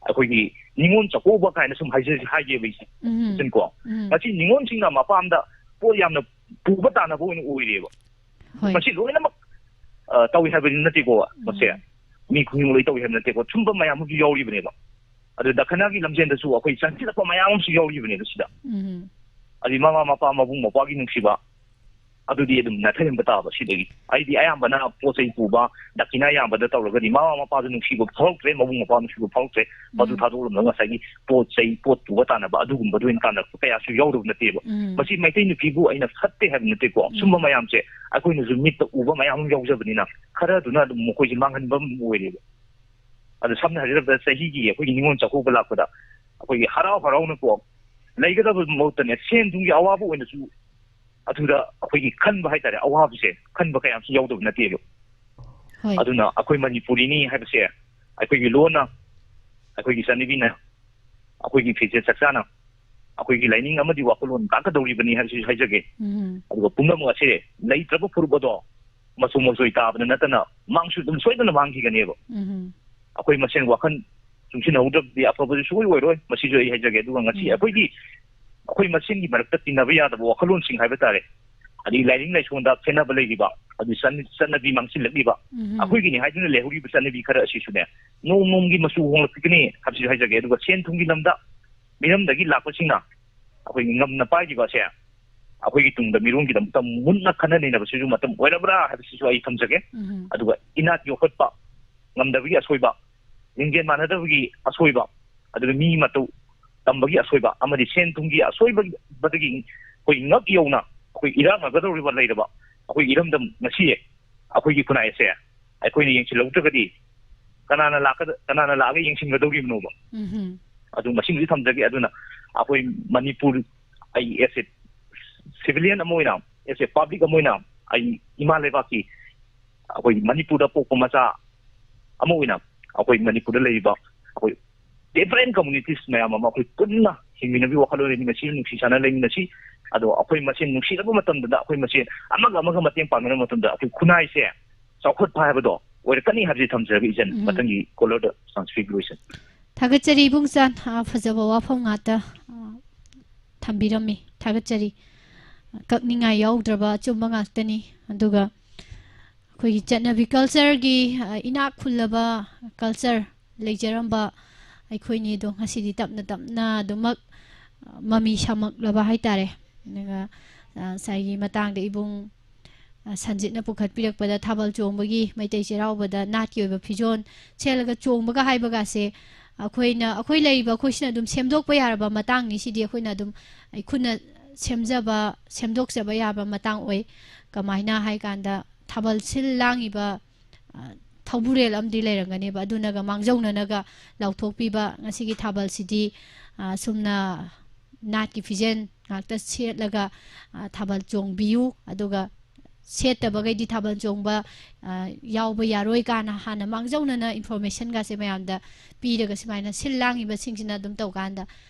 ꯑꯩꯈꯣꯏꯒꯤ ꯅꯤꯉꯣꯜ ꯆꯥꯛꯀꯧꯕ ꯀꯥꯏꯅ ꯁꯨꯝ ꯍꯥꯏꯖ-, ꯍꯥꯏꯒꯦꯕ ꯑꯩꯁꯦ꯫ ꯎꯝ꯫ ꯏꯆꯟꯀꯣ, ꯎꯝ꯫ ꯃꯁꯤ ꯅꯤꯉꯣꯜꯁꯤꯡꯅ ꯃꯄꯥꯝꯗ ꯄꯣꯠ ꯌꯥꯝꯅ ꯄꯨꯕ ꯇꯥꯅꯕ ꯑꯣꯏꯅ ꯑꯣꯏꯔꯦꯕ꯫ ꯍꯣꯏ꯫ ꯃꯁꯤ ꯂꯣꯏꯅꯃꯛ, ꯑ, ꯇꯧꯏ ꯍꯥꯏꯕꯗꯤ ꯅꯠꯇꯦꯀꯣ꯫ ꯃꯁꯦ ꯎꯝ꯫ ꯃꯤ ꯈꯨꯗꯤꯡꯃꯛ ꯂꯣꯏ ꯇꯧꯏ ꯍꯥꯏꯕ ꯅꯠꯇꯦꯀꯣ꯫ ꯁꯨꯝꯕ ꯃꯌꯥꯝ ꯑꯃꯁꯨ ꯌꯥꯎꯔꯤꯕꯅꯦꯕ꯫ ꯑꯗꯨ ꯗꯈꯅꯥꯒꯤ ꯂꯝꯖꯦꯟꯗꯁꯨ ꯑꯩꯈꯣꯏ ꯆꯪꯁꯤꯜꯂꯛꯄ ꯃꯌꯥꯝ ꯑꯃꯁꯨ ꯌꯥꯎꯔꯤꯕꯅꯦꯕ ꯁꯤꯗ꯫ ꯎꯝ꯫ ꯑꯗꯨꯗꯤ ꯃꯃꯥ ꯃꯄꯥ ꯃꯕꯨꯡ ꯃꯧꯄ꯭ꯋꯥꯒꯤ ꯅꯨꯡꯁꯤꯕ ꯑꯗꯨꯗꯤ ꯑꯗꯨꯝ ꯅꯥꯊꯩꯍꯟꯕ ꯇꯥꯕ ꯁꯤꯗꯒꯤ꯫ ꯑꯩꯗꯤ ꯑꯌꯥꯝꯕꯅ ꯄꯣꯠ ꯆꯩ ꯄꯨꯕ, ꯗꯈꯤꯅꯥ ꯌꯥꯝꯕꯗ ꯇꯧꯔꯒꯗꯤ ꯃꯃꯥ ꯃꯄꯥꯗ ꯅꯨꯡꯁꯤꯕ ꯐꯥꯎꯔꯛꯇ꯭ꯔꯦ, ꯃꯕꯨꯡ ꯃꯧꯄ꯭ꯋꯥ ꯅꯨꯡꯁꯤꯕ ꯐꯥꯎꯔꯛꯇ꯭ꯔꯦ꯫ ꯃꯗꯨ ꯎꯝ꯫ ꯊꯥꯗꯣꯛꯂꯝꯂꯒ ꯉꯁꯥꯏꯒꯤ ꯄꯣꯠ ꯆꯩ, ꯄꯣꯠ ꯄꯨꯕ ꯇꯥꯅꯕ ꯑꯗꯨꯒꯨꯝꯕꯗ ꯑꯣꯏꯅ ꯇꯥꯟꯅꯔꯛꯄ ꯀꯌꯥꯁꯨ ꯌꯥꯎꯗꯕ ꯅꯠꯇꯦꯕ꯫ ꯎꯝ꯫ ꯃꯁꯤ ꯃꯩꯇꯩ ꯅꯨꯄꯤꯕꯨ ꯑꯩꯅ ꯐꯠꯇꯦ ꯍꯥꯏꯕ ꯅꯠꯇꯦꯀꯣ꯫ ꯎꯝ꯫ ꯁꯨꯝꯕ ꯃꯌꯥꯝꯁꯦ ꯑꯩꯈꯣꯏꯅꯁꯨ ꯃꯤꯠꯇ ꯎꯕ ꯃꯌꯥꯝ ꯑꯃ ꯌꯥꯎꯖꯕꯅꯤꯅ ꯈꯔꯗꯨꯅ ꯑꯗꯨꯝ ꯃꯈꯣꯏꯁꯦ ꯃꯥꯡꯍꯟꯕ ꯑꯃ ꯑꯣꯏꯔꯦꯕ꯫ ꯑꯗꯣ ꯁꯝꯅ ꯍꯥꯏꯖꯔꯕꯗ ꯆꯍꯤꯒꯤ ꯑꯩꯈꯣꯏꯒꯤ ꯅꯤꯉꯣꯜ ꯆꯥꯛꯀꯧꯕ ꯂꯥꯛꯄꯗ ꯑꯩꯈꯣꯏꯒꯤ ꯍꯔꯥꯎ ꯍꯔꯥꯎꯅꯀꯣ ꯂꯩꯒꯗꯕ ꯃꯍꯨꯠꯇꯅꯦ, ꯁꯦꯟ ꯊꯨꯝꯒꯤ ꯑꯋꯥꯕ ꯑꯣꯏꯅꯁꯨ ꯑꯗꯨꯗ ꯑꯩꯈꯣꯏꯒꯤ ꯈꯟꯕ ꯍꯥꯏꯇꯥꯔꯦ, ꯑꯋꯥꯕꯁꯦ ꯈꯟꯕ ꯀꯌꯥꯝꯁꯨ ꯌꯥꯎꯗꯕ ꯅꯠꯇꯦꯕ꯫ ꯍꯣꯏ꯫ ꯑꯗꯨꯅ ꯑꯩꯈꯣꯏ ꯃꯅꯤꯄꯨꯔꯤꯅꯤ ꯍꯥꯏꯕꯁꯦ, ꯑꯩꯈꯣꯏꯒꯤ ꯂꯣꯟꯅ, ꯑꯩꯈꯣꯏꯒꯤ ꯆꯠꯅꯕꯤꯅ, ꯑꯩꯈꯣꯏꯒꯤ ꯐꯤꯖꯦꯠ ꯆꯛꯆꯥꯅ, ꯑꯩꯈꯣꯏꯒꯤ ꯂꯥꯏꯅꯤꯡ ꯑꯃꯗꯤ ꯋꯥꯈꯜꯂꯣꯟ ꯇꯥꯛꯀꯗꯧꯔꯤꯕꯅꯤ ꯍꯥꯏꯕꯁꯤ ꯍꯥꯏꯖꯒꯦ꯫ ꯎꯝ꯫ ꯑꯗꯨꯒ ꯄꯨꯝꯅꯃꯛ ꯑꯁꯦ ꯂꯩꯇ꯭ꯔꯕ ꯐꯨꯔꯨꯞ ꯑꯗꯣ ꯃꯆꯨ ꯃꯆꯣꯏ ꯇꯥꯕꯗ ꯅꯠꯇꯅ ꯃꯥꯡꯁꯨ ꯑꯗꯨꯝ ꯁꯣꯏꯗꯅ ꯃꯥꯡꯈꯤꯒꯅꯦꯕ꯫ ꯎꯝ꯫ ꯑꯩꯈꯣꯏ ꯃꯁꯦꯟ ꯋꯥꯈꯜ ꯆꯨꯡꯁꯤꯟꯍꯧꯗ꯭ꯔꯕꯗꯤ ꯑꯐꯕꯁꯨ ꯁꯨꯡꯑꯣꯏ ꯑꯣꯏꯔꯣꯏ꯫ ꯃꯁꯤꯁꯨ ꯑꯩ ꯍꯥꯏꯖꯒꯦ꯫ ꯑꯗꯨꯒ ꯉꯁꯤ ꯎꯝ꯫ ꯑꯩꯈꯣꯏꯒꯤ, ꯑꯩꯈꯣꯏ ꯃꯁꯦꯟꯒꯤ ꯃꯔꯛꯇ ꯇꯤꯟꯅꯕ ꯌꯥꯗꯕ ꯋꯥꯈꯜꯂꯣꯟꯁꯤꯡ ꯍꯥꯏꯕ ꯇꯥꯔꯦ, ꯑꯗꯒꯤ ꯂꯥꯏꯅꯤꯡ ꯂꯥꯏꯁꯣꯟꯗ ꯈꯦꯠꯅꯕ ꯂꯩꯔꯤꯕ, ꯑꯗꯨ ꯆꯠꯅ-, ꯆꯠꯅꯕꯤ ꯃꯥꯡꯁꯤꯜꯂꯛꯂꯤꯕ, ꯎꯝ꯫ ꯑꯩꯈꯣꯏꯒꯤꯅꯤ ꯍꯥꯏꯗꯨꯅ ꯂꯩꯍꯧꯔꯤꯕ ꯆꯠꯅꯕꯤ ꯈꯔ ꯑꯁꯤꯁꯨꯅꯦ, ꯅꯣꯡ ꯅꯣꯡꯃꯒꯤ ꯃꯆꯨ ꯍꯣꯡꯂꯛꯀꯅꯤ ꯍꯥꯏꯕꯁꯤ ꯍꯥꯏꯖꯒꯦ꯫ ꯑꯗꯨꯒ ꯁꯦꯟ ꯊꯨꯝꯒꯤ ꯂꯝꯗ ꯃꯤꯔꯝꯗꯒꯤ ꯂꯥꯛꯄꯁꯤꯡꯅ ꯑꯩꯈꯣꯏꯒꯤ ꯉꯝꯅ ꯄꯥꯏꯈꯤꯕ ꯑꯁꯦ ꯑꯩꯈꯣꯏꯒꯤ ꯇꯨꯡꯗ ꯃꯤꯔꯣꯟꯒꯤꯗꯃꯛꯇ ꯃꯨꯟꯅ ꯈꯟꯅ ꯅꯩꯅꯕꯁꯤꯁꯨ ꯃꯇꯝ ꯑꯣꯏꯔꯕ꯭ꯔꯥ ꯍꯥꯏꯕꯁꯤꯁꯨ ꯑꯩ ꯊꯝꯖꯒꯦ꯫ ꯎꯝ꯫ ꯑꯗꯨꯒ ꯏꯅꯥꯠ ꯌꯣꯛꯈꯠꯄ ꯉꯝꯗꯕꯒꯤ ꯑꯁꯣꯏꯕ, ꯂꯤꯡꯖꯦꯜ ꯃꯥꯟꯅꯗꯕꯒꯤ ꯑꯁꯣꯏꯕ, ꯑꯗꯨꯒ ꯃꯤ ꯃꯇꯧ ꯇꯝꯕꯒꯤ ꯑꯁꯣꯏꯕ, ꯑꯃꯗꯤ ꯁꯦꯟ ꯊꯨꯝꯒꯤ ꯑꯁꯣꯏꯕꯗꯒꯤ ꯑꯩꯈꯣꯏ ꯉꯛ ꯌꯧꯅ ꯑꯩꯈꯣꯏ ꯏꯔꯥꯛꯅꯒꯗꯧꯔꯤꯕ ꯂꯩꯔꯕ ꯑꯩꯈꯣꯏ ꯏꯔꯝꯗꯝ ꯉꯁꯤ ꯑꯩꯈꯣꯏꯒꯤ ꯈꯨꯟꯅꯥꯏ ꯑꯁꯦ ꯑꯩꯈꯣꯏꯅ ꯌꯦꯡꯁꯤꯜꯍꯧꯗ꯭ꯔꯒꯗꯤ ꯀꯅꯥꯅ ꯂꯥꯛꯀꯗ-, ꯀꯅꯥꯅ ꯂꯥꯛꯑꯒ ꯌꯦꯡꯁꯤꯟꯒꯗꯧꯔꯤꯕꯅꯣꯕ? ꯎꯝ꯫ ꯑꯗꯨ ꯃꯁꯤꯃꯗꯤ ꯊꯝꯖꯒꯦ꯫ ꯑꯗꯨꯅ ꯑꯩꯈꯣꯏ ꯃꯅꯤꯄꯨꯔ, ꯑꯩ as a civilian ꯑꯃ ꯑꯣꯏꯅ, as a public ꯑꯃ ꯑꯣꯏꯅ, ꯑꯩ ꯏꯃꯥ ꯂꯩꯕꯥꯛꯀꯤ, ꯑꯩꯈꯣꯏ ꯃꯅꯤꯄꯨꯔꯗ ꯄꯣꯛꯄ ꯃꯆꯥ ꯑꯃ ꯑꯣꯏꯅ, ꯑꯩꯈꯣꯏ ꯃꯅꯤꯄꯨꯔꯗ ꯂꯩꯔꯤꯕ ꯑꯩꯈꯣꯏ different communities ꯃꯌꯥꯝ ꯑꯃ ꯑꯩꯈꯣꯏ ꯄꯨꯟꯅ ꯍꯤꯡꯃꯤꯟꯅꯕꯒꯤ ꯋꯥꯈꯜꯂꯣꯟ ꯂꯩꯃꯤꯟꯅꯁꯤ, ꯅꯨꯡꯁꯤ ꯆꯥꯟꯅ ꯂꯩꯃꯤꯟꯅꯁꯤ꯫ ꯑꯗꯣ ꯑꯩꯈꯣꯏ ꯃꯁꯦꯟ ꯅꯨꯡꯁꯤꯅꯕ ꯃꯇꯝꯗꯨꯗ ꯑꯩꯈꯣꯏ ꯃꯁꯦꯟ ꯑꯃꯒ ꯑꯃꯒ ꯃꯇꯦꯡ ꯄꯥꯡꯅꯕ ꯃꯇꯝꯗ ꯑꯩꯈꯣꯏ ꯈꯨꯟꯅꯥꯏꯁꯦ ꯆꯥꯎꯈꯠꯄ ꯍꯥꯏꯕꯗꯣ ꯑꯣꯏꯔꯛꯀꯅꯤ ꯍꯥꯏꯕꯁꯤ ꯊꯝꯖꯔꯒ ꯏꯆꯟ, ꯎꯝ꯫ ꯃꯊꯪꯒꯤ caller ꯗ chance ꯄꯤꯕꯤꯔꯣ ꯏꯆꯟ꯫ ꯊꯥꯒꯠꯆꯔꯤ ꯏꯕꯨꯡꯆꯥꯟ, ꯑ, ꯐꯖꯕ ꯋꯥꯐꯝ ꯉꯥꯛꯇ, ꯑ, ꯊꯝꯕꯤꯔꯝꯃꯤ꯫ ꯊꯥꯒꯠꯆꯔꯤ꯫ ꯀꯛꯅꯤꯡꯉꯥꯏ ꯌꯥꯎꯗ꯭ꯔꯕ ꯑꯆꯨꯝꯕ ꯉꯥꯛꯇꯅꯤ꯫ ꯑꯗꯨꯒ ꯑꯩꯈꯣꯏꯒꯤ ꯆꯠꯅꯕꯤ culture ꯒꯤ, ꯑ, ꯏꯅꯥꯛ ꯈꯨꯜꯂꯕ culture ꯂꯩꯖꯔꯝꯕ ꯑꯩꯈꯣꯏꯅꯤ ꯑꯗꯣ ꯉꯁꯤꯗꯤ ꯇꯞꯅ ꯇꯞꯅ ꯑꯗꯨꯃꯛ, ꯑ, ꯃꯃꯤ ꯁꯥꯃꯛꯂꯕ ꯍꯥꯏꯇꯥꯔꯦ꯫ ꯑꯗꯨꯒ, ꯑ, ꯉꯁꯥꯏꯒꯤ ꯃꯇꯥꯡꯗ ꯏꯕꯨꯡ, ꯑ, ꯁꯟꯖꯤꯠꯅ ꯄꯨꯈꯠꯄꯤꯔꯛꯄꯗ ꯊꯥꯕꯜ ꯆꯣꯡꯕꯒꯤ, ꯃꯩꯇꯩ ꯆꯩꯔꯥꯎꯕꯗ ꯅꯥꯠꯀꯤ ꯑꯣꯏꯕ ꯐꯤꯖꯣꯜ ꯁꯦꯠꯂꯒ ꯆꯣꯡꯕꯒ ꯍꯥꯏꯕꯒꯁꯦ ꯑꯩꯈꯣꯏꯅ, ꯑꯩꯈꯣꯏ ꯂꯩꯔꯤꯕ ꯑꯩꯈꯣꯏꯁꯤꯅ ꯑꯗꯨꯝ ꯁꯦꯝꯗꯣꯛꯄ ꯌꯥꯔꯕ ꯃꯇꯥꯡꯅꯤ꯫ ꯁꯤꯗꯤ ꯑꯩꯈꯣꯏꯅ ꯑꯗꯨꯝ ꯑꯩ ꯈꯨꯠꯅ ꯁꯦꯝꯖꯕ, ꯁꯦꯝꯗꯣꯛꯆꯕ ꯌꯥꯕ ꯃꯇꯥꯡ ꯑꯣꯏ꯫ ꯀꯃꯥꯏꯅ ꯍꯥꯏ ꯀꯥꯟꯗ ꯊꯥꯕꯜ ꯁꯤꯜ ꯂꯥꯡꯉꯤꯕ, ꯑ, ꯊꯧꯕꯨꯔꯦꯜ ꯑꯃꯗꯤ ꯂꯩꯔꯝꯒꯅꯦꯕ꯫ ꯑꯗꯨꯅꯒ ꯃꯥꯡꯖꯧꯅꯅꯒ ꯂꯥꯎꯊꯣꯛꯄꯤꯕ, ꯉꯁꯤꯒꯤ ꯊꯥꯕꯜꯁꯤꯗꯤ, ꯑ, ꯁꯨꯝꯅ ꯅꯥꯠꯀꯤ ꯐꯤꯖꯦꯜ ꯉꯥꯛꯇ ꯁꯦꯠꯂꯒ, ꯑ, ꯊꯥꯕꯜ ꯆꯣꯡꯕꯤꯌꯨ, ꯑꯗꯨꯒ ꯁꯦꯠꯇꯕꯈꯩꯗꯤ ꯊꯥꯕꯜ ꯆꯣꯡꯕ, ꯑ, ꯌꯥꯎꯕ ꯌꯥꯔꯣꯏ ꯀꯥꯏꯅ ꯍꯥꯟꯅ ꯃꯥꯡꯖꯧꯅꯅ informationꯒꯁꯦ ꯃꯌꯥꯝꯗ ꯄꯤꯔꯒ, ꯁꯨꯃꯥꯏꯅ ꯁꯤꯜ ꯂꯥꯡꯉꯤꯕꯁꯤꯡꯁꯤꯅ ꯑꯗꯨꯝ ꯇꯧꯀꯥꯟꯗ,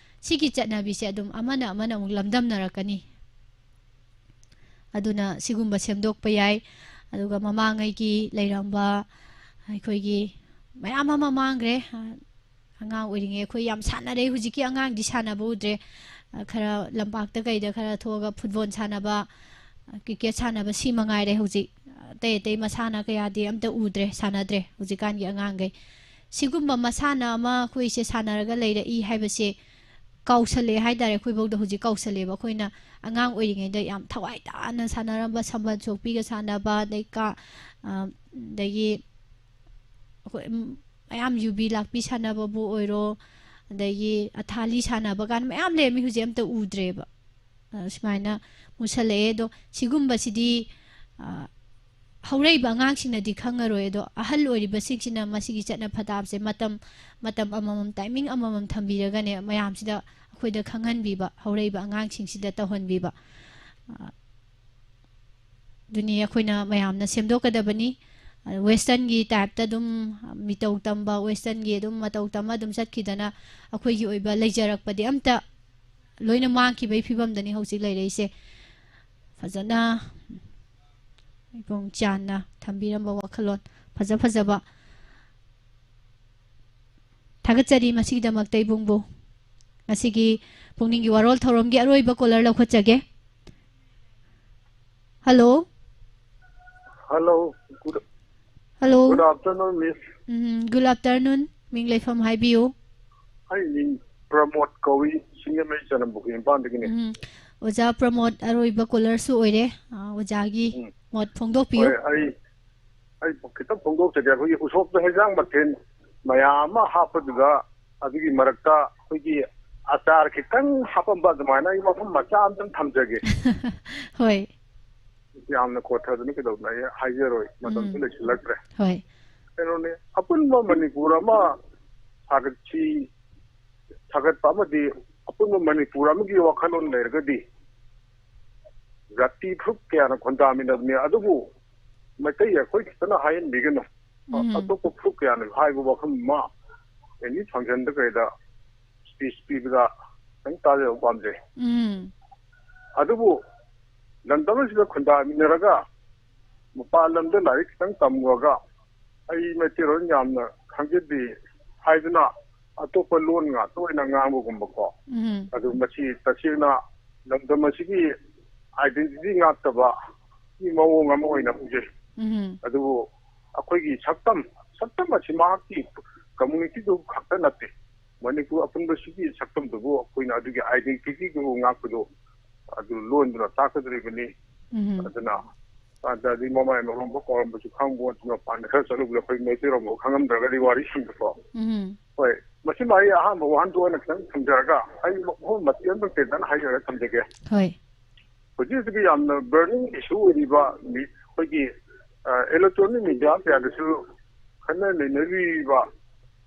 ꯁꯤꯒꯤ ꯆꯠꯅꯕꯤꯁꯦ ꯑꯗꯨꯝ ꯑꯃꯅ ꯑꯃꯅ ꯑꯃꯨꯛ ꯂꯝꯗꯝꯅꯔꯛꯀꯅꯤ꯫ ꯑꯗꯨꯅ ꯁꯤꯒꯨꯝꯕ ꯁꯦꯝꯗꯣꯛꯄ ꯌꯥꯏ꯫ ꯑꯗꯨꯒ ꯃꯃꯥꯡꯉꯩꯒꯤ ꯂꯩꯔꯝꯕ ꯑꯩꯈꯣꯏꯒꯤ ꯃꯌꯥꯝ ꯑꯃ ꯃꯥꯡꯈ꯭ꯔꯦ꯫ ꯑꯉꯥꯡ ꯑꯣꯏꯔꯤꯉꯩ ꯑꯩꯈꯣꯏ ꯌꯥꯝ ꯁꯥꯟꯅꯔꯦ꯫ ꯍꯧꯖꯤꯛꯀꯤ ꯑꯉꯥꯡꯗꯤ ꯁꯥꯟꯅꯕ ꯎꯗ꯭ꯔꯦ꯫ ꯈꯔ ꯂꯝꯄꯥꯛꯇ ꯀꯩꯗ ꯈꯔ ꯊꯣꯛꯑꯒ ꯐꯨꯠꯕꯣꯜ ꯁꯥꯟꯅꯕ, ꯀ꯭ꯔꯤꯀꯦꯠ ꯁꯥꯟꯅꯕ, ꯁꯤ ꯃꯉꯥꯏꯔꯦ ꯍꯧꯖꯤꯛ꯫ ꯑꯇꯩ ꯑꯇꯩ ꯃꯁꯥꯟꯅ ꯀꯌꯥꯗꯤ ꯑꯝꯇ ꯎꯗ꯭ꯔꯦ, ꯁꯥꯟꯅꯗ꯭ꯔꯦ ꯍꯧꯖꯤꯛꯀꯥꯟꯒꯤ ꯑꯉꯥꯡꯈꯩ꯫ ꯁꯤꯒꯨꯝꯕ ꯃꯁꯥꯟꯅ ꯑꯃ ꯑꯩꯈꯣꯏꯁꯦ ꯁꯥꯟꯅꯔꯒ ꯂꯩꯔꯛꯏ ꯍꯥꯏꯕꯁꯦ ꯀꯥꯎꯁꯜꯂꯛꯑꯦ ꯍꯥꯏꯇꯥꯔꯦ꯫ ꯑꯩꯈꯣꯏꯐꯧꯗ ꯍꯧꯖꯤꯛ ꯀꯥꯎꯁꯜꯂꯛꯑꯦꯕ꯫ ꯑꯩꯈꯣꯏꯅ ꯑꯉꯥꯡ ꯑꯣꯏꯔꯤꯉꯩꯗ ꯌꯥꯝ ꯊꯋꯥꯏ ꯇꯥꯅ ꯁꯥꯟꯅꯔꯝꯕ ꯁꯝꯕꯜ ꯆꯣꯛꯄꯤꯒ ꯁꯥꯟꯅꯕ, ꯑꯗꯩ ꯀꯥ-, ꯑ, ꯑꯗꯒꯤ ꯑꯩꯈꯣꯏ, ꯎꯝ, ꯃꯌꯥꯝ ꯌꯨꯕꯤ ꯂꯥꯛꯄꯤ ꯁꯥꯟꯅꯕꯕꯨ ꯑꯣꯏꯔꯣ, ꯑꯗꯒꯤ ꯑꯊꯥꯂꯤ ꯁꯥꯟꯅꯕ ꯀꯥꯏꯅ ꯃꯌꯥꯝ ꯂꯩꯔꯝꯃꯤ, ꯍꯧꯖꯤꯛ ꯑꯝꯇ ꯎꯗ꯭ꯔꯦꯕ꯫ ꯑ, ꯁꯨꯃꯥꯏꯅ ꯃꯨꯠꯁꯜꯂꯛꯑꯦ꯫ ꯑꯗꯣ ꯁꯤꯒꯨꯝꯕꯁꯤꯗꯤ, ꯑ, ꯍꯧꯔꯛꯏꯕ ꯑꯉꯥꯡꯁꯤꯡꯅꯗꯤ ꯈꯪꯉꯔꯣꯏ꯫ ꯑꯗꯣ ꯑꯍꯜ ꯑꯣꯏꯔꯤꯕꯁꯤꯡꯁꯤꯅ ꯃꯁꯤꯒꯤ ꯆꯠꯅ ꯄꯊꯥꯞꯁꯦ ꯃꯇꯝ, ꯃꯇꯝ ꯑꯃꯃꯝ, timing ꯑꯃꯃꯝ ꯊꯝꯕꯤꯔꯒꯅꯦ, ꯃꯌꯥꯝꯁꯤꯗ ꯑꯩꯈꯣꯏꯗ ꯈꯪꯍꯟꯕꯤꯕ, ꯍꯧꯔꯛꯏꯕ ꯑꯉꯥꯡꯁꯤꯡꯁꯤꯗ ꯇꯧꯍꯟꯕꯤꯕ꯫ ꯑ, ꯑꯗꯨꯅꯤ ꯑꯩꯈꯣꯏꯅ ꯃꯌꯥꯝꯅ ꯁꯦꯝꯗꯣꯛꯀꯗꯕꯅꯤ꯫ ꯑ, westernꯒꯤ typeꯇ ꯑꯗꯨꯝ ꯃꯤꯇꯧ ꯇꯝꯕ, westernꯒꯤ ꯑꯗꯨꯝ ꯃꯇꯧ ꯇꯝꯃ ꯑꯗꯨꯝ ꯆꯠꯈꯤꯗꯅ ꯑꯩꯈꯣꯏꯒꯤ ꯑꯣꯏꯕ ꯂꯩꯖꯔꯛꯄꯗꯤ ꯑꯝꯇ ꯂꯣꯏꯅ ꯃꯥꯡꯈꯤꯕꯒꯤ ꯐꯤꯕꯝꯗꯅꯤ ꯍꯧꯖꯤꯛ ꯂꯩꯔꯛꯏꯁꯦ꯫ ꯐꯖꯅ ꯏꯕꯨꯡ ꯆꯥꯟꯅ ꯊꯝꯕꯤꯔꯝꯕ ꯋꯥꯈꯜꯂꯣꯟ ꯐꯖ ꯐꯖꯕ꯫ ꯊꯥꯒꯠꯆꯔꯤ ꯃꯁꯤꯒꯤꯗꯃꯛꯇ ꯏꯕꯨꯡꯕꯨ꯫ ꯉꯁꯤꯒꯤ ꯄꯨꯛꯅꯤꯡꯒꯤ ꯋꯥꯔꯣꯜ ꯊꯧꯔꯝꯒꯤ ꯑꯔꯣꯏꯕ caller ꯂꯧꯈꯠꯆꯒꯦ꯫ Hello꯫ Hello꯫ Good, hello꯫ Good afternoon, Miss꯫ ꯎꯝ, good afternoon꯫ ꯃꯤꯡ ꯂꯩꯐꯝ ꯍꯥꯏꯕꯤꯌꯨ꯫ ꯑꯩ ꯃꯤꯡ ꯄ꯭ꯔꯃꯣꯗ ꯀꯧꯏ, ꯁꯤꯡꯖꯃꯩ ꯆꯅꯝꯄꯨꯈ꯭ꯔꯤ ꯏꯝꯐꯥꯜꯗꯒꯤꯅꯤ꯫ ꯎꯝ, ꯑꯣꯖꯥ ꯄ꯭ꯔꯃꯣꯗ ꯑꯔꯣꯏꯕ caller ꯁꯨ ꯑꯣꯏꯔꯦ꯫ ꯑ, ꯑꯣꯖꯥꯒꯤ ꯎꯝ꯫ ꯃꯣꯠ ꯐꯣꯡꯗꯣꯛꯄꯤꯌꯨ꯫ ꯍꯣꯏ, ꯑꯩ, ꯑꯩ ꯈꯤꯇꯪ ꯐꯣꯡꯗꯣꯛꯆꯒꯦ꯫ ꯑꯩꯈꯣꯏꯒꯤ ꯎꯁꯣꯞꯇ ꯍꯦꯟꯖꯥꯡ ꯃꯊꯦꯜ ꯃꯌꯥꯝ ꯑꯃ ꯍꯥꯞꯄꯗꯨꯗ, ꯑꯗꯨꯒꯤ ꯃꯔꯛꯇ ꯑꯩꯈꯣꯏꯒꯤ ꯑꯆꯥꯔ ꯈꯤꯇꯪ ꯍꯥꯞꯄꯝꯕ ꯑꯗꯨꯃꯥꯏꯅ ꯑꯩ ꯋꯥꯐꯝ ꯃꯆꯥ ꯑꯝꯇꯪ ꯊꯝꯖꯒꯦ꯫ ꯍꯣꯏ꯫ ꯌꯥꯝꯅ ꯈꯣꯠꯊꯗꯅ ꯀꯩꯗꯧꯗꯅ ꯑꯩ ꯍꯥꯏꯖꯔꯣꯏ, ꯃꯇꯝꯁꯨ ꯎꯝ꯫ ꯂꯩꯁꯤꯜꯂꯛꯇ꯭ꯔꯦ꯫ ꯍꯣꯏ꯫ ꯀꯩꯅꯣꯅꯦ, ꯑꯄꯨꯟꯕ ꯃꯅꯤꯄꯨꯔ ꯑꯃ ꯁꯥꯒꯠꯁꯤ, ꯁꯥꯒꯠꯄ ꯑꯃꯗꯤ ꯑꯄꯨꯟꯕ ꯃꯅꯤꯄꯨꯔ ꯑꯃꯒꯤ ꯋꯥꯈꯜꯂꯣꯟ ꯂꯩꯔꯒꯗꯤ ꯖꯥꯇꯤ ꯐꯨꯔꯨꯞ ꯀꯌꯥꯅ ꯈꯨꯟꯗꯥꯃꯤꯟꯅꯕꯅꯤ꯫ ꯑꯗꯨꯕꯨ ꯃꯩꯇꯩ ꯑꯩꯈꯣꯏ ꯈꯛꯇꯅ ꯍꯥꯏꯍꯟꯕꯤꯒꯅꯨ꯫ ꯑ-, ꯎꯝ꯫ ꯑꯇꯣꯞꯄ ꯐꯨꯔꯨꯞ ꯀꯌꯥꯅꯁꯨ ꯍꯥꯏꯕ ꯋꯥꯐꯝ ꯑꯃ ꯑꯦꯅꯤ ꯐꯪꯁꯟꯗ ꯀꯩꯗ ꯁ꯭ꯄꯤꯆ ꯄꯤꯕꯗ ꯈꯤꯇꯪ ꯇꯥꯖꯕ ꯄꯥꯝꯖꯩ꯫ ꯎꯝ꯫ ꯑꯗꯨꯕꯨ ꯂꯝꯗꯝ ꯑꯁꯤꯗ ꯈꯨꯟꯗꯥꯃꯤꯟꯅꯔꯒ ꯃꯄꯥꯟ ꯂꯝꯗ ꯂꯥꯏꯔꯤꯛ ꯈꯤꯇꯪ ꯇꯝꯃꯨꯔꯒ ꯑꯩ ꯃꯩꯇꯩꯂꯣꯟ ꯌꯥꯝꯅ ꯈꯪꯖꯗꯦ ꯍꯥꯏꯗꯨꯅ ꯑꯇꯣꯞꯄ ꯂꯣꯟ ꯉꯥꯛꯇ ꯑꯣꯏꯅ ꯉꯥꯡꯕꯒꯨꯝꯕꯀꯣ꯫ ꯎꯝ꯫ ꯑꯗꯨ ꯃꯁꯤ ꯇꯁꯦꯡꯅ ꯂꯝꯗꯝ ꯑꯁꯤꯒꯤ identity ꯉꯥꯛꯇꯕꯒꯤ ꯃꯑꯣꯡ ꯑꯃ ꯑꯣꯏꯅ ꯎꯖꯩ꯫ ꯎꯝ꯫ ꯑꯗꯨꯕꯨ ꯑꯩꯈꯣꯏꯒꯤ ꯁꯛꯇꯝ, ꯁꯛꯇꯝ ꯑꯁꯤ ꯃꯍꯥꯛꯀꯤ communityꯗꯨ ꯈꯛꯇ ꯅꯠꯇꯦ, ꯃꯅꯤꯄꯨꯔ ꯑꯄꯨꯟꯕꯁꯤꯒꯤ ꯁꯛꯇꯝꯗꯨꯕꯨ ꯑꯩꯈꯣꯏꯅ ꯑꯗꯨꯒꯤ identityꯗꯨ ꯉꯥꯛꯄꯗꯨ ꯑꯗꯨ ꯂꯣꯟꯗꯨꯅ ꯇꯥꯛꯀꯗꯧꯔꯤꯕꯅꯤ꯫ ꯎꯝ꯫ ꯑꯗꯨꯅ ꯑꯗꯗꯤ ꯃꯃꯥꯏ ꯃꯔꯣꯟꯕ ꯀꯧꯔꯝꯕꯁꯨ ꯈꯪꯕ, ꯑꯗꯨ ꯃꯄꯥꯟꯗ ꯈꯔ ꯆꯠꯂꯨꯕꯗ ꯑꯩꯈꯣꯏ ꯃꯩꯇꯩꯔꯣꯟꯕ ꯈꯪꯉꯝꯗ꯭ꯔꯒꯗꯤ ꯋꯥꯔꯤ ꯁꯝꯕꯀꯣ꯫ ꯎꯝ꯫ ꯍꯣꯏ, ꯃꯁꯤꯃ ꯑꯩ ꯑꯍꯥꯟꯕ ꯋꯥꯍꯟꯊꯣꯛ ꯑꯣꯏꯅ ꯈꯤꯇꯪ ꯊꯝꯖꯔꯒ ꯑꯩ ꯃꯐꯝ ꯃꯇꯦꯛ ꯑꯃꯇꯪ ꯇꯦꯟꯇꯛꯅ ꯍꯥꯏꯖꯔꯒ ꯊꯝꯖꯒꯦ꯫ ꯍꯣꯏ꯫ ꯍꯧꯖꯤꯛ ꯍꯧꯖꯤꯛꯀꯤ ꯌꯥꯝꯅ burning issue ꯑꯣꯏꯔꯤꯕ ꯃꯤ-, ꯑꯩꯈꯣꯏꯒꯤ, ꯑ, electronic media ꯀꯌꯥꯗꯁꯨ ꯈꯟꯅ ꯅꯩꯅꯕꯤꯔꯤꯕ,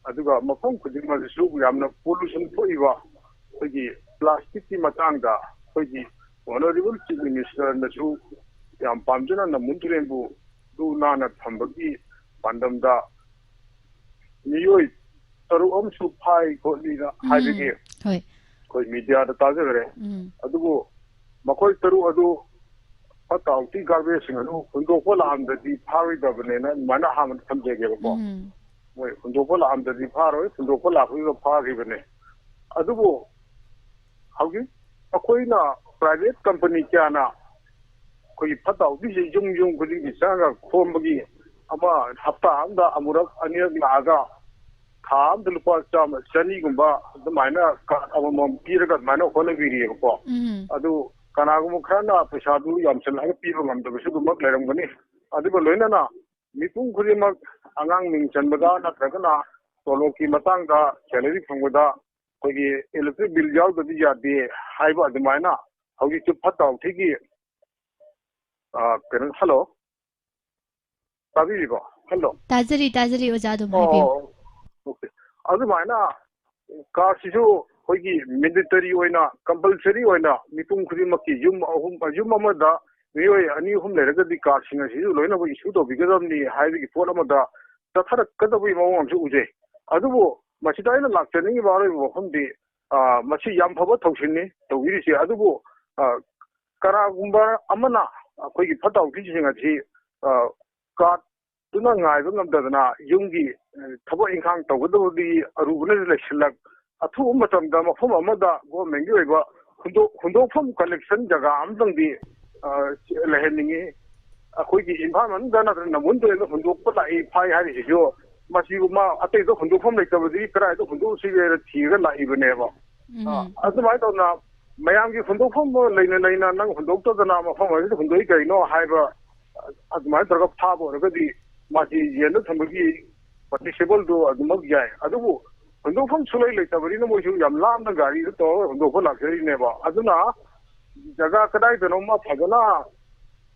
ꯑꯗꯨꯒ ꯃꯐꯝ ꯈꯨꯗꯤꯡꯃꯛꯇꯁꯨ ꯌꯥꯝꯅ pollution ꯊꯣꯛꯏꯕ ꯑꯩꯈꯣꯏꯒꯤ plasticꯀꯤ ꯃꯇꯥꯡꯗ ꯑꯩꯈꯣꯏꯒꯤ Honourable Chief Ministerꯅꯁꯨ ꯌꯥꯝ ꯄꯥꯝꯖꯅ ꯅꯝꯕꯨꯜ ꯇꯨꯔꯦꯜꯕꯨ ꯂꯨ ꯅꯥꯟꯅ ꯊꯝꯕꯒꯤ ꯄꯥꯟꯗꯝꯗ ꯃꯤꯑꯣꯏ ꯇꯔꯨꯛ ꯑꯃꯁꯨ ꯐꯥꯏ ꯈꯣꯠꯂꯤꯅ ꯎꯝ꯫ ꯍꯥꯏꯕꯒꯤ ꯍꯣꯏ꯫ ꯑꯩꯈꯣꯏ mediaꯗ ꯇꯥꯖꯈ꯭ꯔꯦ꯫ ꯎꯝ꯫ ꯑꯗꯨꯕꯨ ꯃꯈꯣꯏ ꯇꯔꯨꯛ ꯑꯗꯨ ꯐꯠꯇ ꯍꯥꯎꯊꯤ garbageꯁꯤꯡ ꯑꯗꯨ ꯍꯨꯟꯗꯣꯛꯄ ꯂꯥꯛꯑꯝꯗꯗꯤ ꯐꯥꯔꯣꯏꯗꯕꯅꯦꯅ ꯑꯗꯨꯃꯥꯏꯅ ꯑꯍꯥꯟꯕꯗ ꯊꯝꯖꯒꯦꯕꯀꯣ꯫ ꯎꯝ꯫ ꯃꯣꯏ ꯍꯨꯟꯗꯣꯛꯄ ꯂꯥꯛꯑꯝꯗꯗꯤ ꯐꯥꯔꯣꯏ, ꯍꯨꯟꯗꯣꯛꯄ ꯂꯥꯛꯄꯗꯨꯗ ꯐꯥꯈꯤꯕꯅꯦ꯫ ꯑꯗꯨꯕꯨ ꯍꯧꯖꯤꯛ ꯑꯩꯈꯣꯏꯅ private company ꯀꯌꯥꯅ ꯑꯩꯈꯣꯏꯒꯤ ꯐꯠꯇ ꯍꯥꯎꯊꯤꯁꯦ ꯌꯨꯝ ꯌꯨꯝ ꯈꯨꯗꯤꯡꯒꯤ ꯆꯪꯉꯒ ꯈꯣꯝꯕꯒꯤ ꯑꯃ ꯍꯞꯇꯥ ꯑꯃꯗ ꯑꯃꯨꯔꯛ ꯑꯅꯤꯔꯛ ꯂꯥꯛꯑꯒ ꯊꯥ ꯑꯃꯗ ꯂꯨꯄꯥ ꯆꯥꯝꯃ, ꯆꯅꯤꯒꯨꯝꯕ ꯑꯗꯨꯃꯥꯏꯅ card ꯑꯃꯃꯝ ꯄꯤꯔꯒ ꯑꯗꯨꯃꯥꯏꯅ ꯍꯣꯠꯅꯕꯤꯔꯤꯑꯕꯀꯣ꯫ ꯎꯝ꯫ ꯑꯗꯨ ꯀꯅꯥꯒꯨꯝꯕ ꯈꯔꯅ ꯄꯩꯁꯥꯗꯨ ꯌꯥꯝꯁꯤꯜꯂꯒ ꯄꯤꯕ ꯉꯝꯗꯕꯁꯨ ꯑꯗꯨꯃꯛ ꯂꯩꯔꯝꯒꯅꯤ꯫ ꯑꯗꯨꯒ ꯂꯣꯏꯅꯅ ꯃꯤꯄꯨꯝ ꯈꯨꯗꯤꯡꯃꯛ ꯑꯉꯥꯡ ꯃꯤꯡ ꯆꯟꯕꯗ ꯅꯠꯇ꯭ꯔꯒꯅ ꯇꯣꯂꯣꯞꯀꯤ ꯃꯇꯥꯡꯗ, salary ꯐꯪꯕꯗ ꯑꯩꯈꯣꯏꯒꯤ electric bill ꯌꯥꯎꯗꯕꯗꯤ ꯌꯥꯗꯦ ꯍꯥꯏꯕ ꯑꯗꯨꯃꯥꯏꯅ ꯍꯧꯖꯤꯛꯁꯨ ꯐꯠꯇ ꯍꯥꯎꯊꯤꯒꯤ, ꯑ, ꯀꯩꯅꯣ, hello? ꯇꯥꯕꯤꯔꯤꯕꯣ? ꯍꯜꯂꯣ꯫ ꯇꯥꯖꯔꯤ, ꯇꯥꯖꯔꯤ, ꯑꯣꯖꯥ, ꯑꯗꯨꯝ ꯍꯥꯏꯕꯤꯌꯨ꯫ ꯑꯣ, okay. ꯑꯗꯨꯃꯥꯏꯅ cardꯁꯤꯁꯨ ꯑꯩꯈꯣꯏꯒꯤ mandatory ꯑꯣꯏꯅ, compulsory ꯑꯣꯏꯅ ꯃꯤꯄꯨꯝ ꯈꯨꯗꯤꯡꯃꯛꯀꯤ ꯌꯨꯝ ꯑꯍꯨꯝ, ꯌꯨꯝ ꯑꯃꯗ ꯃꯤꯑꯣꯏ ꯑꯅꯤ ꯑꯍꯨꯝ ꯂꯩꯔꯒꯗꯤ cardꯁꯤꯡ ꯑꯁꯤꯁꯨ ꯂꯣꯏꯅꯃꯛ issue ꯇꯧꯕꯤꯒꯗꯕꯅꯤ ꯍꯥꯏꯕꯒꯤ ꯄꯣꯠ ꯑꯃꯗ ꯆꯠꯊꯔꯛꯀꯗꯕꯒꯤ ꯃꯑꯣꯡ ꯑꯃꯁꯨ ꯎꯖꯩ꯫ ꯑꯗꯨꯕꯨ ꯃꯁꯤꯗ ꯑꯩꯅ ꯂꯥꯛꯆꯅꯤꯡꯉꯤꯕ ꯑꯔꯣꯏꯕ ꯋꯥꯐꯝꯗꯤ, ꯑ, ꯃꯁꯤ ꯌꯥꯝ ꯐꯕ ꯊꯧꯁꯤꯜꯅꯤ ꯇꯧꯕꯤꯔꯤꯁꯦ꯫ ꯑꯗꯨꯕꯨ, ꯑ, ꯀꯅꯥꯒꯨꯝꯕ ꯑꯃꯅ ꯑꯩꯈꯣꯏꯒꯤ ꯐꯠꯇ ꯍꯥꯎꯊꯤꯁꯤꯡ ꯑꯁꯤ, ꯑ, cardꯗꯨꯅ ꯉꯥꯏꯕ ꯉꯝꯗꯗꯅ ꯌꯨꯝꯒꯤ, ꯑ, ꯊꯕꯛ ꯏꯪꯈꯥꯡ ꯇꯧꯒꯗꯕꯗꯒꯤ ꯑꯔꯨꯕꯅ ꯂꯩꯁꯤꯜꯂꯛ, ꯑꯊꯨꯕ ꯃꯇꯝꯗ ꯃꯐꯝ ꯑꯃꯗ governmentꯀꯤ ꯑꯣꯏꯕ ꯍꯨꯟꯗꯣꯛ-, ꯍꯨꯟꯗꯣꯛꯐꯝ collection ꯖꯒꯥ ꯑꯃꯇꯪꯗꯤ, ꯑ, ꯂꯩꯍꯟꯅꯤꯡꯉꯤ꯫ ꯑꯩꯈꯣꯏꯒꯤ ꯏꯝꯐꯥꯜ ꯃꯅꯨꯡꯗ ꯅꯠꯇ꯭ꯔꯒ ꯅꯝꯕꯣꯜ ꯇꯨꯔꯦꯜꯗ ꯍꯨꯟꯗꯣꯛꯄ ꯂꯥꯛꯏ ꯐꯥꯏ ꯍꯥꯏꯔꯤꯁꯤꯁꯨ, ꯃꯁꯤꯕꯨ ꯃꯥ ꯑꯇꯩꯗ ꯍꯨꯟꯗꯣꯛꯐꯝ ꯂꯩꯇꯕꯗꯒꯤ ꯀꯗꯥꯏꯗ ꯍꯨꯟꯗꯣꯛꯁꯤꯒꯦ ꯍꯥꯏꯅ ꯊꯤꯔꯒ ꯂꯥꯛꯏꯕꯅꯦꯕ꯫ ꯎꯝ꯫ ꯑꯗꯨꯃꯥꯏꯅ ꯇꯧꯅ ꯃꯌꯥꯝꯒꯤ ꯍꯨꯟꯗꯣꯛꯐꯝ ꯂꯩꯅ ꯂꯩꯅ ꯅꯪ ꯍꯨꯟꯗꯣꯛꯇꯗꯅ ꯃꯐꯝ ꯑꯁꯤꯗ ꯍꯨꯟꯗꯣꯛꯏ ꯀꯩꯅꯣ ꯍꯥꯏꯕ, ꯑꯗꯨꯃꯥꯏꯅ ꯇꯧꯔꯒ ꯐꯥꯕ ꯑꯣꯏꯔꯒꯗꯤ ꯃꯥꯁꯤ ꯌꯦꯟꯗ ꯊꯝꯕꯒꯤ ꯄꯥꯔꯇꯤꯁꯤꯄꯜꯗꯣ ꯑꯗꯨꯃꯛ ꯌꯥꯏ꯫ ꯑꯗꯨꯕꯨ ꯍꯨꯟꯗꯣꯛꯐꯝ ꯁꯨꯡꯂꯩ ꯂꯩꯇꯕꯅꯤꯅ ꯃꯣꯏꯁꯨ ꯌꯥꯝ ꯂꯥꯞꯅ ꯒꯥꯔꯤꯗ ꯇꯧꯔꯒ ꯍꯨꯟꯗꯣꯛꯄ ꯂꯥꯛꯆꯔꯤꯅꯦꯕ꯫ ꯑꯗꯨꯅ ꯖꯒꯥ ꯀꯗꯥꯏꯗꯅꯣꯃ ꯐꯖꯅ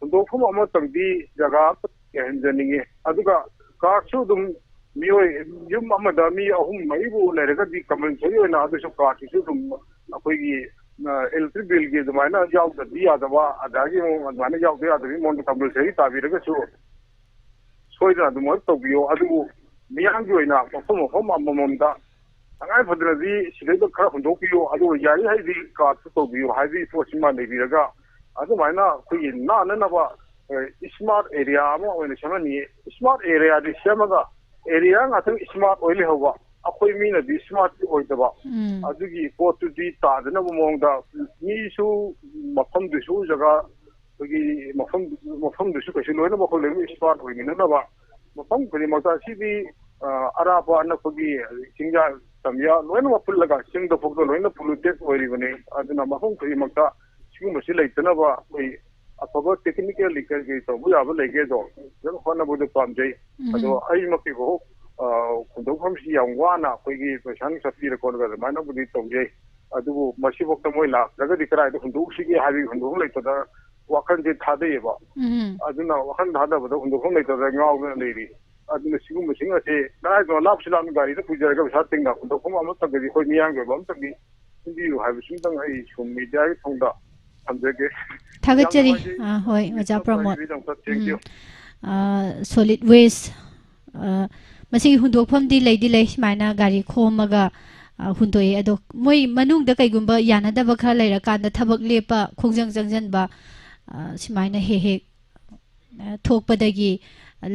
ꯍꯨꯟꯗꯣꯛꯐꯝ ꯑꯃꯇꯪꯗꯤ ꯖꯒꯥ ꯑꯃ ꯌꯥꯍꯟꯖꯅꯤꯡꯉꯤ꯫ ꯑꯗꯨꯒ cardꯁꯨ ꯑꯗꯨꯝ ꯃꯤꯑꯣꯏ ꯌꯨꯝ ꯑꯃꯗ ꯃꯤ ꯑꯍꯨꯝ ꯃꯔꯤꯕꯨ ꯂꯩꯔꯒꯗꯤ compulsory ꯑꯣꯏꯅ ꯑꯗꯨꯁꯨ cardꯁꯤꯁꯨ ꯑꯗꯨꯝ ꯑꯩꯈꯣꯏꯒꯤ, ꯑ, electric billꯒꯤ ꯑꯗꯨꯃꯥꯏꯅ ꯌꯥꯎꯗꯕꯗꯤ ꯌꯥꯗꯕ, ꯑꯙꯥꯔꯒꯤ ꯃꯑꯣꯡ ꯑꯗꯨꯃꯥꯏꯅ ꯌꯥꯎꯗ ꯌꯥꯗꯕꯒꯤ ꯃꯑꯣꯡꯗ compulsory ꯇꯥꯕꯤꯔꯒꯁꯨ ꯁꯣꯏꯗꯅ ꯑꯗꯨꯃꯛ ꯇꯧꯕꯤꯌꯣ꯫ ꯑꯗꯨꯕꯨ ꯃꯤꯌꯥꯝꯒꯤ ꯑꯣꯏꯅ ꯃꯐꯝ ꯃꯐꯝ ꯑꯃꯃꯝꯗ ꯇꯉꯥꯏ ꯐꯗ꯭ꯔꯗꯤ ꯁꯤꯗꯩꯗ ꯈꯔ ꯍꯨꯟꯗꯣꯛꯄꯤꯌꯨ, ꯑꯗꯨꯒ ꯌꯥꯔꯤ ꯍꯥꯏꯗꯤ cardꯇꯨ ꯇꯧꯕꯤꯌꯨ ꯍꯥꯏꯕꯒꯤ ꯄꯣꯠꯁꯤꯃ ꯂꯩꯕꯤꯔꯒ, ꯑꯗꯨꯃꯥꯏꯅ ꯑꯩꯈꯣꯏꯒꯤ ꯅꯥꯟꯅꯅꯕ, ꯑ, smart area ꯑꯃ ꯑꯣꯏꯅ ꯁꯦꯝꯍꯟꯅꯤꯡꯉꯤ꯫ Smart areaꯗꯤ ꯁꯦꯝꯃꯒ area ꯉꯥꯛꯇꯪ smart ꯑꯣꯏ ꯂꯩꯍꯧꯕ, ꯑꯩꯈꯣꯏ ꯃꯤꯅꯗꯤ smartꯇꯤ ꯑꯣꯏꯗꯕ꯫ ꯎꯝ꯫ ꯑꯗꯨꯒꯤ ꯄꯣꯠꯇꯨꯗꯤ ꯇꯥꯗꯅꯕ ꯃꯑꯣꯡꯗ ꯃꯤꯁꯨ, ꯃꯐꯝꯗꯨꯁꯨ, ꯖꯒꯥ, ꯑꯩꯈꯣꯏꯒꯤ ꯃꯐꯝ, ꯃꯐꯝꯗꯨꯁꯨ ꯀꯩꯁꯨ ꯂꯣꯏꯅꯃꯛ ꯑꯩꯈꯣꯏ ꯂꯣꯏꯅꯃꯛ smart ꯑꯣꯏꯃꯤꯟꯅꯅꯕ ꯃꯐꯝ ꯈꯨꯗꯤꯡꯃꯛꯇ ꯁꯤꯗꯤ, ꯑ, ꯑꯔꯥꯞꯄ ꯑꯅꯛꯄꯒꯤ ꯆꯤꯡꯌꯥ ꯇꯝꯌꯥ ꯂꯣꯏꯅꯃꯛ ꯄꯨꯜꯂꯒ ꯆꯤꯡꯗ ꯐꯥꯎꯗ ꯂꯣꯏꯅ polluted ꯑꯣꯏꯔꯤꯕꯅꯤ꯫ ꯑꯗꯨꯅ ꯃꯐꯝ ꯈꯨꯗꯤꯡꯃꯛꯇ ꯁꯤꯒꯨꯝꯕꯁꯤ ꯂꯩꯇꯅꯕ ꯑꯩꯈꯣꯏ ꯑꯐꯕ technically ꯀꯔꯤ ꯀꯔꯤ ꯇꯧꯕ ꯌꯥꯕ ꯂꯩꯒꯦꯗꯣ ꯐꯖꯅ ꯍꯣꯠꯅꯕꯗ ꯄꯥꯝꯖꯩ꯫ ꯎꯝ꯫ ꯑꯗꯣ ꯑꯩꯃꯛꯀꯤꯐꯥꯎ, ꯑ, ꯍꯨꯟꯗꯣꯛꯐꯝꯁꯤ ꯌꯥꯝ ꯋꯥꯅ ꯑꯩꯈꯣꯏꯒꯤ ꯄꯩꯁꯥ ꯅꯨꯡꯁꯥ ꯄꯤꯔ ꯈꯣꯠꯂꯒ ꯑꯗꯨꯃꯥꯏꯅꯕꯨꯗꯤ ꯇꯧꯖꯩ꯫ ꯑꯗꯨꯕꯨ ꯃꯁꯤꯐꯥꯎꯗ ꯃꯣꯏ ꯂꯥꯛꯇ꯭ꯔꯒꯗꯤ ꯀꯗꯥꯏꯗ ꯍꯨꯟꯗꯣꯛꯁꯤꯒꯦ ꯍꯥꯏꯕꯒꯤ ꯍꯨꯟꯗꯣꯛꯐꯝ ꯂꯩꯇꯗꯅ ꯋꯥꯈꯜꯁꯦ ꯊꯥꯗꯩꯌꯦꯕ꯫ ꯎꯝ꯫ ꯑꯗꯨꯅ ꯋꯥꯈꯜ ꯊꯥꯗꯕꯗ ꯍꯨꯟꯗꯣꯛꯐꯝ ꯂꯩꯇꯗꯅ ꯉꯥꯎꯗꯅ ꯂꯩꯔꯤ꯫ ꯑꯗꯨꯅ ꯁꯤꯒꯨꯝꯕꯁꯤꯡ ꯑꯁꯦ ꯀꯗꯥꯏꯗ ꯂꯥꯞꯁꯨ ꯂꯥꯞꯅ ꯒꯥꯔꯤꯗ ꯄꯨꯖꯔꯒ ꯄꯩꯁꯥ ꯇꯤꯡꯅ ꯍꯨꯟꯗꯣꯛꯐꯝ ꯑꯃꯇꯪꯒꯗꯤ ꯑꯩꯈꯣꯏ ꯃꯤꯌꯥꯝꯒꯤ ꯑꯣꯏꯕ ꯑꯃꯇꯪꯗꯤ ꯁꯤꯟꯕꯤꯌꯨ ꯍꯥꯏꯕꯁꯤꯃꯇꯪ ꯑꯩ ꯁꯨꯝ ꯃꯤꯗꯤꯌꯥꯒꯤ ꯊꯣꯡꯗ ꯊꯝꯖꯒꯦ꯫ ꯊꯥꯒꯠꯆꯔꯤ꯫ ꯌꯥꯝ ꯅꯨꯡꯉꯥꯏꯖꯩ꯫ ꯑꯥ, ꯍꯣꯏ, ꯑꯣꯖꯥ ꯄ꯭ꯔꯃꯣꯗ꯫ ꯇꯧꯕꯤꯕꯒꯤꯗꯃꯛꯇ thank you꯫ Um. Ah, solid waste, ꯑꯥ, ꯃꯁꯤꯒꯤ ꯍꯨꯟꯗꯣꯛꯐꯝꯗꯤ ꯂꯩꯗꯤ ꯂꯩ, ꯁꯨꯃꯥꯏꯅ ꯒꯥꯔꯤ ꯈꯣꯝꯃꯒ, ꯑꯥ, ꯍꯨꯟꯗꯣꯛꯑꯦ꯫ ꯑꯗꯣ ꯃꯣꯏ ꯃꯅꯨꯡꯗ ꯀꯩꯒꯨꯝꯕ ꯌꯥꯅꯗꯕ ꯈꯔ ꯂꯩꯔꯀꯥꯟꯗ ꯊꯕꯛ ꯂꯦꯞꯄ, ꯈꯣꯡꯖꯪ ꯆꯪꯁꯤꯟꯕ, ꯑꯥ, ꯁꯨꯃꯥꯏꯅ ꯍꯦꯛ ꯍꯦꯛ, ꯑꯥ, ꯊꯣꯛꯄꯗꯒꯤ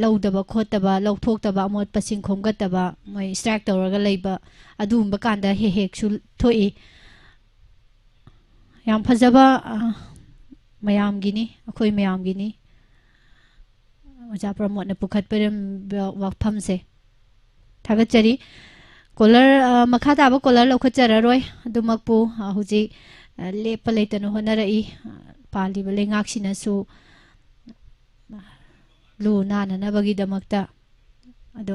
ꯂꯧꯗꯕ ꯈꯣꯠꯇꯕ, ꯂꯧꯊꯣꯛꯇꯕ, ꯑꯃꯣꯠꯄꯁꯤꯡ ꯈꯣꯝꯒꯠꯇꯕ, ꯃꯣꯏ strike ꯇꯧꯔꯒ ꯂꯩꯕ, ꯑꯗꯨꯒꯨꯝꯕ ꯀꯥꯟꯗ ꯍꯦꯛ ꯍꯦꯛꯁꯨ ꯊꯣꯛꯏ꯫ ꯌꯥꯝ ꯐꯖꯕ, ꯑꯥ, ꯃꯌꯥꯝꯒꯤꯅꯤ, ꯑꯩꯈꯣꯏ ꯃꯌꯥꯝꯒꯤꯅꯤ꯫ ꯑꯣꯖꯥ ꯄ꯭ꯔꯃꯣꯗꯅ ꯄꯨꯈꯠꯄꯤꯔꯝꯕ ꯋꯥꯐꯝꯁꯦ ꯊꯥꯒꯠꯆꯔꯤ꯫ Caller, ꯑ, ꯃꯈꯥ ꯇꯥꯕ caller ꯂꯧꯈꯠꯆꯔꯔꯣꯏ꯫ ꯑꯗꯨꯃꯛꯄꯨ, ꯑ, ꯍꯧꯖꯤꯛ, ꯑ, ꯂꯦꯞꯄ ꯂꯩꯇꯅ ꯍꯣꯠꯅꯔꯛꯏ, ꯑ, ꯄꯥꯜꯂꯤꯕ ꯂꯩꯉꯥꯛꯁꯤꯅꯁꯨ ꯂꯨ ꯅꯥꯟꯅꯅꯕꯒꯤꯗꯃꯛꯇ꯫ ꯑꯗꯣ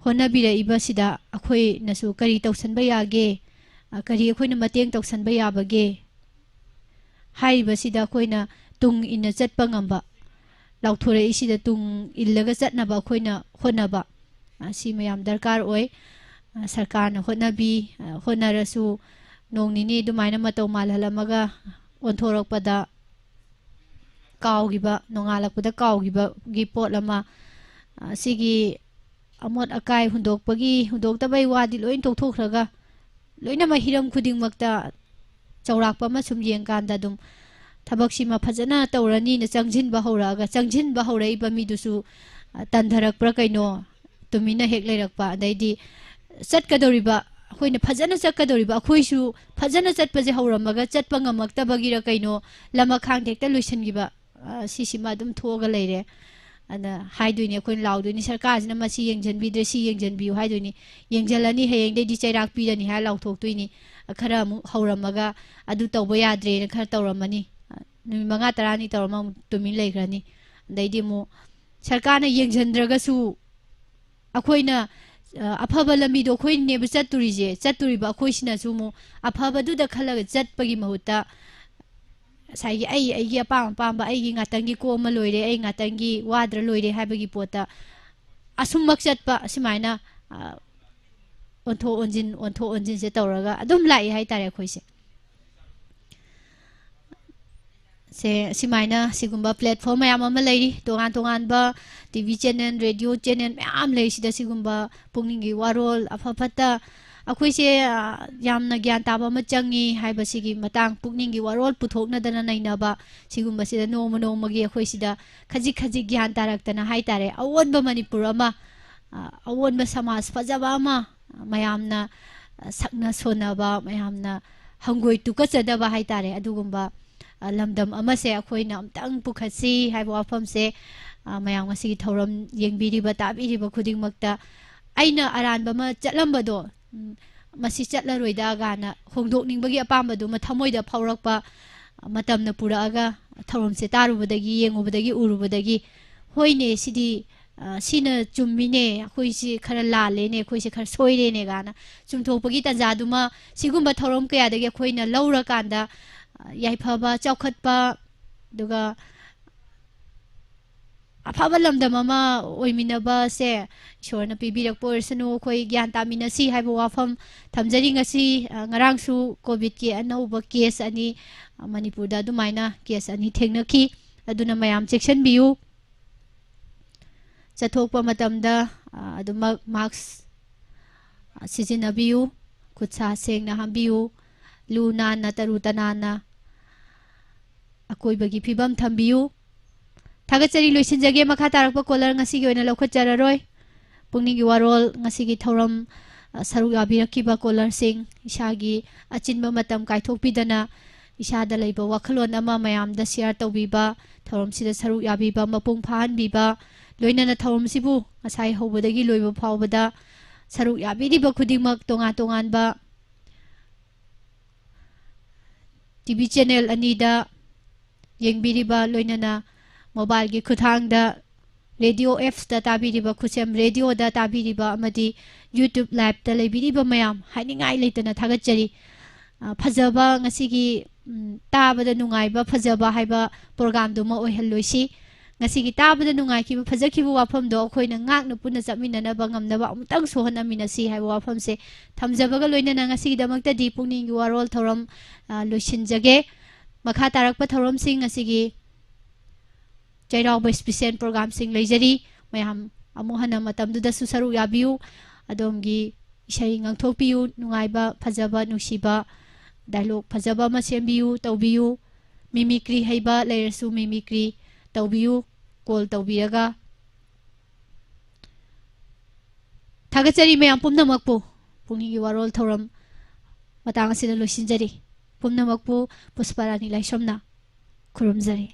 ꯍꯣꯠꯅꯕꯤꯔꯛꯏꯕꯁꯤꯗ ꯑꯩꯈꯣꯏꯅꯁꯨ ꯀꯔꯤ ꯇꯧꯁꯟꯕ ꯌꯥꯒꯦ? ꯑ, ꯀꯔꯤ ꯑꯩꯈꯣꯏꯅ ꯃꯇꯦꯡ ꯇꯧꯁꯟꯕ ꯌꯥꯕꯒꯦ? ꯍꯥꯏꯔꯤꯕꯁꯤꯗ ꯑꯩꯈꯣꯏꯅ ꯇꯨꯡ ꯏꯟꯅ ꯆꯠꯄ ꯉꯝꯕ, ꯂꯥꯎꯊꯣꯔꯛꯏꯁꯤꯗ ꯇꯨꯡ ꯏꯜꯂꯒ ꯆꯠꯅꯕ ꯑꯩꯈꯣꯏꯅ ꯍꯣꯠꯅꯕ, ꯑ, ꯁꯤ ꯃꯌꯥꯝ ꯗꯔꯀꯥꯔ ꯑꯣꯏ꯫ ꯑ, ꯁꯔꯀꯥꯔꯅ ꯍꯣꯠꯅꯕꯤ, ꯑ, ꯍꯣꯠꯅꯔꯁꯨ ꯅꯣꯡ ꯅꯤꯅꯤ ꯑꯗꯨꯃꯥꯏꯅ ꯃꯇꯧ ꯃꯥꯜꯍꯜꯂꯝꯃꯒ ꯑꯣꯟꯊꯣꯔꯛꯄꯗ ꯀꯥꯎꯈꯤꯕ, ꯅꯣꯡꯉꯥꯜꯂꯛꯄꯗ ꯀꯥꯎꯈꯤꯕꯒꯤ ꯄꯣꯠ ꯑꯃ, ꯑ, ꯁꯤꯒꯤ ꯑꯃꯣꯠ ꯑꯀꯥꯏ ꯍꯨꯟꯗꯣꯛꯄꯒꯤ, ꯍꯨꯟꯗꯣꯛꯇꯕꯩ ꯋꯥꯗꯤ ꯂꯣꯏ ꯇꯣꯛꯊꯣꯛꯈ꯭ꯔꯒ, ꯂꯣꯏꯅꯃꯛ ꯍꯤꯔꯝ ꯈꯨꯗꯤꯡꯃꯛꯇ ꯆꯥꯎꯔꯥꯛꯄ ꯑꯃ ꯁꯨꯝ ꯌꯦꯡꯀꯥꯟꯗ ꯑꯗꯨꯝ ꯊꯕꯛꯁꯤꯃ ꯐꯖꯅ ꯇꯧꯔꯅꯤꯅ ꯆꯪꯁꯤꯟꯕ ꯍꯧꯔꯛꯑꯒ, ꯆꯪꯁꯤꯟꯕ ꯍꯧꯔꯛꯏꯕ ꯃꯤꯗꯨꯁꯨ, ꯑ, ꯇꯟꯊꯔꯛꯄ꯭ꯔꯥ ꯀꯩꯅꯣ, ꯇꯨꯃꯤꯟꯅ ꯍꯦꯛ ꯂꯩꯔꯛꯄ, ꯑꯗꯩꯗꯤ ꯆꯠꯀꯗꯧꯔꯤꯕ, ꯑꯩꯈꯣꯏꯅ ꯐꯖꯅ ꯆꯠꯀꯗꯧꯔꯤꯕ, ꯑꯩꯈꯣꯏꯁꯨ ꯐꯖꯅ ꯆꯠꯄꯁꯦ ꯍꯧꯔꯝꯃꯒ ꯆꯠꯄ ꯉꯝꯃꯛꯇꯕꯒꯤꯔ ꯀꯩꯅꯣ, ꯂꯃꯈꯥꯡꯗ ꯍꯦꯛꯇ ꯂꯣꯏꯁꯤꯟꯈꯤꯕ, ꯑ, ꯁꯤꯁꯤꯃ ꯑꯗꯨꯝ ꯊꯣꯛꯑꯒ ꯂꯩꯔꯦ꯫ ꯑꯗ ꯍꯥꯏꯗꯣꯏꯅꯤ, ꯑꯩꯈꯣꯏꯅ ꯂꯥꯎꯗꯣꯏꯅꯤ, "ꯁꯔꯀꯥꯔꯁꯤꯅ ꯃꯁꯤ ꯌꯦꯡꯁꯤꯟꯕꯤꯗ꯭ꯔꯦ, ꯁꯤ ꯌꯦꯡꯁꯤꯟꯕꯤꯌꯨ" ꯍꯥꯏꯗꯣꯏꯅꯤ꯫ ꯌꯦꯡꯁꯤꯜꯂꯅꯤ, ꯍꯌꯦꯡꯗꯩꯗꯤ ꯆꯩꯔꯥꯛ ꯄꯤꯔꯅꯤ ꯍꯥꯏꯔ ꯂꯥꯎꯊꯣꯛꯇꯣꯏꯅꯤ꯫ ꯈꯔ ꯑꯃꯨꯛ ꯍꯧꯔꯝꯃꯒ ꯑꯗꯨ ꯇꯧꯕ ꯌꯥꯗ꯭ꯔꯦꯅ ꯈꯔ ꯇꯧꯔꯝꯃꯅꯤ꯫ ꯅꯨꯃꯤꯠ ꯃꯉꯥ ꯇꯔꯥꯅꯤ ꯇꯧꯔꯝꯃ ꯑꯃꯨꯛ ꯇꯨꯃꯤꯟ ꯂꯩꯈ꯭ꯔꯅꯤ꯫ ꯑꯗꯩꯗꯤ ꯑꯃꯨꯛ ꯁꯔꯀꯥꯔꯅ ꯌꯦꯡꯁꯤꯟꯗ꯭ꯔꯒꯁꯨ ꯑꯩꯈꯣꯏꯅ, ꯑ, ꯑꯐꯕ ꯂꯝꯕꯤꯗꯣ ꯑꯩꯈꯣꯏꯅꯦꯕ ꯆꯠꯇꯣꯔꯤꯁꯦ, ꯆꯠꯇꯣꯔꯤꯕ ꯑꯩꯈꯣꯏꯁꯤꯅꯁꯨ ꯑꯃꯨꯛ ꯑꯐꯕꯗꯨꯗ ꯈꯜꯂꯒ ꯆꯠꯄꯒꯤ ꯃꯍꯨꯠꯇ ꯉꯁꯥꯏꯒꯤ ꯑꯩ, ꯑꯩꯒꯤ ꯑꯄꯥꯝ ꯑꯄꯥꯝꯕ, ꯑꯩꯒꯤ ꯉꯥꯛꯇꯪꯒꯤ ꯀꯣꯝꯃ ꯂꯣꯏꯔꯦ, ꯑꯩ ꯉꯥꯛꯇꯪꯒꯤ ꯋꯥꯗ꯭ꯔ ꯂꯣꯏꯔꯦ ꯍꯥꯏꯕꯒꯤ ꯄꯣꯠꯇ ꯑꯁꯨꯝꯃꯛ ꯆꯠꯄ, ꯑꯁꯨꯃꯥꯏꯅ, ꯑ, ꯑꯣꯟꯊꯣꯛ ꯑꯣꯟꯁꯤꯟ, ꯑꯣꯟꯊꯣꯛ ꯑꯣꯟꯁꯤꯟꯁꯦ ꯇꯧꯔꯒ ꯑꯗꯨꯝ ꯂꯥꯛꯏ ꯍꯥꯏꯇꯥꯔꯦ ꯑꯩꯈꯣꯏꯁꯦ꯫ ꯁꯦ, ꯁꯨꯃꯥꯏꯅ ꯁꯤꯒꯨꯝꯕ platform ꯃꯌꯥꯝ ꯑꯃ ꯂꯩꯔꯤ, ꯇꯣꯉꯥꯟ ꯇꯣꯉꯥꯟꯕ T V channel, radio channel ꯃꯌꯥꯝ ꯂꯩ꯫ ꯁꯤꯗ ꯁꯤꯒꯨꯝꯕ ꯄꯨꯛꯅꯤꯡꯒꯤ ꯋꯥꯔꯣꯜ ꯑꯐ ꯐꯠꯇ ꯑꯩꯈꯣꯏꯁꯦ, ꯑ, ꯌꯥꯝꯅ ꯒ꯭ꯌꯥꯟ ꯇꯥꯕ ꯑꯃ ꯆꯪꯉꯤ ꯍꯥꯏꯕꯁꯤꯒꯤ ꯃꯇꯥꯡ, ꯄꯨꯛꯅꯤꯡꯒꯤ ꯋꯥꯔꯣꯜ ꯄꯨꯊꯣꯛꯅꯗꯅ ꯅꯩꯅꯕ, ꯁꯤꯒꯨꯝꯕꯁꯤꯗ ꯅꯣꯡꯃ ꯅꯣꯡꯃꯒꯤ ꯑꯩꯈꯣꯏ ꯁꯤꯗ ꯈꯖꯤꯛ ꯈꯖꯤꯛ ꯒ꯭ꯌꯥꯟ ꯇꯥꯔꯛꯇꯅ ꯍꯥꯏꯇꯥꯔꯦ, ꯑꯑꯣꯟꯕ ꯃꯅꯤꯄꯨꯔ ꯑꯃ, ꯑ, ꯑꯑꯣꯟꯕ ꯁꯃꯥꯖ ꯐꯖꯕ ꯑꯃ, ꯃꯌꯥꯝꯅ, ꯑ, ꯁꯛꯅ ꯁꯣꯟꯅꯕ, ꯃꯌꯥꯝꯅ ꯍꯪꯒꯣꯏ ꯇꯨꯀꯠꯆꯗꯕ ꯍꯥꯏꯇꯥꯔꯦ, ꯑꯗꯨꯒꯨꯝꯕ, ꯑ, ꯂꯝꯗꯝ ꯑꯃꯁꯦ ꯑꯩꯈꯣꯏꯅ ꯑꯝꯇꯪ ꯄꯨꯈꯠꯁꯤ ꯍꯥꯏꯕ ꯋꯥꯐꯝꯁꯦ, ꯑ, ꯃꯌꯥꯝ ꯉꯁꯤꯒꯤ ꯊꯧꯔꯝ ꯌꯦꯡꯕꯤꯔꯤꯕ, ꯇꯥꯕꯤꯔꯤꯕ ꯈꯨꯗꯤꯡꯃꯛꯇ ꯑꯩꯅ ꯑꯔꯥꯟꯕ ꯑꯃ ꯆꯠꯂꯝꯕꯗꯣ, ꯎꯝ, ꯃꯁꯤ ꯆꯠꯂꯔꯣꯏꯗ ꯀꯥꯏꯅ ꯍꯣꯡꯗꯣꯛꯅꯤꯡꯕꯒꯤ ꯑꯄꯥꯝꯕꯗꯨꯃ ꯊꯃꯣꯏꯗ ꯐꯥꯎꯔꯛꯄ, ꯃꯇꯝꯅ ꯄꯨꯔꯛꯑꯒ ꯊꯧꯔꯝꯁꯦ ꯇꯥꯔꯨꯕꯗꯒꯤ, ꯌꯦꯡꯉꯨꯕꯗꯒꯤ, ꯎꯔꯨꯕꯗꯒꯤ, "ꯍꯣꯏꯅꯦ, ꯁꯤꯗꯤ, ꯑ, ꯁꯤꯅ ꯆꯨꯝꯃꯤꯅꯦ, ꯑꯩꯈꯣꯏꯁꯤ ꯈꯔ ꯂꯥꯜꯂꯦꯅꯦ, ꯑꯩꯈꯣꯏꯁꯦ ꯈꯔ ꯁꯣꯏꯔꯦꯅꯦ" ꯀꯥꯏꯅ ꯆꯨꯝꯊꯣꯛꯄꯒꯤ ꯇꯥꯟꯖꯥꯗꯨꯃ ꯁꯤꯒꯨꯝꯕ ꯊꯧꯔꯝ ꯀꯌꯥꯗꯒꯤ ꯑꯩꯈꯣꯏꯅ ꯂꯧꯔꯀꯥꯟꯗ, ꯑ, ꯌꯥꯏꯐꯕ, ꯆꯥꯎꯈꯠꯄ, ꯑꯗꯨꯒ ꯑꯐꯕ ꯂꯝꯗꯝ ꯑꯃ ꯑꯣꯏꯃꯤꯟꯅꯕꯁꯦ ꯏꯁꯣꯔꯅ ꯄꯤꯕꯤꯔꯛꯄ ꯑꯣꯏꯔꯁꯅꯨ꯫ ꯑꯩꯈꯣꯏ ꯒ꯭ꯌꯥꯟ ꯇꯥꯃꯤꯟꯅꯁꯤ ꯍꯥꯏꯕ ꯋꯥꯐꯝ ꯊꯝꯖꯔꯤ꯫ ꯉꯁꯤ, ꯑ, ꯉꯔꯥꯡꯁꯨ COVIDꯀꯤ ꯑꯅꯧꯕ case ꯑꯅꯤ, ꯑ, ꯃꯅꯤꯄꯨꯔꯗ ꯑꯗꯨꯃꯥꯏꯅ case ꯑꯅꯤ ꯊꯦꯡꯅꯈꯤ꯫ ꯑꯗꯨꯅ ꯃꯌꯥꯝ ꯆꯦꯛꯁꯤꯟꯕꯤꯌꯨ꯫ ꯆꯠꯊꯣꯛꯄ ꯃꯇꯝꯗ, ꯑ, ꯑꯗꯨꯃꯛ mask, ꯑ, ꯁꯤꯖꯤꯟꯅꯕꯤꯌꯨ꯫ ꯈꯨꯠ ꯁꯥ ꯁꯦꯡꯅ ꯍꯥꯝꯕꯤꯌꯨ꯫ ꯂꯨ ꯅꯥꯟꯅ, ꯇꯔꯨ ꯇꯅꯥꯟꯅ ꯑꯀꯣꯏꯕꯒꯤ ꯐꯤꯕꯝ ꯊꯝꯕꯤꯌꯨ꯫ ꯊꯥꯒꯠꯆꯔꯤ꯫ ꯂꯣꯏꯁꯤꯟꯖꯒꯦ꯫ ꯃꯈꯥ ꯇꯥꯔꯛꯄ caller ꯉꯁꯤꯒꯤ ꯑꯣꯏꯅ ꯂꯧꯈꯠꯆꯔꯔꯣꯏ꯫ ꯄꯨꯛꯅꯤꯡꯒꯤ ꯋꯥꯔꯣꯜ ꯉꯁꯤꯒꯤ ꯊꯧꯔꯝ, ꯑ, ꯁꯔꯨꯛ ꯌꯥꯕꯤꯔꯛꯈꯤꯕ callerꯁꯤꯡ, ꯏꯁꯥꯒꯤ ꯑꯆꯤꯟꯕ ꯃꯇꯝ ꯀꯥꯏꯊꯣꯛꯄꯤꯗꯅ ꯏꯁꯥꯗ ꯂꯩꯕ ꯋꯥꯈꯜꯂꯣꯟ ꯑꯃ ꯃꯌꯥꯝꯗ share ꯇꯧꯕꯤꯕ, ꯊꯧꯔꯝꯁꯤꯗ ꯁꯔꯨꯛ ꯌꯥꯕꯤꯕ, ꯃꯄꯨꯡ ꯐꯥꯍꯟꯕꯤꯕ, ꯂꯣꯏꯅꯅ ꯊꯧꯔꯝꯁꯤꯕꯨ ꯉꯁꯥꯏ ꯍꯧꯕꯗꯒꯤ ꯂꯣꯏꯕ ꯐꯥꯎꯕꯗ ꯁꯔꯨꯛ ꯌꯥꯕꯤꯔꯤꯕ ꯈꯨꯗꯤꯡꯃꯛ ꯇꯣꯉꯥꯟ ꯇꯣꯉꯥꯟꯕ T V channel ꯑꯅꯤꯗ ꯌꯦꯡꯕꯤꯔꯤꯕ, ꯂꯣꯏꯅꯅ mobileꯒꯤ ꯈꯨꯠꯊꯥꯡꯗ radio appsꯇ ꯇꯥꯕꯤꯔꯤꯕ, ꯈꯨꯠꯁꯦꯝ radioꯗ ꯇꯥꯕꯤꯔꯤꯕ ꯑꯃꯗꯤ YouTube liveꯇ ꯂꯩꯕꯤꯔꯤꯕ ꯃꯌꯥꯝ, ꯍꯥꯏꯅꯤꯡꯉꯥꯏ ꯂꯩꯇꯅ ꯊꯥꯒꯠꯆꯔꯤ꯫ ꯑ, ꯐꯖꯕ ꯉꯁꯤꯒꯤ ꯎꯝ, ꯇꯥꯕꯗ ꯅꯨꯡꯉꯥꯏꯕ, ꯐꯖꯕ ꯍꯥꯏꯕ ꯄ꯭ꯔꯣꯒ꯭ꯔꯥꯝꯗꯨꯃ ꯑꯣꯏꯍꯜꯂꯣꯏꯁꯤ꯫ ꯉꯁꯤꯒꯤ ꯇꯥꯕꯗ ꯅꯨꯡꯉꯥꯏꯈꯤꯕ, ꯐꯖꯈꯤꯕ ꯋꯥꯐꯝꯗꯣ ꯑꯩꯈꯣꯏꯅ ꯉꯥꯛꯅ ꯄꯨꯟꯅ ꯆꯠꯃꯤꯟꯅꯅꯕ ꯉꯝꯅꯕ ꯑꯃꯨꯛꯇꯪ ꯁꯣꯛꯍꯟꯅꯃꯤꯟꯅꯁꯤ ꯍꯥꯏꯕ ꯋꯥꯐꯝꯁꯦ ꯊꯝꯖꯕꯒ ꯂꯣꯏꯅꯅ ꯉꯁꯤꯒꯤꯗꯃꯛꯇꯗꯤ ꯄꯨꯛꯅꯤꯡꯒꯤ ꯋꯥꯔꯣꯜ ꯊꯧꯔꯝ, ꯑ, ꯂꯣꯏꯁꯤꯟꯖꯒꯦ꯫ ꯃꯈꯥ ꯇꯥꯔꯛꯄ ꯊꯧꯔꯝꯁꯤꯡ ꯉꯁꯤꯒꯤ ꯆꯩꯔꯥꯎꯕ ꯏꯁꯄꯤꯁꯦꯜ ꯄ꯭ꯔꯣꯒ꯭ꯔꯥꯝꯁꯤꯡ ꯂꯩꯖꯔꯤ꯫ ꯃꯌꯥꯝ ꯑꯃꯨꯛ ꯍꯟꯅ ꯃꯇꯝꯗꯨꯗꯁꯨ ꯁꯔꯨꯛ ꯌꯥꯕꯤꯌꯨ꯫ ꯑꯗꯣꯝꯒꯤ ꯏꯁꯩ ꯉꯪꯊꯣꯛꯄꯤꯌꯨ, ꯅꯨꯡꯉꯥꯏꯕ, ꯐꯖꯕ, ꯅꯨꯡꯁꯤꯕ ꯗꯥꯏꯂꯣꯒ ꯐꯖꯕ ꯑꯃ ꯁꯦꯝꯕꯤꯌꯨ, ꯇꯧꯕꯤꯌꯨ꯫ ꯃꯤꯃꯤꯀ꯭ꯔꯤ ꯍꯩꯕ ꯂꯩꯔꯁꯨ ꯃꯤꯃꯤꯀ꯭ꯔꯤ ꯇꯧꯕꯤꯌꯨ, ꯀꯣꯜ ꯇꯧꯕꯤꯔꯒ꯫ ꯊꯥꯒꯠꯆꯔꯤ ꯃꯌꯥꯝ ꯄꯨꯝꯅꯃꯛꯄꯨ꯫ ꯄꯨꯛꯅꯤꯡꯒꯤ ꯋꯥꯔꯣꯜ ꯊꯧꯔꯝ ꯃꯇꯥꯡ ꯑꯁꯤꯗ ꯂꯣꯏꯁꯤꯟꯖꯔꯤ꯫ ꯄꯨꯝꯅꯃꯛꯄꯨ ꯄꯨꯁꯄꯥꯔꯥꯅꯤ ꯂꯥꯏꯁ꯭ꯔꯝꯅ ꯈꯨꯔꯨꯝꯖꯔꯤ꯫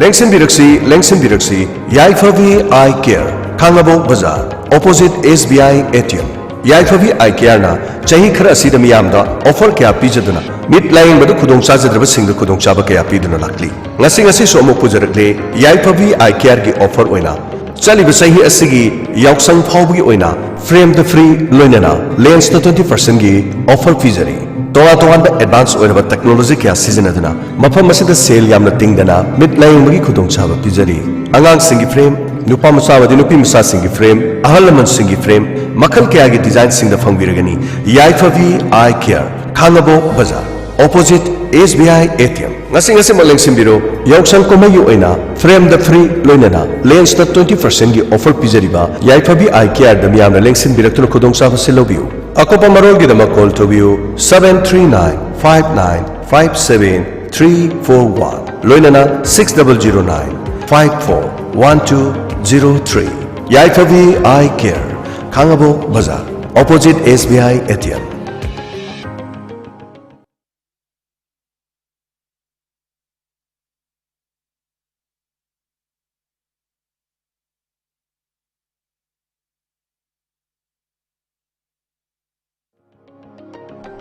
ꯂꯦꯡꯁꯤꯟꯕꯤꯔꯛꯁꯤ, ꯂꯦꯡꯁꯤꯟꯕꯤꯔꯛꯁꯤ, ꯌꯥꯏꯐꯕꯤ ꯑꯥꯏ Care, Khangabok Bazar, opposite S B I A T M. ꯌꯥꯏꯐꯕꯤ ꯑꯥꯏ ꯀꯦꯌꯔꯅ ꯆꯍꯤ ꯈꯔ ꯑꯁꯤꯗ ꯃꯤꯌꯥꯝꯗ ꯑꯣꯐꯔ ꯀꯌꯥ ꯄꯤꯖꯗꯨꯅ, ꯃꯤꯠ ꯂꯥꯌꯦꯡꯕꯗ ꯈꯨꯗꯣꯡ ꯆꯥꯖꯗ꯭ꯔꯕꯁꯤꯡꯗ ꯈꯨꯗꯣꯡꯆꯥꯕ ꯀꯌꯥ ꯄꯤꯗꯨꯅ ꯂꯥꯛꯂꯤ꯫ ꯉꯁꯤ, ꯉꯁꯤꯁꯨ ꯑꯃꯨꯛ ꯄꯨꯖꯔꯛꯂꯦ ꯌꯥꯏꯐꯕꯤ ꯑꯥꯏ ꯀꯦꯌꯔꯒꯤ ꯑꯣꯐꯔ ꯑꯣꯏꯅ꯫ ꯆꯠꯂꯤꯕ ꯆꯍꯤ ꯑꯁꯤꯒꯤ ꯌꯥꯎꯁꯪ ꯐꯥꯎꯕꯒꯤ ꯑꯣꯏꯅ Frame the free ꯂꯣꯏꯅꯅ lens ꯇ twenty percent ꯒꯤ offer ꯄꯤꯖꯔꯤ꯫ ꯇꯣꯉꯥꯟ ꯇꯣꯉꯥꯟꯕ advance ꯑꯣꯏꯔꯕ technology ꯀꯌꯥ ꯁꯤꯖꯤꯟꯅꯗꯨꯅ ꯃꯐꯝ ꯑꯁꯤꯗ ꯁꯦꯜ ꯌꯥꯝꯅ ꯇꯤꯡꯗꯅ ꯃꯤꯠ ꯂꯥꯌꯦꯡꯕꯒꯤ ꯈꯨꯗꯣꯡꯆꯥꯕ ꯄꯤꯖꯔꯤ꯫ ꯑꯉꯥꯡꯁꯤꯡꯒꯤ frame, ꯅꯨꯄꯥ ꯃꯆꯥ ꯑꯃꯗꯤ ꯅꯨꯄꯤ ꯃꯆꯥꯁꯤꯡꯒꯤ frame, ꯑꯍꯜ ꯂꯃꯟꯁꯤꯡꯒꯤ frame, ꯃꯈꯜ ꯀꯌꯥꯒꯤ design ꯁꯤꯡꯗ ꯐꯪꯕꯤꯔꯒꯅꯤ꯫ ꯌꯥꯏꯐꯕꯤ Eye Care, ꯈꯥꯡꯉꯕꯣꯛ ꯕꯖꯥꯔ, opposite S B I A T M꯫ ꯉꯁꯤ ꯉꯁꯤꯃꯛ ꯂꯦꯡꯁꯤꯟꯕꯤꯔꯣ꯫ ꯌꯥꯎꯁꯪ ꯀꯨꯝꯍꯩꯒꯤ ꯑꯣꯏꯅ frame the free ꯂꯣꯏꯅꯅ lens ꯇ twenty percent ꯒꯤ offer ꯄꯤꯖꯔꯤꯕ ꯌꯥꯏꯐꯕꯤ Eye Care ꯗ ꯃꯤꯌꯥꯝꯅ ꯂꯦꯡꯁꯤꯟꯕꯤꯔꯛꯇꯨꯅ ꯈꯨꯗꯣꯡꯆꯥꯕꯁꯤ ꯂꯧꯕꯤꯌꯨ꯫ ꯑꯀꯨꯞꯄ ꯃꯔꯣꯜꯒꯤꯗꯃꯛ call ꯇꯧꯕꯤꯌꯨ seven three nine five nine five seven three four one, ꯂꯣꯏꯅꯅ six double zero nine five four one two zero three꯫ ꯌꯥꯏꯐꯕꯤ Eye Care, ꯈꯥꯡꯉꯕꯣꯛ ꯕꯖꯥꯔ, opposite S B I A T M꯫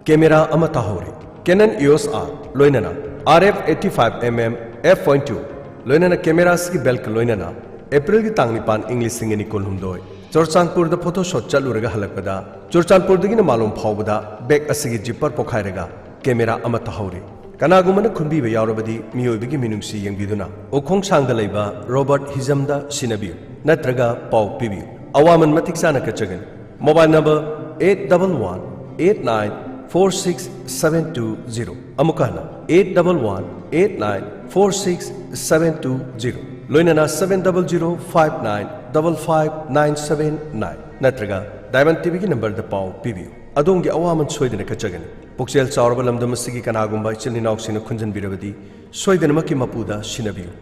Camera ꯑꯃ ꯇꯥꯍꯧꯔꯦ꯫ Canon EOS R ꯂꯣꯏꯅꯅ R F eighty five M M f point two ꯂꯣꯏꯅꯅ camera ꯑꯁꯤꯒꯤ belt ꯀ ꯂꯣꯏꯅꯅ April ꯒꯤ ꯇꯥꯡ ꯅꯤꯄꯥꯟ, ꯏꯪ ꯂꯤꯁꯤꯡ ꯑꯅꯤ ꯀꯨꯟꯍꯨꯝꯗꯣꯏ, ꯆꯨꯔꯆꯥꯟꯄꯨꯔꯗ photo shoot ꯆꯠꯂꯨꯔꯒ ꯍꯜꯂꯛꯄꯗ ꯆꯨꯔꯆꯥꯟꯄꯨꯔꯗꯒꯤꯅ ꯃꯥꯂꯣꯝ ꯐꯥꯎꯕꯗ bag ꯑꯁꯤꯒꯤ zipper ꯄꯣꯈꯥꯏꯔꯒ camera ꯑꯃ ꯇꯥꯍꯧꯔꯤ꯫ ꯀꯅꯥꯒꯨꯝꯕꯅ ꯈꯨꯟꯕꯤꯕ ꯌꯥꯎꯔꯕꯗꯤ ꯃꯤꯑꯣꯏꯕꯒꯤ ꯃꯤꯅꯨꯡꯁꯤ ꯌꯦꯡꯕꯤꯗꯨꯅ ꯎꯈꯣꯡꯁꯥꯡꯗ ꯂꯩꯕ Robert Hijam ꯗ ꯁꯤꯟꯅꯕꯤꯌꯨ ꯅꯠꯇ꯭ꯔꯒ ꯄꯥꯎ ꯄꯤꯕꯤꯌꯨ꯫ ꯑꯋꯥꯃꯟ ꯃꯇꯤꯛ ꯆꯥꯅ ꯀꯠꯆꯒꯅꯤ꯫ Mobile number eight double one eight nine four six seven two zero꯫ ꯑꯃꯨꯛꯀ ꯍꯟꯅ, eight double one eight nine four six seven two zero, ꯂꯣꯏꯅꯅ seven double zero five nine double five nine seven nine ꯅꯠꯇ꯭ꯔꯒ Diamond T V ꯒꯤ number ꯗ ꯄꯥꯎ ꯄꯤꯕꯤꯌꯨ꯫ ꯑꯗꯣꯝꯒꯤ ꯑꯋꯥꯃꯟ ꯁꯣꯏꯗꯅ ꯀꯠꯆꯒꯅꯤ꯫ ꯄꯨꯛꯆꯦꯜ ꯆꯥꯎꯔꯕ ꯂꯝꯗꯝ ꯑꯁꯤꯒꯤ ꯀꯅꯥꯒꯨꯝꯕ ꯏꯆꯤꯜ ꯏꯅꯥꯎꯁꯤꯡꯅ ꯈꯨꯟꯖꯟꯕꯤꯔꯕꯗꯤ ꯁꯣꯏꯗꯅꯃꯛꯀꯤ ꯃꯄꯨꯗ ꯁꯤꯟꯅꯕꯤꯌꯨ꯫